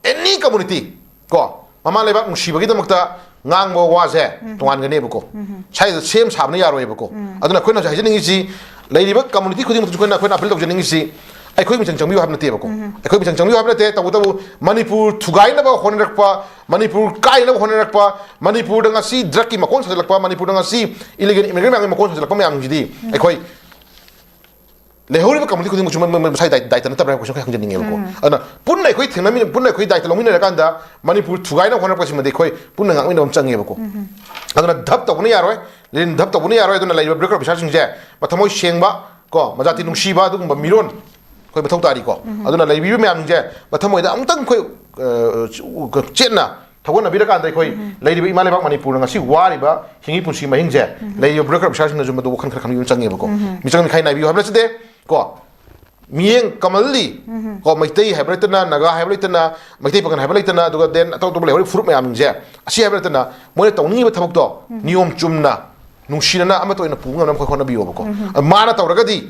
any community ꯀꯣ, ꯃꯃꯥ ꯂꯩꯕꯥꯛ ꯅꯨꯡꯁꯤꯕꯒꯤꯗꯃꯛꯇ ꯉꯥꯡꯕ ꯋꯥꯁꯦ ꯇꯣꯉꯥꯟꯒꯅꯦꯕꯀꯣ꯫ ꯁ꯭ꯋꯥꯏꯗ ꯁꯦꯝ ꯁꯥꯕꯅ ꯌꯥꯔꯣꯏꯕꯀꯣ꯫ ꯑꯗꯨꯅ ꯑꯩꯈꯣꯏꯅ ꯍꯧꯖꯤꯛ ꯍꯥꯏꯖꯅꯤꯡꯉꯤꯁꯤ, ꯂꯩꯔꯤꯕ community ꯈꯨꯗꯤꯡꯃꯛꯇꯁꯨ ꯑꯩꯈꯣꯏꯅ, ꯑꯩꯈꯣꯏꯅ ꯑꯄꯤꯜ ꯇꯧꯖꯅꯤꯡꯉꯤꯁꯤ, ꯑꯩꯈꯣꯏ ꯃꯤꯆꯪ ꯆꯪꯕꯤꯌꯨ ꯍꯥꯏꯕ ꯅꯠꯇꯦꯕꯀꯣ꯫ ꯑꯩꯈꯣꯏ ꯃꯤꯆꯪ ꯆꯪꯕꯤꯌꯨ ꯍꯥꯏꯕ ꯅꯠꯇꯦ꯫ ꯇꯧꯕꯇꯕꯨ ꯃꯅꯤꯄꯨꯔ ꯊꯨꯒꯥꯏꯅꯕ ꯍꯣꯠꯅꯔꯛꯄ, ꯃꯅꯤꯄꯨꯔ ꯀꯥꯏꯅꯕ ꯍꯣꯠꯅꯔꯛꯄ, ꯃꯅꯤꯄꯨꯔꯗ ꯉꯁꯤ ꯗ꯭ꯔꯒꯀꯤ ꯃꯀꯣꯟ ꯁꯥꯖꯤꯜꯂꯛꯄ, ꯃꯅꯤꯄꯨꯔꯗ ꯉꯁꯤ ꯏꯂꯤꯒꯦꯜ ꯏꯃꯤꯒ꯭ꯔꯦꯟ ꯃꯌꯥꯝꯒꯤ ꯃꯀꯣꯟ ꯁꯥꯖꯤꯜꯂꯛꯄ ꯃꯌꯥꯝꯁꯤꯗꯤ ꯑꯩꯈꯣꯏ ꯂꯩꯍꯧꯔꯤꯕ community ꯈꯨꯗꯤꯡꯃꯛꯁꯨ ꯃ-, ꯃ-, ꯃꯁꯥꯒꯤ ꯗꯥꯏ-, ꯗꯥꯏꯇ ꯅꯠꯇꯕ꯭ꯔꯥ ꯍꯥꯏꯕ ꯀꯣꯏꯁꯟ ꯈꯔ ꯍꯪꯖꯅꯤꯡꯉꯦꯕꯀꯣ꯫ ꯑꯗꯨꯅ ꯄꯨꯟꯅ ꯑꯩꯈꯣꯏ ꯊꯦꯡꯅꯃꯤꯟꯅ-, ꯄꯨꯟꯅ ꯑꯩꯈꯣꯏ ꯗꯥꯏꯇ ꯂꯧꯃꯤꯟꯅꯔꯀꯥꯟꯗ ꯃꯅꯤꯄꯨꯔ ꯊꯨꯒꯥꯏꯅꯕ ꯍꯣꯠꯅꯔꯛꯄꯁꯤꯃꯗꯤ ꯑꯩꯈꯣꯏ ꯄꯨꯟꯅ ꯉꯥꯛꯃꯤꯟꯅꯕ ꯑꯃ ꯆꯪꯉꯦꯕꯀꯣ꯫ ꯑꯗꯨꯅ ꯙꯞ ꯇꯧꯕꯅ ꯌꯥꯔꯣꯏ, ꯂꯦꯅꯤꯟ ꯙꯞ ꯇꯧꯕꯅ ꯌꯥꯔꯣꯏ꯫ ꯑꯗꯨꯅ ꯂꯩꯔꯤꯕ ꯕ꯭ꯔꯣꯀꯔ ꯑꯣꯐꯤꯁꯥꯔꯁꯤꯡꯁꯦ ꯃꯊꯃꯣꯏ ꯁꯦꯡꯕ ꯀꯣ, ꯃꯖꯥꯇꯤ ꯅꯨꯡꯁꯤꯕ ꯑꯗꯨꯒꯨꯝꯕ ꯃꯤꯔꯣꯟ ꯑꯩꯈꯣꯏ ꯃꯊꯧ ꯇꯥꯔꯤꯀꯣ꯫ ꯑꯗꯨꯅ ꯂꯩꯕꯤꯕ ꯃꯌꯥꯝꯁꯤꯡꯁꯦ ꯃꯊꯃꯣꯏꯗ ꯑꯃꯨꯛꯇꯪ ꯑꯩꯈꯣꯏ, ꯑ, ꯆꯦꯠꯅ ꯊꯧꯒꯠꯅꯕꯤꯔꯀꯥꯟꯗ ꯑꯩꯈꯣꯏ ꯂꯩꯔꯤꯕ ꯏꯃꯥ ꯂꯩꯕꯥꯛ ꯃꯅꯤꯄꯨꯔꯅ ꯉꯁꯤ ꯋꯥꯔꯤꯕ ꯍꯤꯡꯉꯤ ꯄꯨꯟꯁꯤ ꯃꯍꯤꯡꯁꯦ ꯂꯩꯔꯤꯕ ꯕ꯭ꯔꯣꯀꯔ ꯑꯣꯐꯤꯁꯥꯔꯁꯤꯡꯅꯁꯨ ꯃꯗꯨ ꯋꯥꯈꯜ ꯈꯔ ꯈꯟꯕꯤꯕ ꯆꯪꯉꯦꯕꯀꯣ꯫ ꯃꯤꯆꯪ ꯃꯤꯈꯥꯏ ꯅꯥꯏꯕꯤꯌꯨ ꯍꯥꯏꯕ ꯅꯠꯆꯗꯦ ꯀꯣ꯫ ꯃꯤꯠꯌꯦꯡ ꯀꯃꯜꯂꯤ ꯀꯣ, ꯃꯩꯇꯩ ꯍꯥꯏꯕ ꯂꯩꯇꯅ, ꯅꯥꯒꯥ ꯍꯥꯏꯕ ꯂꯩꯇꯅ, ꯃꯩꯇꯩ ꯄꯥꯉꯜ ꯍꯥꯏꯕ ꯂꯩꯇꯅ, ꯑꯗꯨꯒ then ꯑꯇꯣꯞ ꯑꯇꯣꯞꯄ ꯂꯩꯍꯧꯔꯤꯕ ꯐꯨꯔꯨꯞ ꯃꯌꯥꯝꯁꯦ, ꯑꯁꯤ ꯍꯥꯏꯕ ꯂꯩꯇꯅ ꯃꯣꯏꯅ ꯇꯧꯅꯤꯡꯉꯤꯕ ꯊꯕꯛꯇꯣ ꯅꯤꯌꯣꯝ ꯆꯨꯝꯅ, ꯅꯨꯡꯁꯤꯅꯅ ꯑꯃꯠꯇ ꯑꯣꯏꯅ ꯄꯨꯕ ꯉꯝꯅꯕ ꯑꯩꯈꯣꯏ ꯍꯣꯠꯅꯕꯤꯌꯣꯕꯀꯣ꯫ ꯑ, ꯃꯥꯅ ꯇꯧꯔꯒꯗꯤ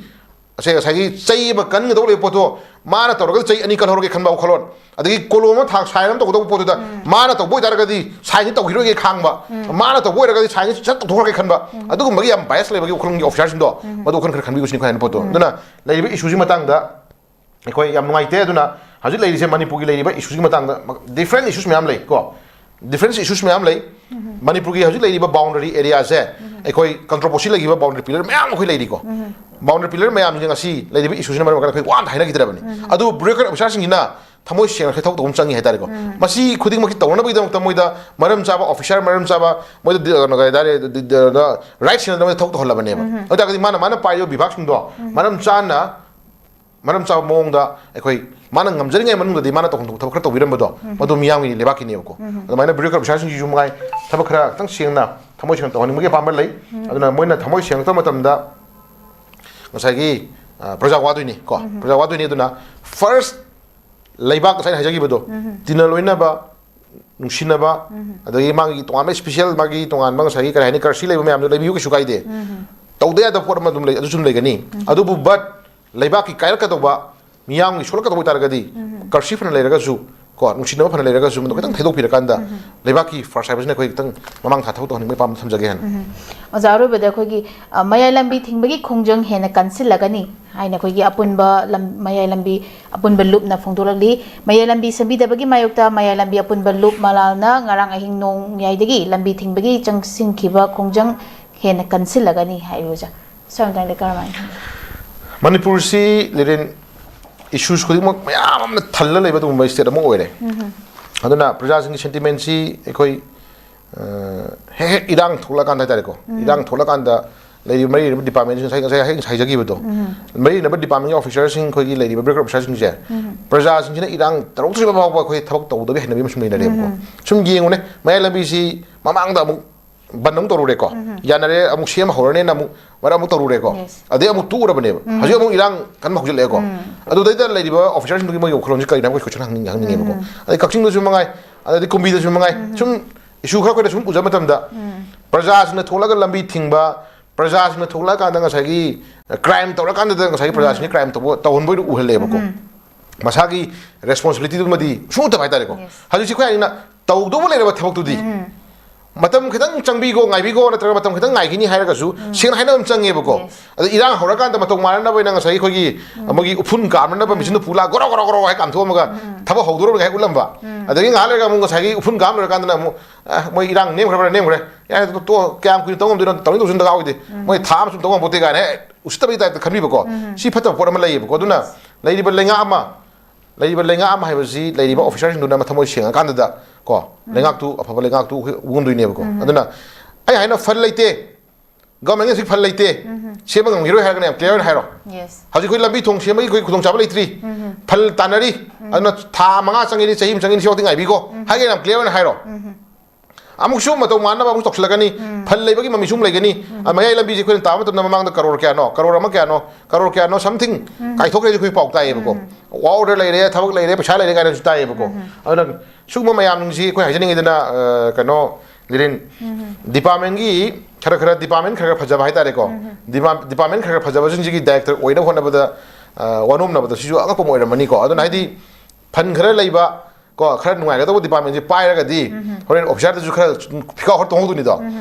ꯑꯁꯦ ꯉꯁꯥꯏꯒꯤ ꯆꯩ ꯑꯃ ꯀꯟꯒꯗꯧ ꯂꯩꯕ ꯄꯣꯠꯇꯣ, ꯃꯥꯅ ꯇꯧꯔꯒꯗꯤ ꯆꯩ ꯑꯅꯤ ꯀꯜꯍꯧꯔꯒꯦ ꯈꯟꯕ ꯋꯥꯈꯜꯂꯣꯟ, ꯑꯗꯒꯤ ꯀꯣꯂꯣꯝ ꯑꯃ ꯊꯥ ꯁꯥꯏꯟ ꯑꯃ ꯇꯧꯒꯗꯧꯕ ꯄꯣꯠꯇꯨꯗ ꯃꯥꯅ ꯇꯧꯕ ꯑꯣꯏꯇꯥꯔꯒꯗꯤ ꯁꯥꯏꯟꯁꯤ ꯇꯧꯈꯤꯔꯣꯏꯒꯦ ꯈꯥꯡꯕ, ꯃꯥꯅ ꯇꯧꯕ ꯑꯣꯏꯔꯒꯗꯤ ꯁꯥꯏꯟꯁꯤ ꯁꯠ ꯇꯧꯊꯣꯛꯈ꯭ꯔꯒꯦ ꯈꯟꯕ, ꯑꯗꯨꯒꯨꯝꯕꯒꯤ ꯌꯥꯝ ꯕꯥꯏꯁ ꯂꯩꯕꯒꯤ ꯋꯥꯈꯜꯂꯣꯟꯒꯤ ꯑꯣꯐꯤꯁꯥꯔꯁꯤꯡꯗꯣ ꯃꯗꯨ ꯋꯥꯈꯜ ꯈꯔ ꯈꯟꯕꯤꯌꯨ ꯁꯤꯅꯤ ꯑꯩꯈꯣꯏ ꯍꯥꯏꯅ ꯄꯣꯠꯇꯣ꯫ ꯑꯗꯨꯅ ꯂꯩꯔꯤꯕ ꯏꯁꯨꯁꯤ ꯃꯇꯥꯡꯗ ꯑꯩꯈꯣꯏ ꯌꯥꯝ ꯅꯨꯡꯉꯥꯏꯇꯦ꯫ ꯑꯗꯨꯅ ꯍꯧꯖꯤꯛ ꯂꯩꯔꯤꯁꯦ ꯃꯅꯤꯄꯨꯔꯒꯤ ꯂꯩꯔꯤꯕ ꯏꯁꯨꯁꯤꯒꯤ ꯃꯇꯥꯡꯗ ꯗꯤꯐ꯭ꯔꯦꯟ ꯏꯁꯨꯁ ꯃꯌꯥꯝ ꯂꯩ ꯀꯣ꯫ ꯗꯤꯐ꯭ꯔꯦꯟꯁ ꯏꯁꯨꯁ ꯃꯌꯥꯝ ꯂꯩ꯫ ꯃꯅꯤꯄꯨꯔꯒꯤ ꯍꯧꯖꯤꯛ ꯂꯩꯔꯤꯕ ꯕꯥꯎꯟꯗꯔꯤ ꯑꯦꯔꯤꯌꯥꯁꯦ ꯑꯩꯈꯣꯏ ꯀꯟꯇ꯭ꯔꯣꯚꯔꯁꯤ ꯂꯩꯈꯤꯕ ꯕꯥꯎꯟꯗꯔꯤ ꯄꯤꯂꯔ ꯃꯌꯥꯝ ꯑꯩꯈꯣꯏ ꯂꯩꯔꯤꯀꯣ꯫ ꯕꯥꯎꯟꯗꯔꯤ ꯄꯤꯂꯔ ꯃꯌꯥꯝꯁꯦ ꯉꯁꯤ ꯂꯩꯔꯤꯕ ꯏꯁꯨꯁꯤꯅ ꯃꯔꯝ ꯑꯣꯏꯔꯀꯥꯟꯗ ꯑꯩꯈꯣꯏ ꯋꯥ ꯑꯝꯇ ꯍꯥꯏꯅꯈꯤꯗ꯭ꯔꯕꯅꯤ꯫ ꯑꯗꯨ ꯕ꯭ꯔꯣꯀꯔ ꯑꯣꯐꯤꯁꯥꯔꯁꯤꯡꯁꯤꯅ ꯊꯃꯣꯏ ꯁꯦꯡꯅ ꯊꯕꯛ ꯇꯧꯕ ꯑꯃ ꯆꯪꯉꯤ ꯍꯥꯏꯇꯥꯔꯦꯀꯣ꯫ ꯃꯁꯤ ꯈꯨꯗꯤꯡꯃꯛꯁꯤ ꯇꯧꯅꯕꯒꯤꯗꯃꯛꯇ ꯃꯣꯏꯗ ꯃꯔꯝ ꯆꯥꯕ ꯑꯣꯐꯤꯁꯥꯔ, ꯃꯔꯝ ꯆꯥꯕ, ꯃꯣꯏꯗ ꯗꯤ-, ꯀꯩꯅꯣ, ꯀꯩ ꯍꯥꯏꯇꯥꯔꯦ, ꯗꯤ-, ꯗꯤ-, ꯗꯤ-, ꯔꯥꯏꯠ ꯁꯦꯟꯅꯗ ꯃꯣꯏꯗ ꯊꯕꯛ ꯇꯧꯍꯜꯂꯕꯅꯦꯕ꯫ ꯑꯗꯨ ꯑꯣꯏꯇꯥꯔꯒꯗꯤ ꯃꯥꯅ, ꯃꯥꯅ ꯄꯥꯏꯔꯤꯕ ꯕꯤꯚꯥꯒꯁꯤꯡꯗꯣ ꯃꯔꯝ ꯆꯥꯅ, ꯃꯔꯝ ꯆꯥꯕ ꯃꯑꯣꯡꯗ ꯑꯩꯈꯣꯏ ꯃꯥꯅ ꯉꯝꯖꯔꯤꯉꯩ ꯃꯅꯨꯡꯗꯗꯤ ꯃꯥꯅ ꯇꯧꯐꯝ ꯊꯣꯛꯄ ꯊꯕꯛ ꯈꯔ ꯇꯧꯕꯤꯔꯝꯕꯗꯣ, ꯃꯗꯨ ꯃꯤꯌꯥꯝꯒꯤ ꯂꯩꯕꯥꯛꯀꯤꯅꯦꯕꯀꯣ꯫ ꯑꯗꯨꯃꯥꯏꯅ ꯕ꯭ꯔꯣꯀꯔ ꯑꯣꯐꯤꯁꯥꯔꯁꯤꯡꯁꯤꯁꯨ ꯃꯉꯥꯏ ꯊꯕꯛ ꯈꯔ ꯈꯤꯇꯪ ꯁꯦꯡꯅ ꯊꯃꯣꯏ ꯁꯦꯡꯅ ꯇꯧꯍꯟꯅꯤꯡꯕꯒꯤ ꯑꯄꯥꯝꯕ ꯂꯩ꯫ ꯑꯗꯨꯅ ꯃꯣꯏꯅ ꯊꯃꯣꯏ ꯁꯦꯡꯉꯛꯇꯕ ꯃꯇꯝꯗ ꯉꯁꯥꯏꯒꯤ ꯑ, ꯄ꯭ꯔꯖꯥ ꯋꯥꯗꯣꯏꯅꯤ ꯀꯣ꯫ ꯄ꯭ꯔꯖꯥ ꯋꯥꯗꯣꯏꯅꯤ꯫ ꯑꯗꯨꯅ ꯐꯥꯔꯁ ꯂꯩꯕꯥꯛ ꯉꯁꯥꯏ ꯑꯩꯅ ꯍꯥꯏꯖꯈꯤꯕꯗꯣ, ꯇꯤꯟꯅ ꯂꯣꯏꯅꯕ, ꯅꯨꯡꯁꯤꯅꯕ, ꯑꯗꯒꯤ ꯃꯥꯒꯤ ꯇꯣꯉꯥꯟꯕ ꯏꯁꯄꯤꯁꯦꯜ, ꯃꯥꯒꯤ ꯇꯣꯉꯥꯟꯕ ꯉꯁꯥꯏꯒꯤ ꯀꯔꯤ ꯍꯥꯏꯅꯤ, ꯀꯔꯁꯤ ꯂꯩꯕ ꯃꯌꯥꯝꯗꯣ ꯂꯩꯕꯤꯌꯨ, ꯀꯩꯁꯨ ꯀꯥꯏꯗꯦ꯫ ꯇꯧꯗ ꯌꯥꯗꯕ ꯄꯣꯠ ꯑꯃ ꯑꯗꯨꯝ ꯂꯩ, ꯑꯗꯨꯁꯨ ꯑꯗꯨꯝ ꯂꯩꯒꯅꯤ꯫ ꯑꯗꯨꯕꯨ ꯕꯠ ꯂꯩꯕꯥꯛꯀꯤ ꯀꯥꯏꯔꯛꯀꯗꯧꯕ, ꯃꯤꯌꯥꯝꯒꯤ ꯁꯣꯛꯂꯛꯀꯗꯧꯕ ꯑꯣꯏꯇꯥꯔꯒꯗꯤ, ꯀꯔꯁꯤ ꯐꯅ ꯂꯩꯔꯒꯁꯨ ꯀꯣ, ꯅꯨꯡꯁꯤꯅꯕ ꯐꯅ ꯂꯩꯔꯒꯁꯨ ꯃꯗꯨ ꯈꯤꯇꯪ ꯊꯩꯗꯣꯛꯄꯤꯔꯀꯥꯟꯗ ꯂꯩꯕꯥꯛꯀꯤ ꯐꯥꯔꯁ ꯍꯥꯏꯕꯁꯤꯅ ꯑꯩꯈꯣꯏ ꯈꯤꯇꯪ ꯃꯃꯥꯡ ꯊꯥ ꯊꯕꯛ ꯇꯧꯍꯟꯅꯤꯡꯕꯒꯤ ꯑꯄꯥꯝꯕ ꯊꯝꯖꯒꯦ ꯍꯥꯏꯅ꯫ ꯑꯣꯖꯥ, ꯑꯔꯣꯏꯕꯗ ꯑꯩꯈꯣꯏꯒꯤ, ꯑ, ꯃꯌꯥꯏ ꯂꯝꯕꯤ ꯊꯤꯡꯕꯒꯤ ꯈꯣꯡꯖꯪ ꯍꯦꯟꯅ ꯀꯟꯁꯤꯜꯂꯒꯅꯤ ꯍꯥꯏꯅ ꯑꯩꯈꯣꯏꯒꯤ ꯑꯄꯨꯟꯕ ꯂꯝ-, ꯃꯌꯥꯏ ꯂꯝꯕꯤ ꯑꯄꯨꯟꯕ ꯂꯨꯞꯅ ꯐꯣꯡꯗꯣꯛꯂꯛꯂꯤ꯫ ꯃꯌꯥꯏ ꯂꯝꯕꯤ ꯁꯦꯝꯕꯤꯗꯕꯒꯤ ꯃꯥꯌꯣꯛꯇ ꯃꯌꯥꯏ ꯂꯝꯕꯤ ꯑꯄꯨꯟꯕ ꯂꯨꯞ ꯃꯂꯥꯜꯅ ꯉꯔꯥꯡ ꯑꯍꯤꯡ ꯅꯣꯡꯌꯥꯏꯗꯒꯤ ꯂꯝꯕꯤ ꯊꯤꯡꯕꯒꯤ ꯆꯪꯁꯤꯟꯈꯤꯕ ꯈꯣꯡꯖꯪ ꯍꯦꯟꯅ ꯀꯟꯁꯤꯜꯂꯒꯅꯤ ꯍꯥꯏꯔꯤ ꯑꯣꯖꯥ꯫ ꯁ꯭ꯋꯥꯏ ꯃꯇꯥꯡꯗ ꯀꯔꯝꯍꯥꯏꯅ ꯈꯟꯕꯤ? ꯃꯅꯤꯄꯨꯔꯁꯤ ꯂꯤꯔꯦꯟ, ꯏꯁꯨꯁ ꯈꯨꯗꯤꯡꯃꯛ ꯃꯌꯥꯝ ꯑꯃꯅ ꯊꯜꯂ ꯂꯩꯕ ꯑꯗꯨꯒꯨꯝꯕ ꯁ꯭ꯇꯦꯠ ꯑꯃ ꯑꯣꯏꯔꯦ꯫ ꯑꯗꯨꯅ ꯄ꯭ꯔꯖꯥꯁꯤꯡꯒꯤ ꯁꯦꯟꯇꯤꯃꯦꯟꯁꯤ ꯑꯩꯈꯣꯏ, ꯑ, ꯍꯦꯛ ꯍꯦꯛ ꯏꯔꯥꯡ ꯊꯣꯛꯂꯛꯀꯥꯟꯗ ꯍꯥꯏꯇꯥꯔꯦꯀꯣ, ꯏꯔꯥꯡ ꯊꯣꯛꯂꯛꯀꯥꯟꯗ ꯂꯩꯔꯤꯕ ꯃꯔꯤ ꯂꯩꯅꯕ ꯗꯤꯄꯥꯔꯠꯃꯦꯟꯁꯤꯡ ꯉꯁꯥꯏ, ꯉꯁꯥꯏ, ꯉꯁꯥꯏ ꯍꯥꯏꯖꯈꯤꯕꯗꯣ, ꯃꯔꯤ ꯂꯩꯅꯕ ꯗꯤꯄꯥꯔꯠꯃꯦꯟꯒꯤ ꯑꯣꯐꯤꯁꯥꯔꯁꯤꯡ, ꯑꯩꯈꯣꯏꯒꯤ ꯂꯩꯔꯤꯕ ꯕ꯭ꯌꯨꯔꯣꯀ꯭ꯔꯦꯠ ꯑꯣꯐꯤꯁꯥꯔꯁꯤꯡꯁꯦ, ꯄ꯭ꯔꯖꯥꯁꯤꯡꯁꯤꯅ ꯏꯔꯥꯡ ꯇꯧꯔꯛꯇ꯭ꯔꯤꯕ ꯐꯥꯎꯕ ꯑꯩꯈꯣꯏ ꯊꯕꯛ ꯇꯧꯗꯕ ꯍꯩꯅꯕꯤ ꯑꯃ ꯁꯨꯝ ꯂꯩꯅꯔꯦꯕꯀꯣ꯫ ꯁꯨꯝ ꯌꯦꯡꯉꯨꯅꯦ, ꯃꯌꯥꯏ ꯂꯝꯕꯤꯁꯤ ꯃꯃꯥꯡꯗ ꯑꯃꯨꯛ ꯕꯟ ꯑꯃꯨꯛ ꯇꯧꯔꯨꯔꯦꯀꯣ, ꯌꯥꯅꯔꯦ, ꯑꯃꯨꯛ ꯁꯦꯝ ꯍꯧꯔꯅꯦꯅ ꯑꯃꯨꯛ ꯃꯔꯛ ꯑꯃꯨꯛ ꯇꯧꯔꯨꯔꯦꯀꯣ꯫ Yes. ꯑꯗꯩ ꯑꯃꯨꯛ ꯇꯣꯛꯎꯔꯕꯅꯦꯕ꯫ ꯍꯧꯖꯤꯛ ꯑꯃꯨꯛ ꯏꯔꯥꯡ ꯀꯟꯕ ꯍꯧꯖꯤꯜꯂꯛꯑꯦꯀꯣ꯫ ꯑꯗꯨꯗꯩꯗ ꯂꯩꯔꯤꯕ ꯑꯣꯐꯤꯁꯥꯔꯁꯤꯡꯗꯨꯒꯤ ꯃꯣꯏꯒꯤ ꯋꯥꯈꯜꯂꯣꯟꯁꯤ ꯀꯔꯤꯅꯣ, ꯑꯩꯈꯣꯏ ꯀꯣꯏꯁꯟ ꯍꯪꯅꯤꯡ-, ꯍꯪꯅꯤꯡꯉꯦꯕꯀꯣ꯫ ꯑꯗꯩ ꯀꯛꯆꯤꯡꯗꯁꯨ ꯃꯉꯥꯏ, ꯑꯗꯩ ꯀꯨꯝꯕꯤꯗꯁꯨ ꯃꯉꯥꯏ, ꯁꯨꯝ ꯏꯁꯨ ꯈꯔ ꯑꯩꯈꯣꯏꯅ ꯁꯨꯝ ꯎꯖꯕ ꯃꯇꯝꯗ, ꯄ꯭ꯔꯖꯥꯁꯤꯡꯅ ꯊꯣꯛꯂꯒ ꯂꯝꯕꯤ ꯊꯤꯡꯕ, ꯄ꯭ꯔꯖꯥꯁꯤꯡꯅ ꯊꯣꯛꯂꯛꯑꯀꯥꯟꯗ ꯉꯁꯥꯏꯒꯤ ꯀ꯭ꯔꯥꯏꯝ ꯇꯧꯔꯀꯥꯟꯗ ꯉꯁꯥꯏꯒꯤ ꯄ꯭ꯔꯖꯥꯁꯤꯡꯅ ꯀ꯭ꯔꯥꯏꯝ ꯇꯧꯕ, ꯇꯧꯍꯟꯕ ꯑꯣꯏꯅ ꯎꯍꯜꯂꯦꯕꯀꯣ꯫ ꯃꯁꯥꯒꯤ ꯔꯦꯁꯄꯣꯟꯁꯤꯕꯤꯂꯤꯇꯤꯗꯨꯃꯗꯤ ꯁꯨꯡꯎ ꯎꯠꯇꯕ ꯍꯥꯏꯇꯥꯔꯦꯀꯣ꯫ Yes. ꯍꯧꯖꯤꯛꯁꯦ ꯑꯩꯈꯣꯏ ꯍꯥꯏꯅ ꯇꯧꯗꯧꯕ ꯂꯩꯔꯕ ꯊꯕꯛꯇꯨꯗꯤ ꯃꯇꯝ ꯈꯤꯇꯪ ꯆꯪꯕꯤꯀꯣ, ꯉꯥꯏꯕꯤꯀꯣ, ꯅꯠꯇ꯭ꯔꯒ ꯃꯇꯝ ꯈꯤꯇꯪ ꯉꯥꯏꯈꯤꯅꯤ ꯍꯥꯏꯔꯒꯁꯨ ꯁꯦꯡꯅ ꯍꯥꯏꯅꯕ ꯑꯃ ꯆꯪꯉꯦꯕꯀꯣ꯫ Yes. ꯑꯗ ꯏꯔꯥꯡ ꯍꯧꯔꯀꯥꯟꯗ ꯃꯇꯧ ꯃꯥꯟꯅꯅꯕ ꯑꯣꯏꯅ ꯉꯁꯥꯏꯒꯤ ꯑꯩꯈꯣꯏꯒꯤ ꯑꯃꯒꯤ ꯎꯐꯨꯟ ꯀꯥꯝꯅꯅꯕ ꯃꯦꯆꯤꯟꯗꯨ ꯄꯨꯂꯥ ꯒꯣꯔꯣ ꯒꯣꯔꯣ ꯒꯣꯔꯣ ꯍꯥꯏ ꯀꯥꯝꯊꯣꯛꯑꯝꯃꯒ ꯊꯕꯛ ꯍꯧꯗꯣꯔꯕꯅꯤ ꯍꯥꯏ ꯎꯠꯂꯝꯕ꯫ ꯑꯗꯒꯤ ꯉꯥꯏꯍꯥꯛ ꯂꯩꯔꯒ ꯑꯃꯨꯛ ꯉꯁꯥꯏꯒꯤ ꯎꯐꯨꯟ ꯀꯥꯝ ꯂꯣꯏꯔꯀꯥꯟꯗꯅ ꯑꯃꯨꯛ, "ꯑ, ꯃꯣꯏ ꯏꯔꯥꯡ ꯅꯦꯝꯈ꯭ꯔꯕ꯭ꯔꯥ? ꯅꯦꯝꯈ꯭ꯔꯦ꯫ ꯌꯥꯔꯦ, ꯇꯣꯛꯑꯣ, ꯀꯌꯥꯝ ꯀꯨꯏꯅ ꯇꯧ ꯉꯝꯗꯣꯏꯅꯣ? ꯇꯧꯅꯤꯡ ꯇꯧꯁꯤꯟꯗ ꯉꯥꯎꯏꯗꯤ꯫ ꯃꯣꯏ ꯊꯥ ꯑꯃ ꯁꯨꯝ ꯇꯧ ꯉꯝꯄꯣꯠꯇꯦ" ꯀꯥꯏꯅ ꯍꯦꯛ ꯎꯁꯤꯠꯇꯕꯒꯤ ꯇꯥꯏꯞꯇ ꯈꯟꯕꯤꯕꯀꯣ꯫ ꯁꯤ ꯐꯠꯇꯕ ꯄꯣꯠ ꯑꯃ ꯂꯩꯌꯦꯕꯀꯣ꯫ ꯑꯗꯨꯅ ꯂꯩꯔꯤꯕ ꯂꯩꯉꯥꯛ ꯑꯃ, ꯂꯩꯔꯤꯕ ꯂꯩꯉꯥꯛ ꯑꯃ ꯍꯥꯏꯕꯁꯤ ꯂꯩꯔꯤꯕ ꯑꯣꯐꯤꯁꯥꯔꯁꯤꯡꯗꯨꯅ ꯃꯊꯃꯣꯏ ꯁꯦꯡꯉꯀꯥꯟꯗꯗ ꯀꯣ, ꯂꯩꯉꯥꯛꯇꯨ, ꯑꯐꯕ ꯂꯩꯉꯥꯛꯇꯨ ꯑꯩꯈꯣꯏ ꯎꯕ ꯉꯝꯗꯣꯏꯅꯦꯕꯀꯣ꯫ ꯑꯗꯨꯅ ꯑꯩ ꯍꯥꯏꯅ ꯐꯟ ꯂꯩꯇꯦ, ꯒꯚꯔꯟꯃꯦꯟꯒꯤ ꯍꯧꯖꯤꯛ ꯐꯟ ꯂꯩꯇꯦ, ꯁꯦꯝꯕ ꯉꯝꯈꯤꯔꯣꯏ ꯍꯥꯏꯔꯒꯅ ꯌꯥꯝ ꯀ꯭ꯂꯤꯌꯥꯔ ꯑꯣꯏꯅ ꯍꯥꯏꯔꯣ꯫ Yes. ꯍꯧꯖꯤꯛ ꯑꯩꯈꯣꯏ ꯂꯝꯕꯤ ꯊꯣꯡ ꯁꯦꯝꯕꯒꯤ ꯑꯩꯈꯣꯏ ꯈꯨꯗꯣꯡꯆꯥꯕ ꯂꯩꯇ꯭ꯔꯤ, ꯐꯟ ꯇꯥꯟꯅꯔꯤ, ꯑꯗꯨꯅ ꯊꯥ ꯃꯉꯥ ꯆꯪꯉꯤꯅꯤ, ꯆꯍꯤ ꯑꯃ ꯆꯪꯉꯤꯅꯤ, ꯁꯤꯐꯥꯎꯗꯤ ꯉꯥꯏꯕꯤꯀꯣ ꯍꯥꯏꯒꯦꯅ ꯌꯥꯝ ꯀ꯭ꯂꯤꯌꯥꯔ ꯑꯣꯏꯅ ꯍꯥꯏꯔꯣ꯫ ꯑꯃꯨꯛꯁꯨ ꯃꯇꯧ ꯃꯥꯟꯅꯕ ꯑꯃꯨꯛ ꯇꯧꯁꯤꯜꯂꯛꯀꯅꯤ꯫ ꯐꯟ ꯂꯩꯕꯒꯤ ꯃꯃꯤꯁꯨ ꯑꯃꯨꯛ ꯂꯩꯒꯅꯤ꯫ ꯃꯌꯥꯏ ꯂꯝꯕꯤꯁꯦ ꯑꯩꯈꯣꯏꯅ ꯇꯥꯕ ꯃꯇꯝꯗ ꯃꯃꯥꯡꯗ ꯀꯔꯣꯔ ꯀꯌꯥꯅꯣ, ꯀꯔꯣꯔ ꯑꯃ ꯀꯌꯥꯅꯣ, ꯀꯔꯣꯔ ꯀꯌꯥꯅꯣ something ꯀꯥꯏꯊꯣꯛꯈ꯭ꯔꯦꯁꯦ ꯑꯩꯈꯣꯏ ꯄꯥꯎ ꯇꯥꯏꯌꯦꯕꯀꯣ꯫ ꯋꯥ ꯑꯣꯔꯗꯔ ꯂꯩꯔꯦ, ꯊꯕꯛ ꯂꯩꯔꯦ, ꯄꯩꯁꯥ ꯂꯩꯔꯦ ꯀꯥꯏꯅꯁꯨ ꯇꯥꯏꯌꯦꯕꯀꯣ꯫ ꯑꯗꯨꯅ ꯁꯤꯒꯨꯝꯕ ꯃꯌꯥꯝꯁꯤ ꯑꯩꯈꯣꯏ ꯍꯥꯏꯖꯅꯤꯡꯉꯤꯗꯅ, ꯑ, ꯀꯩꯅꯣ, ꯂꯤꯔꯤꯟ, ꯗꯤꯄꯥꯔꯠꯃꯦꯟꯒꯤ ꯈꯔ ꯈꯔ, ꯗꯤꯄꯥꯔꯠꯃꯦꯟ ꯈꯔ ꯈꯔ ꯐꯖꯕ ꯍꯥꯏꯇꯥꯔꯦꯀꯣ꯫ ꯗꯤꯄꯥ-, ꯗꯤꯄꯥꯔꯠꯃꯦꯟ ꯈꯔ ꯈꯔ ꯐꯖꯕꯁꯤꯡꯁꯤꯒꯤ ꯗꯥꯏꯔꯦꯛꯇꯔ ꯑꯣꯏꯅꯕ ꯍꯣꯠꯅꯕꯗ, ꯑ, ꯋꯥꯅꯣꯝꯅꯕꯗ ꯁꯤꯁꯨ ꯑꯉꯛꯄ ꯑꯃ ꯑꯣꯏꯔꯝꯃꯅꯤ ꯀꯣ꯫ ꯑꯗꯨꯅ ꯍꯥꯏꯗꯤ ꯐꯟ ꯈꯔ ꯂꯩꯕ ꯀꯣ, ꯈꯔ ꯅꯨꯡꯉꯥꯏꯒꯗꯧꯕ ꯗꯤꯄꯥꯔꯠꯃꯦꯟꯁꯤ ꯄꯥꯏꯔꯒꯗꯤ ꯍꯣꯔꯦꯟ ꯑꯣꯐꯤꯁꯥꯔꯗꯁꯨ ꯈꯔ ꯐꯤꯀꯥꯎ ꯈꯔ ꯇꯣꯡꯍꯧꯗꯣꯏꯅꯤꯗꯣ꯫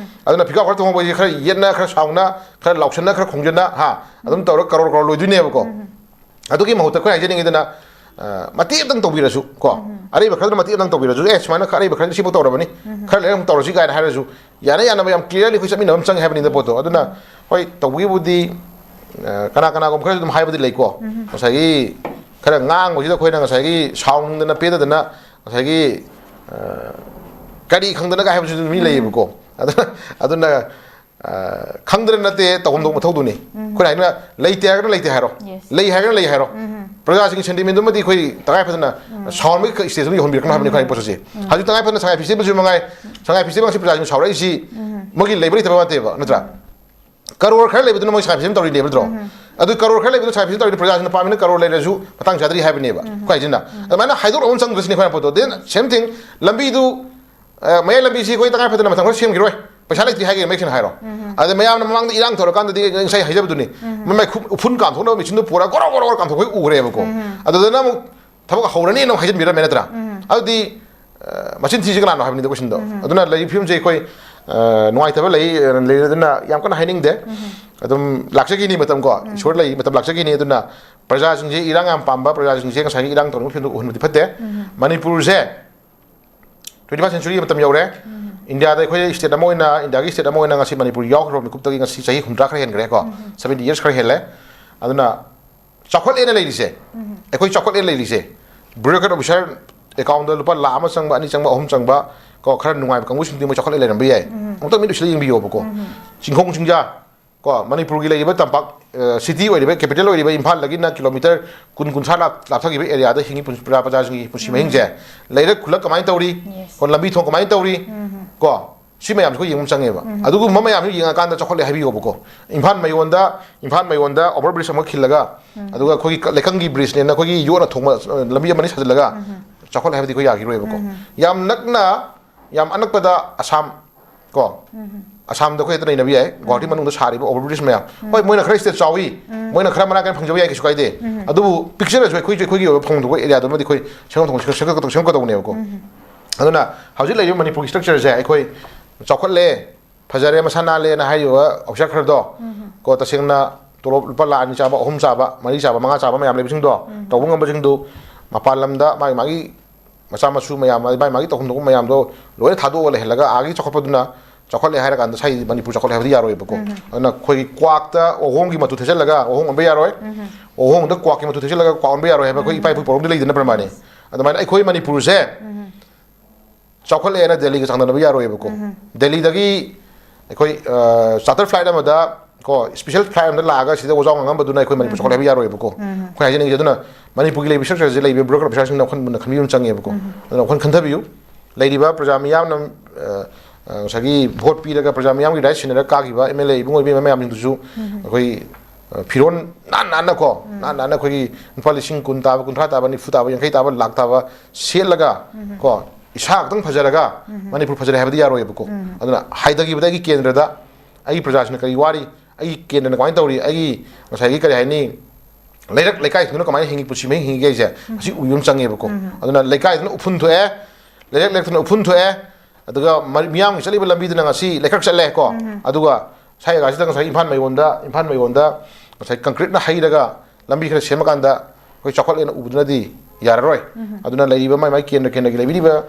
ꯑꯗꯨꯅ ꯐꯤꯀꯥꯎ ꯈꯔ ꯇꯣꯡꯍꯧꯕꯁꯤ ꯈꯔ ꯌꯦꯠꯅ, ꯈꯔ ꯁꯥꯎꯅ, ꯈꯔ ꯂꯥꯎꯁꯟꯅ, ꯈꯔ ꯈꯣꯡꯖꯟꯅ, ꯍꯥ, ꯑꯗꯨꯝ ꯇꯧꯔꯒ ꯀꯔꯣꯔ ꯀꯔꯣꯔ ꯂꯣꯏꯗꯣꯏꯅꯦꯕꯀꯣ꯫ ꯑꯗꯨꯒꯤ ꯃꯍꯨꯠꯇ ꯑꯩꯈꯣꯏ ꯍꯥꯏꯖꯅꯤꯡꯉꯤꯗꯅ, ꯑ, ꯃꯇꯦꯛ ꯑꯃꯇꯪ ꯇꯧꯕꯤꯔꯁꯨ ꯀꯣ, ꯑꯔꯩꯕ ꯈꯔꯗꯨꯅ ꯃꯇꯦꯛ ꯑꯃꯇꯪ ꯇꯧꯕꯤꯔꯁꯨ, "ꯑꯦ, ꯁꯨꯃꯥꯏꯅ ꯑꯔꯩꯕ ꯈꯔꯗꯤ ꯁꯤꯐꯥꯎ ꯇꯧꯔꯕꯅꯤ, ꯈꯔ ꯂꯩꯔꯒ ꯑꯃꯨꯛ ꯇꯧꯔꯁꯤ" ꯀꯥꯏꯅ ꯍꯥꯏꯔꯁꯨ, ꯌꯥꯅ ꯌꯥꯅꯕ ꯌꯥꯝ clearly ꯑꯩꯈꯣꯏ ꯆꯠꯃꯤꯟꯅꯕ ꯑꯃ ꯆꯪꯉꯦ ꯍꯥꯏꯕꯅꯤꯗ ꯄꯣꯠꯇꯣ꯫ ꯑꯗꯨꯅ ꯍꯣꯏ, ꯇꯧꯕꯒꯤꯕꯨꯗꯤ, ꯑ, ꯀꯅꯥ ꯀꯅꯥꯒꯨꯝꯕ ꯈꯔꯁꯨ ꯑꯗꯨꯝ ꯍꯥꯏꯕꯗꯤ ꯂꯩꯀꯣ꯫ ꯉꯁꯥꯏꯒꯤ ꯈꯔ ꯉꯥꯡꯕꯁꯤꯗ ꯑꯩꯈꯣꯏꯅ ꯉꯁꯥꯏꯒꯤ ꯁꯥꯎꯅꯤꯡꯗꯅ ꯄꯦꯟꯗꯗꯅ ꯉꯁꯥꯏꯒꯤ, ꯑ, ꯀꯔꯤ ꯈꯪꯗꯅꯒ ꯍꯥꯏꯕꯁꯨ ꯑꯗꯨꯝ ꯃꯤ ꯂꯩꯌꯦꯕꯀꯣ꯫ ꯑꯗꯨꯅ, ꯑꯗꯨꯅ, ꯑ, ꯈꯪꯗꯅ ꯅꯠꯇꯦ, ꯇꯧꯐꯝ ꯊꯣꯛꯄ ꯃꯊꯧꯗꯨꯅꯤ꯫ ꯑꯩꯈꯣꯏꯅ ꯍꯥꯏꯅ ꯂꯩꯇꯦ ꯍꯥꯏꯔꯒꯅ ꯂꯩꯇꯦ ꯍꯥꯏꯔꯣ, Yes. ꯂꯩ ꯍꯥꯏꯔꯒꯅ ꯂꯩ ꯍꯥꯏꯔꯣ꯫ ꯄ꯭ꯔꯖꯥꯁꯤꯡꯒꯤ sentimentꯗꯨꯃꯗꯤ ꯑꯩꯈꯣꯏ ꯇꯉꯥꯏ ꯐꯗꯅ ꯁꯥꯎꯟꯕꯒꯤ stageꯇ ꯌꯧꯍꯟꯕꯤꯔꯛꯀꯅꯨ ꯍꯥꯏꯕꯅꯤ ꯑꯩꯈꯣꯏ ꯄꯣꯠꯁꯦ꯫ ꯍꯧꯖꯤꯛ ꯇꯉꯥꯏ ꯐꯗꯅ ꯁꯉꯥꯏ festivalꯁꯨ ꯃꯉꯥꯏ, ꯁꯉꯥꯏ festivalꯁꯤ ꯄ꯭ꯔꯖꯥꯁꯤꯡ ꯁꯥꯎꯔꯛꯏꯁꯤ ꯃꯣꯏꯒꯤ ꯂꯩꯕ ꯂꯩꯇꯕ ꯅꯠꯇꯦꯕ, ꯅꯠꯇ꯭ꯔꯥ? ꯀꯔꯣꯔ ꯈꯔ ꯂꯩꯕꯗꯨꯅ ꯃꯣꯏ ꯁꯉꯥꯏ festival ꯇꯧꯔꯤꯅꯦꯕ, ꯅꯠꯇ꯭ꯔꯣ? ꯑꯗꯨ ꯀꯔꯣꯔ ꯈꯔ ꯂꯩꯕꯗꯨꯅ ꯁꯉꯥꯏ festival ꯇꯧꯔꯤꯅꯦ, ꯄ꯭ꯔꯖꯥꯁꯤꯡꯅ ꯄꯥꯝꯃꯤꯅ ꯀꯔꯣꯔ ꯂꯩꯔꯁꯨ ꯃꯇꯥꯡ ꯆꯥꯗ꯭ꯔꯤ ꯍꯥꯏꯕꯅꯦꯕ꯫ ꯑꯩꯈꯣꯏ ꯍꯥꯏꯁꯤꯅ ꯑꯗꯨꯃꯥꯏꯅ ꯍꯥꯏꯗꯣꯛꯅꯕ ꯑꯃ ꯆꯪꯗ꯭ꯔꯁꯤꯅꯦ ꯑꯩꯈꯣꯏꯅ ꯄꯣꯠꯇꯣ꯫ Then same thing, ꯂꯝꯕꯤꯗꯨ, ꯑ, ꯃꯌꯥꯏ ꯂꯝꯕꯤꯁꯤ ꯑꯩꯈꯣꯏ ꯇꯉꯥꯏ ꯐꯗꯅ ꯃꯇꯝ ꯈꯔ ꯁꯦꯝꯈꯤꯔꯣꯏ, ꯄꯩꯁꯥ ꯂꯩꯇ꯭ꯔꯤ ꯍꯥꯏꯒꯦ ꯃꯌꯦꯛ ꯁꯦꯡꯅ ꯍꯥꯏꯔꯣ꯫ ꯑꯗ ꯃꯌꯥꯝꯅ ꯃꯃꯥꯡꯗ ꯏꯔꯥꯡ ꯇꯧꯔꯀꯥꯟꯗꯗꯤ ꯉꯁꯥꯏ ꯍꯥꯏꯖꯕꯗꯨꯅꯤ, ꯃꯃꯥꯏ ꯈꯨ-, ꯎꯐꯨꯟ ꯀꯥꯝꯊꯣꯛꯅꯕ ꯃꯦꯆꯤꯟꯗꯨ ꯄꯨꯔꯒ ꯒꯣꯔꯣ ꯒꯣꯔꯣ ꯒꯣꯔꯣ ꯀꯥꯝꯊꯣꯛꯄ ꯑꯩꯈꯣꯏ ꯎꯈ꯭ꯔꯦꯕꯀꯣ꯫ ꯑꯗꯨꯗꯅ ꯑꯃꯨꯛ ꯊꯕꯛ ꯍꯧꯔꯅꯤꯅ ꯑꯃꯨꯛ ꯍꯥꯏꯖꯤꯟꯕꯤꯔꯝꯃꯦ, ꯅꯠꯇ꯭ꯔꯥ? ꯑꯗꯨꯗꯤ, ꯑ, ꯃꯆꯤꯟ ꯊꯤꯁꯤ ꯀꯅꯥꯅꯣ ꯍꯥꯏꯕꯅꯤꯗ ꯀꯣꯏꯁꯟꯗꯣ꯫ ꯑꯗꯨꯅ ꯂꯩꯔꯤꯕ ꯐꯤꯕꯝꯁꯦ ꯑꯩꯈꯣꯏ, ꯑ, ꯅꯨꯡꯉꯥꯏꯇꯕ ꯂꯩ, ꯑ, ꯂꯩꯔꯦ, ꯑꯗꯨꯅ ꯌꯥꯝ ꯀꯟꯅ ꯍꯥꯏꯅꯤꯡꯗꯦ꯫ ꯑꯗꯨꯝ ꯂꯥꯛꯆꯈꯤꯅꯤ ꯃꯇꯝ ꯀꯣ, ꯏꯁꯣꯔ ꯂꯩ, ꯃꯇꯝ ꯂꯥꯛꯆꯈꯤꯅꯤ꯫ ꯑꯗꯨꯅ ꯄ꯭ꯔꯖꯥꯁꯤꯡꯁꯦ, ꯏꯔꯥꯡ ꯌꯥꯝ ꯄꯥꯝꯕ ꯄ꯭ꯔꯖꯥꯁꯤꯡꯁꯦ ꯉꯁꯥꯏꯒꯤ ꯏꯔꯥꯡ ꯇꯧꯅꯕ ꯐꯤꯕꯝꯗ ꯎꯍꯟꯕꯗꯤ ꯐꯠꯇꯦ꯫ ꯃꯅꯤꯄꯨꯔꯁꯦ twenty first century ꯃꯇꯝ ꯌꯧꯔꯦ꯫ ꯏꯟꯗꯤꯌꯥꯗ ꯑꯩꯈꯣꯏ state ꯑꯃ ꯑꯣꯏꯅ, ꯏꯟꯗꯤꯌꯥꯒꯤ state ꯑꯃ ꯑꯣꯏꯅ ꯉꯁꯤ ꯃꯅꯤꯄꯨꯔ ꯌꯥꯎꯈ꯭ꯔꯕ ꯃꯤꯀꯨꯞꯇꯒꯤ ꯉꯁꯤ ꯆꯍꯤ ꯍꯨꯝꯗ꯭ꯔꯥ ꯈꯔ ꯍꯦꯟꯈ꯭ꯔꯦꯀꯣ꯫ Seventy years ꯈꯔ ꯍꯦꯜꯂꯦ꯫ ꯑꯗꯨꯅ ꯆꯥꯎꯈꯠꯂꯦꯅ ꯂꯩꯔꯤꯁꯦ, ꯑꯩꯈꯣꯏ ꯆꯥꯎꯈꯠꯂꯦꯅ ꯂꯩꯔꯤꯁꯦ, bureaucrat officer accountꯗ ꯂꯨꯄꯥ ꯂꯥꯈ ꯑꯃ ꯆꯪꯕ, ꯑꯅꯤ ꯆꯪꯕ, ꯑꯍꯨꯝ ꯆꯪꯕ ꯀꯣ, ꯈꯔ ꯅꯨꯡꯉꯥꯏꯕ ꯀꯥꯡꯕꯨꯁꯤꯡꯗꯤ ꯃꯣꯏ ꯆꯥꯎꯈꯠꯂꯦ ꯂꯩꯔꯝꯕ ꯌꯥꯏ꯫ ꯑꯃꯨꯛꯇꯪ ꯃꯤꯠ ꯎꯏꯁꯤꯜꯂ ꯌꯦꯡꯕꯤꯌꯣꯕꯀꯣ꯫ ꯆꯤꯡꯈꯣꯡ ꯆꯤꯡꯖꯥ, ꯀꯣ, ꯃꯅꯤꯄꯨꯔꯒꯤ ꯂꯩꯔꯤꯕ ꯇꯝꯄꯥꯛ, ꯑ, city ꯑꯣꯏꯔꯤꯕ, capital ꯑꯣꯏꯔꯤꯕ ꯏꯝꯐꯥꯜꯗꯒꯤꯅ kilometre ꯀꯨꯟ, ꯀꯨꯟꯊ꯭ꯔꯥ ꯂꯥꯞ-, ꯂꯥꯞꯊꯈꯤꯕ areaꯗ ꯍꯤꯡꯉꯤ ꯄꯨꯟ-, ꯄ꯭ꯔꯖꯥ, ꯄ꯭ꯔꯖꯥꯁꯤꯡꯒꯤ ꯄꯨꯟꯁꯤ ꯃꯍꯤꯡꯁꯦ, ꯂꯩꯔꯛ ꯈꯨꯜꯂꯛ ꯀꯃꯥꯏꯅ ꯇꯧꯔꯤ, Yes. ꯀꯣ, ꯂꯝꯕꯤ ꯊꯣꯡ ꯀꯃꯥꯏꯅ ꯇꯧꯔꯤ, ꯎꯝ꯫ ꯀꯣ, ꯁꯤ ꯃꯌꯥꯝꯁꯦ ꯑꯩꯈꯣꯏ ꯌꯦꯡꯕ ꯆꯪꯉꯦꯕ꯫ ꯎꯝ꯫ ꯑꯗꯨꯒꯨꯝꯕ ꯃꯌꯥꯝꯁꯦ ꯌꯦꯡꯉꯀꯥꯟꯗ ꯆꯥꯎꯈꯠꯂꯦ ꯍꯥꯏꯕꯤꯌꯣꯕꯀꯣ꯫ ꯏꯝꯐꯥꯜ ꯃꯌꯣꯟꯗ, ꯏꯝꯐꯥꯜ ꯃꯌꯣꯟꯗ over bridge ꯑꯃ ꯈꯤꯜꯂꯒ, ꯎꯝ꯫ ꯑꯗꯨꯒ ꯑꯩꯈꯣꯏꯒꯤ ꯀ-, ꯂꯩꯀꯪꯒꯤ bridgeꯅꯦꯅ ꯑꯩꯈꯣꯏꯒꯤ ꯌꯣꯠꯅ ꯊꯣꯡꯕ, ꯑ, ꯂꯝꯕꯤ ꯑꯃ ꯑꯅꯤ ꯁꯥꯖꯤꯜꯂꯒ ꯎꯝ꯫ ꯆꯥꯎꯈꯠꯂꯦ ꯍꯥꯏꯕꯗꯤ ꯑꯩꯈꯣꯏ ꯌꯥꯈꯤꯔꯣꯏꯕꯀꯣ꯫ ꯎꯝ꯫ ꯌꯥꯝ ꯅꯛꯅ, ꯌꯥꯝ ꯑꯅꯛꯄꯗ ꯑꯁꯥꯝ, ꯀꯣ, ꯎꯝ꯫ ꯑꯁꯥꯝꯗ ꯑꯩꯈꯣꯏ ꯍꯦꯛꯇ ꯅꯩꯅꯕ ꯌꯥꯏ꯫ ꯒꯨꯋꯥꯍꯥꯇꯤ ꯎꯝ꯫ ꯃꯅꯨꯡꯗ ꯁꯥꯔꯤꯕ over bridge ꯃꯌꯥꯝ, ꯎꯝ꯫ ꯍꯣꯏ, ꯃꯣꯏꯅ ꯈꯔ state ꯆꯥꯎꯏ, ꯎꯝ꯫ ꯃꯣꯏꯅ ꯈꯔ ꯃꯔꯥꯡ ꯀꯥꯏꯅ ꯐꯪꯖꯕ ꯌꯥꯏ, ꯀꯩꯁꯨ ꯀꯥꯏꯗꯦ꯫ ꯎꯝ꯫ ꯑꯗꯨꯕꯨ ꯄꯤꯛꯆꯔꯁꯨ ꯑꯩꯈꯣꯏꯁꯨ ꯑꯩꯈꯣꯏꯒꯤ ꯑꯣꯏꯕ ꯐꯪꯗꯕ areaꯗꯨꯃꯗꯤ ꯑꯩꯈꯣꯏ ꯁꯦꯝꯒꯠ-, ꯁꯦꯝꯒꯠ-, ꯁꯦꯝꯒꯠꯀꯗꯧꯅꯦꯕꯀꯣ꯫ ꯎꯝ꯫ ꯑꯗꯨꯅ ꯍꯧꯖꯤꯛ ꯂꯩꯔꯤꯕ ꯃꯅꯤꯄꯨꯔꯒꯤ structureꯁꯦ ꯑꯩꯈꯣꯏ ꯆꯥꯎꯈꯠꯂꯦ, ꯐꯖꯔꯦ, ꯃꯁꯥ ꯅꯥꯜꯂꯦꯅ ꯍꯥꯏꯔꯤꯕ officer ꯈꯔꯗꯣ, ꯎꯝ꯫ ꯀꯣ, ꯇꯁꯦꯡꯅ ꯇꯣꯂꯣꯞ ꯂꯨꯄꯥ ꯂꯥꯈ ꯑꯅꯤ ꯆꯥꯕ, ꯑꯍꯨꯝ ꯆꯥꯕ, ꯃꯔꯤ ꯆꯥꯕ, ꯃꯉꯥ ꯆꯥꯕ ꯃꯌꯥꯝ ꯂꯩꯕꯁꯤꯡꯗꯣ, ꯎꯝ꯫ ꯇꯧꯕ ꯉꯝꯕꯁꯤꯡꯗꯨ ꯃꯄꯥꯟ ꯂꯝꯗ ꯃꯥꯒꯤ, ꯃꯥꯒꯤ ꯃꯆꯥ ꯃꯁꯨ ꯃꯌꯥꯝ, ꯃꯥꯒꯤ, ꯃꯥꯒꯤ ꯇꯧꯐꯝ ꯊꯣꯛꯄ ꯃꯌꯥꯝꯗꯣ ꯂꯣꯏꯅ ꯊꯥꯗꯣꯛꯑꯒ ꯂꯩꯍꯜꯂꯒ ꯑꯥꯒꯤ ꯆꯥꯎꯈꯠꯄꯗꯨꯅ ꯆꯥꯎꯈꯠꯂꯦ ꯍꯥꯏꯔ ꯀꯥꯟꯗ ꯁꯥꯏ ꯃꯅꯤꯄꯨꯔ ꯆꯥꯎꯈꯠꯂꯦ ꯍꯥꯏꯕꯗꯤ ꯌꯥꯔꯣꯏꯕꯀꯣ꯫ ꯎꯝ꯫ ꯑꯗꯨꯅ ꯑꯩꯈꯣꯏꯒꯤ ꯀ꯭ꯋꯥꯛꯇ ꯋꯥꯍꯣꯡꯒꯤ ꯃꯇꯨ ꯊꯦꯠꯆꯜꯂꯒ ꯋꯥꯍꯣꯡ ꯑꯣꯟꯕ ꯌꯥꯔꯣꯏ, ꯎꯝ꯫ ꯋꯥꯍꯣꯡꯗ ꯀ꯭ꯋꯥꯛꯀꯤ ꯃꯇꯨ ꯊꯦꯠꯆꯜꯂꯒ ꯀ꯭ꯋꯥꯛ ꯑꯣꯟꯕ ꯌꯥꯔꯣꯏ ꯍꯥꯏꯕ ꯑꯩꯈꯣꯏ ꯎꯝ꯫ ꯏꯄꯥ ꯏꯄꯨ ꯄꯧꯔꯝꯗꯤ ꯂꯩꯗꯅ ꯄ꯭ꯔꯃꯥꯟꯅꯤ꯫ Yes꯫ ꯑꯗꯨꯃꯥꯏꯅ ꯑꯩꯈꯣꯏ ꯃꯅꯤꯄꯨꯔꯁꯦ ꯎꯝ꯫ ꯆꯥꯎꯈꯠꯂꯦꯅ ꯗꯦꯜꯂꯤꯒ ꯆꯥꯡꯗꯝꯅꯕ ꯌꯥꯔꯣꯏꯕꯀꯣ꯫ ꯎꯝ꯫ ꯗꯦꯜꯂꯤꯗꯒꯤ ꯑꯩꯈꯣꯏ, ꯑ, charter flight ꯑꯃꯗ, ꯀꯣ, special flight ꯑꯃꯗ ꯂꯥꯛꯑꯒ ꯁꯤꯗ ꯋꯥꯖꯥꯎ ꯉꯥꯡꯉꯝꯕꯗꯨꯅ ꯑꯩꯈꯣꯏ ꯃꯅꯤꯄꯨꯔ ꯎꯝ꯫ ꯆꯥꯎꯈꯠꯂꯦ ꯍꯥꯏꯕ ꯌꯥꯔꯣꯏꯕꯀꯣ꯫ ꯎꯝ꯫ ꯑꯩꯈꯣꯏ ꯍꯥꯏꯖꯅꯤꯡꯉꯤꯁꯦ ꯑꯗꯨꯅ ꯃꯅꯤꯄꯨꯔꯒꯤ ꯂꯩꯔꯤꯕ structureꯁꯦ ꯂꯩꯔꯤꯕ bureaucrat officerꯁꯤꯡꯅ ꯋꯥꯈꯜ ꯃꯨꯟꯅ ꯈꯟꯕꯤꯕ ꯑꯃ ꯆꯪꯉꯦꯕꯀꯣ꯫ ꯎꯝ꯫ ꯑꯗꯨꯅ ꯋꯥꯈꯜ ꯈꯟꯊꯕꯤꯌꯨ꯫ ꯂꯩꯔꯤꯕ ꯄ꯭ꯔꯖꯥ ꯃꯤꯌꯥꯝꯅ, ꯑ, ꯑ, ꯉꯁꯥꯏꯒꯤ vote ꯄꯤꯔꯒ ꯄ꯭ꯔꯖꯥ ꯃꯤꯌꯥꯝꯒꯤ right ꯁꯤꯟꯅꯔꯒ ꯀꯥꯈꯤꯕ MLA ꯏꯕꯨꯡꯉꯣ ꯏꯕꯦꯝꯃ ꯃꯌꯥꯝꯁꯤꯡꯗꯨꯁꯨ ꯎꯝ꯫ ꯑꯩꯈꯣꯏ, ꯑ, ꯐꯤꯔꯣꯟ ꯅꯥꯟ ꯅꯥꯟꯅ ꯀꯣ, ꯎꯝ꯫ ꯅꯥꯟ ꯅꯥꯟꯅ ꯑꯩꯈꯣꯏꯒꯤ ꯂꯨꯄꯥ ꯂꯤꯁꯤꯡ ꯀꯨꯟ ꯇꯥꯕ, ꯀꯨꯟꯊ꯭ꯔꯥ ꯇꯥꯕ, ꯅꯤꯐꯨ ꯇꯥꯕ, ꯌꯥꯡꯈꯩ ꯇꯥꯕ, ꯂꯥꯛ ꯇꯥꯕ ꯁꯦꯠꯂꯒ ꯎꯝ꯫ ꯀꯣ, ꯏꯁꯥ ꯈꯛꯇꯪ ꯐꯖꯔꯒ ꯎꯝ꯫ ꯃꯅꯤꯄꯨꯔ ꯐꯖꯔꯦ ꯍꯥꯏꯕꯗꯤ ꯌꯥꯔꯣꯏꯕꯀꯣ꯫ ꯎꯝ꯫ ꯑꯗꯨꯅ ꯍꯥꯏꯊꯈꯤꯕꯗ ꯑꯩꯒꯤ ꯀꯦꯟꯗ꯭ꯔꯗ ꯑꯩꯒꯤ ꯄ꯭ꯔꯖꯥꯁꯤꯡꯅ ꯀꯔꯤ ꯋꯥꯔꯤ, ꯑꯩꯒꯤ ꯀꯦꯟꯗ꯭ꯔꯅ ꯀꯃꯥꯏꯅ ꯇꯧꯔꯤ, ꯑꯩꯒꯤ ꯉꯁꯥꯏꯒꯤ ꯀꯔꯤ ꯍꯥꯏꯅꯤ, ꯂꯩꯔꯛ ꯂꯩꯀꯥꯏꯁꯤꯡꯗꯨꯅ ꯀꯃꯥꯏꯅ ꯍꯤꯡꯉꯤ, ꯄꯨꯟꯁꯤ ꯃꯍꯤꯡ ꯍꯤꯡꯉꯤꯒꯦ ꯍꯥꯏꯁꯦ ꯎꯝ꯫ ꯃꯁꯤ ꯎꯕ ꯑꯃ ꯆꯪꯉꯦꯕꯀꯣ꯫ ꯎꯝ꯫ ꯑꯗꯨꯅ ꯂꯩꯀꯥꯏꯗꯨꯅ ꯎꯐꯨꯟ ꯊꯣꯛꯑꯦ, ꯂꯩꯔꯛ ꯂꯩꯔꯛꯇꯨꯅ ꯎꯐꯨꯟ ꯊꯣꯛꯑꯦ, ꯑꯗꯨꯒ ꯃ-, ꯃꯤꯌꯥꯝꯒꯤ ꯆꯠꯂꯤꯕ ꯂꯝꯕꯤꯗꯨꯅ ꯉꯁꯤ ꯂꯩꯀ꯭ꯔꯛ ꯆꯠꯂꯦ ꯀꯣ꯫ ꯎꯝ꯫ ꯑꯗꯨꯒ ꯁ꯭ꯋꯥꯏ ꯖꯒꯥꯁꯤꯗ ꯉꯁꯥꯏ ꯏꯝꯐꯥꯜ ꯃꯌꯣꯟꯗ, ꯏꯝꯐꯥꯜ ꯃꯌꯣꯟꯗ ꯉꯁꯥꯏ concreteꯅ ꯍꯩꯔꯒ ꯂꯝꯕꯤ ꯈꯔ ꯁꯦꯝꯃꯀꯥꯟꯗ ꯑꯩꯈꯣꯏ ꯆꯥꯎꯈꯠꯂꯦꯅ ꯎꯕꯗꯨꯅꯗꯤ ꯌꯥꯔꯔꯣꯏ꯫ ꯎꯝ꯫ ꯑꯗꯨꯅ ꯂꯩꯔꯤꯕ ꯃꯥꯏ ꯃꯥꯏ ꯀꯦꯟꯗ꯭ꯔ ꯀꯦꯟꯗ꯭ꯔꯒꯤ ꯂꯩꯕꯤꯔꯤꯕ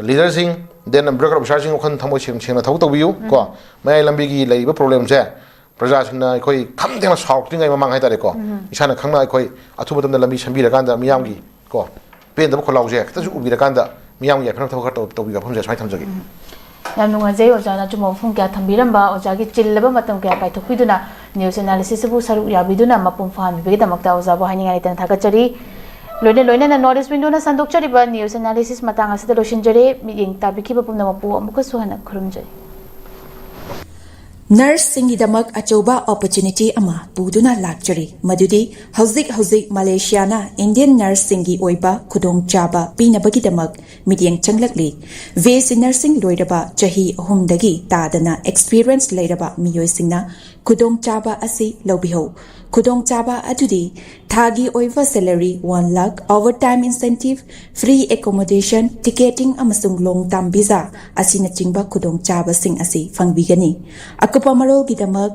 leaderꯁꯤꯡ, then bureaucrat officerꯁꯤꯡ ꯋꯥꯈꯜ ꯊꯃꯣꯏ ꯁꯦꯡ-, ꯁꯦꯡꯅ ꯊꯕꯛ ꯇꯧꯕꯤꯌꯨ ꯎꯝ꯫ ꯀꯣ꯫ ꯃꯌꯥꯏ ꯂꯝꯕꯤꯒꯤ ꯂꯩꯔꯤꯕ problemꯁꯦ ꯄ꯭ꯔꯖꯥꯁꯤꯡꯅ ꯑꯩꯈꯣꯏ ꯈꯝ ꯊꯦꯡꯅ ꯁꯥꯎꯔꯛꯇ꯭ꯔꯤꯉꯩ ꯃꯃꯥꯡ ꯍꯥꯏꯇꯥꯔꯦꯀꯣ, ꯎꯝ꯫ ꯏꯁꯥꯅ ꯈꯪꯅ ꯑꯩꯈꯣꯏ ꯑꯊꯨꯕ ꯃꯇꯝꯗ ꯂꯝꯕꯤ ꯁꯦꯝꯕꯤꯔꯀꯥꯟꯗ ꯃꯤꯌꯥꯝꯒꯤ ꯀꯣ ꯄꯦꯟꯗꯕ ꯈꯣꯜꯂꯥꯎꯁꯦ ꯈꯤꯇꯁꯨ ꯎꯕꯤꯔꯀꯥꯟꯗ ꯃꯤꯌꯥꯝꯒꯤ ꯌꯥꯏꯐꯅꯕ ꯊꯕꯛ ꯈꯔ ꯇꯧ-, ꯇꯧꯕꯤꯕ ꯋꯥꯐꯝꯁꯦ ꯁꯨꯃꯥꯏꯅ ꯊꯝꯖꯒꯦ꯫ ꯎꯝ꯫ ꯌꯥꯝ ꯅꯨꯡꯉꯥꯏꯖꯩ ꯑꯣꯖꯥꯅ ꯑꯆꯨꯝꯕ ꯋꯥꯐꯝ ꯀꯌꯥ ꯊꯝꯕꯤꯔꯝꯕ, ꯑꯣꯖꯥꯒꯤ ꯆꯤꯜꯂꯕ ꯃꯇꯝ ꯀꯌꯥ ꯀꯥꯏꯊꯣꯛꯄꯤꯗꯨꯅ news analysis ꯑꯁꯤꯕꯨ ꯁꯔꯨꯛ ꯌꯥꯕꯤꯗꯨꯅ ꯃꯄꯨꯡ ꯐꯥꯍꯟꯕꯤꯕꯒꯤꯗꯃꯛꯇ ꯑꯣꯖꯥꯕꯨ ꯍꯥꯏꯅꯤꯡꯉꯥꯏ ꯂꯩꯇꯅ ꯊꯥꯒꯠꯆꯔꯤ꯫ ꯂꯣꯏꯅ ꯂꯣꯏꯅꯅ North East Window ꯅ ꯁꯟꯗꯣꯛꯆꯔꯤꯕ news analysis ꯃꯇꯥꯡ ꯑꯁꯤꯗ ꯂꯣꯏꯁꯤꯟꯖꯔꯦ꯫ ꯃꯤꯠꯌꯦꯡ ꯇꯥꯕꯤꯈꯤꯕ ꯄꯨꯝꯅꯃꯛꯄꯨ ꯑꯃꯨꯛꯀꯁꯨ ꯍꯟꯅ ꯈꯨꯔꯨꯝꯖꯔꯤ꯫ Nurse ꯁꯤꯡꯒꯤꯗꯃꯛ ꯑꯆꯧꯕ opportunity ꯑꯃ ꯄꯨꯗꯨꯅ ꯂꯥꯛꯆꯔꯤ, ꯃꯗꯨꯗꯤ ꯍꯧꯖꯤꯛ ꯍꯧꯖꯤꯛ ꯃꯂꯦꯁꯤꯌꯥꯅ Indian nurse ꯁꯤꯡꯒꯤ ꯑꯣꯏꯕ ꯈꯨꯗꯣꯡꯆꯥꯕ ꯄꯤꯅꯕꯒꯤꯗꯃꯛ ꯃꯤꯠꯌꯦꯡ ꯆꯪꯂꯛꯂꯤ꯫ B S C nursing ꯂꯣꯏꯔꯕ ꯆꯍꯤ ꯑꯍꯨꯝꯗꯒꯤ ꯇꯥꯗꯅ experience ꯂꯩꯔꯕ ꯃꯤꯑꯣꯏꯁꯤꯡꯅ ꯈꯨꯗꯣꯡꯆꯥꯕ ꯑꯁꯤ ꯂꯧꯕꯤꯍꯧ꯫ ꯈꯨꯗꯣꯡꯆꯥꯕ ꯑꯗꯨꯗꯤ ꯊꯥꯒꯤ ꯑꯣꯏꯕ salary one lakh, overtime incentive, free accommodation, ticketing ꯑꯃꯁꯨꯡ long term visa ꯑꯁꯤꯅꯆꯤꯡꯕ ꯈꯨꯗꯣꯡꯆꯥꯕꯁꯤꯡ ꯑꯁꯤ ꯐꯪꯕꯤꯒꯅꯤ꯫ ꯑꯀꯨꯞꯄ ꯃꯔꯣꯜꯒꯤꯗꯃꯛ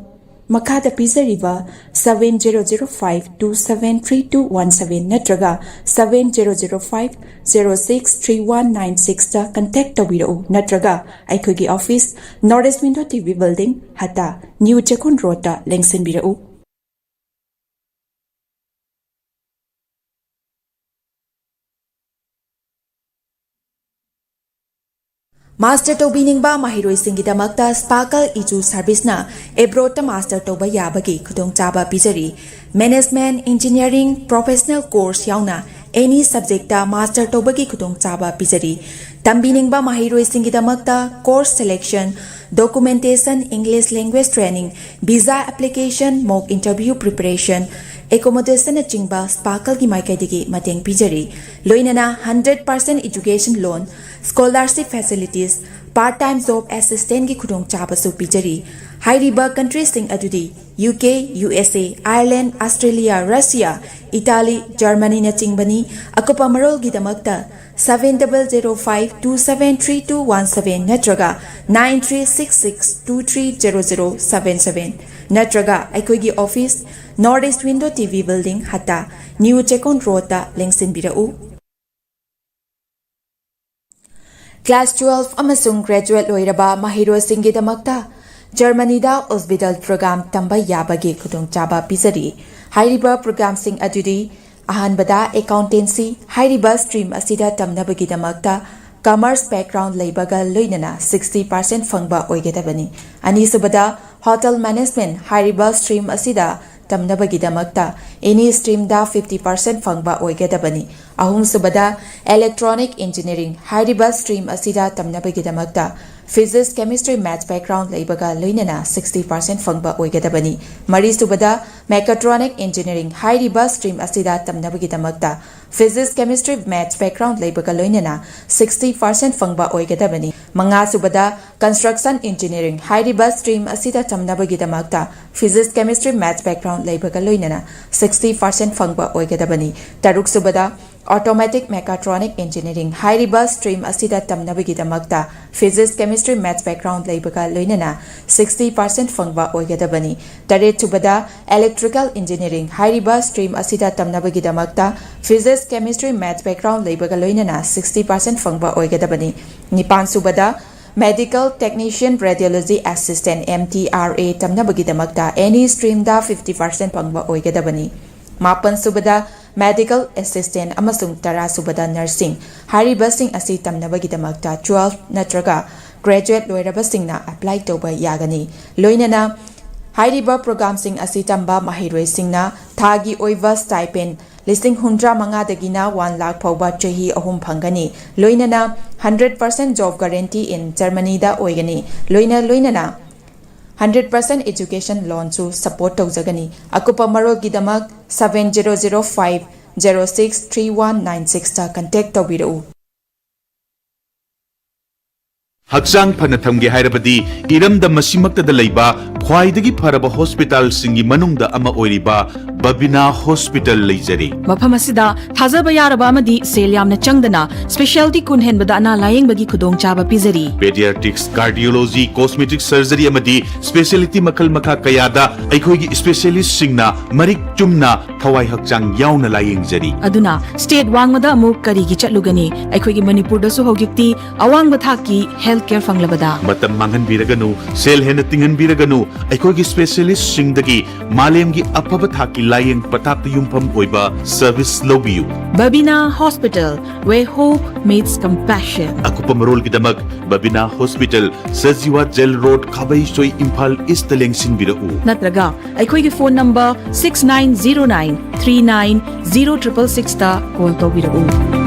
ꯃꯈꯥꯗ ꯄꯤꯖꯔꯤꯕ seven zero zero five two seven three two one seven ꯅꯠꯇ꯭ꯔꯒ seven zero zero five zero six three one nine six ꯇ contact ꯇꯧꯕꯤꯔꯛꯎ, ꯅꯠꯇ꯭ꯔꯒ ꯑꯩꯈꯣꯏꯒꯤ office North East Window T V building, ꯍꯠꯇꯥ, New ꯆꯦꯛꯀꯣꯟ ꯔꯣꯗꯇ ꯂꯦꯡꯁꯤꯟꯕꯤꯔꯛꯎ꯫ Master ꯇꯧꯕꯤꯅꯤꯡꯕ ꯃꯍꯩꯔꯣꯏꯁꯤꯡꯒꯤꯗꯃꯛꯇ Sparkle Edu Service ꯅ abroad ꯇ master ꯇꯧꯕ ꯌꯥꯕꯒꯤ ꯈꯨꯗꯣꯡꯆꯥꯕ ꯄꯤꯖꯔꯤ꯫ Management, engineering, professional course ꯌꯥꯎꯅ any subject ꯇ master ꯇꯧꯕꯒꯤ ꯈꯨꯗꯣꯡꯆꯥꯕ ꯄꯤꯖꯔꯤ꯫ ꯇꯝꯕꯤꯅꯤꯡꯕ ꯃꯍꯩꯔꯣꯏꯁꯤꯡꯒꯤꯗꯃꯛꯇ course selection, documentation, English language training, visa application, mock interview preparation, accommodation ꯅꯆꯤꯡꯕ Sparkle ꯒꯤ ꯃꯥꯏꯀꯩꯗꯒꯤ ꯃꯇꯦꯡ ꯄꯤꯖꯔꯤ꯫ ꯂꯣꯏꯅꯅ hundred percent education loan, scholarship facilities, part time job assistance ꯀꯤ ꯈꯨꯗꯣꯡꯆꯥꯕꯁꯨ ꯄꯤꯖꯔꯤ꯫ ꯍꯥꯏꯔꯤꯕ country ꯁꯤꯡ ꯑꯗꯨꯗꯤ U K, U S A, Ireland, Australia, Russia, Italy, Germany ꯅꯆꯤꯡꯕꯅꯤ꯫ ꯑꯀꯨꯞꯄ ꯃꯔꯣꯜꯒꯤꯗꯃꯛꯇ seven double zero five two seven three two one seven ꯅꯠꯇ꯭ꯔꯒ nine three six six two three zero zero seven seven ꯅꯠꯇ꯭ꯔꯒ ꯑꯩꯈꯣꯏꯒꯤ office North East Window T V building, ꯍꯠꯇꯥ, New ꯆꯦꯛꯀꯣꯟ ꯔꯣꯗꯇ ꯂꯦꯡꯁꯤꯟꯕꯤꯔꯛꯎ꯫ Class twelve ꯑꯃꯁꯨꯡ graduate ꯂꯣꯏꯔꯕ ꯃꯍꯩꯔꯣꯏꯁꯤꯡꯒꯤꯗꯃꯛꯇ ꯖꯔꯃꯅꯤꯗ Ausbildung program ꯇꯝꯕ ꯌꯥꯕꯒꯤ ꯈꯨꯗꯣꯡꯆꯥꯕ ꯄꯤꯖꯔꯤ꯫ ꯍꯥꯏꯔꯤꯕ program ꯁꯤꯡ ꯑꯗꯨꯗꯤ ꯑꯍꯥꯟꯕꯗ accountancy꯫ ꯍꯥꯏꯔꯤꯕ stream ꯑꯁꯤꯗ ꯇꯝꯅꯕꯒꯤꯗꯃꯛꯇ commerce background ꯂꯩꯕꯒ ꯂꯣꯏꯅꯅ sixty percent ꯐꯪꯕ ꯑꯣꯏꯒꯗꯕꯅꯤ꯫ ꯑꯅꯤꯁꯨꯕꯗ, hotel management ꯍꯥꯏꯔꯤꯕ stream ꯑꯁꯤꯗ ꯇꯝꯅꯕꯒꯤꯗꯃꯛꯇ any streamꯗ fifty percent ꯐꯪꯕ ꯑꯣꯏꯒꯗꯕꯅꯤ꯫ ꯑꯍꯨꯝꯁꯨꯕꯗ, electronic engineering ꯍꯥꯏꯔꯤꯕ stream ꯑꯁꯤꯗ ꯇꯝꯅꯕꯒꯤꯗꯃꯛꯇ physics, chemistry, maths background ꯂꯩꯕꯒ ꯂꯣꯏꯅꯅ sixty percent ꯐꯪꯕ ꯑꯣꯏꯒꯗꯕꯅꯤ꯫ ꯃꯔꯤꯁꯨꯕꯗ, mechatronic engineering ꯍꯥꯏꯔꯤꯕ stream ꯑꯁꯤꯗ ꯇꯝꯅꯕꯒꯤꯗꯃꯛꯇ physics, chemistry, maths background ꯂꯩꯕꯒ ꯂꯣꯏꯅꯅ sixty percent ꯐꯪꯕ ꯑꯣꯏꯒꯗꯕꯅꯤ꯫ ꯃꯉꯥꯁꯨꯕꯗ, construction engineering ꯍꯥꯏꯔꯤꯕ stream ꯑꯁꯤꯗ ꯇꯝꯅꯕꯒꯤꯗꯃꯛꯇ physics, chemistry, maths background ꯂꯩꯕꯒ ꯂꯣꯏꯅꯅ sixty percent ꯐꯪꯕ ꯑꯣꯏꯒꯗꯕꯅꯤ꯫ ꯇꯔꯨꯛꯁꯨꯕꯗ, automatic mechatronic engineering ꯍꯥꯏꯔꯤꯕ stream ꯑꯁꯤꯗ ꯇꯝꯅꯕꯒꯤꯗꯃꯛꯇ physics, chemistry, maths background ꯂꯩꯕꯒ ꯂꯣꯏꯅꯅ sixty percent ꯐꯪꯕ ꯑꯣꯏꯒꯗꯕꯅꯤ꯫ ꯇꯔꯦꯠꯁꯨꯕꯗ, electrical engineering ꯍꯥꯏꯔꯤꯕ stream ꯑꯁꯤꯗ ꯇꯝꯅꯕꯒꯤꯗꯃꯛꯇ physics, chemistry, maths background ꯂꯩꯕꯒ ꯂꯣꯏꯅꯅ sixty percent ꯐꯪꯕ ꯑꯣꯏꯒꯗꯕꯅꯤ꯫ ꯅꯤꯄꯥꯟꯁꯨꯕꯗ, medical technician radiology assistant, M T R A ꯇꯝꯅꯕꯒꯤꯗꯃꯛꯇ any streamꯗ fifty percent ꯐꯪꯕ ꯑꯣꯏꯒꯗꯕꯅꯤ꯫ ꯃꯥꯄꯟꯁꯨꯕꯗ, medical assistant ꯑꯃꯁꯨꯡ ꯇꯔꯥꯁꯨꯕꯗ, nursing ꯍꯥꯏꯔꯤꯕꯁꯤꯡ ꯑꯁꯤ ꯇꯝꯅꯕꯒꯤꯗꯃꯛꯇ twelve ꯅꯠꯇ꯭ꯔꯒ graduate ꯂꯣꯏꯔꯕꯁꯤꯡꯅ apply ꯇꯧꯕ ꯌꯥꯒꯅꯤ꯫ ꯂꯣꯏꯅꯅ ꯍꯥꯏꯔꯤꯕ programꯁꯤꯡ ꯑꯁꯤ ꯇꯝꯕ ꯃꯍꯩꯔꯣꯏꯁꯤꯡꯅ ꯊꯥꯒꯤ ꯑꯣꯏꯕ stipend ꯂꯤꯁꯤꯡ ꯍꯨꯝꯗ꯭ꯔꯥ ꯃꯉꯥꯗꯒꯤꯅ one lakh ꯐꯥꯎꯕ ꯆꯍꯤ ꯑꯍꯨꯝ ꯐꯪꯒꯅꯤ꯫ ꯂꯣꯏꯅꯅ hundred percent job guarantee in Germanyꯗ ꯑꯣꯏꯒꯅꯤ꯫ ꯂꯣꯏꯅ ꯂꯣꯏꯅꯅ hundred percent education loanꯁꯨ support ꯇꯧꯖꯒꯅꯤ꯫ ꯑꯀꯨꯞꯄ ꯃꯔꯣꯜꯒꯤꯗꯃꯛ seven zero zero five zero six three one nine sixꯇ contact ꯇꯧꯕꯤꯔꯛꯎ꯫ ꯍꯛꯆꯥꯡ ꯐꯅ ꯊꯝꯒꯦ ꯍꯥꯏꯔꯕꯗꯤ ꯏꯔꯝꯗꯝ ꯑꯁꯤꯃꯛꯇꯗ ꯂꯩꯕ ꯈ꯭ꯋꯥꯏꯗꯒꯤ ꯐꯔꯕ ꯍꯣꯁꯄꯤꯇꯥꯜꯁꯤꯡꯒꯤ ꯃꯅꯨꯡꯗ ꯑꯃ ꯑꯣꯏꯔꯤꯕ ꯕꯕꯤꯅꯥ ꯍꯣꯁꯄꯤꯇꯥꯜ ꯂꯩꯖꯔꯤ꯫ ꯃꯐꯝ ꯑꯁꯤꯗ ꯊꯥꯖꯕ ꯌꯥꯔꯕ ꯑꯃꯗꯤ ꯁꯦꯜ ꯌꯥꯝꯅ ꯆꯪꯗꯅ specialty ꯀꯨꯟ ꯍꯦꯟꯕꯗ ꯑꯅꯥ ꯂꯥꯌꯦꯡꯕꯒꯤ ꯈꯨꯗꯣꯡꯆꯥꯕ ꯄꯤꯖꯔꯤ꯫ Pediatrics, cardiology, cosmetic surgery ꯑꯃꯗꯤ specialty ꯃꯈꯜ ꯃꯈꯥ ꯀꯌꯥꯗ ꯑꯩꯈꯣꯏꯒꯤ specialistꯁꯤꯡꯅ ꯃꯔꯤꯛ ꯆꯨꯝꯅ ꯊꯋꯥꯏ ꯍꯛꯆꯥꯡ ꯌꯥꯎꯅ ꯂꯥꯌꯦꯡꯖꯔꯤ꯫ ꯑꯗꯨꯅ state ꯋꯥꯡꯃꯗ ꯑꯃꯨꯛ ꯀꯔꯤꯒꯤ ꯆꯠꯂꯨꯒꯅꯤ? ꯑꯩꯈꯣꯏꯒꯤ ꯃꯅꯤꯄꯨꯔꯗꯁꯨ ꯍꯧꯖꯤꯛꯇꯤ ꯑꯋꯥꯡꯕ ꯊꯥꯛꯀꯤ health ꯀꯦꯌꯔ ꯐꯪꯂꯕꯗ꯫ ꯃꯇꯝ ꯃꯥꯡꯍꯟꯕꯤꯔꯒꯅꯨ, ꯁꯦꯜ ꯍꯦꯟꯅ ꯇꯤꯡꯍꯟꯕꯤꯔꯒꯅꯨ, ꯑꯩꯈꯣꯏꯒꯤ ꯁ꯭ꯄꯦꯁꯤꯌꯦꯂꯤꯁꯁꯤꯡꯗꯒꯤ ꯃꯥꯂꯦꯝꯒꯤ ꯑꯐꯕ ꯊꯥꯛꯀꯤ ꯂꯥꯌꯦꯡ ꯄꯊꯥꯞꯇ ꯌꯨꯝꯐꯝ ꯑꯣꯏꯕ ꯁꯔꯚꯤꯁ ꯂꯧꯕꯤꯌꯨ꯫ Babina Hospital, where hope meets compassion. ꯑꯀꯨꯞꯄ ꯃꯔꯣꯜꯒꯤꯗꯃꯛ Babina hospital, Sajiwa jail road, Khabeisoi, Imphal east ꯂꯦꯡꯁꯤꯟꯕꯤꯔꯛꯎ꯫ ꯅꯠꯇ꯭ꯔꯒ ꯑꯩꯈꯣꯏꯒꯤ phone number six nine zero nine three nine zero triple sixꯇ ꯀꯣꯜ ꯇꯧꯕꯤꯔꯛꯎ꯫